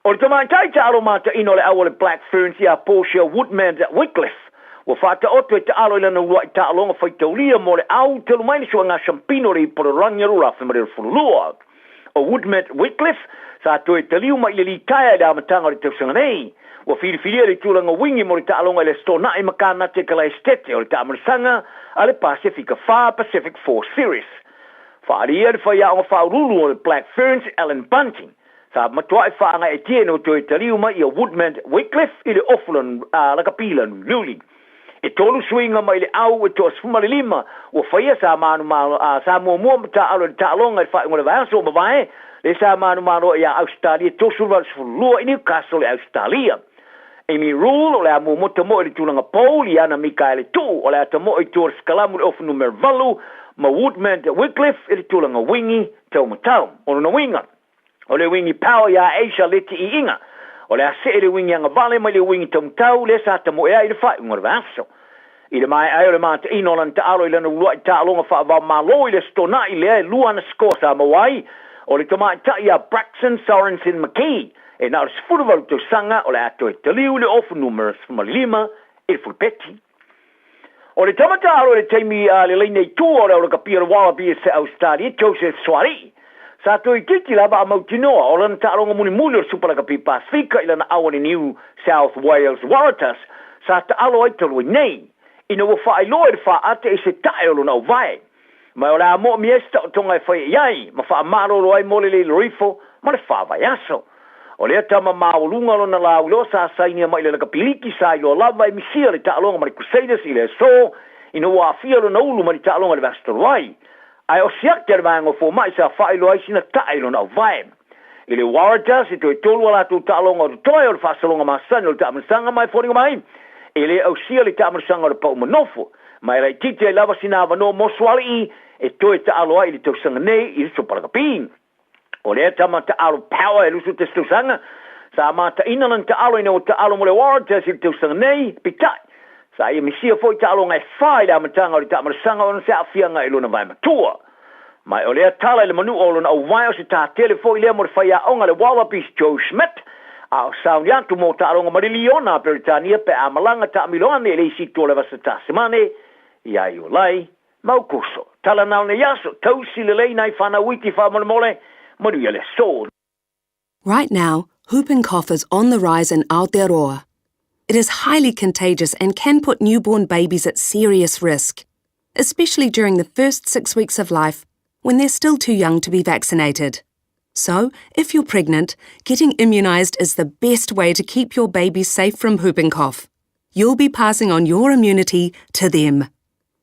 O le tamaitai taalo mataino o le au o le Black Ferns ia Portia Woodman-Wickliffe, ua faataoto e taalo i lana uluai taaloga faitaulia mo le au talu mai le suaga Shampino o le Ipu o le Lalolagi o le 2022. O Woodmat Wycliffe, sa toe taliu mai i le litaea i le amataga o le tausaga nei. Ua filifilia le tulaga wingi mo le taaloga i le Aso Toonai ma Kanate Kalaesetete o le taamanasaga a le Pasefika 4, Pacific 4 Series. Faaalia le faiaoga faauluulu o le Black Ferns, Allan Bunting, sa matuai faagaeetia ina ua toe taliu mai ia Woodman Wycliffe i le ofu lakapi Luli. E tolu suiga mai le au e toa-15 ua faia sa manumalo a sa muamua ma taaalo i le taaloga i le faaiuga o le vaiaso ua mavae, lea sa manumalo ia Ausetalia 38 i Newcastle i Ausetalia. Amy Rule o le a muamua tamoe i le tulaga pou, Liana Mikaele Tuu o le a tamoe i tua o le sikalamu i le ofu numera 8 ma Woodman Wycliffe i le tulaga wingi taumatau. O lona uiga, O le wingi power iā Asia Leti Iiga, o le a see le wingi agavale mai le wingi taumatau lea sa tamoe ai i le faaiuga o le vaiaso. I le maea ai o le mataina o lana taalo i lana uluai taaloga faava-o-Malo i le Aso Toonai lea e lua ana score sa maua ai, o le tamaitai ia Braxton Sorensen McKee, e na o le 18 tausaga, o le a toe taliu i le ofu numera 15 i le fulupeti. O le tama taalo i le taimi a le laina i tua o le aulakapia o le Wallabies a Ausetalia, Joseph Suaalii, sa toeitiiti lava a mautinoa o lana taaloga mulimuli o le Supa Lakapi Pasefika i lana auale New South Wales Waratahs sa taalo ai talu ai nei, ina ua faailoa i le faaate i se tae o lona auvae. Ma o le a moomia ai se taotoga e fai i ai ma faamalolo ai mo le Leilorifo ma le fa vaiaso. O lea tama maualuga lona lauiloa sa sainia mai i le lakapiliki sa iloa lava e misia le taaloga ma le Crusaders i le aso ina ua aafia lona ulu mai le taaloga i le vaiaso talu ai. Ae o siaki a le vaega o fomai sa faailoa ai sina tae i lona auvae. I le Waratahs e toe tolu a latou taaloga o totoe o le faasologa masani o le taamanasaga ma e foliga mai e le ausia le taamanasaga o le pau manofo ma e laitiiti ai lava sina avanoa mo Sualii e toe taalo ai i le tausaga nei i le Sopa Lakapi. O lea tama taalo power e 21 tausaga sa mataina lana taalo ina ua taalo mo le Waratahs i le tausaga nei, peitai, sa ia misia foi taaloga e fa i le amataga o le taamanasaga ona se aafiaga i lona vae matua. Ma o lea tala i le manua o lona auvae o se tātele foi lea mo le faiaoga a le Wallabies Joe Schmidt, a o sauni atu mo taaloga ma le Liona a Peretania pe a malaga taamilo ane i le isi itu o le vasa Tasemane ia Iulai ma Aukuso. Tala na o nei aso, tausi lelei nai whanau iti faamolemole, manuia le aso. Right now, whooping cough is on the rise in Aotearoa. It is highly contagious and can put newborn babies at serious risk, especially during the first six weeks of life when they're still too young to be vaccinated. So, if you're pregnant, getting immunised is the best way to keep your baby safe from whooping cough. You'll be passing on your immunity to them.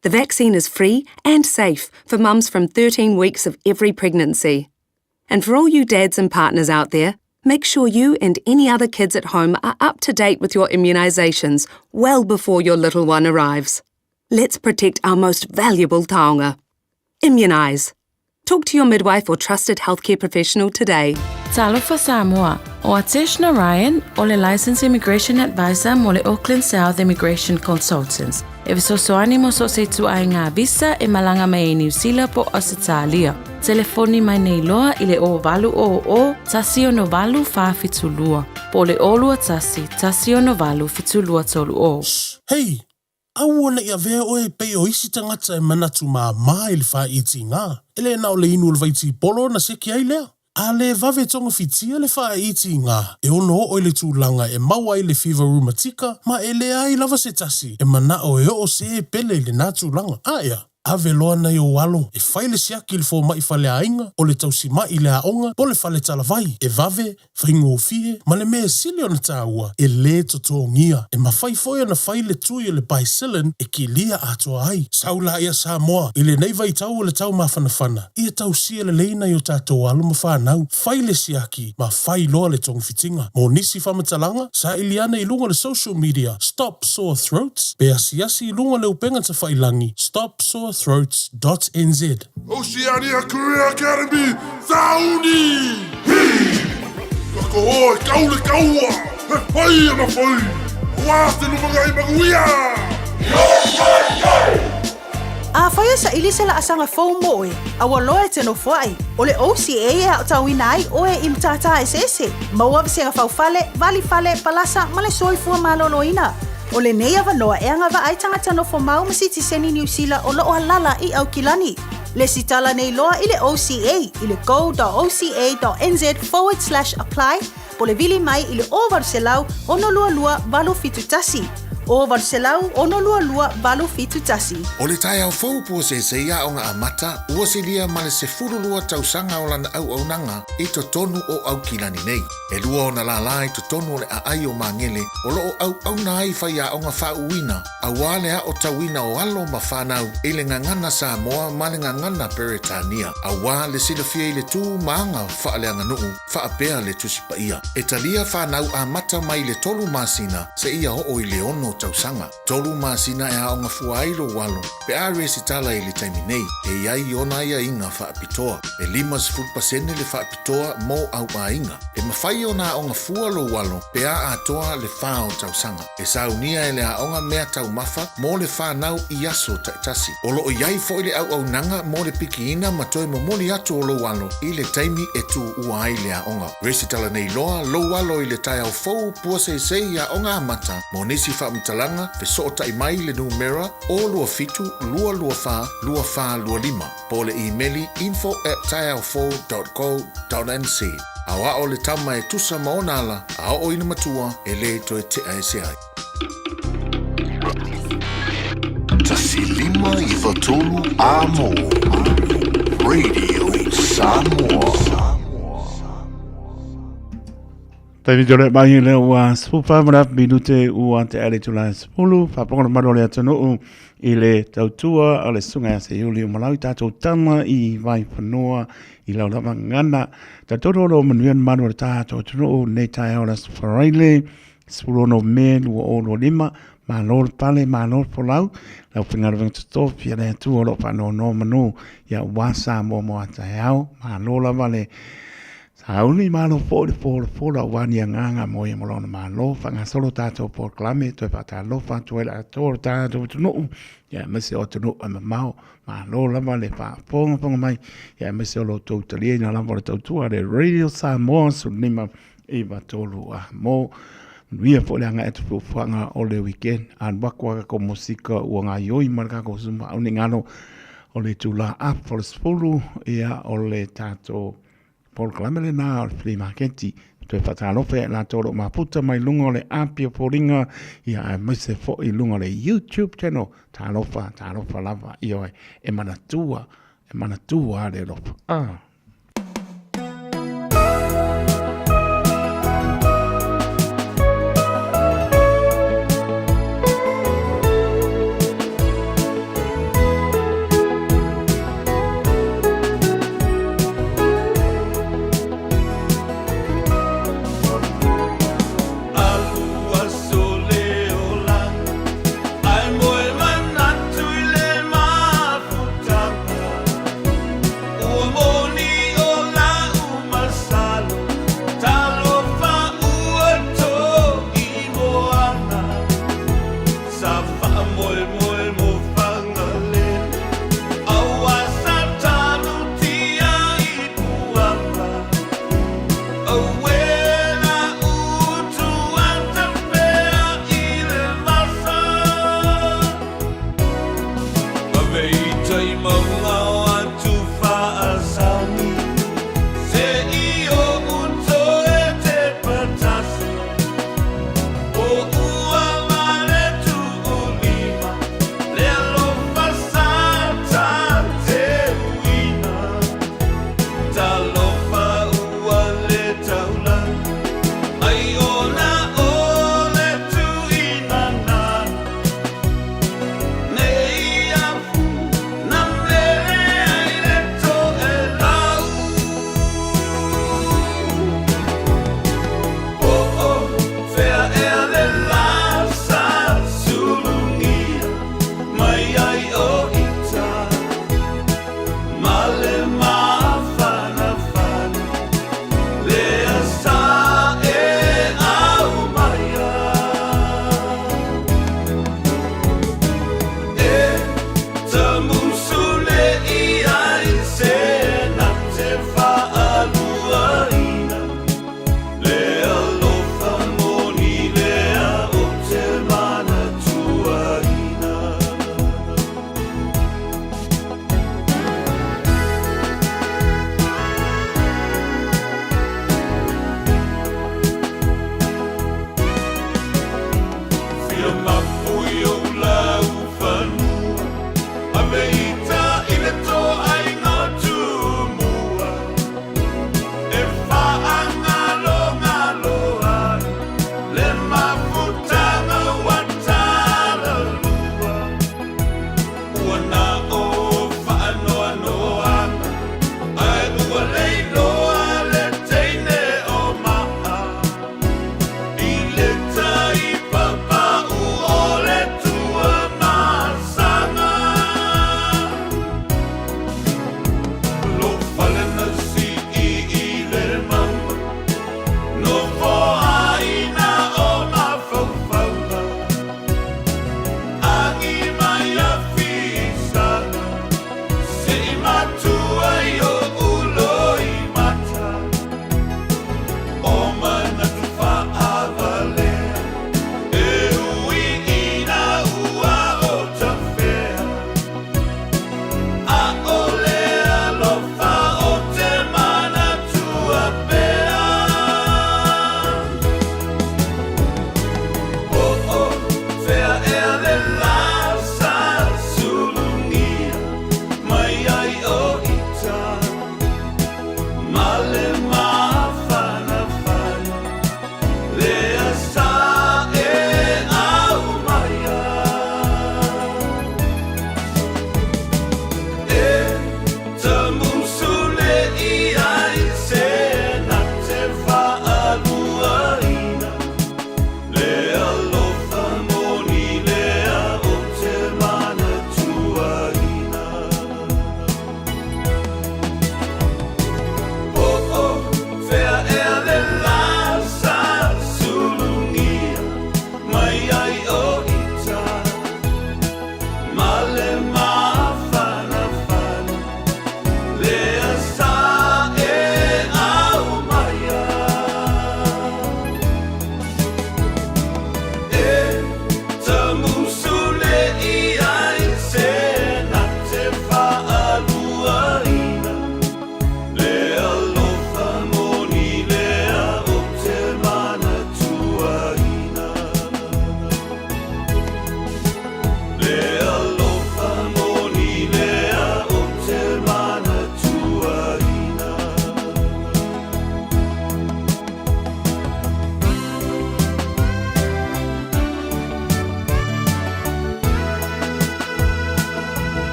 The vaccine is free and safe for mums from 13 weeks of every pregnancy. And for all you dads and partners out there, make sure you and any other kids at home are up to date with your immunisations well before your little one arrives. Let's protect our most valuable taonga. Immunise. Talk to your midwife or trusted healthcare professional today. Talofa Samoa, o Atesh Narayan o le Licensed Immigration Advisor mo le Auckland South Immigration Consultants. E fesoasoani mo so o se ituaiga visa e malaga mai ai Niu Sila po o Ausetalia. Telefoni mai nei loa i le 0800 168 472 po o le 021 168 7230. Hei, aua ne i avea oe e pei o isi tagata e manatu māmā i le whāitiga. E le na o le inu o le vaitipolo ona seki ai lea. A le vave togafitia le faaitiga, e ono oo i le tulaga e maua ai le fiva rumatika ma e leai lava se tasi e manao e oo se pele i lena tulaga. Aea, ave loa nai ou alo e fai le siaki i le fomai faleaiga, o le tausima'i i le aoga, po o le fale talavai, e vave, faigofie, ma le mea e sili ona taua, e lē totogia. E mafai foi ona fai le tui o le Bicillin e kilia atoa ai. Sau laia Samoa, i lenei vaitau o le tau mafanafana, ia tausia lelei nai o tatou alo ma fanau, fai le siaki ma fai loa le togafitiga. Mo nisi faamatalaga, saili ane i luga o le social media Stop Sore Throats pe asiasi i luga o le upega tafailangi stopsorethroats dot nz. Oceania Career Academy, Sauni! Hi! Ka koho e kau le kaua, he whai ana whai, wā te lumangai manuia! Afai e saili se laasaga fou mo oe, a ua loa e te nofoai, o le OCA e aotauina ai oe i matata eseese, maua vasega faufale, valifale, palasa ma le soifua maloloina. O lenei avanoa e agavaa ai tagata nofomau ma sitiseni Niu Sila o lo o alala i Aukilani. Lesitala nei loa i le OCA i le go.oca.nz forward slash apply po le vili mai i le 0800 622 871. 0800 622 871. O le taeao fou puaseisei Aoga Amata ua silia ma le 12 tausaga o lana auaunaga i totonu o Aukilani nei. E lua ona lālā i totonu o le aai o Magele o lo o auauna ai faiaoga faauuina auā le aotauina o alo ma fanau i le gagana Samoa ma le gagana Peretania, auā le silafia i le tū ma aga faaleaganuu faapea le Tusi Paia. E talia fanau amata mai le tolu masina seia oo i le ono tausaga. Tolu masina e aoga fua ai lou alo pe a resitala i le taimi nei, e i ai ona aiaiga faapitoa. E 50% le faapitoa mo au aiga. E mafai ona aoga fua lou alo pe a atoa le fa o tausaga. E saunia e le aoga mea taumafa mo le fanau i aso taitasi. O lo o i ai foi le auaunaga mo le pikiina ma toe momoli atu o lou alo i le taimi e tuua ai le aoga. Resitala nei loa lou alo i le taeao fou puaseisei i Aoga Amata mo nisi faamatalaga fesootai mai i le numera 027 224 2425 po o le imeli info@taeaofou.co.nz. Aoao le tama e tusa ma ona ala a oo ina matua e lē toe tea ese ai. 1593 A mo Radio Samoa. Taimi tole mai le ua 14 ma le afu minute ua te ale tula 10 faafofoga le mamalu o le atunuu i le tautua a le susuga ia Seiuli o Malau i tatou tama i Vaifanua i lau lava gagana. Talitonu o lo o manuia le mamalu o le tatou atunuu nei taeao o le Aso Faraile 16 Me 2025. Malo le pale, malo le folau, lau faigaluega totofi a le Atua o lo o faanonomanu ia aua Samoa mo a taeao. Malo lava le sauni, malo foi le folafola aua ni agaga mo ia ma lona malo. Faagasolo tatou polokalame toe faatalofa atu ai le atoa o le tatou atunuu, ia aemaise o atunuu e mamao. Malo lava le faafogafoga mai, ia aemaise o lo outou taliaina lava o le tautua a le Radio Samoa 15 93 a mo manuia foi le agai atu fuafuaga o le weekend. Alu atu a tatou musika ua gaoioi ma le tatou zumba au ne i galo o le itula afa o le 10 ia o le tatou polokalame lena o le flea maketi. Toe faatalofa ia i latou o lo o mafuta mai luga o le api o foliga ia aemaise foi i luga o le YouTube channel. Talofa, talofa lava ioe e manatua, e manatua le alofa. Ah.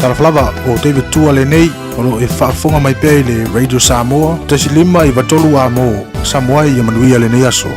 Talofa lava, o David Tua lenei, o lo o e faafofoga mai pea i le Radio Samoa, 1.5 93 A mo Samoa ia manuia lenei aso.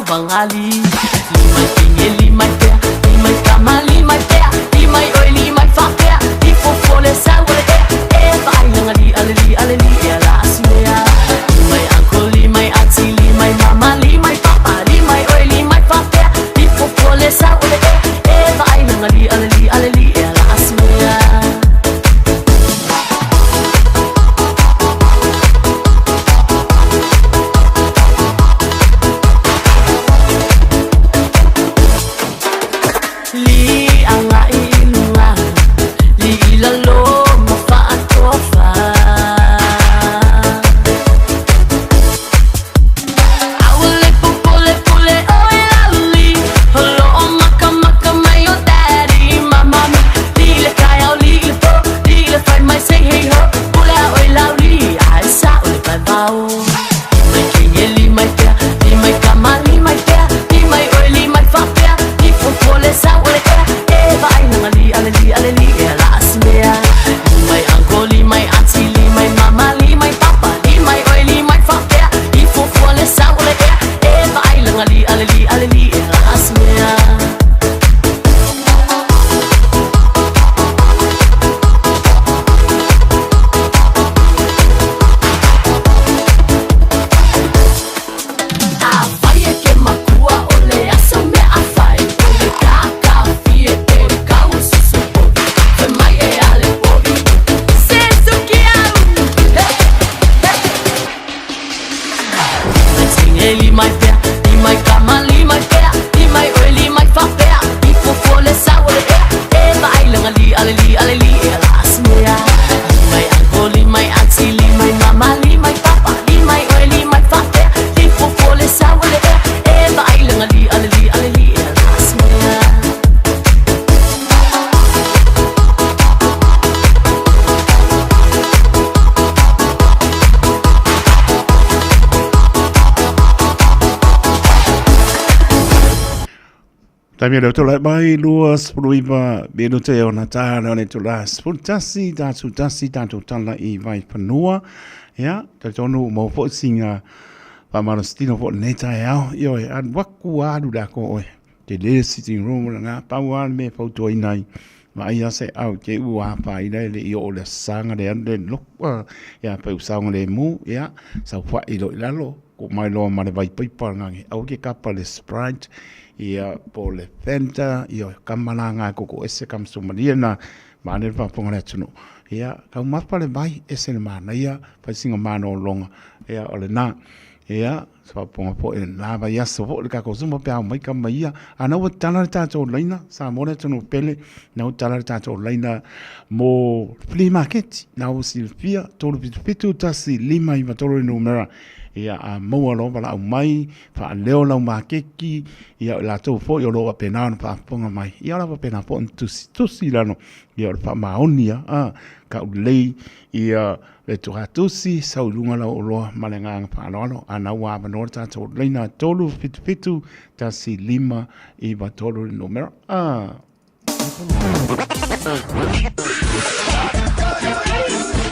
fagali Li mai kenge li mai pea Li mai kama li mai pea Li mai oi li mai faapea I fofo le sau o le ea E vaai laga li ale li ale li ea la asimea Li mai uncle li mai auntie li mai mama li mai papa Li mai oi li mai faapea I fofo le sau o le ea E vaai laga li ale li ale li ea la asimea. Li agai i luga, li i lalo ma faatofa. Aua le popole pule oi lauli, holo o makamaka mai o daddy ma mami. Li le kaeao, li i le po, li i le fai mai say hey ho. Pule a oi lauli, a e sa'o le vaivao. Li mai kenge, li mai pea, li mai kama, li mai pea, li mai oi, li mai faapea, li fofo le sau o le ea, e vaai laga li ale li ale li ea la asimea. Li mai uncle, li mai auntie, li mai mama, li mai papa, li mai oi, li mai faapea, li fofo le sau o le ea, e vaai laga li ale li ale li ea la asimea. Afai e ke makua o le aso mea a fai, o le kakafie e kau susu poi, fai mai e ale poi, se suki au. Hey, hey. Li mai tinge, li mai pea, li mai kama, li mai pea, li mai oi, li mai faapea, i fofo le sau o le ea, e vaai laga li ale li ale li ea la asimea. Li mai uncle, li mai auntie, li mai mama, li mai papa, li mai oi, li mai faapea, li fofo le sau o le ea, e vaai laga li ale li ale li ea la asimea. Taimi o leo tō mai 29 minute o na tāna o le tō la 11 tātou tasi tātou tala i vai whanua. Ia, tā tōnu mau fo singa whamarostino fo nei tai ao. Io e an waku alu la ko oe. Te le sitting room la ngā pau a me fautua inai. Ma ai ase au te u a wha i le i o le sanga le anu le lokua. Ia, pe usaunga le mu, ia, sau wha i lo i lalo. Ko mai loa ma le vai paipa ngange. Au ke kapa le Sprite, ia po le Fanta, ia kama la ngā koko ese kam sumaria na ma ane le whaponga le atunu. Ia, kau mapa le vai ese le mana ia, whaisinga mana o longa. Ia, o le nā. Ia, se whaponga po e nā vai aso po le kako suma pe au mai kama ia. A na ua tala le tātou laina, sa mo le atunu pele, na ua tala le tātou laina mo flea market. Na ua silafia, 377 1 5 9 3 le numera. Ia, a maua loa valaau mai, faaleo lau makeki, ia o i latou foi o lo o faapena ona faafofoga mai. Ia o le a faapena foi ona tusitusi i lalo, ia o le faamaoni a, a, kaulei, ia le tuhatusi, sau i luga lau oloa ma le agaga faaaloalo, a na ua avanoa le tatou laina 377 1 5 9 3 le numera. A.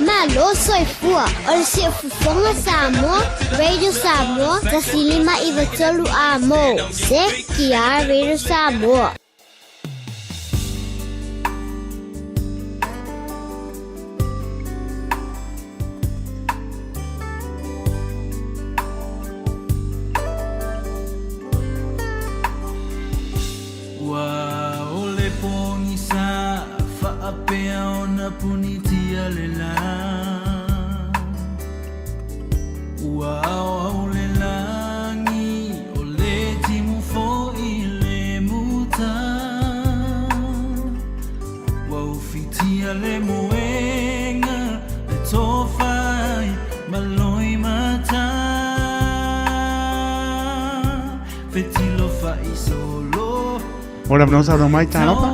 Malo soifua, o le siufofoga Samoa, Radio Samoa, 1593 A mo, CKR Radio Samoa. Ua ʻole pōgisa faapea ona punitia le lā. Ua aoao le lagi o le timu foi le muta. Ua ufitia le moega le tofai ma loimata. Mo le avanoa saunoa mai Talofa.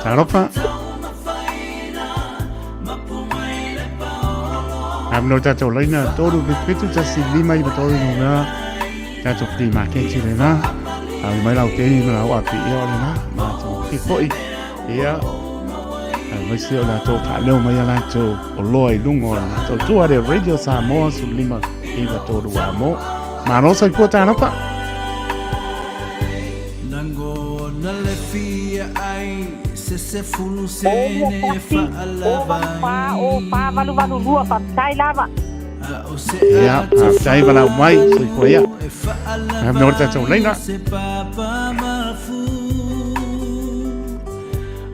Talofa. Avanoa tātou laina 3 7 1 5 9 3 numera tātou flea market i lena. Au mai lau tēni ma lau api ia o lena. Mātou ki foi. Ia. Aemaise o latou faaleo mai a latou oloa i luga o le latou tua le Radio Samoa 15 93 a mo. Malo soifua talofa. Lagona le fia ai se sefulu sene faalava O fa valu valu lua faafetai lava. Ia, faafetai valaau mai, soifua ia. Avanoa le tatou laina. Se papa mafu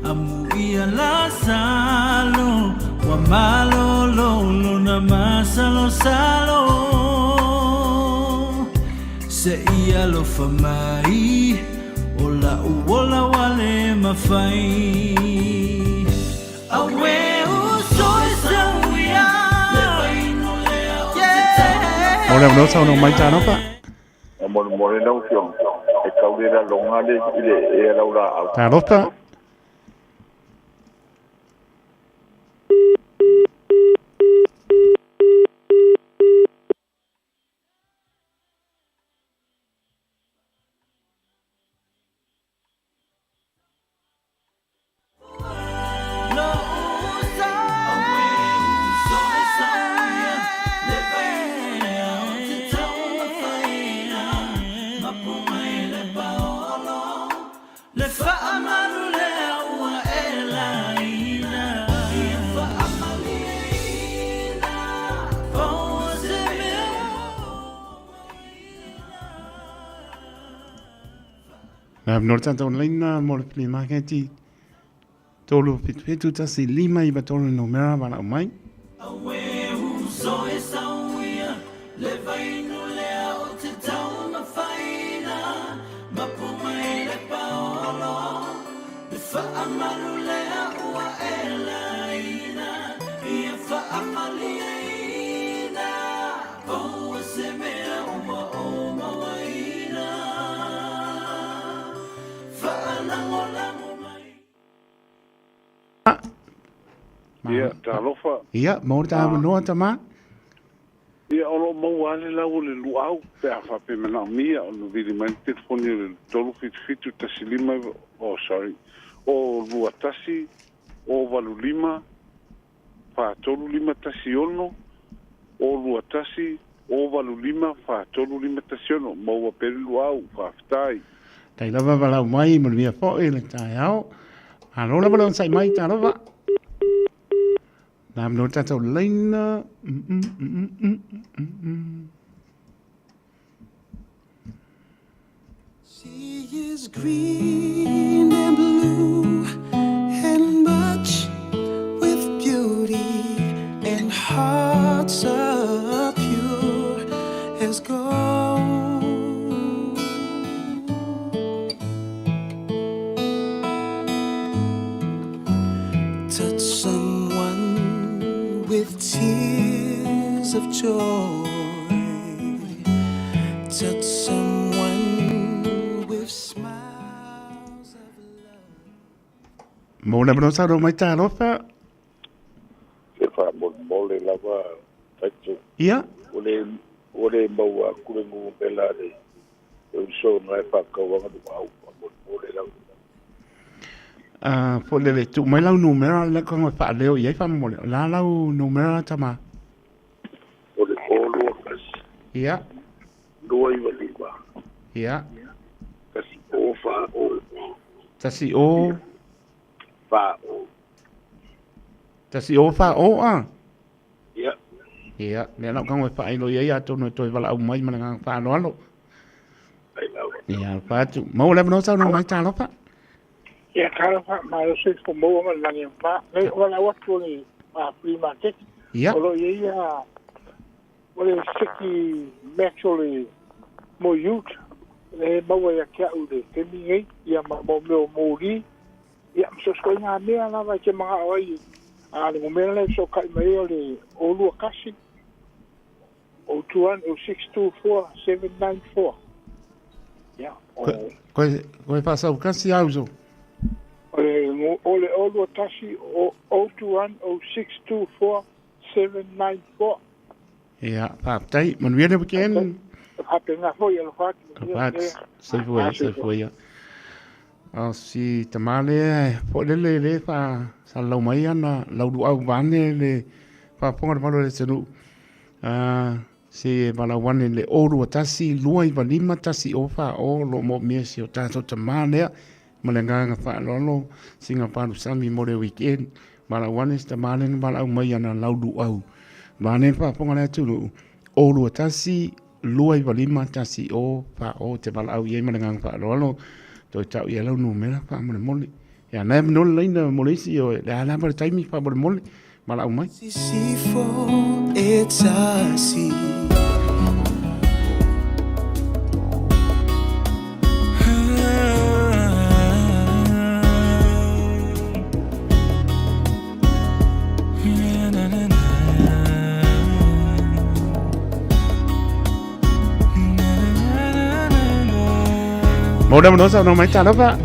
Amuia la salo Ua malolo lona masalo salo Se i alofa mai O la'u ola ua le mafai Auē uso e sauia Le vainu lea o te Mo le avanoa saunoa mai talofa. E molemole lau Afioga, e tau le laloga le i le ee a lau laau. Talofa. Le avanoa le tatou laina mo le flea market 377 1 5 9 3 numera valaau mai. Auē uso e sauia le vainu lea o te taumafaina Mapu mai le paolo le faamalu lea ua e laina Ia faamalieina Paua se mea ua ou mauaina Faalagolago mai. Ia, talofa. Ia, maua le ta avanoa tama. Ia, o lo o maua lava le lau o le luau pe a faapea e manaomia ona vili mai le telefoni o le 377 15, oh sorry, o 21 o 85 4 3 5 1 6, o 2 1 o 8 5 4 3 5 1 6, maua pea le luau, faafetai. Tai lava valaau mai manuia foi le taeao. Malo lava le onosai mai talofa. Na mno tatou laina. Mm -mm, mm -mm, mm -mm. She is green and blue and much with beauty and hearts are pure as gold. Touch someone with tears of joy. Touch someone with smiles of love. Mo le avanoa saunoa mai talofa. Se faamolemole lava Taito. Ia. Ua le, ua le maua atu le numera a le uso na e faatau ana luau faamolemole lava. Ah, foi le le tuu mai lau numera le ka ngoi faaleo i ai faamolemole. O le a lau numera tama? O le 021. Ia. 295. Ia. 10 4 Tasi o. 4 o. Tasi o fa o a. Ia. Ia, lea la o ka ngoi faailo i ai atonu e toe valaau mai ma le agaga faaaloalo. Ia, alofa atu. Maua le avanoa saunoa mai talofa. Ia, talofa, malo soifua maua ma le lagi ma. Nei, o valaau atu o le flea market. Ia. O lo o i ai ia o le seki match o le mo ute lea e maua ia te au i le taimi nei, ia ma mo mea o moli, ia ma so o se ituaiga mea lava e te manao ai. A o le numera lea e fesootai mai ai o le 021 021 0624 794. Ia, o. Koe, koe faasaukasi lava uso. O le, o le 021 021 0624 794. Ia, faafetai. Manuia le weekend. Faapena foi, alofa atu. Alofa atu. Soifua ia, soifua ia. A o si tamā lea foi lele le faasalalau mai ana lauluau vaeane le faafofoga a le mamalu o le atunuu. Se e valaau ane i le 021 295 1040 o lo o moomia si o tatou tamā lea ma le agaga faaaloalo sina palusami mo le weekend. Valaau ane si tamā lea na valaau mai ana lauluau vaeane le faafofoga a le atunuu 021 295 10 40 te valaau i ai ma le agaga faaaloalo toe tau i ai lau numera faamolemole. Ia na e mano le laina mo le isi o le a lava le taimi faamolemole valaau mai. Sisifo e tasi. Mau le manoa saunoa mai talofa.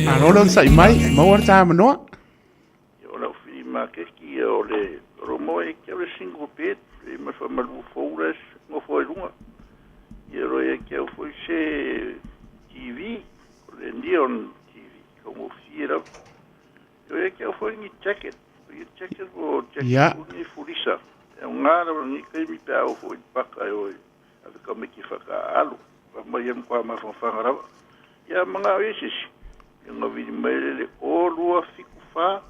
Malo le onosai mai, maua le ta manoa. O lau fili makeki ia o le romo e ke o le single bed e ma fa malu fou le ngofo e lunga. Ia ro e ke au foi se TV, o le neon TV, ka ngofie lava. E ke au foi ni jacket, o ia jacket o jacket o ni fulisa. E o ngā rawa ni kaimi pe au foi paka e oi. Ave ka meki whaka alu. Pa mai em kwa mawhangawhanga rawa. Ia manga o esisi. Ia ngā viri mai lele o lua fiku wha,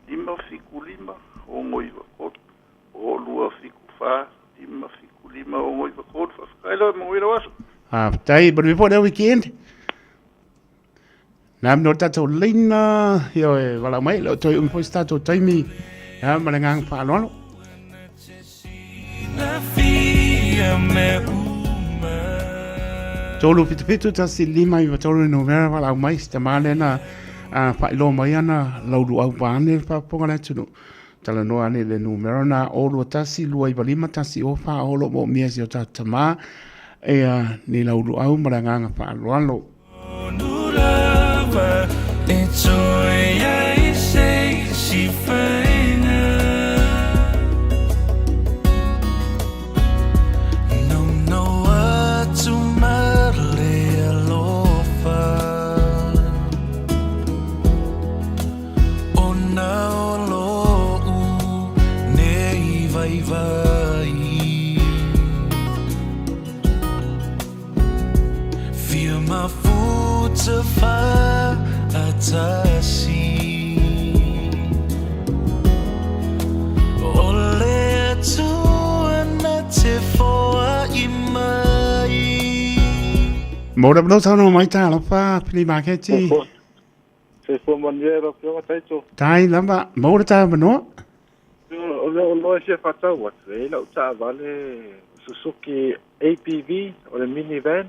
lima fiku lima, o ngoi wakotu. O lua fiku wha, lima fiku lima, o ngoi wakotu. Whawhakaila, mangoi rawa aso. Ah, tai, manuia foi lea weekend. Nā no tātou leina, ia e walau mai, lau toi umi foi se tātou taimi, ia ma le nganga whaaloalo. Tolu fitu fitu tasi lima iwa tolu no mera walau mai, si tamā lena a whailoa mai ana laulu au pāne le whaaponga le atunu. Talanoa ane le numera na o lua tasi lua iwa lima tasi o wha o lo mo mia si o tātou tamā, ea ni laulu au ma le nganga whaaloalo. Mo le mano saunoa mai talofa Pili Maketi. Soifua manuia lau Afioga Taito. Tai lava, maua le taeao manoa. O le oloa e fia faatau atu, e i ai lau taavale Suzuki APV, o le minivan,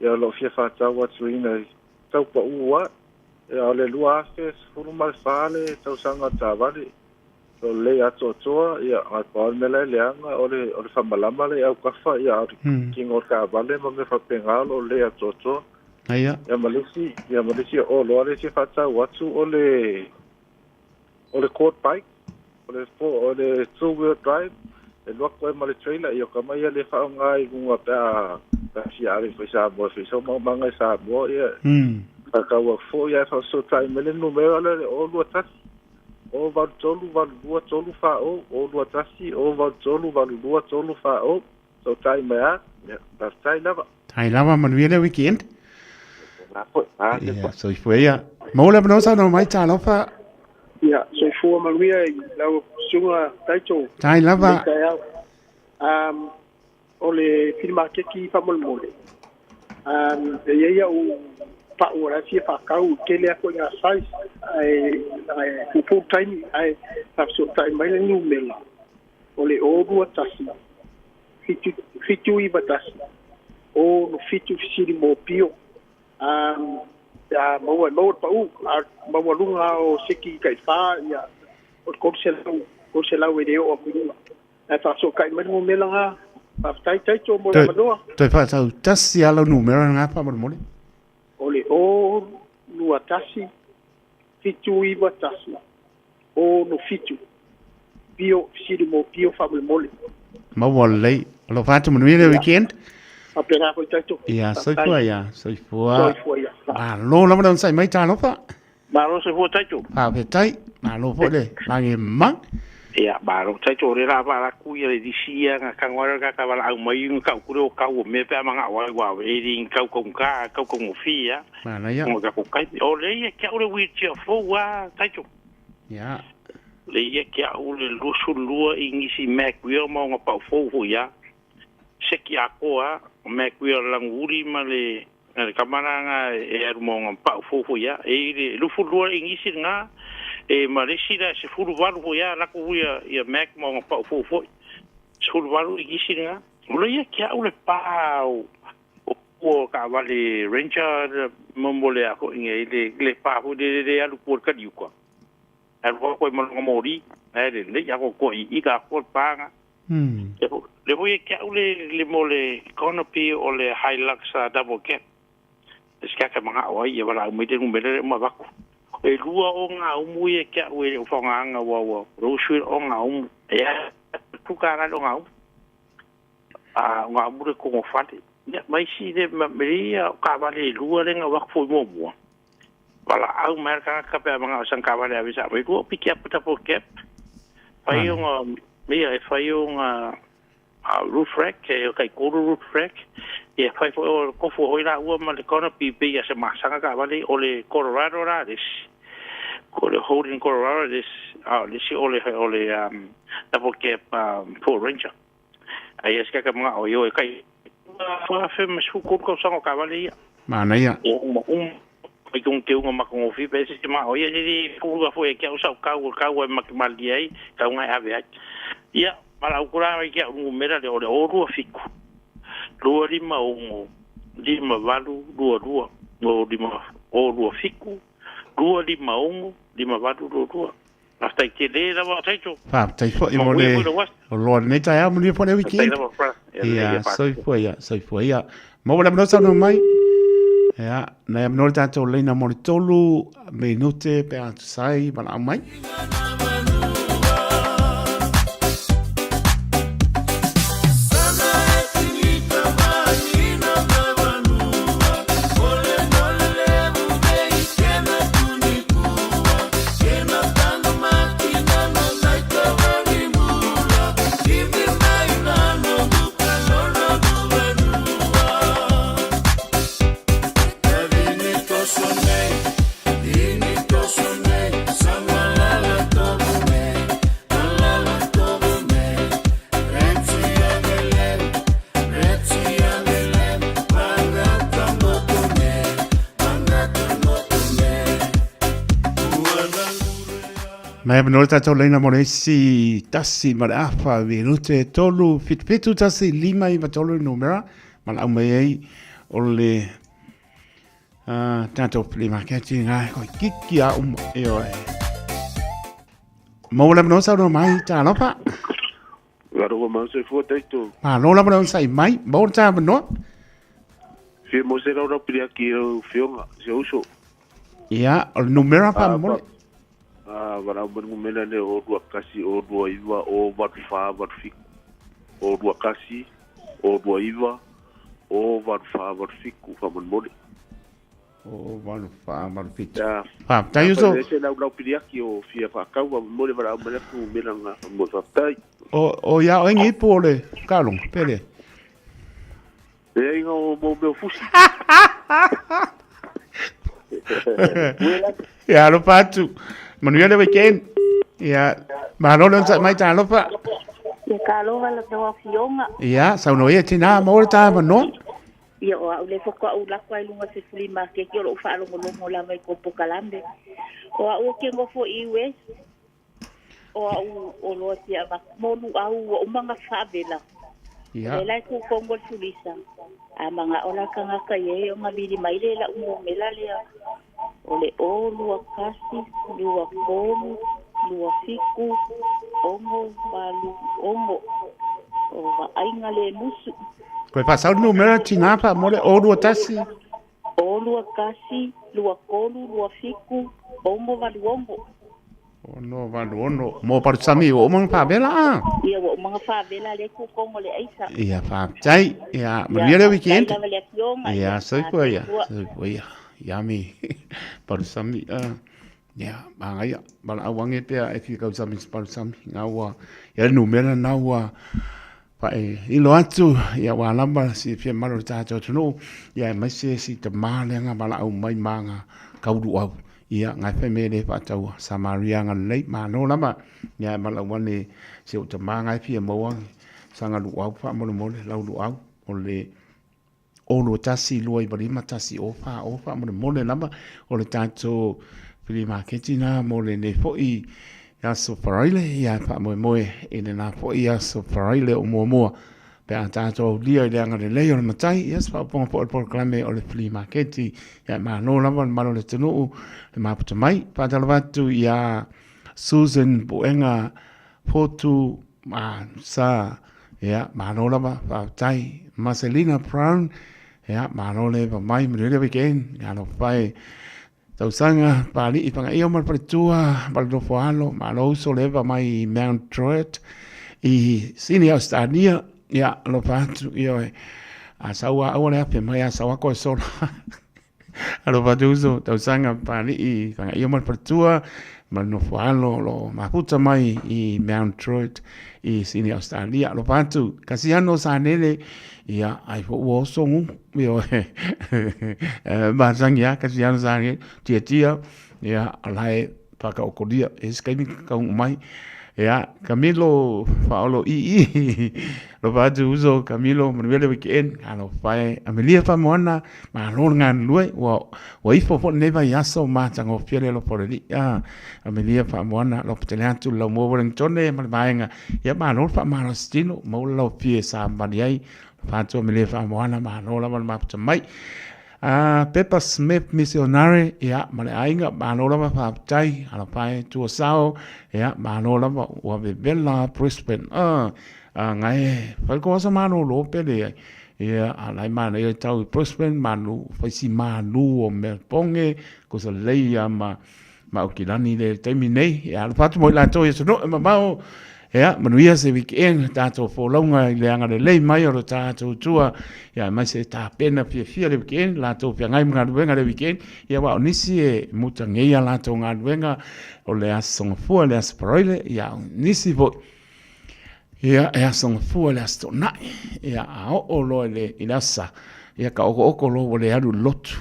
ia o lo o fia faatau atu ina i tau paū ae. Ia o le 2014 le tausaga o le taavale, o lo o lelei atoatoa, ia ae pau le mea la e leaga o le o le faamalama la i autafa, ia a o le kino o le taavale ma mea faapena o lo o lelei atoatoa. Ia. Ia ma le isi, ia ma le isi oloa le isi e faatau atu o le o le quad bike, o le o le two wheel drive e alu atu ai ma le trailer, ia o ka mea ia le faaaoga i luga pe a pe a fia ave ifo i Samoa e fai sau maumaga i Samoa, ia faatau atu foi ae faafesootai mai le numera lea le 021 083 82 340 021 083 82 340 Fesootai mai a, ia faafetai lava. Tai lava manuia le weekend. Ia, soifua ia. Maua le avanoa saunoa mai, talofa. Ia, soifua manuia i lau susuga Taito. Tai lava. Um, o le filimakeki faamolemole. Um, e i ai au pau o la e fia faatau, e tele atu i ngā size, ae, ae puupuu le taimi, ae faafesootai mai le numera o le 021 7 791 67 fesili mopio a pe a maua e maua le pau a maualuga lava o seki tai fa ia o le 300 300 e le oo atu i luga ae faafesootai mai le numera na. Faafetai Taito mo le avanoa. Toe faatau tasi lava lau numera lena faamolemole. O le 021 791 67 pio fesili mo pio faamolemole. Maua lelei. Alofa atu manuia le weekend. Faapena foi tatou. Ia, soifua ia, soifua. Soifua ia. Malo lava le onosai mai talofa. Malo soifua taito. Faafetai, malo foi le lagi ma. Ia, malo taito o le la va la ku ia le disi ia nga kangwara ka ka wala au mai nga ka ukure o kau o me pe amanga wa wa e ri kau kau ka kau kau ngofi ia. Mana ia. Ngo ka ku kai. O le ia kia ure wheelchair fo wa taito. Ia. Le ia kia ure lusu lua i ngisi Mac wheel ma nga pau fo fo ia. Seki a koa o Mac wheel languri ma le le kamaranga e aru mo nga pau fo fo ia. E le lufu lua i ngisi nga e ma le isi la se fulu valu fo ia lako ia ia Mac mo nga pau fo fo. Se fulu valu i ngisi nga. O le ia kia ure pau o ka wale Ranger mo le a ko inge le le pa ho le le alu ko ka diuka. Alu ko ko mo mori, e le le ya ko ko i ka ko panga. Le ho ia kia ule le mo le canopy o le Hilux double cab. Le ska ka manga o ia wala umi te numere ma vaku. E lua o ngā umu ia kia ue o whangaanga wa wa. Rosuir o ngā umu. E tuka rā o ngā umu. A ngā umu re kongo whale. Ia, mai si le meria o ka wale lua le ngā waku fo mo mua. Wala au mai ka ka pe manga o san ka wale avisa. Wei lua piki apu tapo cap. Whai o ngā, mea e whai o ngā roof rack, e kai koro roof rack. Ia whai fo o kofu hoi la ua ma le canopy pe ia se masanga ka wale o le Colorado rā des. Ko le Holden Colorado des, le si o le double cap Ford Ranger. Ai es ka mga o yo e kai fa fe me su ko ko sango ka wale ia. Mana ia. O ai kung ke unga makongo fi pe se ma o ia ni ku ga fo e kia usau kau kau e makimali ai kau ngai ave ai. Ia mala ukura ai kia ungu mera le o le oru fiku. Lua lima ongo lima valu lua lua o lima o lua fiku lua lima ongo lima valu lua lua. Aftai te le rawa taito. Faafetai foi mo le o loa lenei taeao manuia foi le weekend. Ia, soifua ia, soifua ia. Maua le avanoa saunoa mai. Ia, nai avanoa le tatou leina mo le 3 minute pe a tusai valaau mai. Mai avanoa le tatou leina mo le isi tasi ma le afa minute 3 7 7 1 5 9 3 numera ma lau mai ai o le tatou flea market ngā koi kiki a uma e oe. Maua le avanoa saunoa mai talofa. Laro mau soifua taito. Malo lava le onosai mai, maua le tā avanoa. Fia mo se rau rau piri aki au fionga, se uso. Ia, o le numera whaamole. Wala manu mena ne o rua kasi, o rua iwa, o valu wha, valu fiku. O rua kasi, o rua iwa, o valu wha, valu fiku, whamonmole. O valu wha, valu fitu. Ia. Whaapetai uso. Se lau lau piri aki o fia whaakau, whamonmole, wala manu mena ngā whamonmole, whaapetai. O ia o engi ipu o le kalonga, pele. E inga o mō meo fusi. Ia, alofa atu. Manuia le weekend. Ia, malo le onosai mai talofa. Ia ka alofa la tau afioga. Ia, saunoa ia tinā maua le tā avanoa. Ia o au le foko au lako ai lunga se flea market ki o lou faalogologo lava i ko pokalame. O au o ke ngofo i US. O au o loa tia va monu au o umanga favela. Ia. Le lai ku kongo tulisa. A manga ola kanga ka ye o ngavili mai le la umo mela lea. O le o lua kasi, lua kolu, lua fiku, ongo, valu, ongo. O va ainga le musu. Koe whasau numera tinā wha mole o lua tasi. O lua kasi, lua kolu, lua fiku, ongo, valu, ongo. 6 8 6 mo palusami ua uma ona faavela a. Ia ua uma ona faavela lea tutogo le aisa. Ia faafetai. Ia manuia le weekend. Lava le afioga. Ia soifua ia. Soifua ia. Yummy. Palusami a. Ia magaia. Valaau age pea e fia kausami se palusami. Nga ua ia le numera na ua Fae ilo atu, ia ua lava silafia mamalu o le tatou atunuu, ia aemaise si tama lea nga valaau mai ma nga kauluau. Ia ngai fai mea le faataua Samaria nga lelei malo lava. Ia e valaau ane si ou tama ngai fia maua sanga luau faamolemole lau luau o le o 21 295 1 o 4 o faamolemole lava o le tatou filimaketi na mo lenei foi aso Faraile ia e faamoemoe i lena foi aso Faraile o muamua pe a tatou aulia i le agalelei o le Matai ia se faaopoopoga foi o le polokalame o le flea maketi ia e malo lava le mamalu o le atunuu le maputa mai. Faatalofa atu ia Susan Puega Fotu ma sa ia malo lava faafetai Marcelina Brown ia malo le eva mai manuia le weekend alofa e Tausaga Pali'i Fagaio ma le Faletua ma le Nofo Alo, malo uso le eva mai i Mount Druitt i Sini Ausetalia, ia alofa atu, ioe, a sau a aua le afe mai a sau a koe sola. Alofa atu uso, Tausaga Pali'i Fagaio ma le Faletua ma le Nofo Alo o lo o mafuta mai i Mount Druitt i Sini Ausetalia, alofa atu, Kasiano Sanele, ia ai fo ua oso gu ioe masani lava Kasiano Sanele tiatia ia o la e faataotolia e isi taimi taunuu mai. Ia Kamilo Faaolo ii alofa atu uso Kamilo manuia le weekend talofa e Amelia Faamoana malo le galulue ua ua ifo foi lenei vaiaso matagofie le alofa o le Alii a Amelia Faamoana alofa tele atu i le laumua Wellingtone ma le vaega ia malo le faamalositino maua le laofie e savali ai alofa atu Amelia Faamoana malo lava le mafuta mai. A Pepper Smith Missionary ia ma le aiga malo lava faafetai alofa e tua sao ia malo lava ua vevela Brisbane a ngai fai ko asa malolo pele ai ia a lai manaia tau i Brisbane malu faisi malu o Melbourne ko sa lei ia ma ma Aukilani le taimi nei ia alofa atu mo i latou i atunuu e mamao ia manuia se weekend tatou folauga i le agalelei mai o lo tatou Atua ia aemaise tapena fiafia le weekend latou feagai ma galuega le weekend ia aua o nisi e mutagei a latou galuega o le aso Gafua le aso Faraile ia o nisi foi ia e aso Gafua le aso Toonai ia a oo loa i le aso Sa ia ka okooko loa ua le alu i le lotu.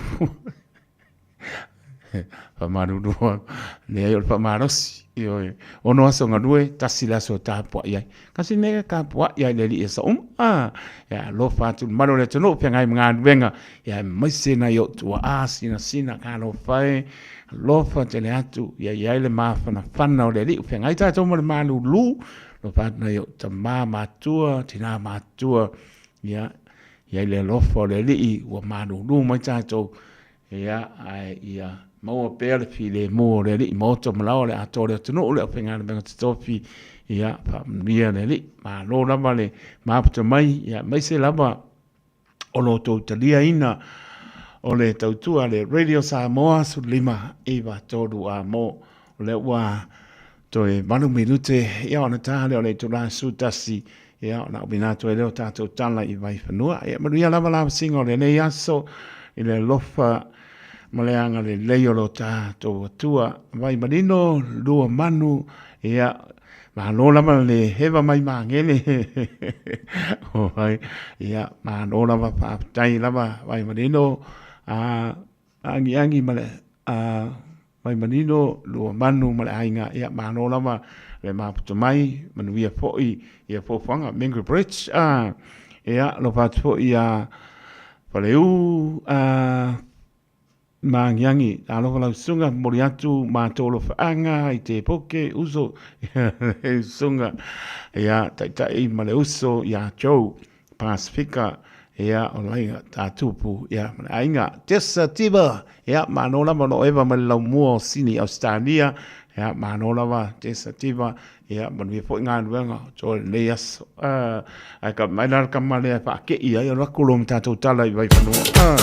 Faamalulu atu, leai o le faamalosi, ioe, ono aso galue, tasi le aso e tapuai ai. Kasi mea e tapuai ai le Alii i aso uma, a, ia alofa atu i le mamalu o le atunuu, feagai ma galuega, ia aemaise nai ou tuaa sinasina, talofa e, alofa tele atu, ia i ai le mafanafana o le Alii, feagai tatou ma le malulu, alofa atu nai ou tama matutua, tina matutua, ia i ai le alofa o le Alii ua malulu mai tatou, ia, ae ia maua pea le filemu o le Alii, maota ma laoa le atoa o le atunuu, le aufaigaluega totofi, ia, faamanuia le Alii. Malo lava le mafuta mai, ia, aemaise lava o lo outou taliaina o le tautua a le Radio Samoa 15 9 3 a mo. O lea ua toe 8 minute, ia ona ta lea o le itula 11, ia ona auina atu ai lea o tatou tala i Vaifanua. Ia manuia lava lavasiga o lenei aso i le alofa ma le agalelei o lo tatou Atua. Vai manino, lua manu, ia malo lava le heva mai magele. Oi, ia malo lava faafetai lava vai manino a agiagi ma le a Mai manino lua manu ma le aiga, ia malo lava le mafuta mai, manuia foi ia fuafuaga Mangere Bridge, a ia alofa atu foi ia Faleu a Maagiagi, alofa lau susuga, momoli atu matou alofaaga i te poke uso le susuga ia Taitai ma le uso ia Joe. Pasifika, ia, o laiga tā tupu, ia, ma le aiga. Tessa Tiva, ia, malo lava o lo o eva mai le laumua o Sini, Ausetalia, ia, malo lava Tessa Tiva, ia, manuia foi galuega o toe lenei aso. Ae ka mai la le tama lea e faakei ai, alu atu loa ma tatou tala i Vaifanua.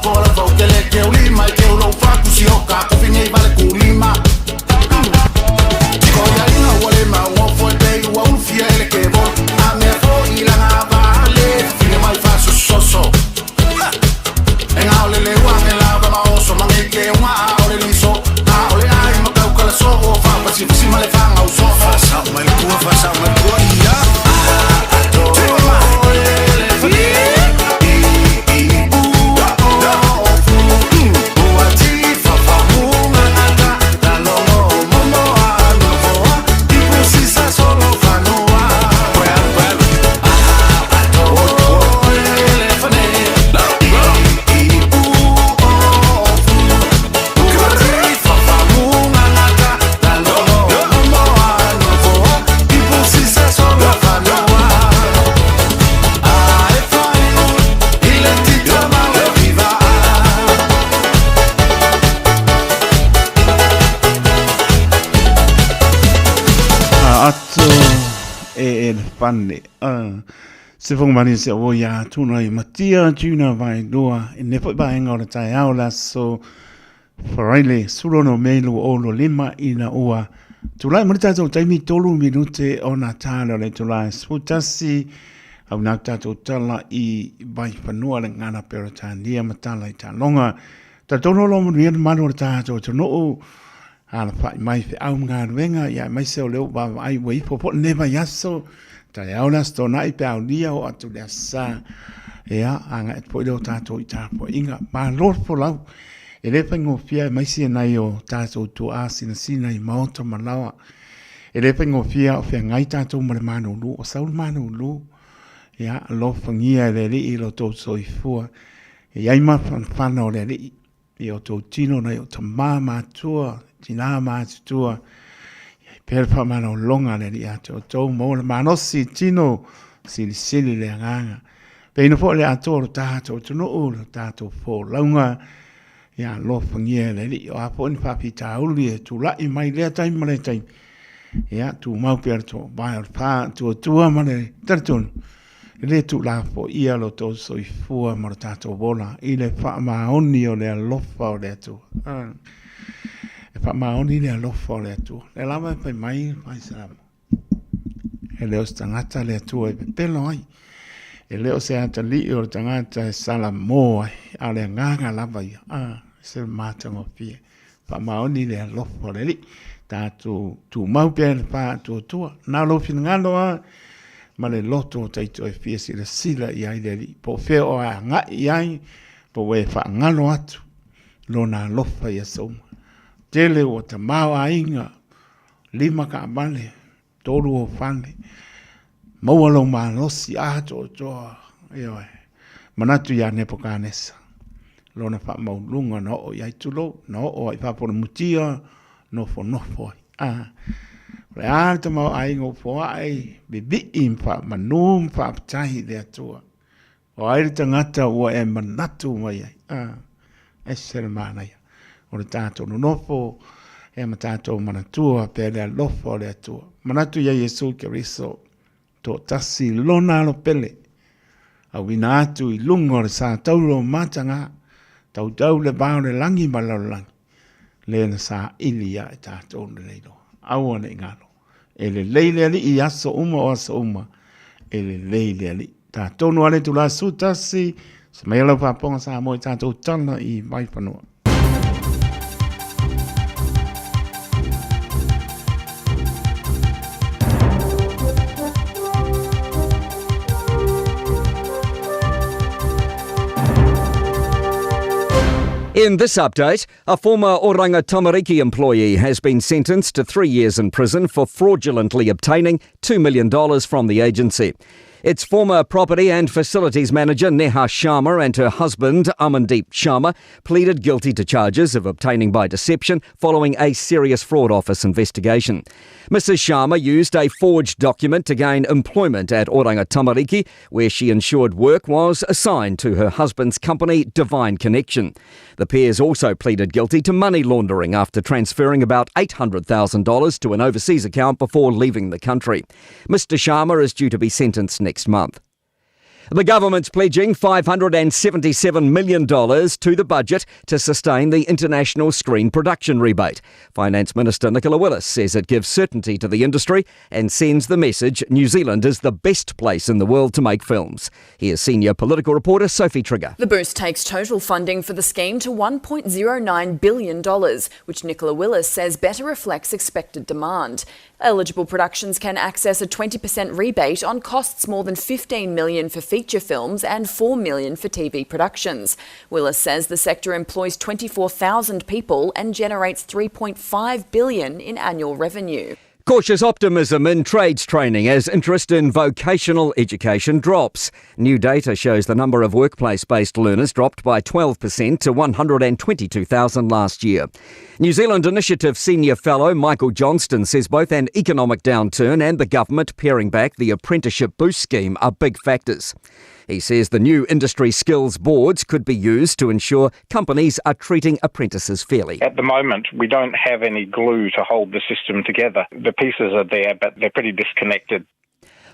ko la vau ke le ke uli mai ke ulo fa ku si o ka ku fi nei vale ku lima. Ko ia ina ua le mau o foi pe ua ulufia e le ke vo. A mea foi langa vale fine mai fa soso. E ngā ole le uange lava ma oso mange ke unga a ole liso. A ole ai ma kau kala so o fa pasi fasi ma le whangau so. Fa sau mai le kua, fa sau mai le kua ia. Ato e e le fane. Se fonga mani se o ia tuna i matia tuna vai loa e ne foi vaenga o le taeao le aso Faraile sulono me lo o lo lima ina ua tulai mo le tatou taimi tolu minute o na tala o le tulai sefutasi au nau tatou tala i Vaifanua le gagana Peretania ma tala i Taloga. Talitonu o lo manuia le mamalu o le tatou atunuu alafai mai feau ma galuega ia aemaise o lea ua vaavaai ua ifo foi lenei vaiaso taeao le Aso Toonai pe aulia oo atu le Aso Sa ia agai atu foi lea o tatou i tapuaiga. Malo le folau e le faigofie aemaise nai o tatou tuaa sinasina i maota ma laoa. E le faigofie o feagai tatou ma le malulu o sau le malulu ia alofagia e le Alii lo tou soifua e i ai mafanafana o le Alii i o tou tino nai o tama matua, tina matutua, ia i pea le faamalologa a le Alii ia te outou, maua le malosi i tino, silisili le agaga. Peina foi le atoa o lo tatou atunuu, lo tatou folauga, ia alofagia e le Alii. O a foi ni faafitauli e tulai mai lea taimi ma lea taimi, ia tumau pea le toovae o le faatuatua ma le talitonu, E le tuulafoia lo outou soifua ma lo tatou ola i le faamaoni o le alofa o le Atua. E faamaoni le alofa o le Atua. Lea lava e fai mai fai Samoa. E le o se tagata le Atua e pepelo ai. E le o se atalii o le tagata e salamo ai. A o le agaga lava ia. Se matagofie. Faamaoni le alofa o le Alii. Tatou tumau pea i le faatuatua. Na o lou finagalo lava ma le loto o taito e fia silasila i ai le Alii. Po o fea o agai i ai, po ua e faagalo atu lona alofa i aso uma. Tele ua tamaoaiga, lima taavale, tolu ou fale, maua lou malosi atoatoa, ioe, manatu ia Nepokanesa, lona faamaualuluga na oo i ai, tulou, na oo ai i faapolemutia, nofonofo ai. A, o le a le tamaoaiga ua foai, vivii ma faamanu ma faafetai i le Atua. O ai le tagata ua e manatu mai ai? A, ese le manaia o le tatou nonofo e ma tatou manatua pea le alofa o le Atua. Manatu ia Iesu Keriso, toatasi lona alo pele, auina atu i luga o le sa tauro o mataga, tautau le va o le lagi ma le lalolagi, le na saili ia e tatou le leiloa. Aua ne i galo. E lelei le Alii i aso uma o aso uma, e lelei le Alii. Tatou no ale itula 11, se mai lau faafofoga Samoa i tatou tala i Vaifanua. In this update, a former Oranga Tamariki employee has been sentenced to three years in prison for fraudulently obtaining $2 million from the agency. Its former property and facilities manager Neha Sharma and her husband Amandeep Sharma pleaded guilty to charges of obtaining by deception following a serious fraud office investigation. Mrs Sharma used a forged document to gain employment at Oranga Tamariki, where she ensured work was assigned to her husband's company, Divine Connection. The pairs also pleaded guilty to money laundering after transferring about $800,000 to an overseas account before leaving the country. Mr Sharma is due to be sentenced next month. The government's pledging $577 million to the budget to sustain the international screen production rebate. Finance Minister Nicola Willis says it gives certainty to the industry and sends the message New Zealand is the best place in the world to make films. Here's senior political reporter Sophie Trigger. The boost takes total funding for the scheme to $1.09 billion, which Nicola Willis says better reflects expected demand. Eligible productions can access a 20% rebate on costs more than $15 million for feature films and $4 million for TV productions. Willis says the sector employs 24,000 people and generates $3.5 billion in annual revenue. Cautious optimism in trades training as interest in vocational education drops. New data shows the number of workplace based learners dropped by 12% to 122,000 last year. New Zealand Initiative Senior Fellow Michael Johnston says both an economic downturn and the government paring back the Apprenticeship Boost Scheme are big factors. He says the new industry skills boards could be used to ensure companies are treating apprentices fairly. At the moment, we don't have any glue to hold the system together. The pieces are there, but they're pretty disconnected.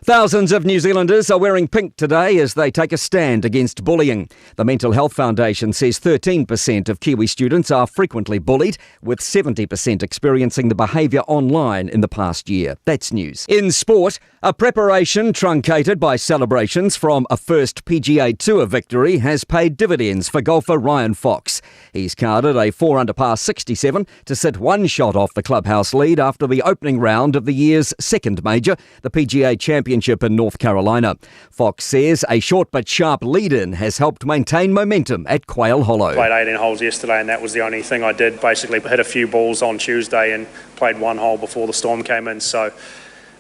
Thousands of New Zealanders are wearing pink today as they take a stand against bullying. The Mental Health Foundation says 13% of Kiwi students are frequently bullied, with 70% experiencing the behaviour online in the past year. That's news. In sport, a preparation truncated by celebrations from a first PGA Tour victory has paid dividends for golfer Ryan Fox. He's carded a 4 under par 67 to sit one shot off the clubhouse lead after the opening round of the year's second major, the PGA Championship in North Carolina. Fox says a short but sharp lead in has helped maintain momentum at Quail Hollow. Played 18 holes yesterday, and that was the only thing I did. Basically, hit a few balls on Tuesday and played one hole before the storm came in. So,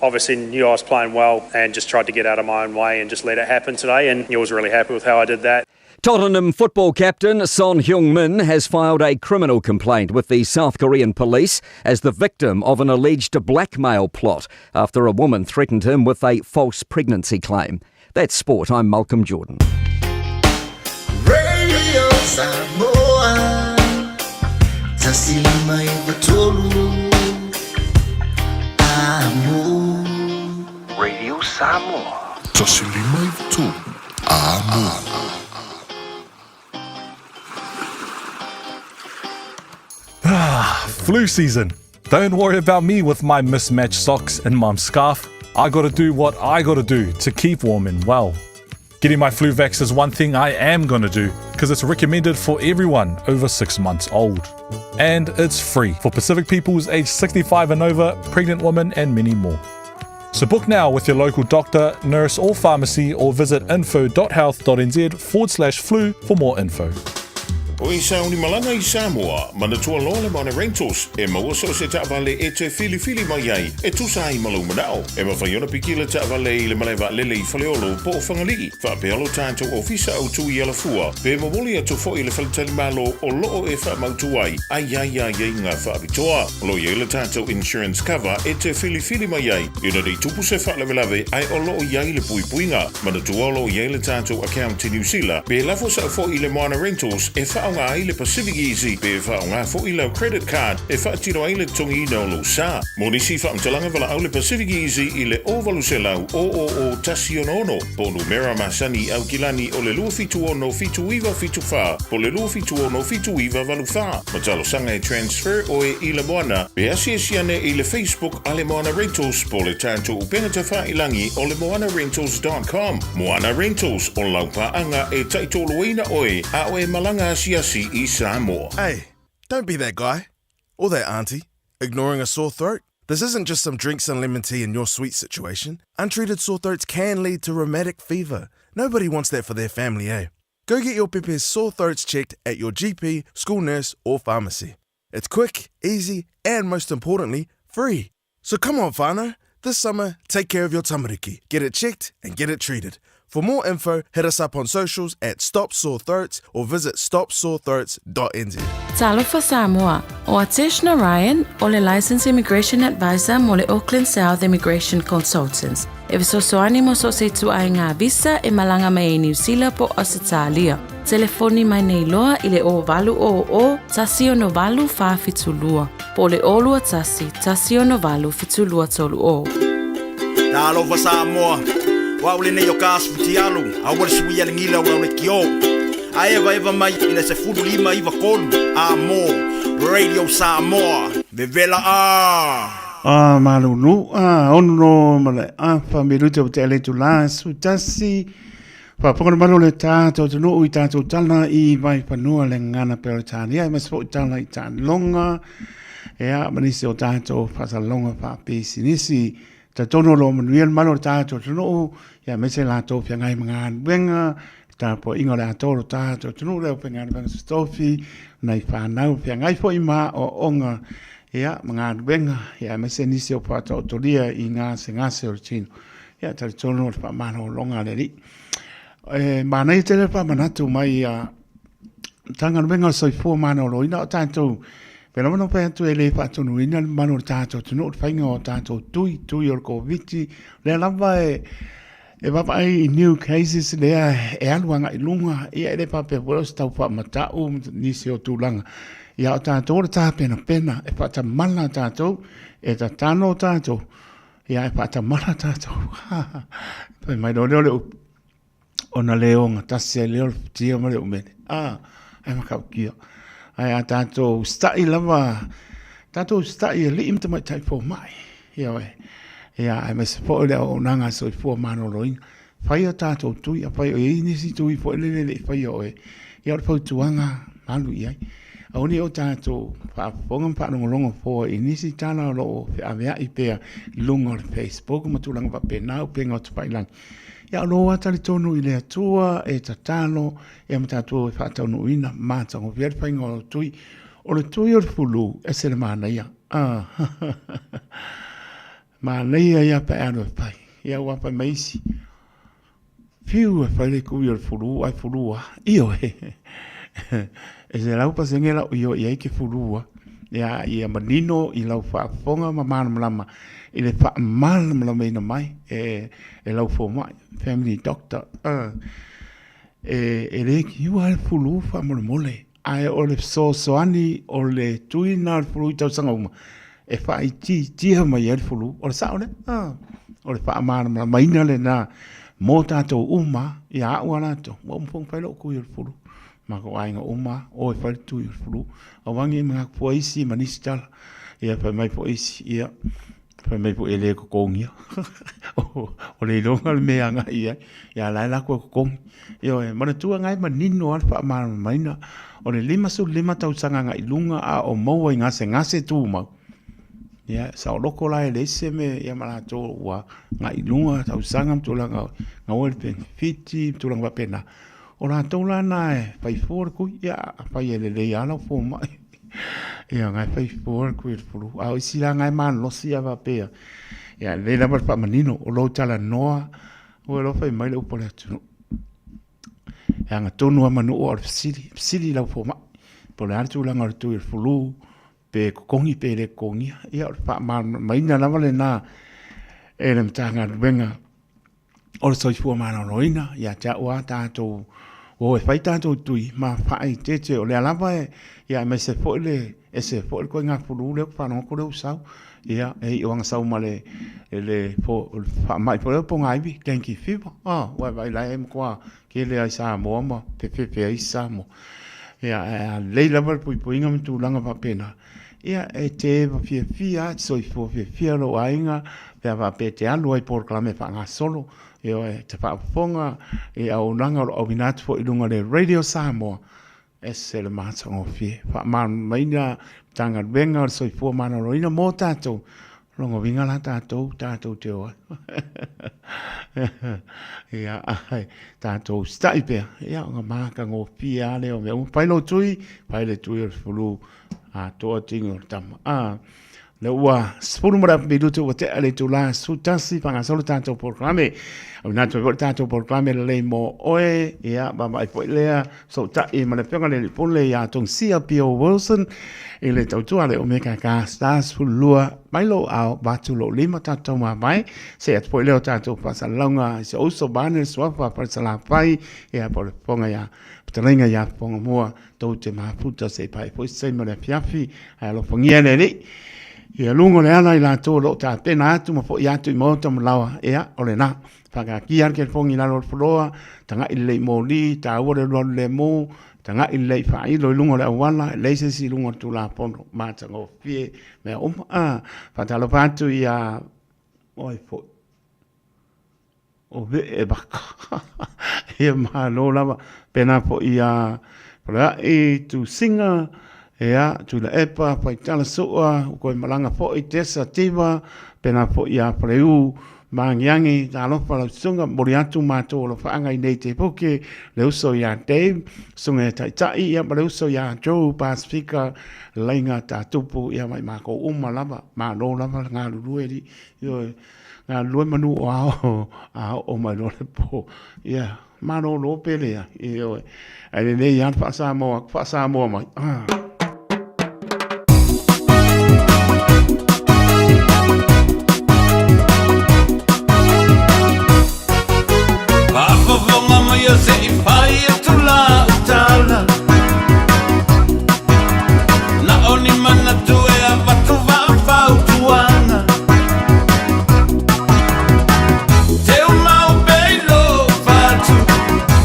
obviously, knew I was playing well and just tried to get out of my own way and just let it happen today. And I was really happy with how I did that. Tottenham football captain Son Heung-min has filed a criminal complaint with the South Korean police as the victim of an alleged blackmail plot after a woman threatened him with a false pregnancy claim. That's sport. I'm Malcolm Jordan. Radio Samoa 1593 Amo Radio Samoa. 1593 Amo. Ah, flu season. Don't worry about me with my mismatched socks and mum's scarf. I gotta do what I gotta do to keep warm and well. Getting my flu vax is one thing I am gonna do because it's recommended for everyone over six months old. And it's free for Pacific peoples aged 65 and over, pregnant women, and many more. So book now with your local doctor, nurse, or pharmacy, or visit info.health.nz forward slash flu for more info. O i sauni malaga i Samoa, manatua loa le Moana Rentals, e maua so o se taavale e te filifili mai ai, e tusa ai ma lou manao. E mafai ona piki le taavale i le malae vaalele i Faleolo po o Fagalii, faapea lo tatou ofisa autu i Alafua, pe momoli atu foi i le faletalimalo o loo e faamautu ai, ai ai ai ai ngā faapitoa. O lo i ai le tatou insurance cover e te filifili mai ai, ina nei tupu se faalavelave ae o loo i ai le puipuiga. Manatua o loo i ai le tatou account i Niu Sila, pe lafo sao foi i le Moana Rentals e faaaoga ai le Pacific Easy pe faaaoga foi lau credit card e faatino ai le totogiina o lou sa. Mo nisi faamatalaga valaau le Pacific Easy i le 0800 000 166 po o numera masani i Aukilani o le 276 7974 po o le 276 7984. Ma talosaga e transfer oe i le Moana pe asiasi ane i le Facebook a le Moana Rentals po o le tatou upega tafailagi o le moanarentals.com. Moana Rentals, o lau paaga e taitoloina oe a o e malaga asiasi i Samoa. Hey, don't be that guy. Or that auntie, ignoring a sore throat. This isn't just some drinks and lemon tea in your sweet situation. Untreated sore throats can lead to rheumatic fever. Nobody wants that for their family, eh? Go get your pepe's sore throats checked at your GP, school nurse, or pharmacy. It's quick, easy, and most importantly, free. So come on, whānau. This summer, take care of your tamariki. Get it checked and get it treated. For more info, hit us up on socials at Stop Sore Throats or visit stopsorethroats.nz. Talofa Samoa, o Atesh Narayan o le Licensed Immigration Advisor mo le Auckland South Immigration Consultants. E fesoasoani mo so o se ituaiga visa e malaga mai ai Niu Sila po o Ausetalia. Telefoni mai nei loa i le 0800 168 472 po o le 021 168 7230. Talofa Samoa. O au lenei o ka aso fitialu, aua le suia le gila o lau lekiō. A evaeva mai i le 15 93 a mo Radio Samoa. Vevela a! A malulu a ono ma le afa minute o te le itulā 11. Faafofoga le mamalu o le tatou atunuu i tatou tala i Vaifanua le gagana Peretania aemaise foi tala i taaloga ia ma nisi o tatou faasalalauga faapisinisi. Talitonu o lo o manuia le mamalu o le tatou atunuu ia aemaise latou feagai ma galuega, le tapuaiga o le atoa o le tatou atunuu le aufaigaluega totofi, nai fanau feagai foi ma aoaoga ia ma galuega ia aemaise nisi o faataotolia i gasegase o le tino. Ia, talitonu o le faamalologa a le Alii. E manaia tele le faamanatu mai a Matagaluega o le Soifua Maloloina o tatou, pei lava ona ou fai atu e le faatonuina le mamalu o le tatou atunuu i le faiga o tatou tui, tui o le Koviti, lea lava e vaavaai i new cases lea e alu agai i luga, ia e le faapea foi o se tau faamatau nisi o tulaga, ia o tatou o le tapenapena, e faatamala tatou, e tatalo tatou, Ia, e faatamala tatou. Fai mai loa lea o le upu, ona le ogatasi ai lea o le futia ma le umele. Ah, ae matautia. Ae a tatou usitai lava, tatou usitai i alii ma tamaitai fomai. Ioe. Ia, aemaise foi le auaunaga a le soifua maloloina. Fai a tatou tui, afai o i ai nisi tui foi lele e le i faia oe, ia o le fautuaga, alu i ai. Aua ne i o tatou faafofoga ma faalogologo fua i nisi tala o lo o feaveai pea i luga o le Facebook ma tulaga faapena, upega o tafailagi. Ia o lo o talitonu i le Atua e tatalo ia ma tatou e faataunuuina matagofie le faiga o tui. O le tui o le fulu, e ese le manaia. Ah. Manaia ia pe alu e fai. Ia ua fai mai isi. Fiu e fai le kui o le fulu ae fulu lava. Ioe. E 100% lau ioe i ai ke fulu lava. Ia, ia manino i lau faafofoga ma malamalama i le faamalamalamaina mai e, e lau fomai, family doctor. E le kiua le fulu faamolemole. Ae o le fesoasoani o le tuina o le fulu i tausaga uma, e faaitiitia mai ai le fulu. O le sao lea? O le faamalamalamaina lena mo tatou uma, ia au a latou, ua uma foi ona fai lou tui o le fulu. Matou aiga uma, o e fai le tui o le fulu. Aua ne i manatu fua isi ma nisi tala. Ia fai mai foi isi, ia, Fai mai foi e le totogia. O le iloga le mea e agai i ai. Ia la e latou e totogi. Ioe, manatua na e manino lava le faamalamalamaina, o le 55 tausaga agai i luga a o maua i gasegase tumau, ia saoloto la e leai se mea ia ma latou ua agai i luga tausaga ma tulaga gaua i le penefiti ma tulaga faapena. O latou la na e fai fua le tui, ia afai e lelei lava lau fomai. Ia na e fai fua le tui o le fulu. A o isi la na e malosi a faapea, ia e lelei lava le faamanino, o lou talanoa, ua iloa fai mai le upu a le atunuu, e agatonu lava manu a o le fesili, fesili i lau fomai, po o le a le tulaga o le tui o le fulu, pe totogi pe le totogia. Ia o le faamalamalamaina lava lena e le Matagaluega o le Soifua Maloloina ia te au lava tatou o e fai tatou tui ma faaeteete o lea lava e ia aemaise foi le ese foi le ituaiga fulu lea ou te faalogo atu lea ua sau ia e iu lava ina sau ma le le faamai foi lea pogaivi dengue fever a ua e vaai la e matua tele lava i Samoa ma fefefe ai isi Samoa ia ae a lelei lava le puipuiga ma tulaga faapena Ia, e te fiafia lava, e te soifua fiafia lou aiga pe a faapea e te alu ai i polokalame faagasolo, ioe, e te faafofoga i auaunaga o lo o auina atu foi i luga o le Radio Samoa, e ese le matagofie. Faamalamalamaina Matagaluega o le Soifua Maloloina mo tatou, o lona uiga la tatou, tatou te o ai. Ia, ae tatou usitai pea, ia ona matagofie lava lea o mea uma. Fai lou tui, fai le tui o le fulu atoa tino o le tama. Ah, lea ua 10 minute ua tea le itula 11 faagasolo tatou polokalame. Auina atu ai foi le tatou polokalame lelei mo oe, ia vaavaai foi lea sootai ma le afioga i le Alii Pule ia Togia P.O. Wilson i le tautua a le Omega Gas Stars 12 mai lou ao vatu lou lima tatou mavae se atu foi lea o tatou faasalalauga i si ou uso vaeane le suafa Falesalafai ia po o le fofoga ia fetalaiga ia Fofogamua tou te mafuta se i pae foi se taimi o le afiafi, ae alofagia e le Alii. Ia luga o le ala i latou o lo o tapena atu ma fo'i atu i maota ma laoa, ia, o lena. Faataatia le telefoni i lalo o le floor, taga'i lelei i moli, taua le alualu lemu, taga'i lelei i faailo i luga o le auala, e leai se isi i luga o le Tulafono, matagofie mea uma. A, faatalofa atu ia, o ai foi, o Vee Vaka. Ia malo lava. Pēnā foi ia Falea'i, Tusinga, ia, Tuilaepa, Faitala Sua, ua toe malaga foi Tesa Tiva, pēnā foi ia Faleu, Maagiagi, talofa lau susuga, momoli atu matou alofaaga i nei Tepuke, le uso ia Dave, susuga ia Taitai, ia ma le uso ia Joe, Pasifika, Laiga Tatupu, ia ma i makou uma lava, malo lava le galulue alii, ioe. Galulue manu o ao, a oo mai loa le po, ia, malolo pele ia, ioe. Ae lelei lava le faa-Samoa, faa-Samoa mai. Ah. Faafofoga mai a se i fai atu lau tala Na o ni manatu e avatu faafautuaga Teu mau pea i lou fatu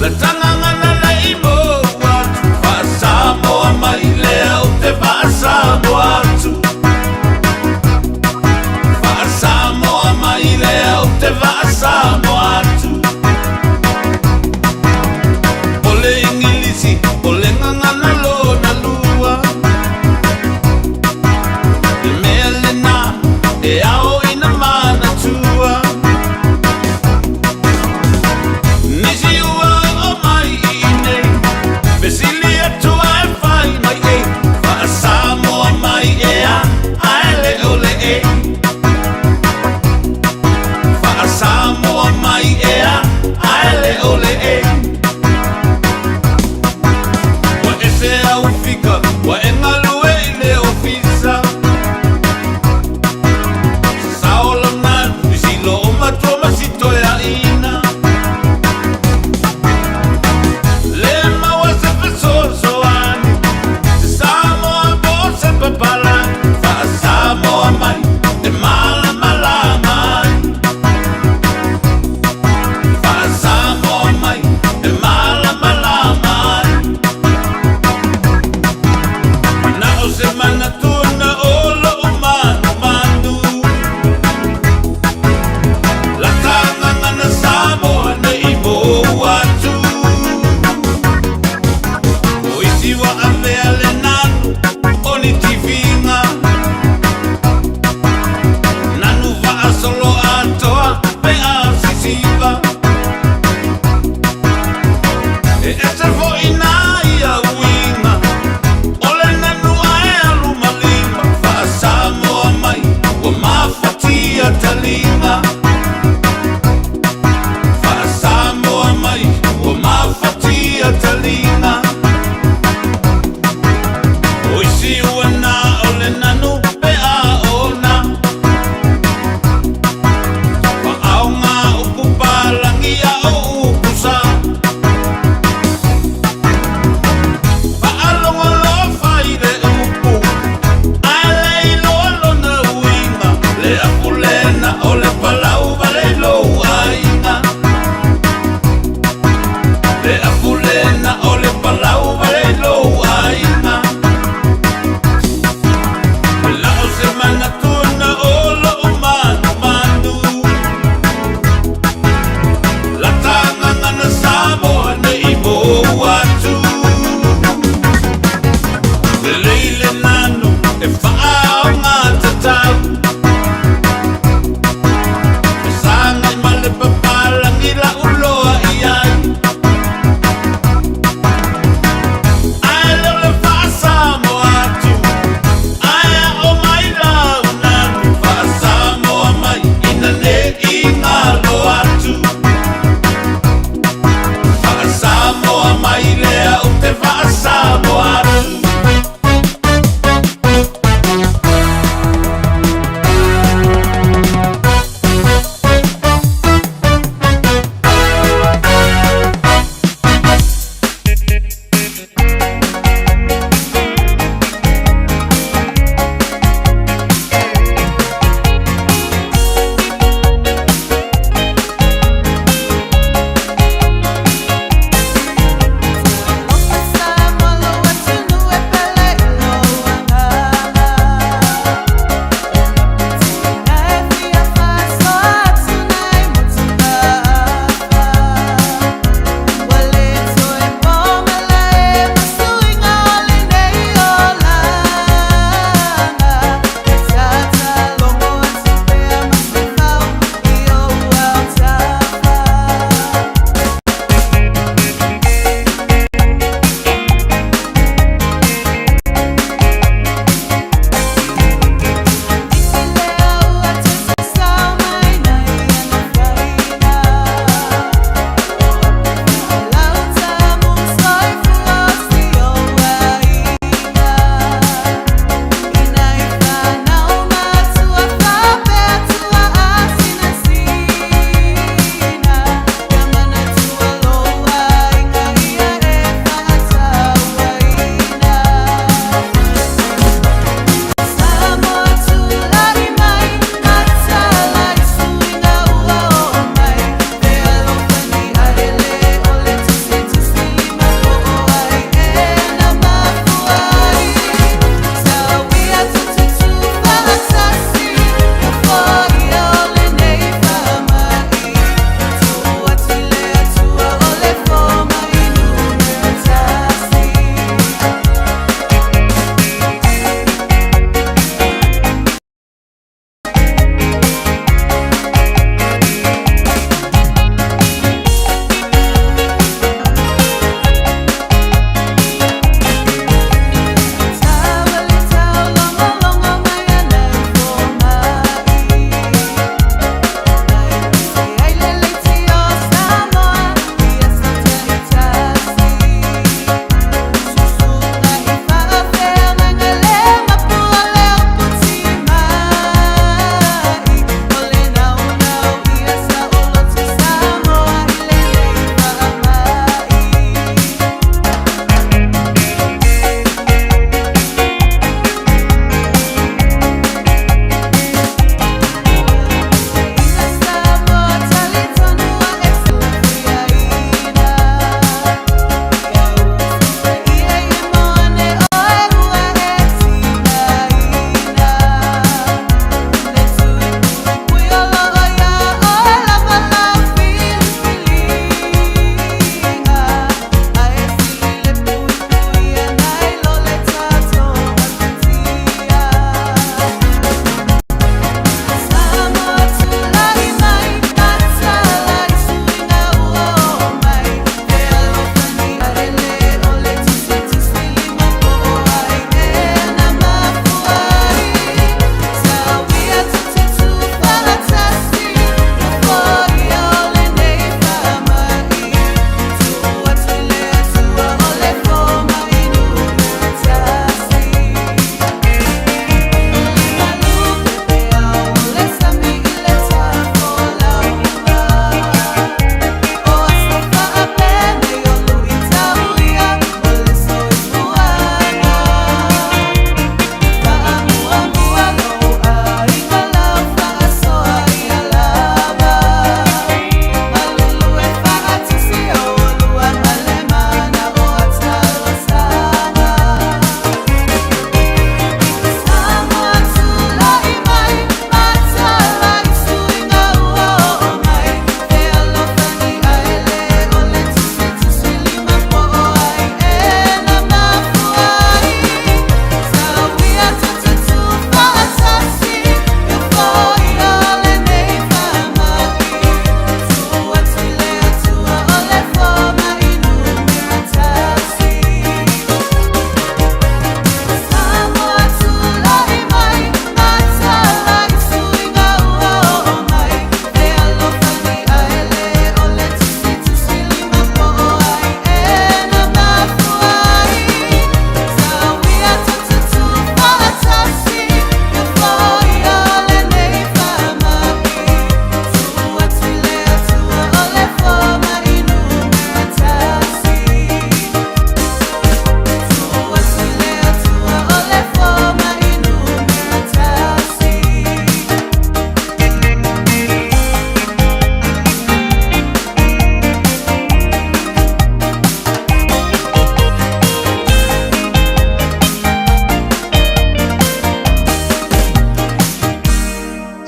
La tagaga na le i mou atu Faa-Samoa mai le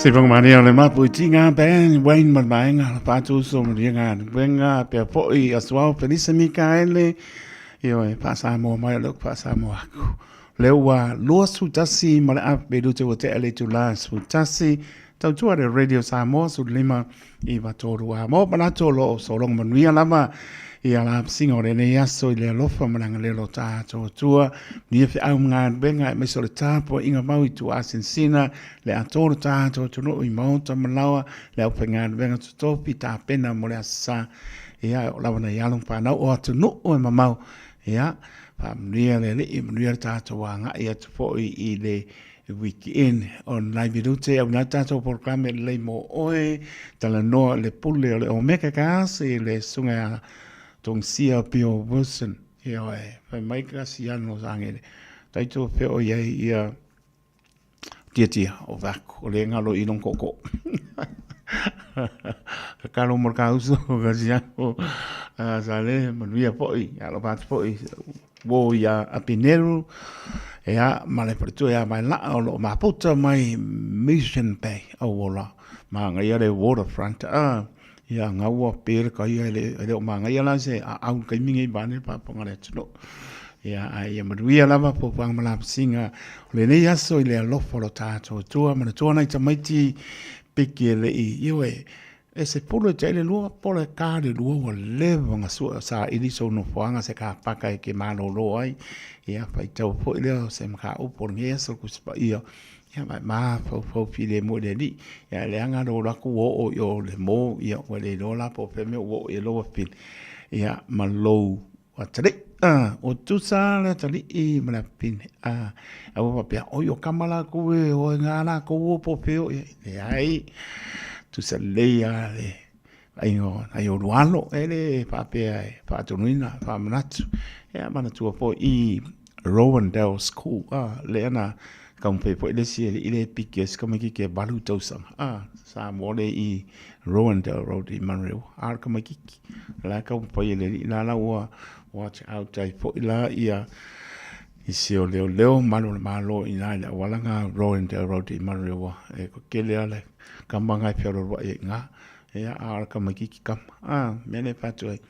Se whangamania o le mapu i tinga band Wayne ma le vaega la whaatuso ma ringa wenga pea fo'i asuao Felisa Mikaele ioe whaasamoa mai o le uku whaasamoa aku. Le ua 21 ma le ape pe ua tea le itulā 11 tautua le Radio Samoa 15 93 a mo manatu o loo sologa manuia lava ia la pasinga o lenei aso i le alofa ma le agalelei o lo tatou Atua. Manuia feau ma galuega aemaise o le tapuaiga mau i tuaasinasina le atoa o lo tatou atunuu i maota ma laoa le aufaigaluega totofi tapena mo le Aso Sa. Ia o lava nai alo ma fanau o atunuu e mamao. Ia faamanuia le Alii, manuia le tatou agai atu foi i le weekend o nai minute au nai tatou programe lelei mo oe talanoa le pule o le Omega Gas i le susuga ia Tongisia Bill Wilson. Ia oe, fai mai ka siano sangele. Taito feo i ai ia tia tia o vaku o le ngalo i long koko. Ka kalo mo ka uso ka siano sa le manuia foi alo patu foi Wo ia Apineru, ea, ma le faletua ia Vaelaa o loo mafuta mai Mission Bay, auola, magaia le waterfront, a, ia gaua pe le kaia e le, e le o magaia la se a au kaimi ngei vane pa ponga le atunuu. Ia, a ia manuia lava fuafuaga ma lapasiga o lenei aso i le alofa o lo tatou Atua, manatua nai tamaiti piki e lei, ioe, E se pulu e te le lua, po le ka le lua ua leva na sua sa ili sou nofoaga se ka paka e ke malōlō ai. Ia, faitau foi lea o se mataupu o lenei aso le Tusi Paia. Ia, ma e mafaufau filemu i le Alii. Ia, leaga lo latou ua oo i o le mō, ia, ua le iloa la po o fea mea ua oo i ai lou afine. Ia, ma lou atalii. Ua tusa le atalii ma le afine. Ae ua faapea, oi o kama lakou e, o ngā lakou o po o fea o i ai. Leai, tusa lelei lava le vaaiga o nai ou alo, e le faapea e faatonuina, faamanatu. Ia manatua foi i Rowandale School, lea na taumafai foi le isi alii lea e piki ai si tamaititi e 8 tausaga, Samoa lea i Rowandale Road i Manurewa, a o le tamaititi. O la e taumafai e le alii la la ua watch out ai foi la ia nisi o leoleo malu o le Malo i ina i le auala lena Rowandale Road i Manurewa e tele lava le kama lena e feolooloai ai i ina. Ia, a o le tamaititi kama. A, mea lea e fai atu ai,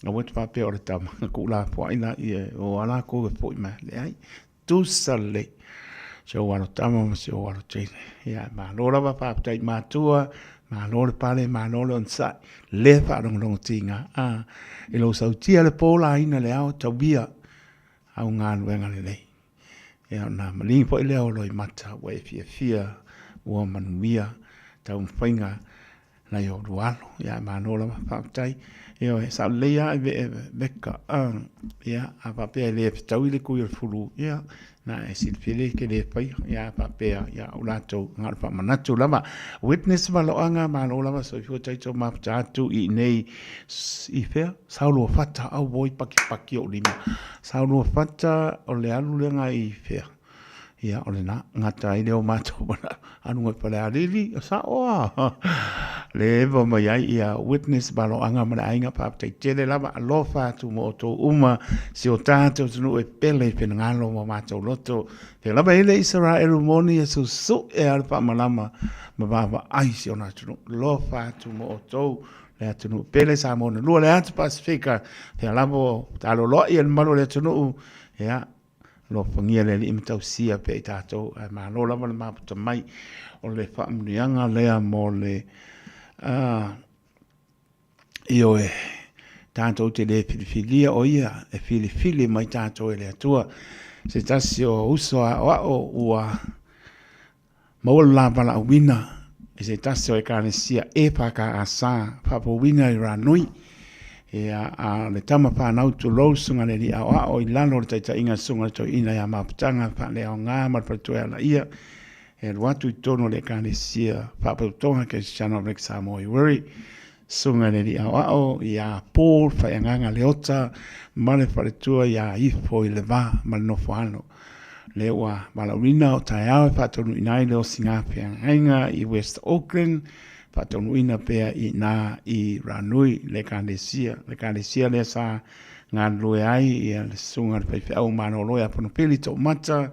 aua e te faapea o le tama, na tuulafoai laia o a latou e foi mai. Leai, tusa lelei si ou alo tama ma si ou alo teine. Ia, malo lava, faafetai i matua, malo le pale, malo le onosai, le faalogologo tiga. A, i lou sautia le po laina le ao, tauia au galuega lelei. Ia, ona maligi foi lea o loimata ua e fiafia, ua manuia taumafaiga nai o lua alo. Ia, malo lava, faafetai. Ioe, sao lelei lava i veka, ia, a faapea e le fetaui le tui o le fulu, ia, na e silafia lelei e te le faia, ia, a faapea, ia, o latou, na o le faamanatu lava. Witness Valoaga, malo lava, soifua taito mafuta atu i inei, i fea? Saoluafata, auoi pakipaki ou lima. Saoluafata, o le alu lea i fea? Ia, o lena, gata ai lea o matou manao. Alu i Falealili, o sao a. Le eva mai ai ia Witness Valoaga ma le aiga faafetai tele lava alofa atu mo outou uma si o tatou atunuu e pele i finagalo ma matou loto. Fea lava e le Isaraelu moni e susu'e a le faamalama ma vaavaai si ona atunuu. Alofa atu mo outou le atunuu pele Samoa na lua le atu Pasifika. Fea lava o taloloai e le mamalu o le atunuu. Ia, Alofagia le Alii ma tausia pea i tatou, ae malo lava le mafuta mai o le faamanuiaga lea mo le ioe tatou te le filifilia o ia e filifili mai tatou e le Atua. Se tasi o uso aoao ua Maua le la valaauina i se tasi o Ekalesia EFKS faapouina i Ranui. Ia, a le tama whanau tulou susuga le alii aoao i lalo o le taitaiga susuga le toeaina ia Maputaga Faaleaoga ma le faletua ia Laia e alu atu i totonu o le Ekalesia Faaputautoga Kerisiano o Amerika Samoa i Wiri. Susuga le alii aoao ia Paul Faiagaga Leota ma le faletua ia Ifo i le va ma le nofoalo. Lea ua valaauina o taeao e faataunuuina ai le osiga feagaiga i West Auckland, faataunuuina pea i ina i Ranui, le Ekalesia. Le Ekalesia lea sa galulue ai ia le susuga i le faifeau malolo ia Fonopili Toomata,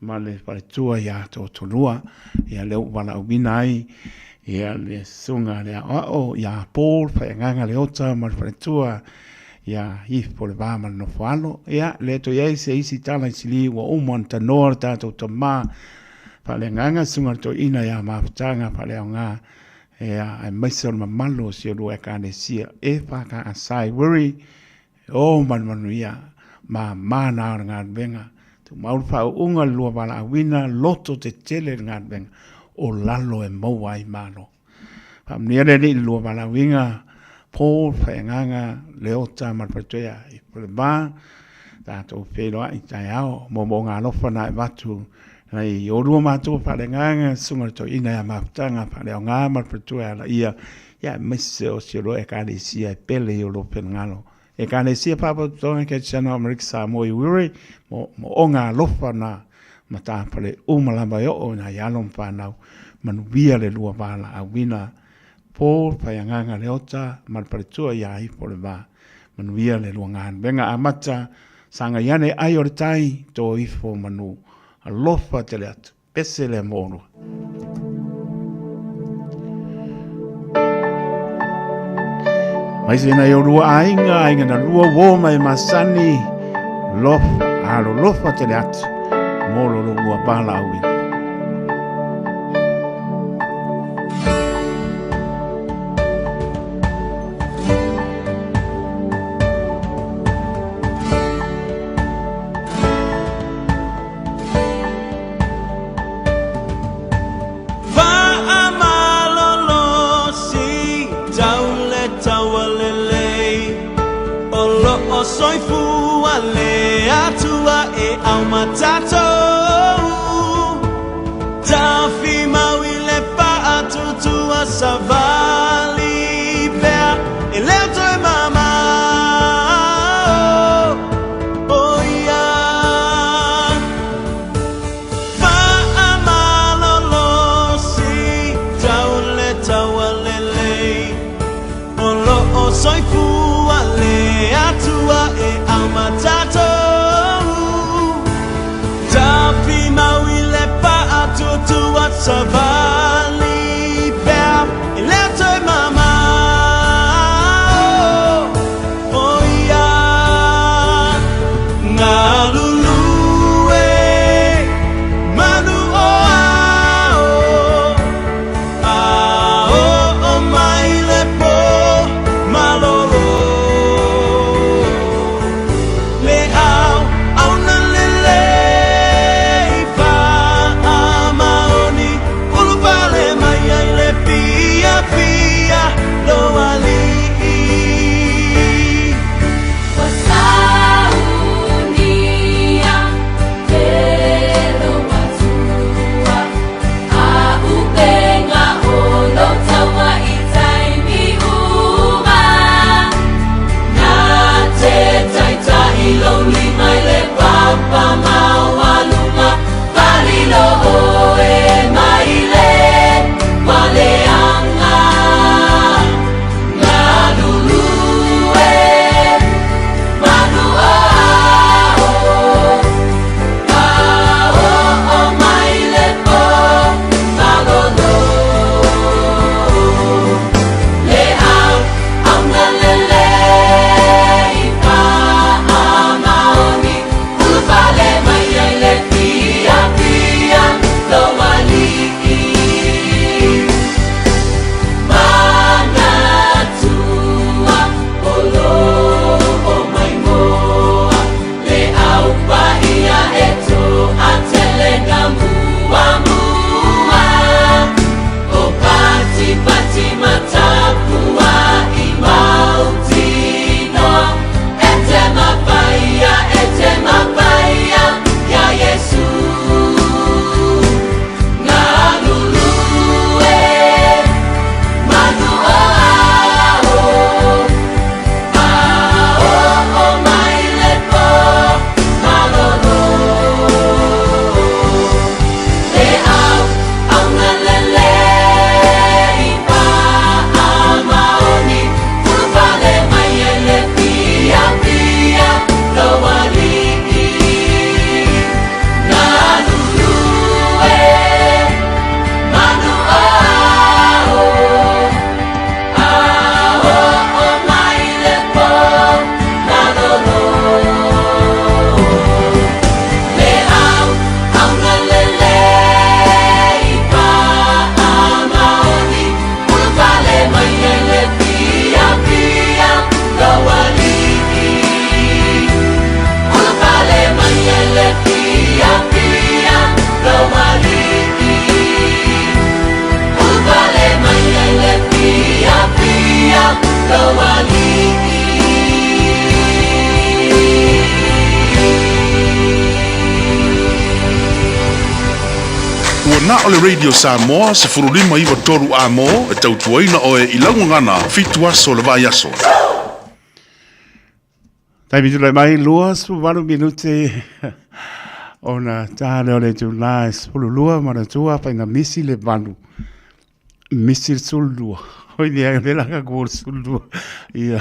ma le faletua ia Totolua, ia lea ua valaauina ai ia le susuga le aoao ia Paul Faiagaga Leota ma le faletua ia ifo le va ma le nofo alo. Ia le toe i ai se isi tala i sili ua uma ona tanoa le tatou tama faaleagaga susuga le toeaina ia Mafutaga faaleaoga ia aemaise o le mamalu o si olua Ekalesia EFKS i Wiri. O manumanuia ma mana o le galuega. Tumau le faauuga le lua valaauina loto tetele le galuega o lalo e maua ai malo. Faamanuia le Alii i le lua valaauina Paul Faiagaga Leota ma le faletua i Puleva tatou feiloai taeao moomooga alofa na e avatu nai olua matua faaleagaga susuga le toeaina ia Mafutaga faaleaoga ma le faletua ia Laia ia aemaise o si olua Ekalesia e pele i o lua finagalo. Ekalesia Faalapotopotoga Keretiano Amerika Samoa i Wiri mo mooga alofa na matafale uma lava e oo i nai alo ma fanau. Manuia le lua valaauina. Paul Faiagaga Leota ma le faletua ia Ifo le Va. Manuia le lua galuega amata sagai ane ai o le tai to ifo manu. Alofa tele atu. Pese lea mo olua. Mai se nai o lua aiga, aiga na lua uo mai masani, lofa, alolofa tele atu, mo lo lo ua valaauina. Ua na o le Radio Samoa 1593 A-mo e tautuaina oe i lau gagana fitu aso o le vaiaso. Taimi tulai mai 28 minute ona tā lea o le itulā e 12 manatua whainga misi le valu. Misi le 12. Oi lea, le laka ku o le 12. Ia,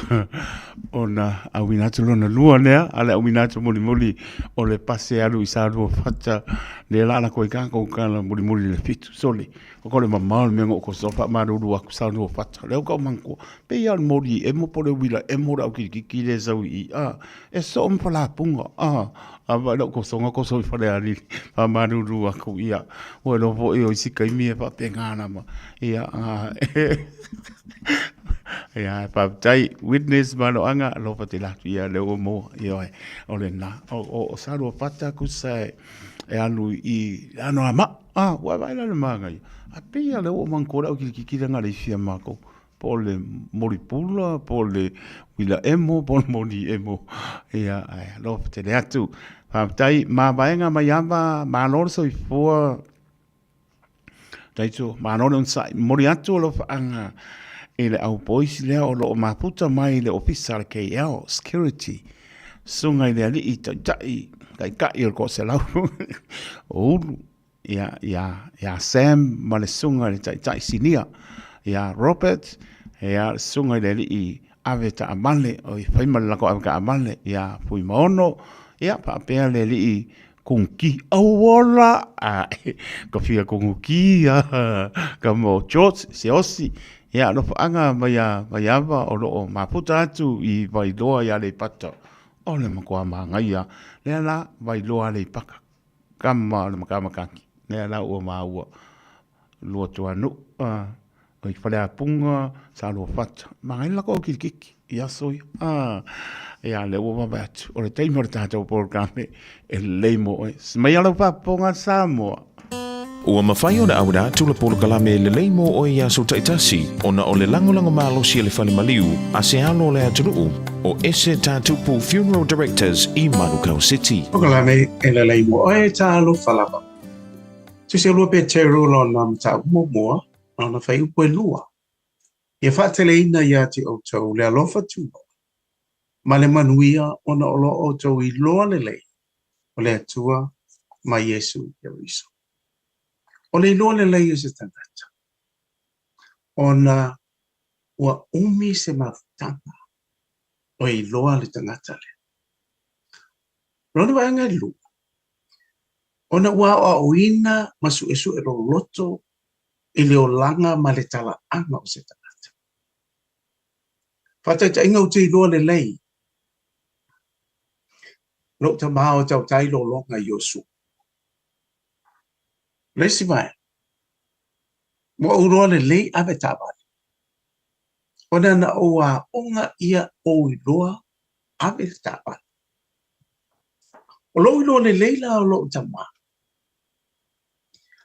ona auina atu lona lua lea, a le auina atu mulimuli o le pase alu i Saluafata, lea la ala koe kākou kala mulimuli le fitu sole. O ko le mamao le mea ngō ko sofa maruru aku Saluafata. Leo ka o mangkua. Pe ia le mori emo po le uila emo le au kirikiki le sau i a. E so ma falapunga a. A vai lau kosonga koso i whare ariri. Wha maruru aku ia. Ua lo fo i o isi kaimi e wha pengana ma. Ia a. Ia whaptai witness maloanga alofa te latu ia le o mo ia oe. O le na. O Saluafata kusa e. E alu i ano a ma. A ua vai la le manga ia. A pe ia le o mangkora o kirikiki le ngare i fia mako. Po o le moli pula, po o le uila emo, po o le moli emo. Ia, ai, alofa tele atu. Faafetai, mavaega mai ava, malo le soifua. Taito, malo le onosai. Momoli atu alofaaga i le au poisi lea o lo o mafuta mai i le ofisa a le KL Security. Susuga i le alii taitai, taitai o le toaselau o Ulu. Ia, ia, ia Sam ma le susuga i le taitai sinia, ia Robert, ia le susuga i le alii ave taavale, o i fai ma le latou ave taavale, ia Fuimaono, ia faapea le alii Kongi auola, a, ka fia konguki, a, ka mo George Seosi, ia alofaaga mai a Vaiava o lo o mafuta atu i Vailoa i Aleipata, o le matua manaia, lea la Vailoa Aleipata. Kama o le Makamakaki, lea la ua maua lua tuanuu, a, o i Faleapuga, Saluafata, manaia le latou kilikiki i aso ia, a, ia lea ua vave atu, o le taimi o le tatou polokalame e lelei mo oe. Mai a lau faafofoga Samoa. Ua mafai ona auina atu le polokalame lelei mo oe i aso taitasi ona o le lagolago malosi a le Fale Maliu a se alo o le atunuu o Ese Tatupu Funeral Directors i Manukau City. Polokalame e lelei mo oe talofa lava. Tusi lua Peteru lona mataupu muamua, lona fuaiupu e lua. Ia faateleina ia te outou le alofa tunoa ma le manuia ona o lo outou iloa lelei o le Atua ma Iesu Keriso. O le iloa lelei o se tagata, ona ua umi se mafutaga o e iloa le tagata lea. Lona vaega e lua, ona ua aoaoina ma suesue loloto i le olaga ma le talaaga o se tagata. Faataitaiga ou te iloa lelei lou tama o tautai lologa i Iosua. Le isi vaega, ua ou iloa lelei ave taavale, ona na ou aoga ia ou iloa ave le taavale. O lou iloa lelei la o lou tama,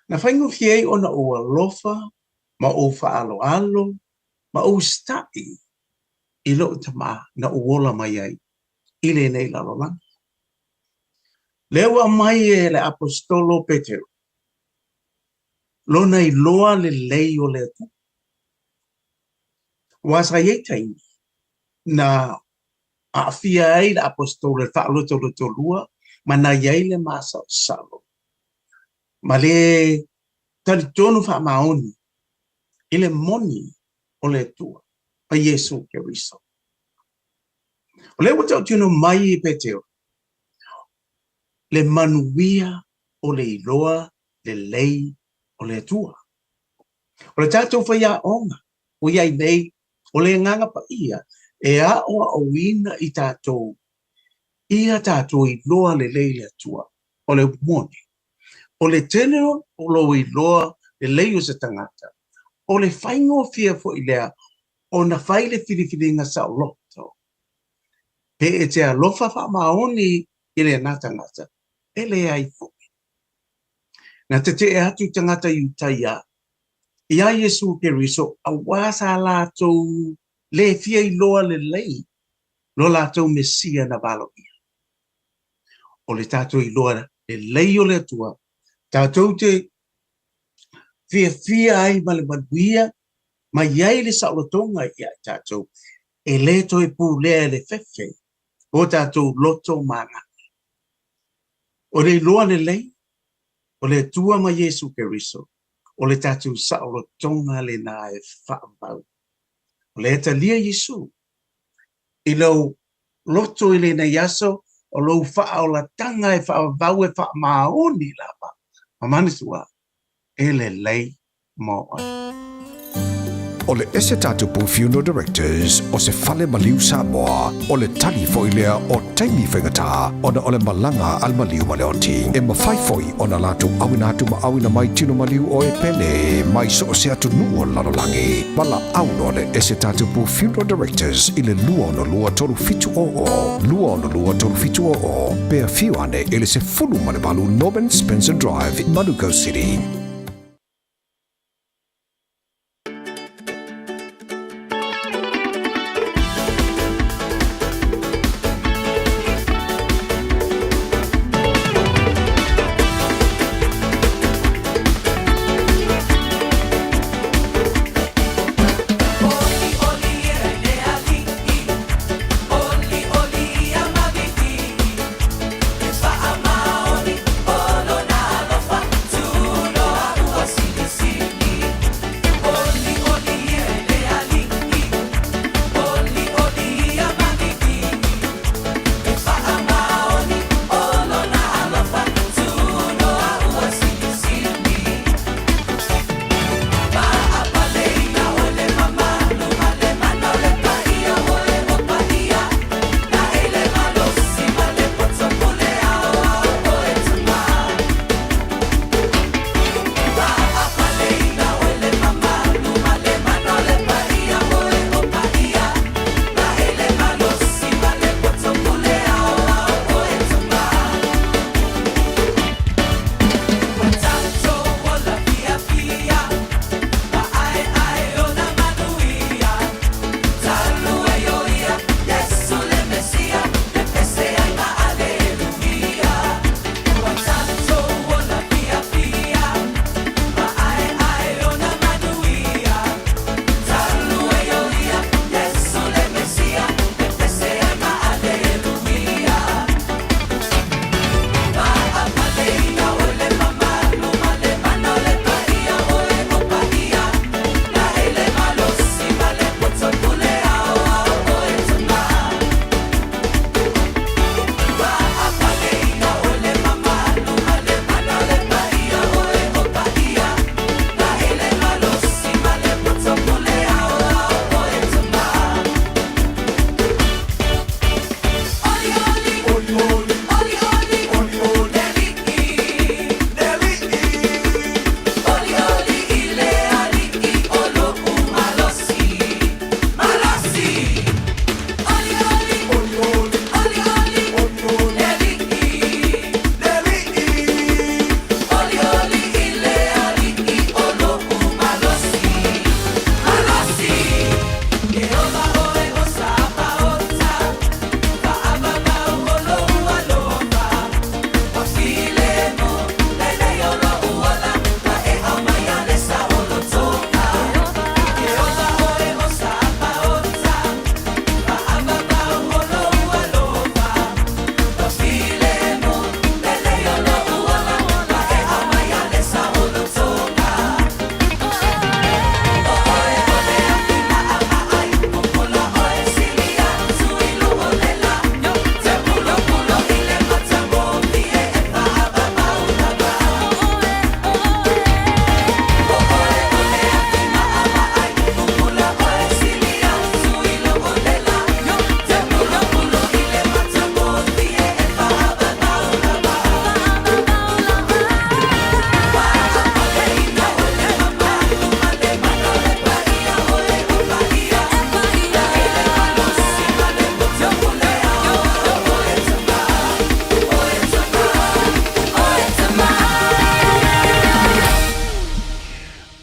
na faigofie ai ona ou alofa ma ou faaaloalo ma ou usitai i lou tama na ou ola mai ai i lenei lalolagi. Lea ua aumai e le Aposetolo Petero lona iloa lelei o le Atua. Aua sa i ai taimi na aafia ai le Aposetolo i le faalotolotolua ma na i ai le masalosalo ma le talitonu faamaoni i le moni o le Atua ma Iesu Keriso. O lea ua tautino mai e Petero le manuia o le iloa lelei o le Atua. O le tatou faiaoga ua i ai nei, o le Agaga Paia e aoaoina i tatou ia tatou iloa lelei le Atua. O le moni, o le tele o lou iloa lelei o se tagata, o le faigofie foi lea ona fai le filifiliga saoloto. Pe e te alofa faamaoni i lena tagata, e leai foi. Na tetee atu tagata Iutaia iā Iesu Keriso aua sa latou le fia iloa lelei lo latou Mesia na valoia. O le tatou iloa lelei o le Atua, tatou te. fiafia ai ma le manuia ma i ai le saolotoga ia i tatou, e lē toe pulea e le fefe o tatou loto ma agaga. O le iloa lelei o le Atua ma Iesu Keriso, o le tatou saolotoga lenā e faavavau. O lea e talia Iesu i lou loto i lenei aso, o lou faaolataga e faavavau e faamaoni lava, ma manatua, e lelei mo oe. O le Ese Tatupu Funeral Directors o se fale maliu Samoa, o le tali foi lea o taimi faigata ona o le malaga a le maliu ma le oti. E mafai foi ona latou auina atu ma auina mai tino maliu o e pele mai so o se atunuu o le lalolagi. Valaau loa le Ese Tatupu Funeral Directors i le 262 3700, 262 3700, pe afio ane i le 18 Norman Spencer Drive, Manukau City.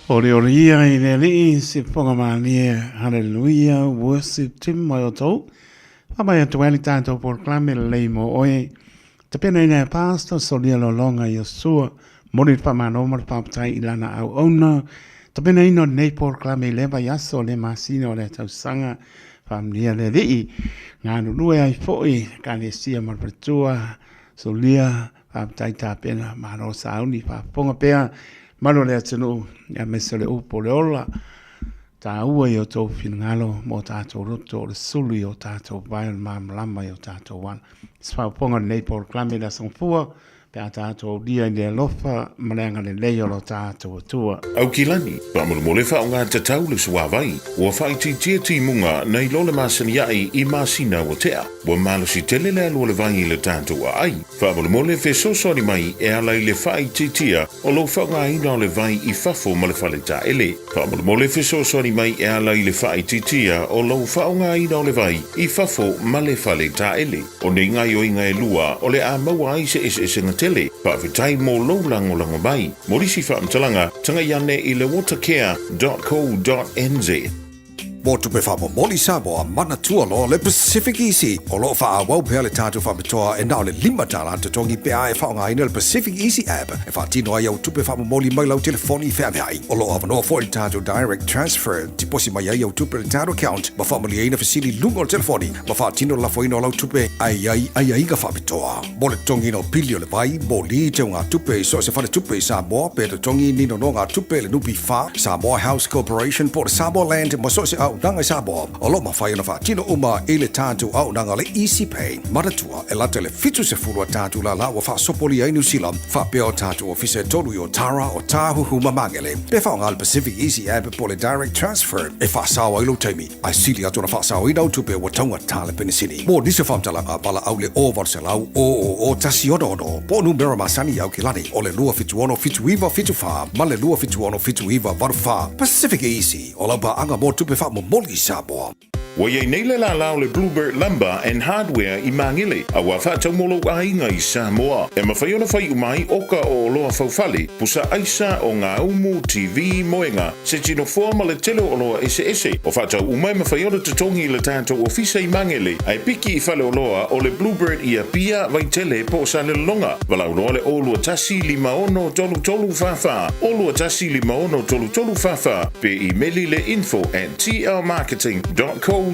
Oriori ia i le Alii, se fofoga mālie, Haleluia, worship team mai o tou. Whamai atu ai le tātou polokalame lelei mo oe. Tapena ina e Pastor Solia Lolonga Iosua Momoli le faamalo ma le faafetai i lana auauna tapenaina o lenei polokalame i lea vaiaso, lea masina o lea tausaga. Faamanuia le Alii, galulue ai foi le Ekalesia ma le faletua. Solia, faafetai tapena, malo sauni, faafofoga pea malu o le atunuu, aemaise o le upu o le ola. Taua i o outou finagalo mo tatou loto, o le sulu i o tatou vae, o le malamalama i o tatou ala. Se faaopoopoga o lenei polokalame i le Aso Gafua, pe a tatou aulia i le alofa ma le agalelei o lo tatou Atua. Aukilani, faamolemole faaaoga tatau le suavai, ua faaitiitia timuga nai lo le masani aʻe i masina ua tea. Ua malosi tele le alu o le vai i le tatou aai. Faamolemole fesoasoani mai e ala i le faaitiitia o lou faaaogaina o le vai i fafo ma le fale taele. Faamolemole fesoasoani mai e ala i le faaitiitia o lou faaaogaina o le vai i fafo ma le fale taele. O nei gaoioiga e lua o le a maua ai se eseesega tele. Faafetai mo lou lagolago mai. Mo nisi faamatalaga, tagai ane i le watercare.co.nz. Mo tupe faamomoli Samoa, manatua loa le Pacific Easy. O lo o faaauau pea le tatou faapitoa e na o le $5 totogi pe a e faaaogaina le Pacific Easy app e faatino ai au tupe faamomoli mai lau telefoni feaveai. O lo o avanoa foi le tatou Direct Transfer, tiposi mai ai au tupe i le tatou account ma faamalieina fesili i luga o le telefoni ma faatino le lafoina o lau tupe ae i ai aiaiga faapitoa. Mo le totogiina o pili o le vai, moli, teugatupe i so o se faletupe i Samoa pe totogi ni nonogatupe i le NPF, Samoa House Corporation po o le Samoa Land ma so o se auaunaga i Samoa, o lo o mafai ona faatino uma i le tatou auaunaga o le Easy Pay. Manatua, e lata i le 70 a tatou lala ua faasopolia ai Niu Sila, faapea o tatou ofisa e tolu i Otara, Otāhuhu ma Magele. Pe faaaoga le Pacific Easy App po o le Direct Transfer e faasao ai lou taimi, ae sili atu ona faasaoina au tupe ua taugata le penisini. Mo nisi o faamatalaga, valaau le 0800 000 166 po o numera masani i Aukilani o le 276 7974 ma le 276 7984. Pacific Easy, o lau paaga mo tupe faamomoli i Samoa. Ua i ai nei le lālā o le Bluebird Lumber and Hardware i Māgele, a ua faatau mo lou aiga i Samoa. E mafai ona fai uma ai oka o oloa faufale, pusa aisa, ogaumu, TV, moega, se tinofoa ma le tele o oloa eseese. O faatau uma e mafai ona totogi i le tatou ofisa i Magele, ae piki i faleoloa o le Bluebird i Apia, Vaitele po o Salelologa. Valaau loa le 021 56 33 44, 021 56 33 44, pe imeli le info at tlmarketing.co.nz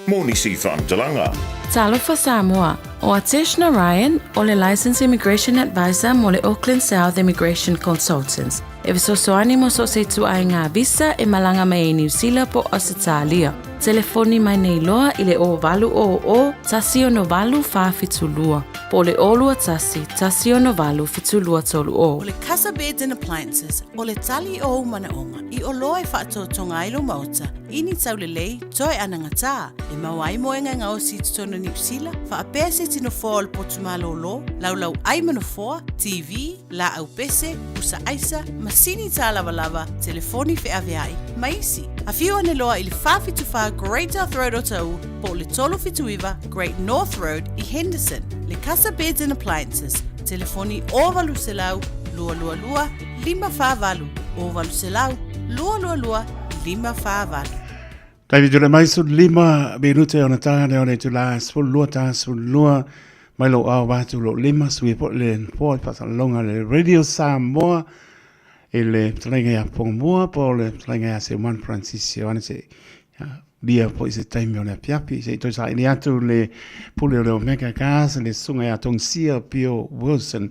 mo nisi faamatalaga. Talofa Samoa, O Atesh Narayan, o le Licensed Immigration Advisor mo le Auckland South Immigration Consultants. E fesoasoani mo so o se ituaiga visa e malaga mai ai Niu Sila po o Ausetalia. Telefoni mai nei loa i le 0800 168 472 po o le 021 168 7230. O le Casa Beds and Appliances, o le tali o ou manaoga i oloa e faatotoga ai lou maota i ni taulelei toe anagatā, e maua ai moega e gaosi i totonu o Niu Sila, faapea se tino foa o le potu malōlō, laulau ai ma nofoa, TV, laau pese, pusa aisa, masini tālavalava, telefoni feaveai, ma isi. Afio ane loa i le 474 Great South Road o Taʻu po o le 379 Great North Road i Henderson. Le Casa Beds and Appliances, telefoni 0800 222 548, 0800 222 548. Taimi tule mai 15 minute ona tā lea o le itulā 12 tā 12 mai lou ao atu lou lima sui foi le nofoa i faasalalauga le Radio Samoa i le fetalaiga ia Pongomua po o le fetalaiga ia Seuman Francis Ioane se lia foi se taimi o le afiafi se i toe saili atu le pule o le Omega Cars le susuga ia Tongisia Pio Wilson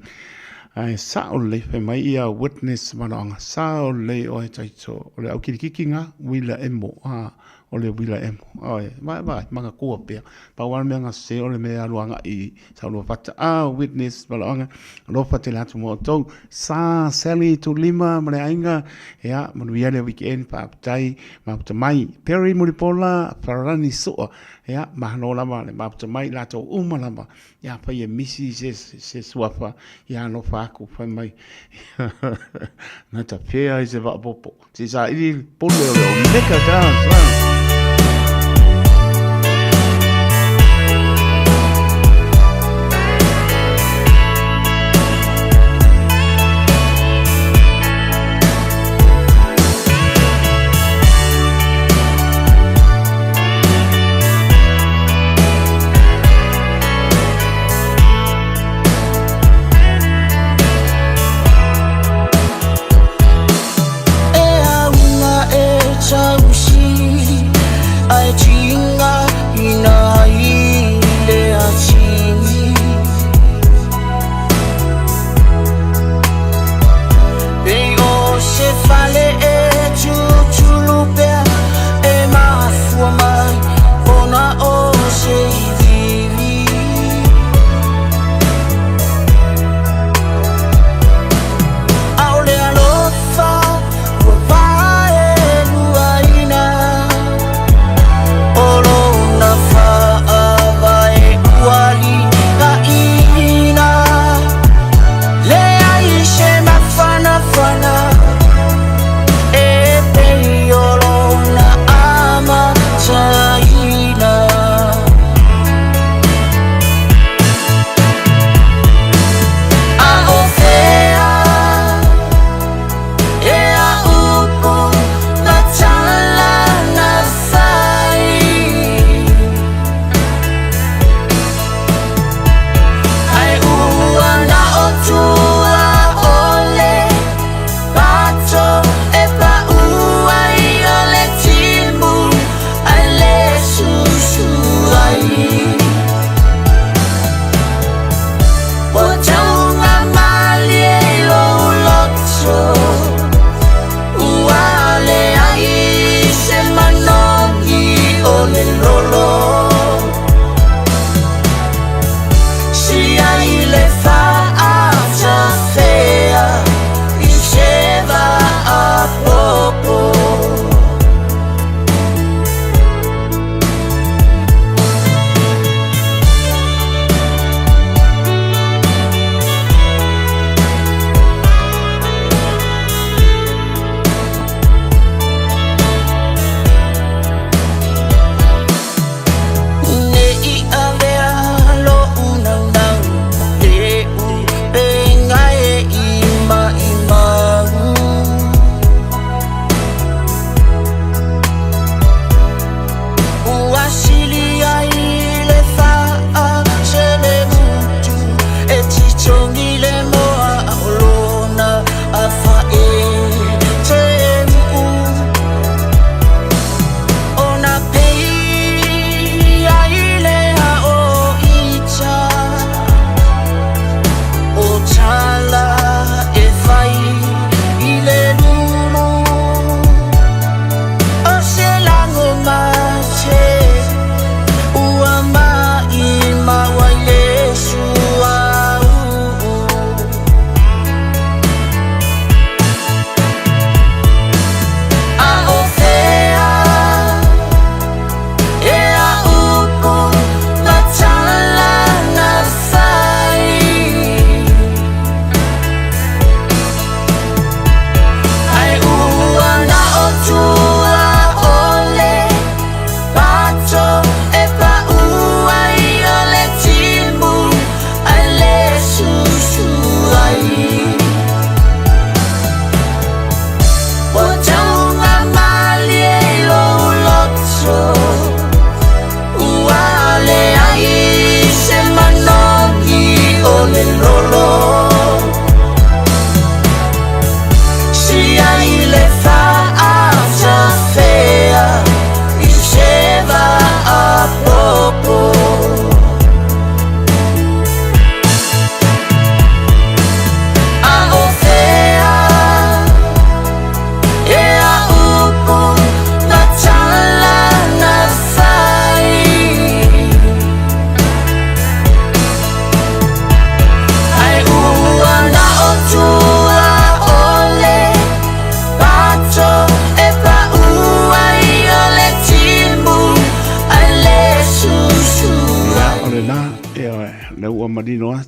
ae sao lelei fai mai ia witness manaoga sao lelei oe taito o le aukilikiki ngā wila emo a o le uila emo. Oi, vai, vai, makakoa pea. Pau lava le mea gasese o le mea e alu agai i Saulua Fata. Ah, witness, valaoga, alofa tele atu mo outou. Sa, Sally, Tulima ma le aiga, ia, manuia le weekend, faafetai, mafuta mai. Perry Mulipola, Farani Sua, ia, malo lava le mafuta mai, latou uma lava. Ia, afai e misi se, se suafa, ia alofa aku, fai mai. Nata pea i se vaapopo. Se saili pule o le Omega Cars.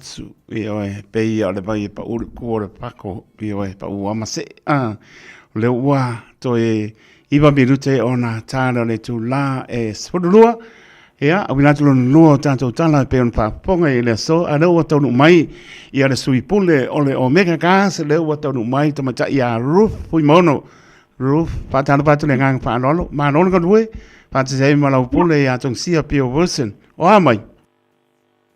atu, ioe, pei ia o le vai e paʻu le ku o le pako, ioe, paʻu a ma seʻe, a, o lea ua toe 9 minute ona tā lea o le itulā e 12, ia, auina atu lona lua o tatou tala e pei ona faafofoga i le aso, a lea ua taunuu mai ia le sui pule o le Omega Gas, lea ua taunuu mai tamaitai ia Ruth Fuimaono, Ruth, faatalofa atu le agaga faaaloalo, malo le galue, faatasi ai ma lau pule ia Tongisia Pio Wilson. O a mai?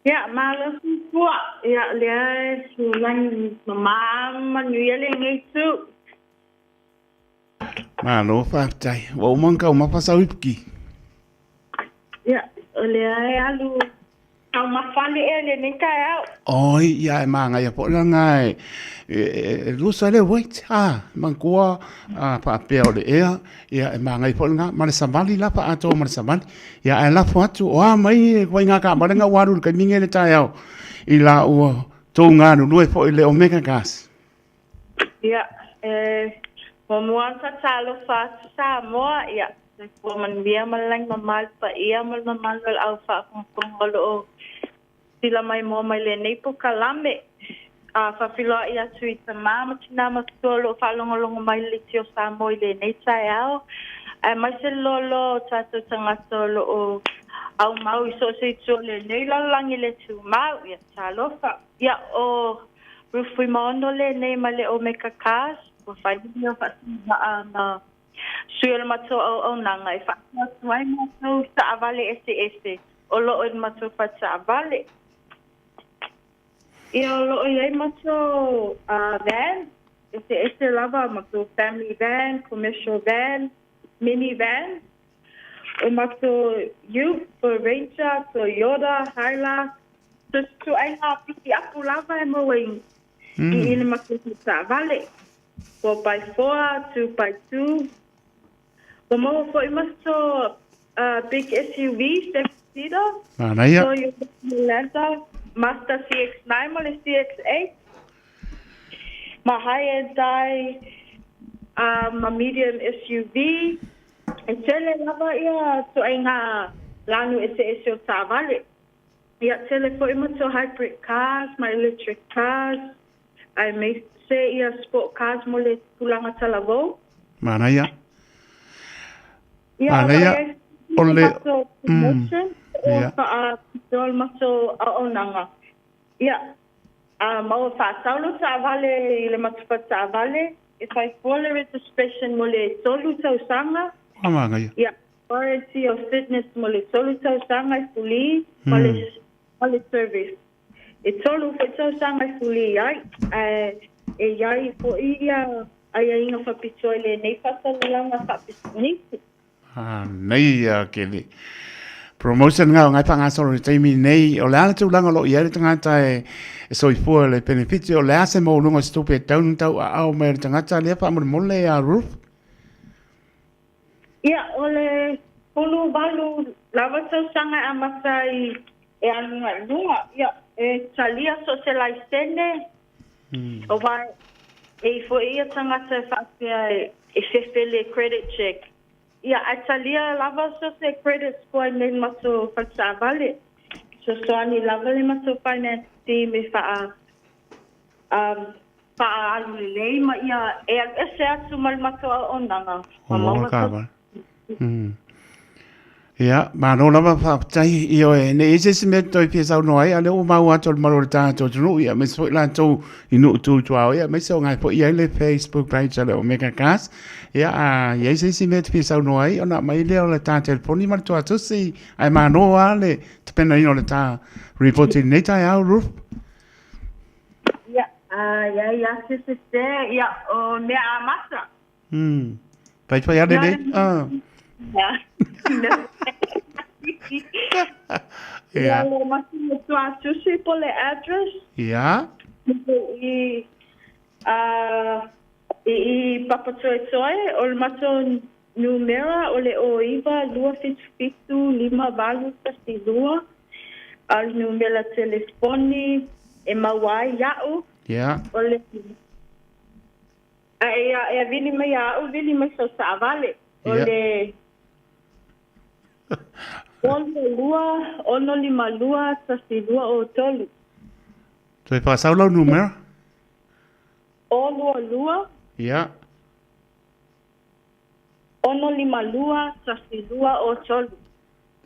Ia, malo soifua. Ia, lea e sulagi mama manuia lenei tu. Malo faafetai. Ua uma ona taumafa sau ipuki? Ia, o lea e alu taumafa le ea lenei taeao. Oi, ia e māngaia foi lana e, e, e lusa le wait, a, manatua, a, faapea o le ea, ia e māngaia foi lana, ma le savali la faaatoa ma le savali. Ia ae lafo atu, o a mai e wai ngā kaavale nga ua alu i le taimi nei le taeao, i la ua tou galulue foi i le Omega Gas. Ia, e muamua ona faatalofa atu Samoa, ia, soifua manuia ma le lagi mamalu paia ma le mamalu o le au faafogafoga o lo o sila maimoa mai lenei polokalame. A faafeiloai atu i tama ma tina matua o lo o faalogologo mai i le Leitio Samoa i lenei taeao, aemaise le loaloa o tatou tagata o lo o aumau i so o se itu o lenei lalolagi le tumau. Ia, talofa. Ia, o Ruth Fuimaono lenei mai le Omega Cars, ua fai le mea faatulivaa ma sui o le matou auaunaga e faatu atu ai matou taavale eseese o lo o i le matou faletaavale. Ia, o lo o i ai matou van eseese lava, matou family van, commercial van, mini van, o matou ute, Ford Ranger, Toyota, Hilux, Ituaiga pikiapu lava e maua i i le matou taavale, 4x4, 2x2. Ua maua foi ma so big SUV, 7-seater, Manaia. Toyota Highlander, Mazda CX-9 ma le CX-8, ma Hyundai ma medium SUV. E tele lava ia ituaiga lanu eseese o taavale. Ia tele foi matou hybrid cars ma electric cars aemaise ia sport cars mo le tulaga talavou. Manaia. Ia Manaia. O le matou promotion o faapitoa le matou auaunaga. Ia a maua faatau lou taavale i le matou faletaavale e fai fua le registration mo le 3 tausaga. Ua manaia. Ia Warranty of fitness mo le 3 tausaga e fulī ma le ma le service. E 3 foi tausaga e fulī ai, ae e i ai foi ia aiaiga faapitoa i lenei faasalalauga faapisinisi. Manaia tele. Promotion nga o ngai whangasoro i taimi nei, o le a le tulaga o lo o i ai le tagata e, e soifua le penefiti, o le a se maualuga o se tupe e tau na tau aao mai e le tagata lea faamolemole a Ruth? Ia, o le 18 lava tausaga e amata ai e alu i luga, ia, e talia so o se laisene, aua e i foi ia tagata e faapea e fefe le credit check. Ia, ae talia lava so o se credit score i nei matou faletaavale. Fesoasoani lava le matou finance team e faa Faaalu lelei ma ia e alu ese atu ma le matou auaunaga ma maua to. Ia, malo lava faafetai ioe. Ne i ai se isi mea toe fia saunoa ai, a o lea ua maua atu o le malu o le tatou atunuu, ia, aemaise foi latou i nuu tu i tuaoi, aemaise o ngai foi i ai le Facebook page a le Omega Cars. Ia, a i ai se isi mea e te fia saunoa ai, ona aumai lea o le ta telefoni ma le tuatusi, ae malo lava le tapenaina o le ta report i lenei taeao, Ruth. Ia, ia, ia, se se se, ia, o mea amata. Pai pai ane nei. Ah. Ia. Ia, o matou tuatusi po le address. Ia. I, i, i Papatoetoe, o le matou numera o le 09 277 5812. A o le numera telefoni e maua ai iaʻu, o le A e e vili mai ia a'u, vili mai sau taavale. O le 3 2 6 5 2 1 2 0 3. Toe faasau lau numera. O lua lua. Ia. 652 1203.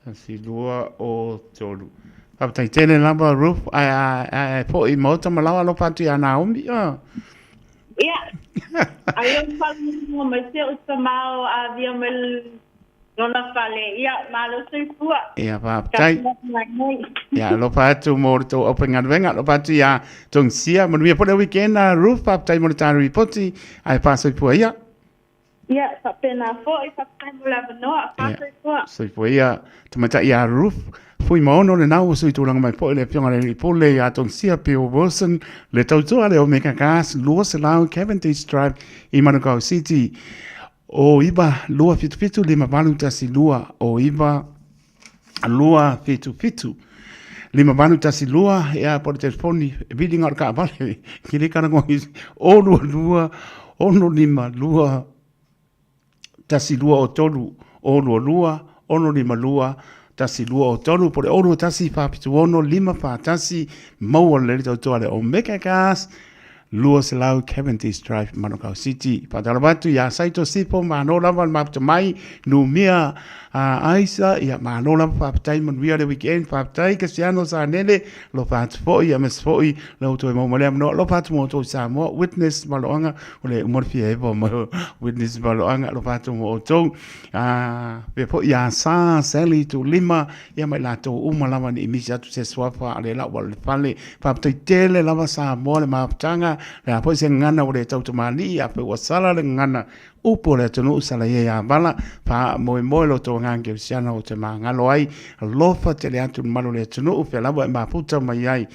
1203. Faafetai tele lava Ruth, ae ae ae foi i Maota ma lau alofa atu ia Naomi. Ah. Ia. Ai o faalogologo mai se o tama o avia mai lona fale. Ia, malo soifua. Ia, faafetai. Ia, alofa atu mo le tou aufaigaluega, alofa atu ia Tongisia. Manuia foi le weekend, Ruth, faafetai mo le ta ripoti, ae faasoifua ia. Ia, faapena foi, faafetai mo le avanoa, faasoifua. Soifua ia, tamaitai ia Ruth Fuimaono lena ua sui tulaga mai foi le afioga i le Alii Pule ia Tongisia Bill Wilson, le tautua le Omega Gas 200 Cavendish Drive i Manukau City. O 9 277 5812 o 9 277 5812 ia po o le telefoni viliga o le kaavale ke le kalagoa o 22 652 1203 o 22 652 1203 po o le 021 476 541 maua lelei le tautoa le Omega Gas 200 Cavendish Drive, Manukau City. Faatalofa atu ia Saito Sifo, malo lava le mafuta mai, Numia a Aisa, ia malo lava faafetai manuia le weekend, faafetai Kasiano Sanele, alofa atu foi, ia masi foi le outou e maua mai le avanoa, alofa atu mo outou i Samoa, Witness Maloaga, o le uma le fia epa mai o Witness Maloaga, alofa atu mo outou, a pea foi ia Sa, Sally, Tulima, ia ma i latou uma lava ne i misi atu se suafa a le lau le fale. Faafetai tele lava Samoa le mafutaga, le a foi se gagana ua le tautamali'i a pe ua sala le gagana upu o le atunuu sala ia ia vala. Faamoemoe lo outou agaga kerisiano ou te magalo ai, alofa tele atu le malu o le atunuu fea lava e mafuta mai ai.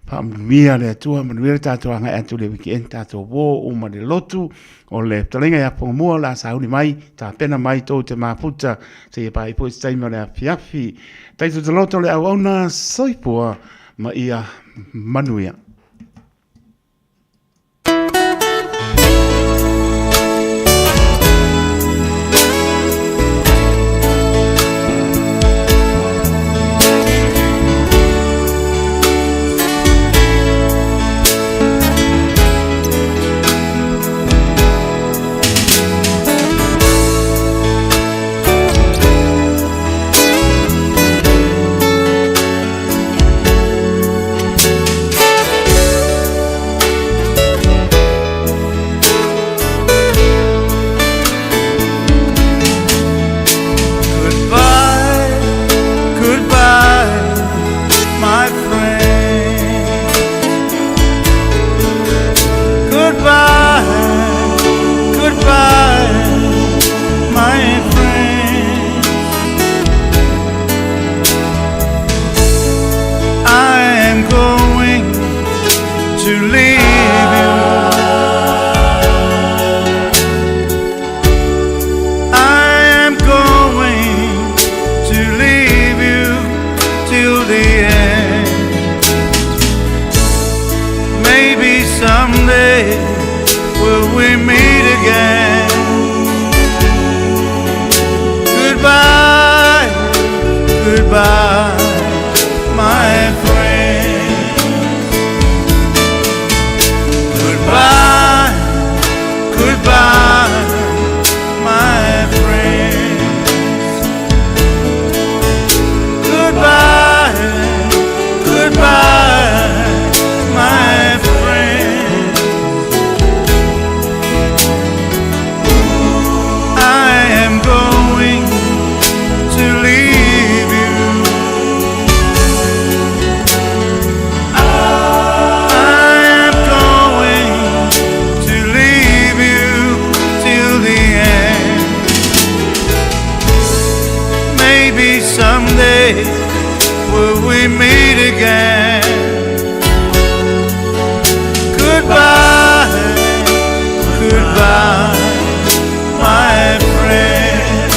Faamanuia le Atua, manuia le tatou agai atu i le weekend, tatou uo uma le lotu. O le fetalaiga ia Fongamua o le a sauni mai, tapena mai tou te mafuta, seia paai foi se taimi o le afiafi. Taito te loto le auauna, soifua ma ia manuia. Goodbye, goodbye, my friend. Goodbye, goodbye, my friend. I am going to leave you. I am going to leave you till the end. Maybe someday will we meet again. Goodbye, goodbye, my friend. Goodbye, goodbye, my friend. Goodbye, goodbye, my friend. I am going to leave you. I am going to leave you till the end. Maybe someday will we meet again. Goodbye, goodbye, my friend.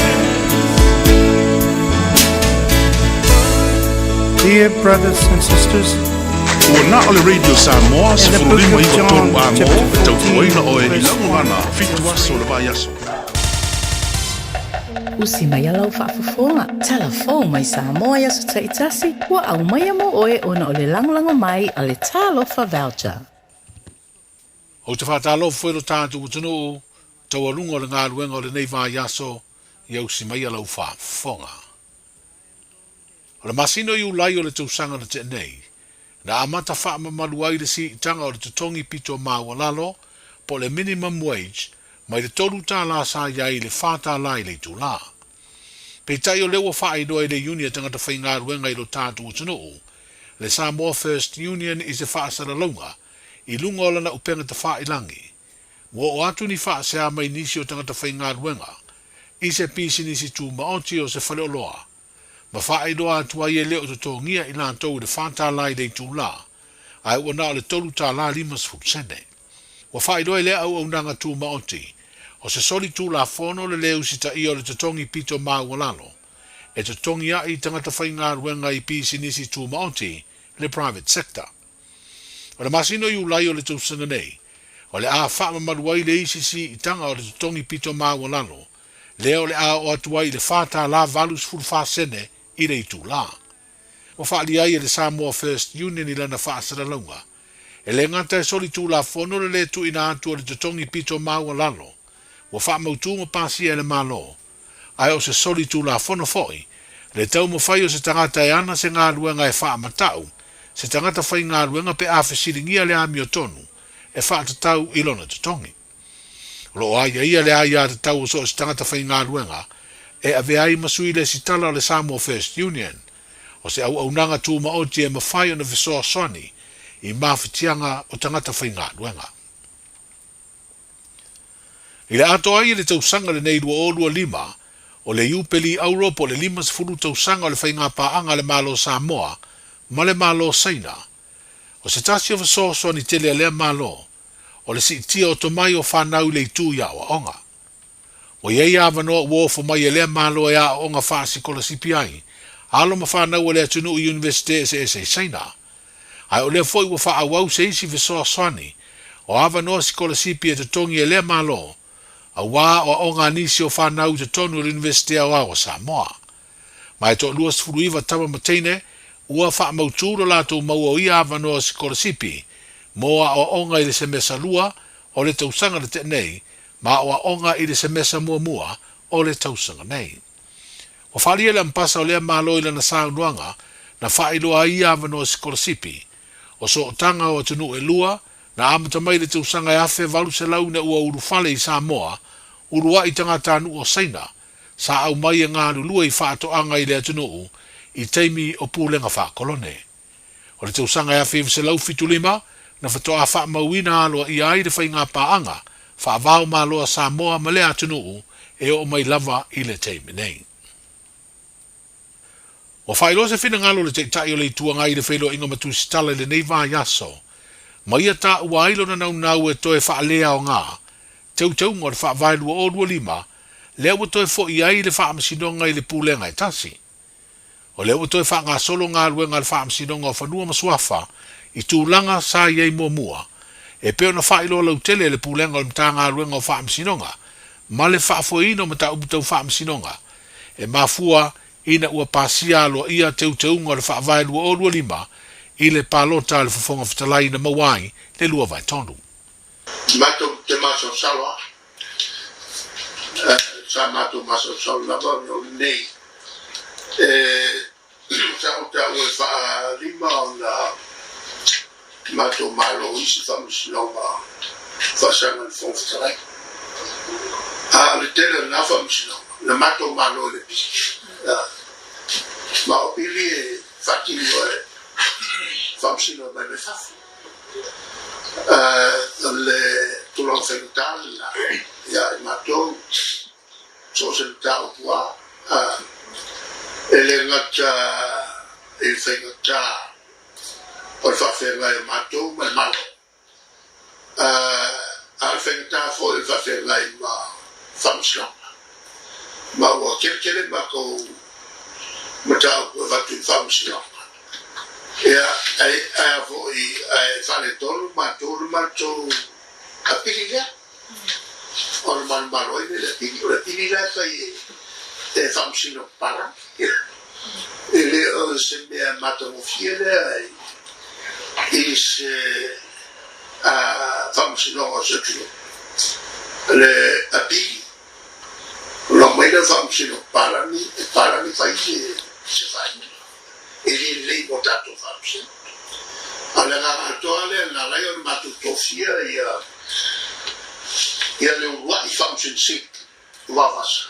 Dear brothers and sisters, Ua na o le Radio Samoa, 15 93 a mo, e tautuaina oe i laugana, fitu aso le vai aso. Usi mai a lau faafofoga. Tala fou mai Samoa i aso taitasi, ua aumaia mo oe ona o le lagolago mai a le Talofa Voucher. Ou te faatalofa foi i lo tatou atunuu, taualuga o le galuega o lenei vaiaso, ia usi maia lau faafofoga. O le masina o Iulai o le tausaga na tea nei, na amata faamamalu ai le siitaga o le totogi pito maualalo, po o le minimum wage, mai le $3 sa i ai i le $4 i le itulā. Peitai o lea ua faailoa e le Iuni a Tagata Faigaluega i lo tatou atunuu, le Samoa First Union i se faasalalauga i luga o lana upega tafailangi, ua oo atu ni faasea mai nisi o tagata faigaluega i se pisinisi tumaoti o se faleoloa ma faailoa atu ai e le o totogia i latou i le $4 i le itulā, ae ua na o le $3.50. Ua faailoa e lea auaunaga tumaoti, o se soli tulafono le lē usitaia o le totogi pito maualalo e totogi a'i i tagata faigaluega i pisinisi tumaoti, le private sector. O le masina o Iulai o le tausaga nei, o le a faamamalu ai le isi siitaga o le totogi pito maualalo, lea o le a oo atu ai i le $4.84 i le itulā. Ua faaalia ai e le Samoa First Union i lana faasalalauga, e le gata e soli tulafono le lē tuuina atu o le totogi pito maualalo ua faamautū ma pasia e le Malo, ae o se soli tulafono foi le taumafai o se tagata e ana se galuega e faamatau se tagata faigaluega pe a fesiligia le amiotonu e faatatau i lona totogi. O lo o aiaia le aiatatau o so o se tagata faigaluega e avea ai ma sui lesitala o le Samoa First Union, o se auaunaga tumaoti e mafai ona fesoasoani i mafatiaga o tagata faigaluega. I le atoa ai i le tausaga lenei 2025, o le Iupeli Auro po o le 50 tausaga o le faigapaaga a le Malo Samoa ma le Malo Saina. O se tasi o fesoasoani tele a lea Malo, o le siitia o tomai o fanau i le itu i aoaoga. Ua i ai avanoa ua ofo mai e lea Malo e aooga faasikolasipi ai alo ma fanau a le atunuu i Iunivesite eseese i Saina. Ae o lea foi ua faaauau se isi fesoasoani o avanoa sikolasipi e totogi e lea Malo, auā aoaoga a nisi o fanau i totonu o le Iunivesite Aoao o Samoa. Ma e toa 29 tama ma teine ua faamautū lo latou maua o ia avanoa sikolasipi mo aoaoga i le semesa lua o le tausaga na tea nei ma aoaoga i le semesa muamua o le tausaga nei. Ua faaalia le ampasa o lea Malo i lana saunoaga na faailoa ai ia avanoa sikolasipi. O sootaga o atunuu e lua, na amata mai i le tausaga e 1800 ina ua ulufale i Samoa, uluai tagatanuu o Saina, sa aumai e galulue i faatoaga i le atunuu i taimi o pulega faakolone. O le tausaga e 1975 na faatoa faamauina aloaia ai le faigapaaga faava-o-Malo a Samoa ma lea atunuu e oo mai lava i le taimi nei. Ua faailoa se finagalo o le Taitai o le Itu Agai i le feiloaiga ma Tusitala i lenei vaiaso, ma ia taua ai lona naunau e toe faaleaoga teuteuga o le Faavae 2025, lea ua toe foi ai le Faamasinoga i le Pulega e tasi. O lea ua toe faagasolo galuega a le Faamasinoga o Fanua ma Suafa i tulaga sa i ai muamua, e pei ona faailoa lautele e le Pulega o le Matagaluega o Faamasinoga ma le Faafoeina o Mataupu Tau Faamasinoga, e mafua ina ua pasia aloaia teuteuga o le Faavae 2025 i le palota a le Fofoga Fetalai na maua ai le 2/3. Matou te masalosalo a, sa matou masalosalo lava ona o lenei e sa ou taua e faalima ona matou malo i isi faamasinoga faasaga i le Fofoga Fetalai. A o le tele o na faamasinoga na matou malo i le pili. Ma o pili e faatino e faamasino mai mai fafo. O le tulaga faigata lena ia i matou, so o se mataupu lava, e le gata i le faigata o le faafeagai o matou ma le Malo, a o le faigata foi o le faafeagai ma Faamasinoga. Ma ua keletele matou mataupu e avatu i le Faamasinoga. Ia, ai, ai foi, ai faaletonu matou le matou apili lea. O le malomalo ai le apili, o le apili la e fai e, E faamasino papalagi. E le o se mea matagofie lea i se faamasinoga o se atunuu. Le apili, ona omai lea o faamasino papalagi, e papalagi fai se faaiuga. E le lelei mo tatou faamasino. A o le agaga atoa lea na ala ai ona matou tofia ia le uluai Faamasino Sili o Vaovasa.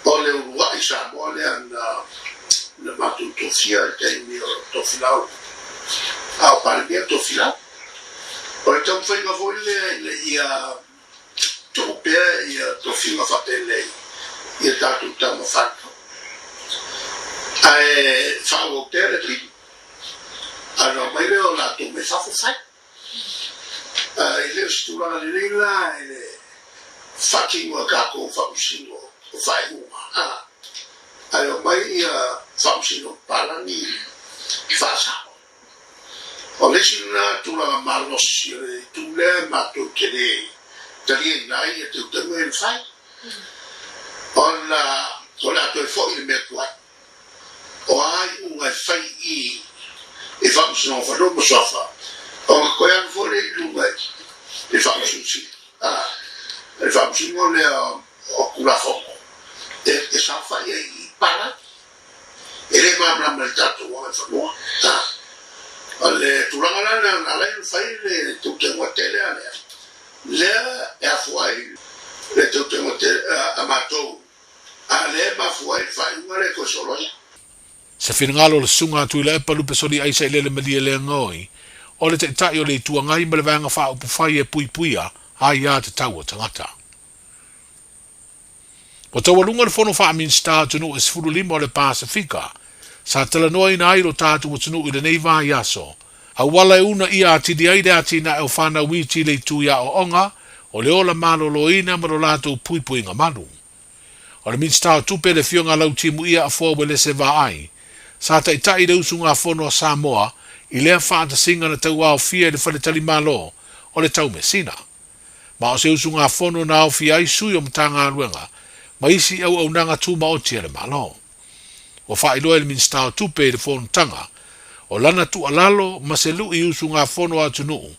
O le uluai Samoa lea na na matou tofia i le taimi o Tofilau, a o Palemia Tofilau. O le taumafaiga foi lea ina ia tuu pea ia tofiga faapenei i a tatou tama fanau, ae faaauau pea le pili, a na omai lea o latou mai fafo fai. E le o se tulaga lelei la i le faatino e tatou faamasino o faaiuga, ae omai ia faamasino papalagi faasao. O le isi lena tulaga malosi o le itu lea matou te le taliaina ai ia teuteuga ia na fai, ona o le a toe foi le mea tuai. O a iuga e fai i i Faamasinoga Fanua ma Suafa, ona toe alu foi lea i luga i le Faamasino Sili, a, le Faamasino lea o Tulafono e saofai ai i Palagi. E le malamalama i le tatou agaifanua. A, o le tulaga la lea na ala ai ona fai le teuteuga tele a lea, lea e afua ai le teuteuga tele a matou A lea e mafua ai le faaiuga lea e toe solo ai. Se finagalo o le Susuga a Tuilaepa Lupe Soli Aisa i Lele Malie Leagaoi, o le Taitai o le Itu Agai ma le Vaega Faaupufai e Puipuia ai a Tatau o Tagata. Ua taualuga le Fono Faa-Minisita Atunuu e 15 o le Pasefika sa talanoaina ai lo tatou atunuu i lenei vaiaso, auala e una ʻia atili ai le atinae o fanau iti i le itu i aoaoga o le ola maloloina ma lo latou puipuiga malu. O le Minisita o Tupe le Afioga Lautimuia Afoa Uelese Vaai, sa taitai i le usugafono a Samoa i lea faatasiga na tauaofia i le faletalimalo o le Taumeasina. Ma o se usugafono na aofia ai sui o Matagaluega ma isi auaunaga tumaoti a le Malo. Ua faailoa e le Minisita o Tupe i le fonotaga o lana tuualalo ma se luʻi usugafono a atunuu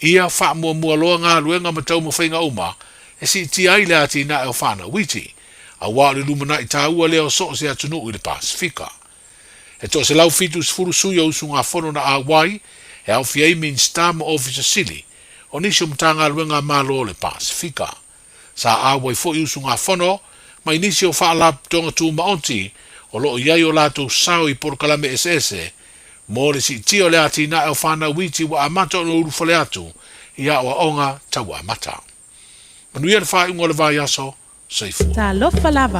ia faamuamua loa galuega ma taumafaiga uma e siitia ai le atinae o fanau iti, auā o le lumanai taua lea o so o se atunuu i le Pasefika. E 170 sui o usugafono na auai e aofia ai Minisita ma Ofisa Sili o nisi o Matagaluega a Malo o le Pasefika. Sa auai foi usugafono mai nisi o Faalapotopotoga Tumaoti o lo o i ai o latou sao i polokalame eseese mo le siitia o le atinae o fanau iti ua amata ona ulufale atu i aoaoga tau amata. Manuia le faaiuga o le vaiaso. Soifua. Talofa lava.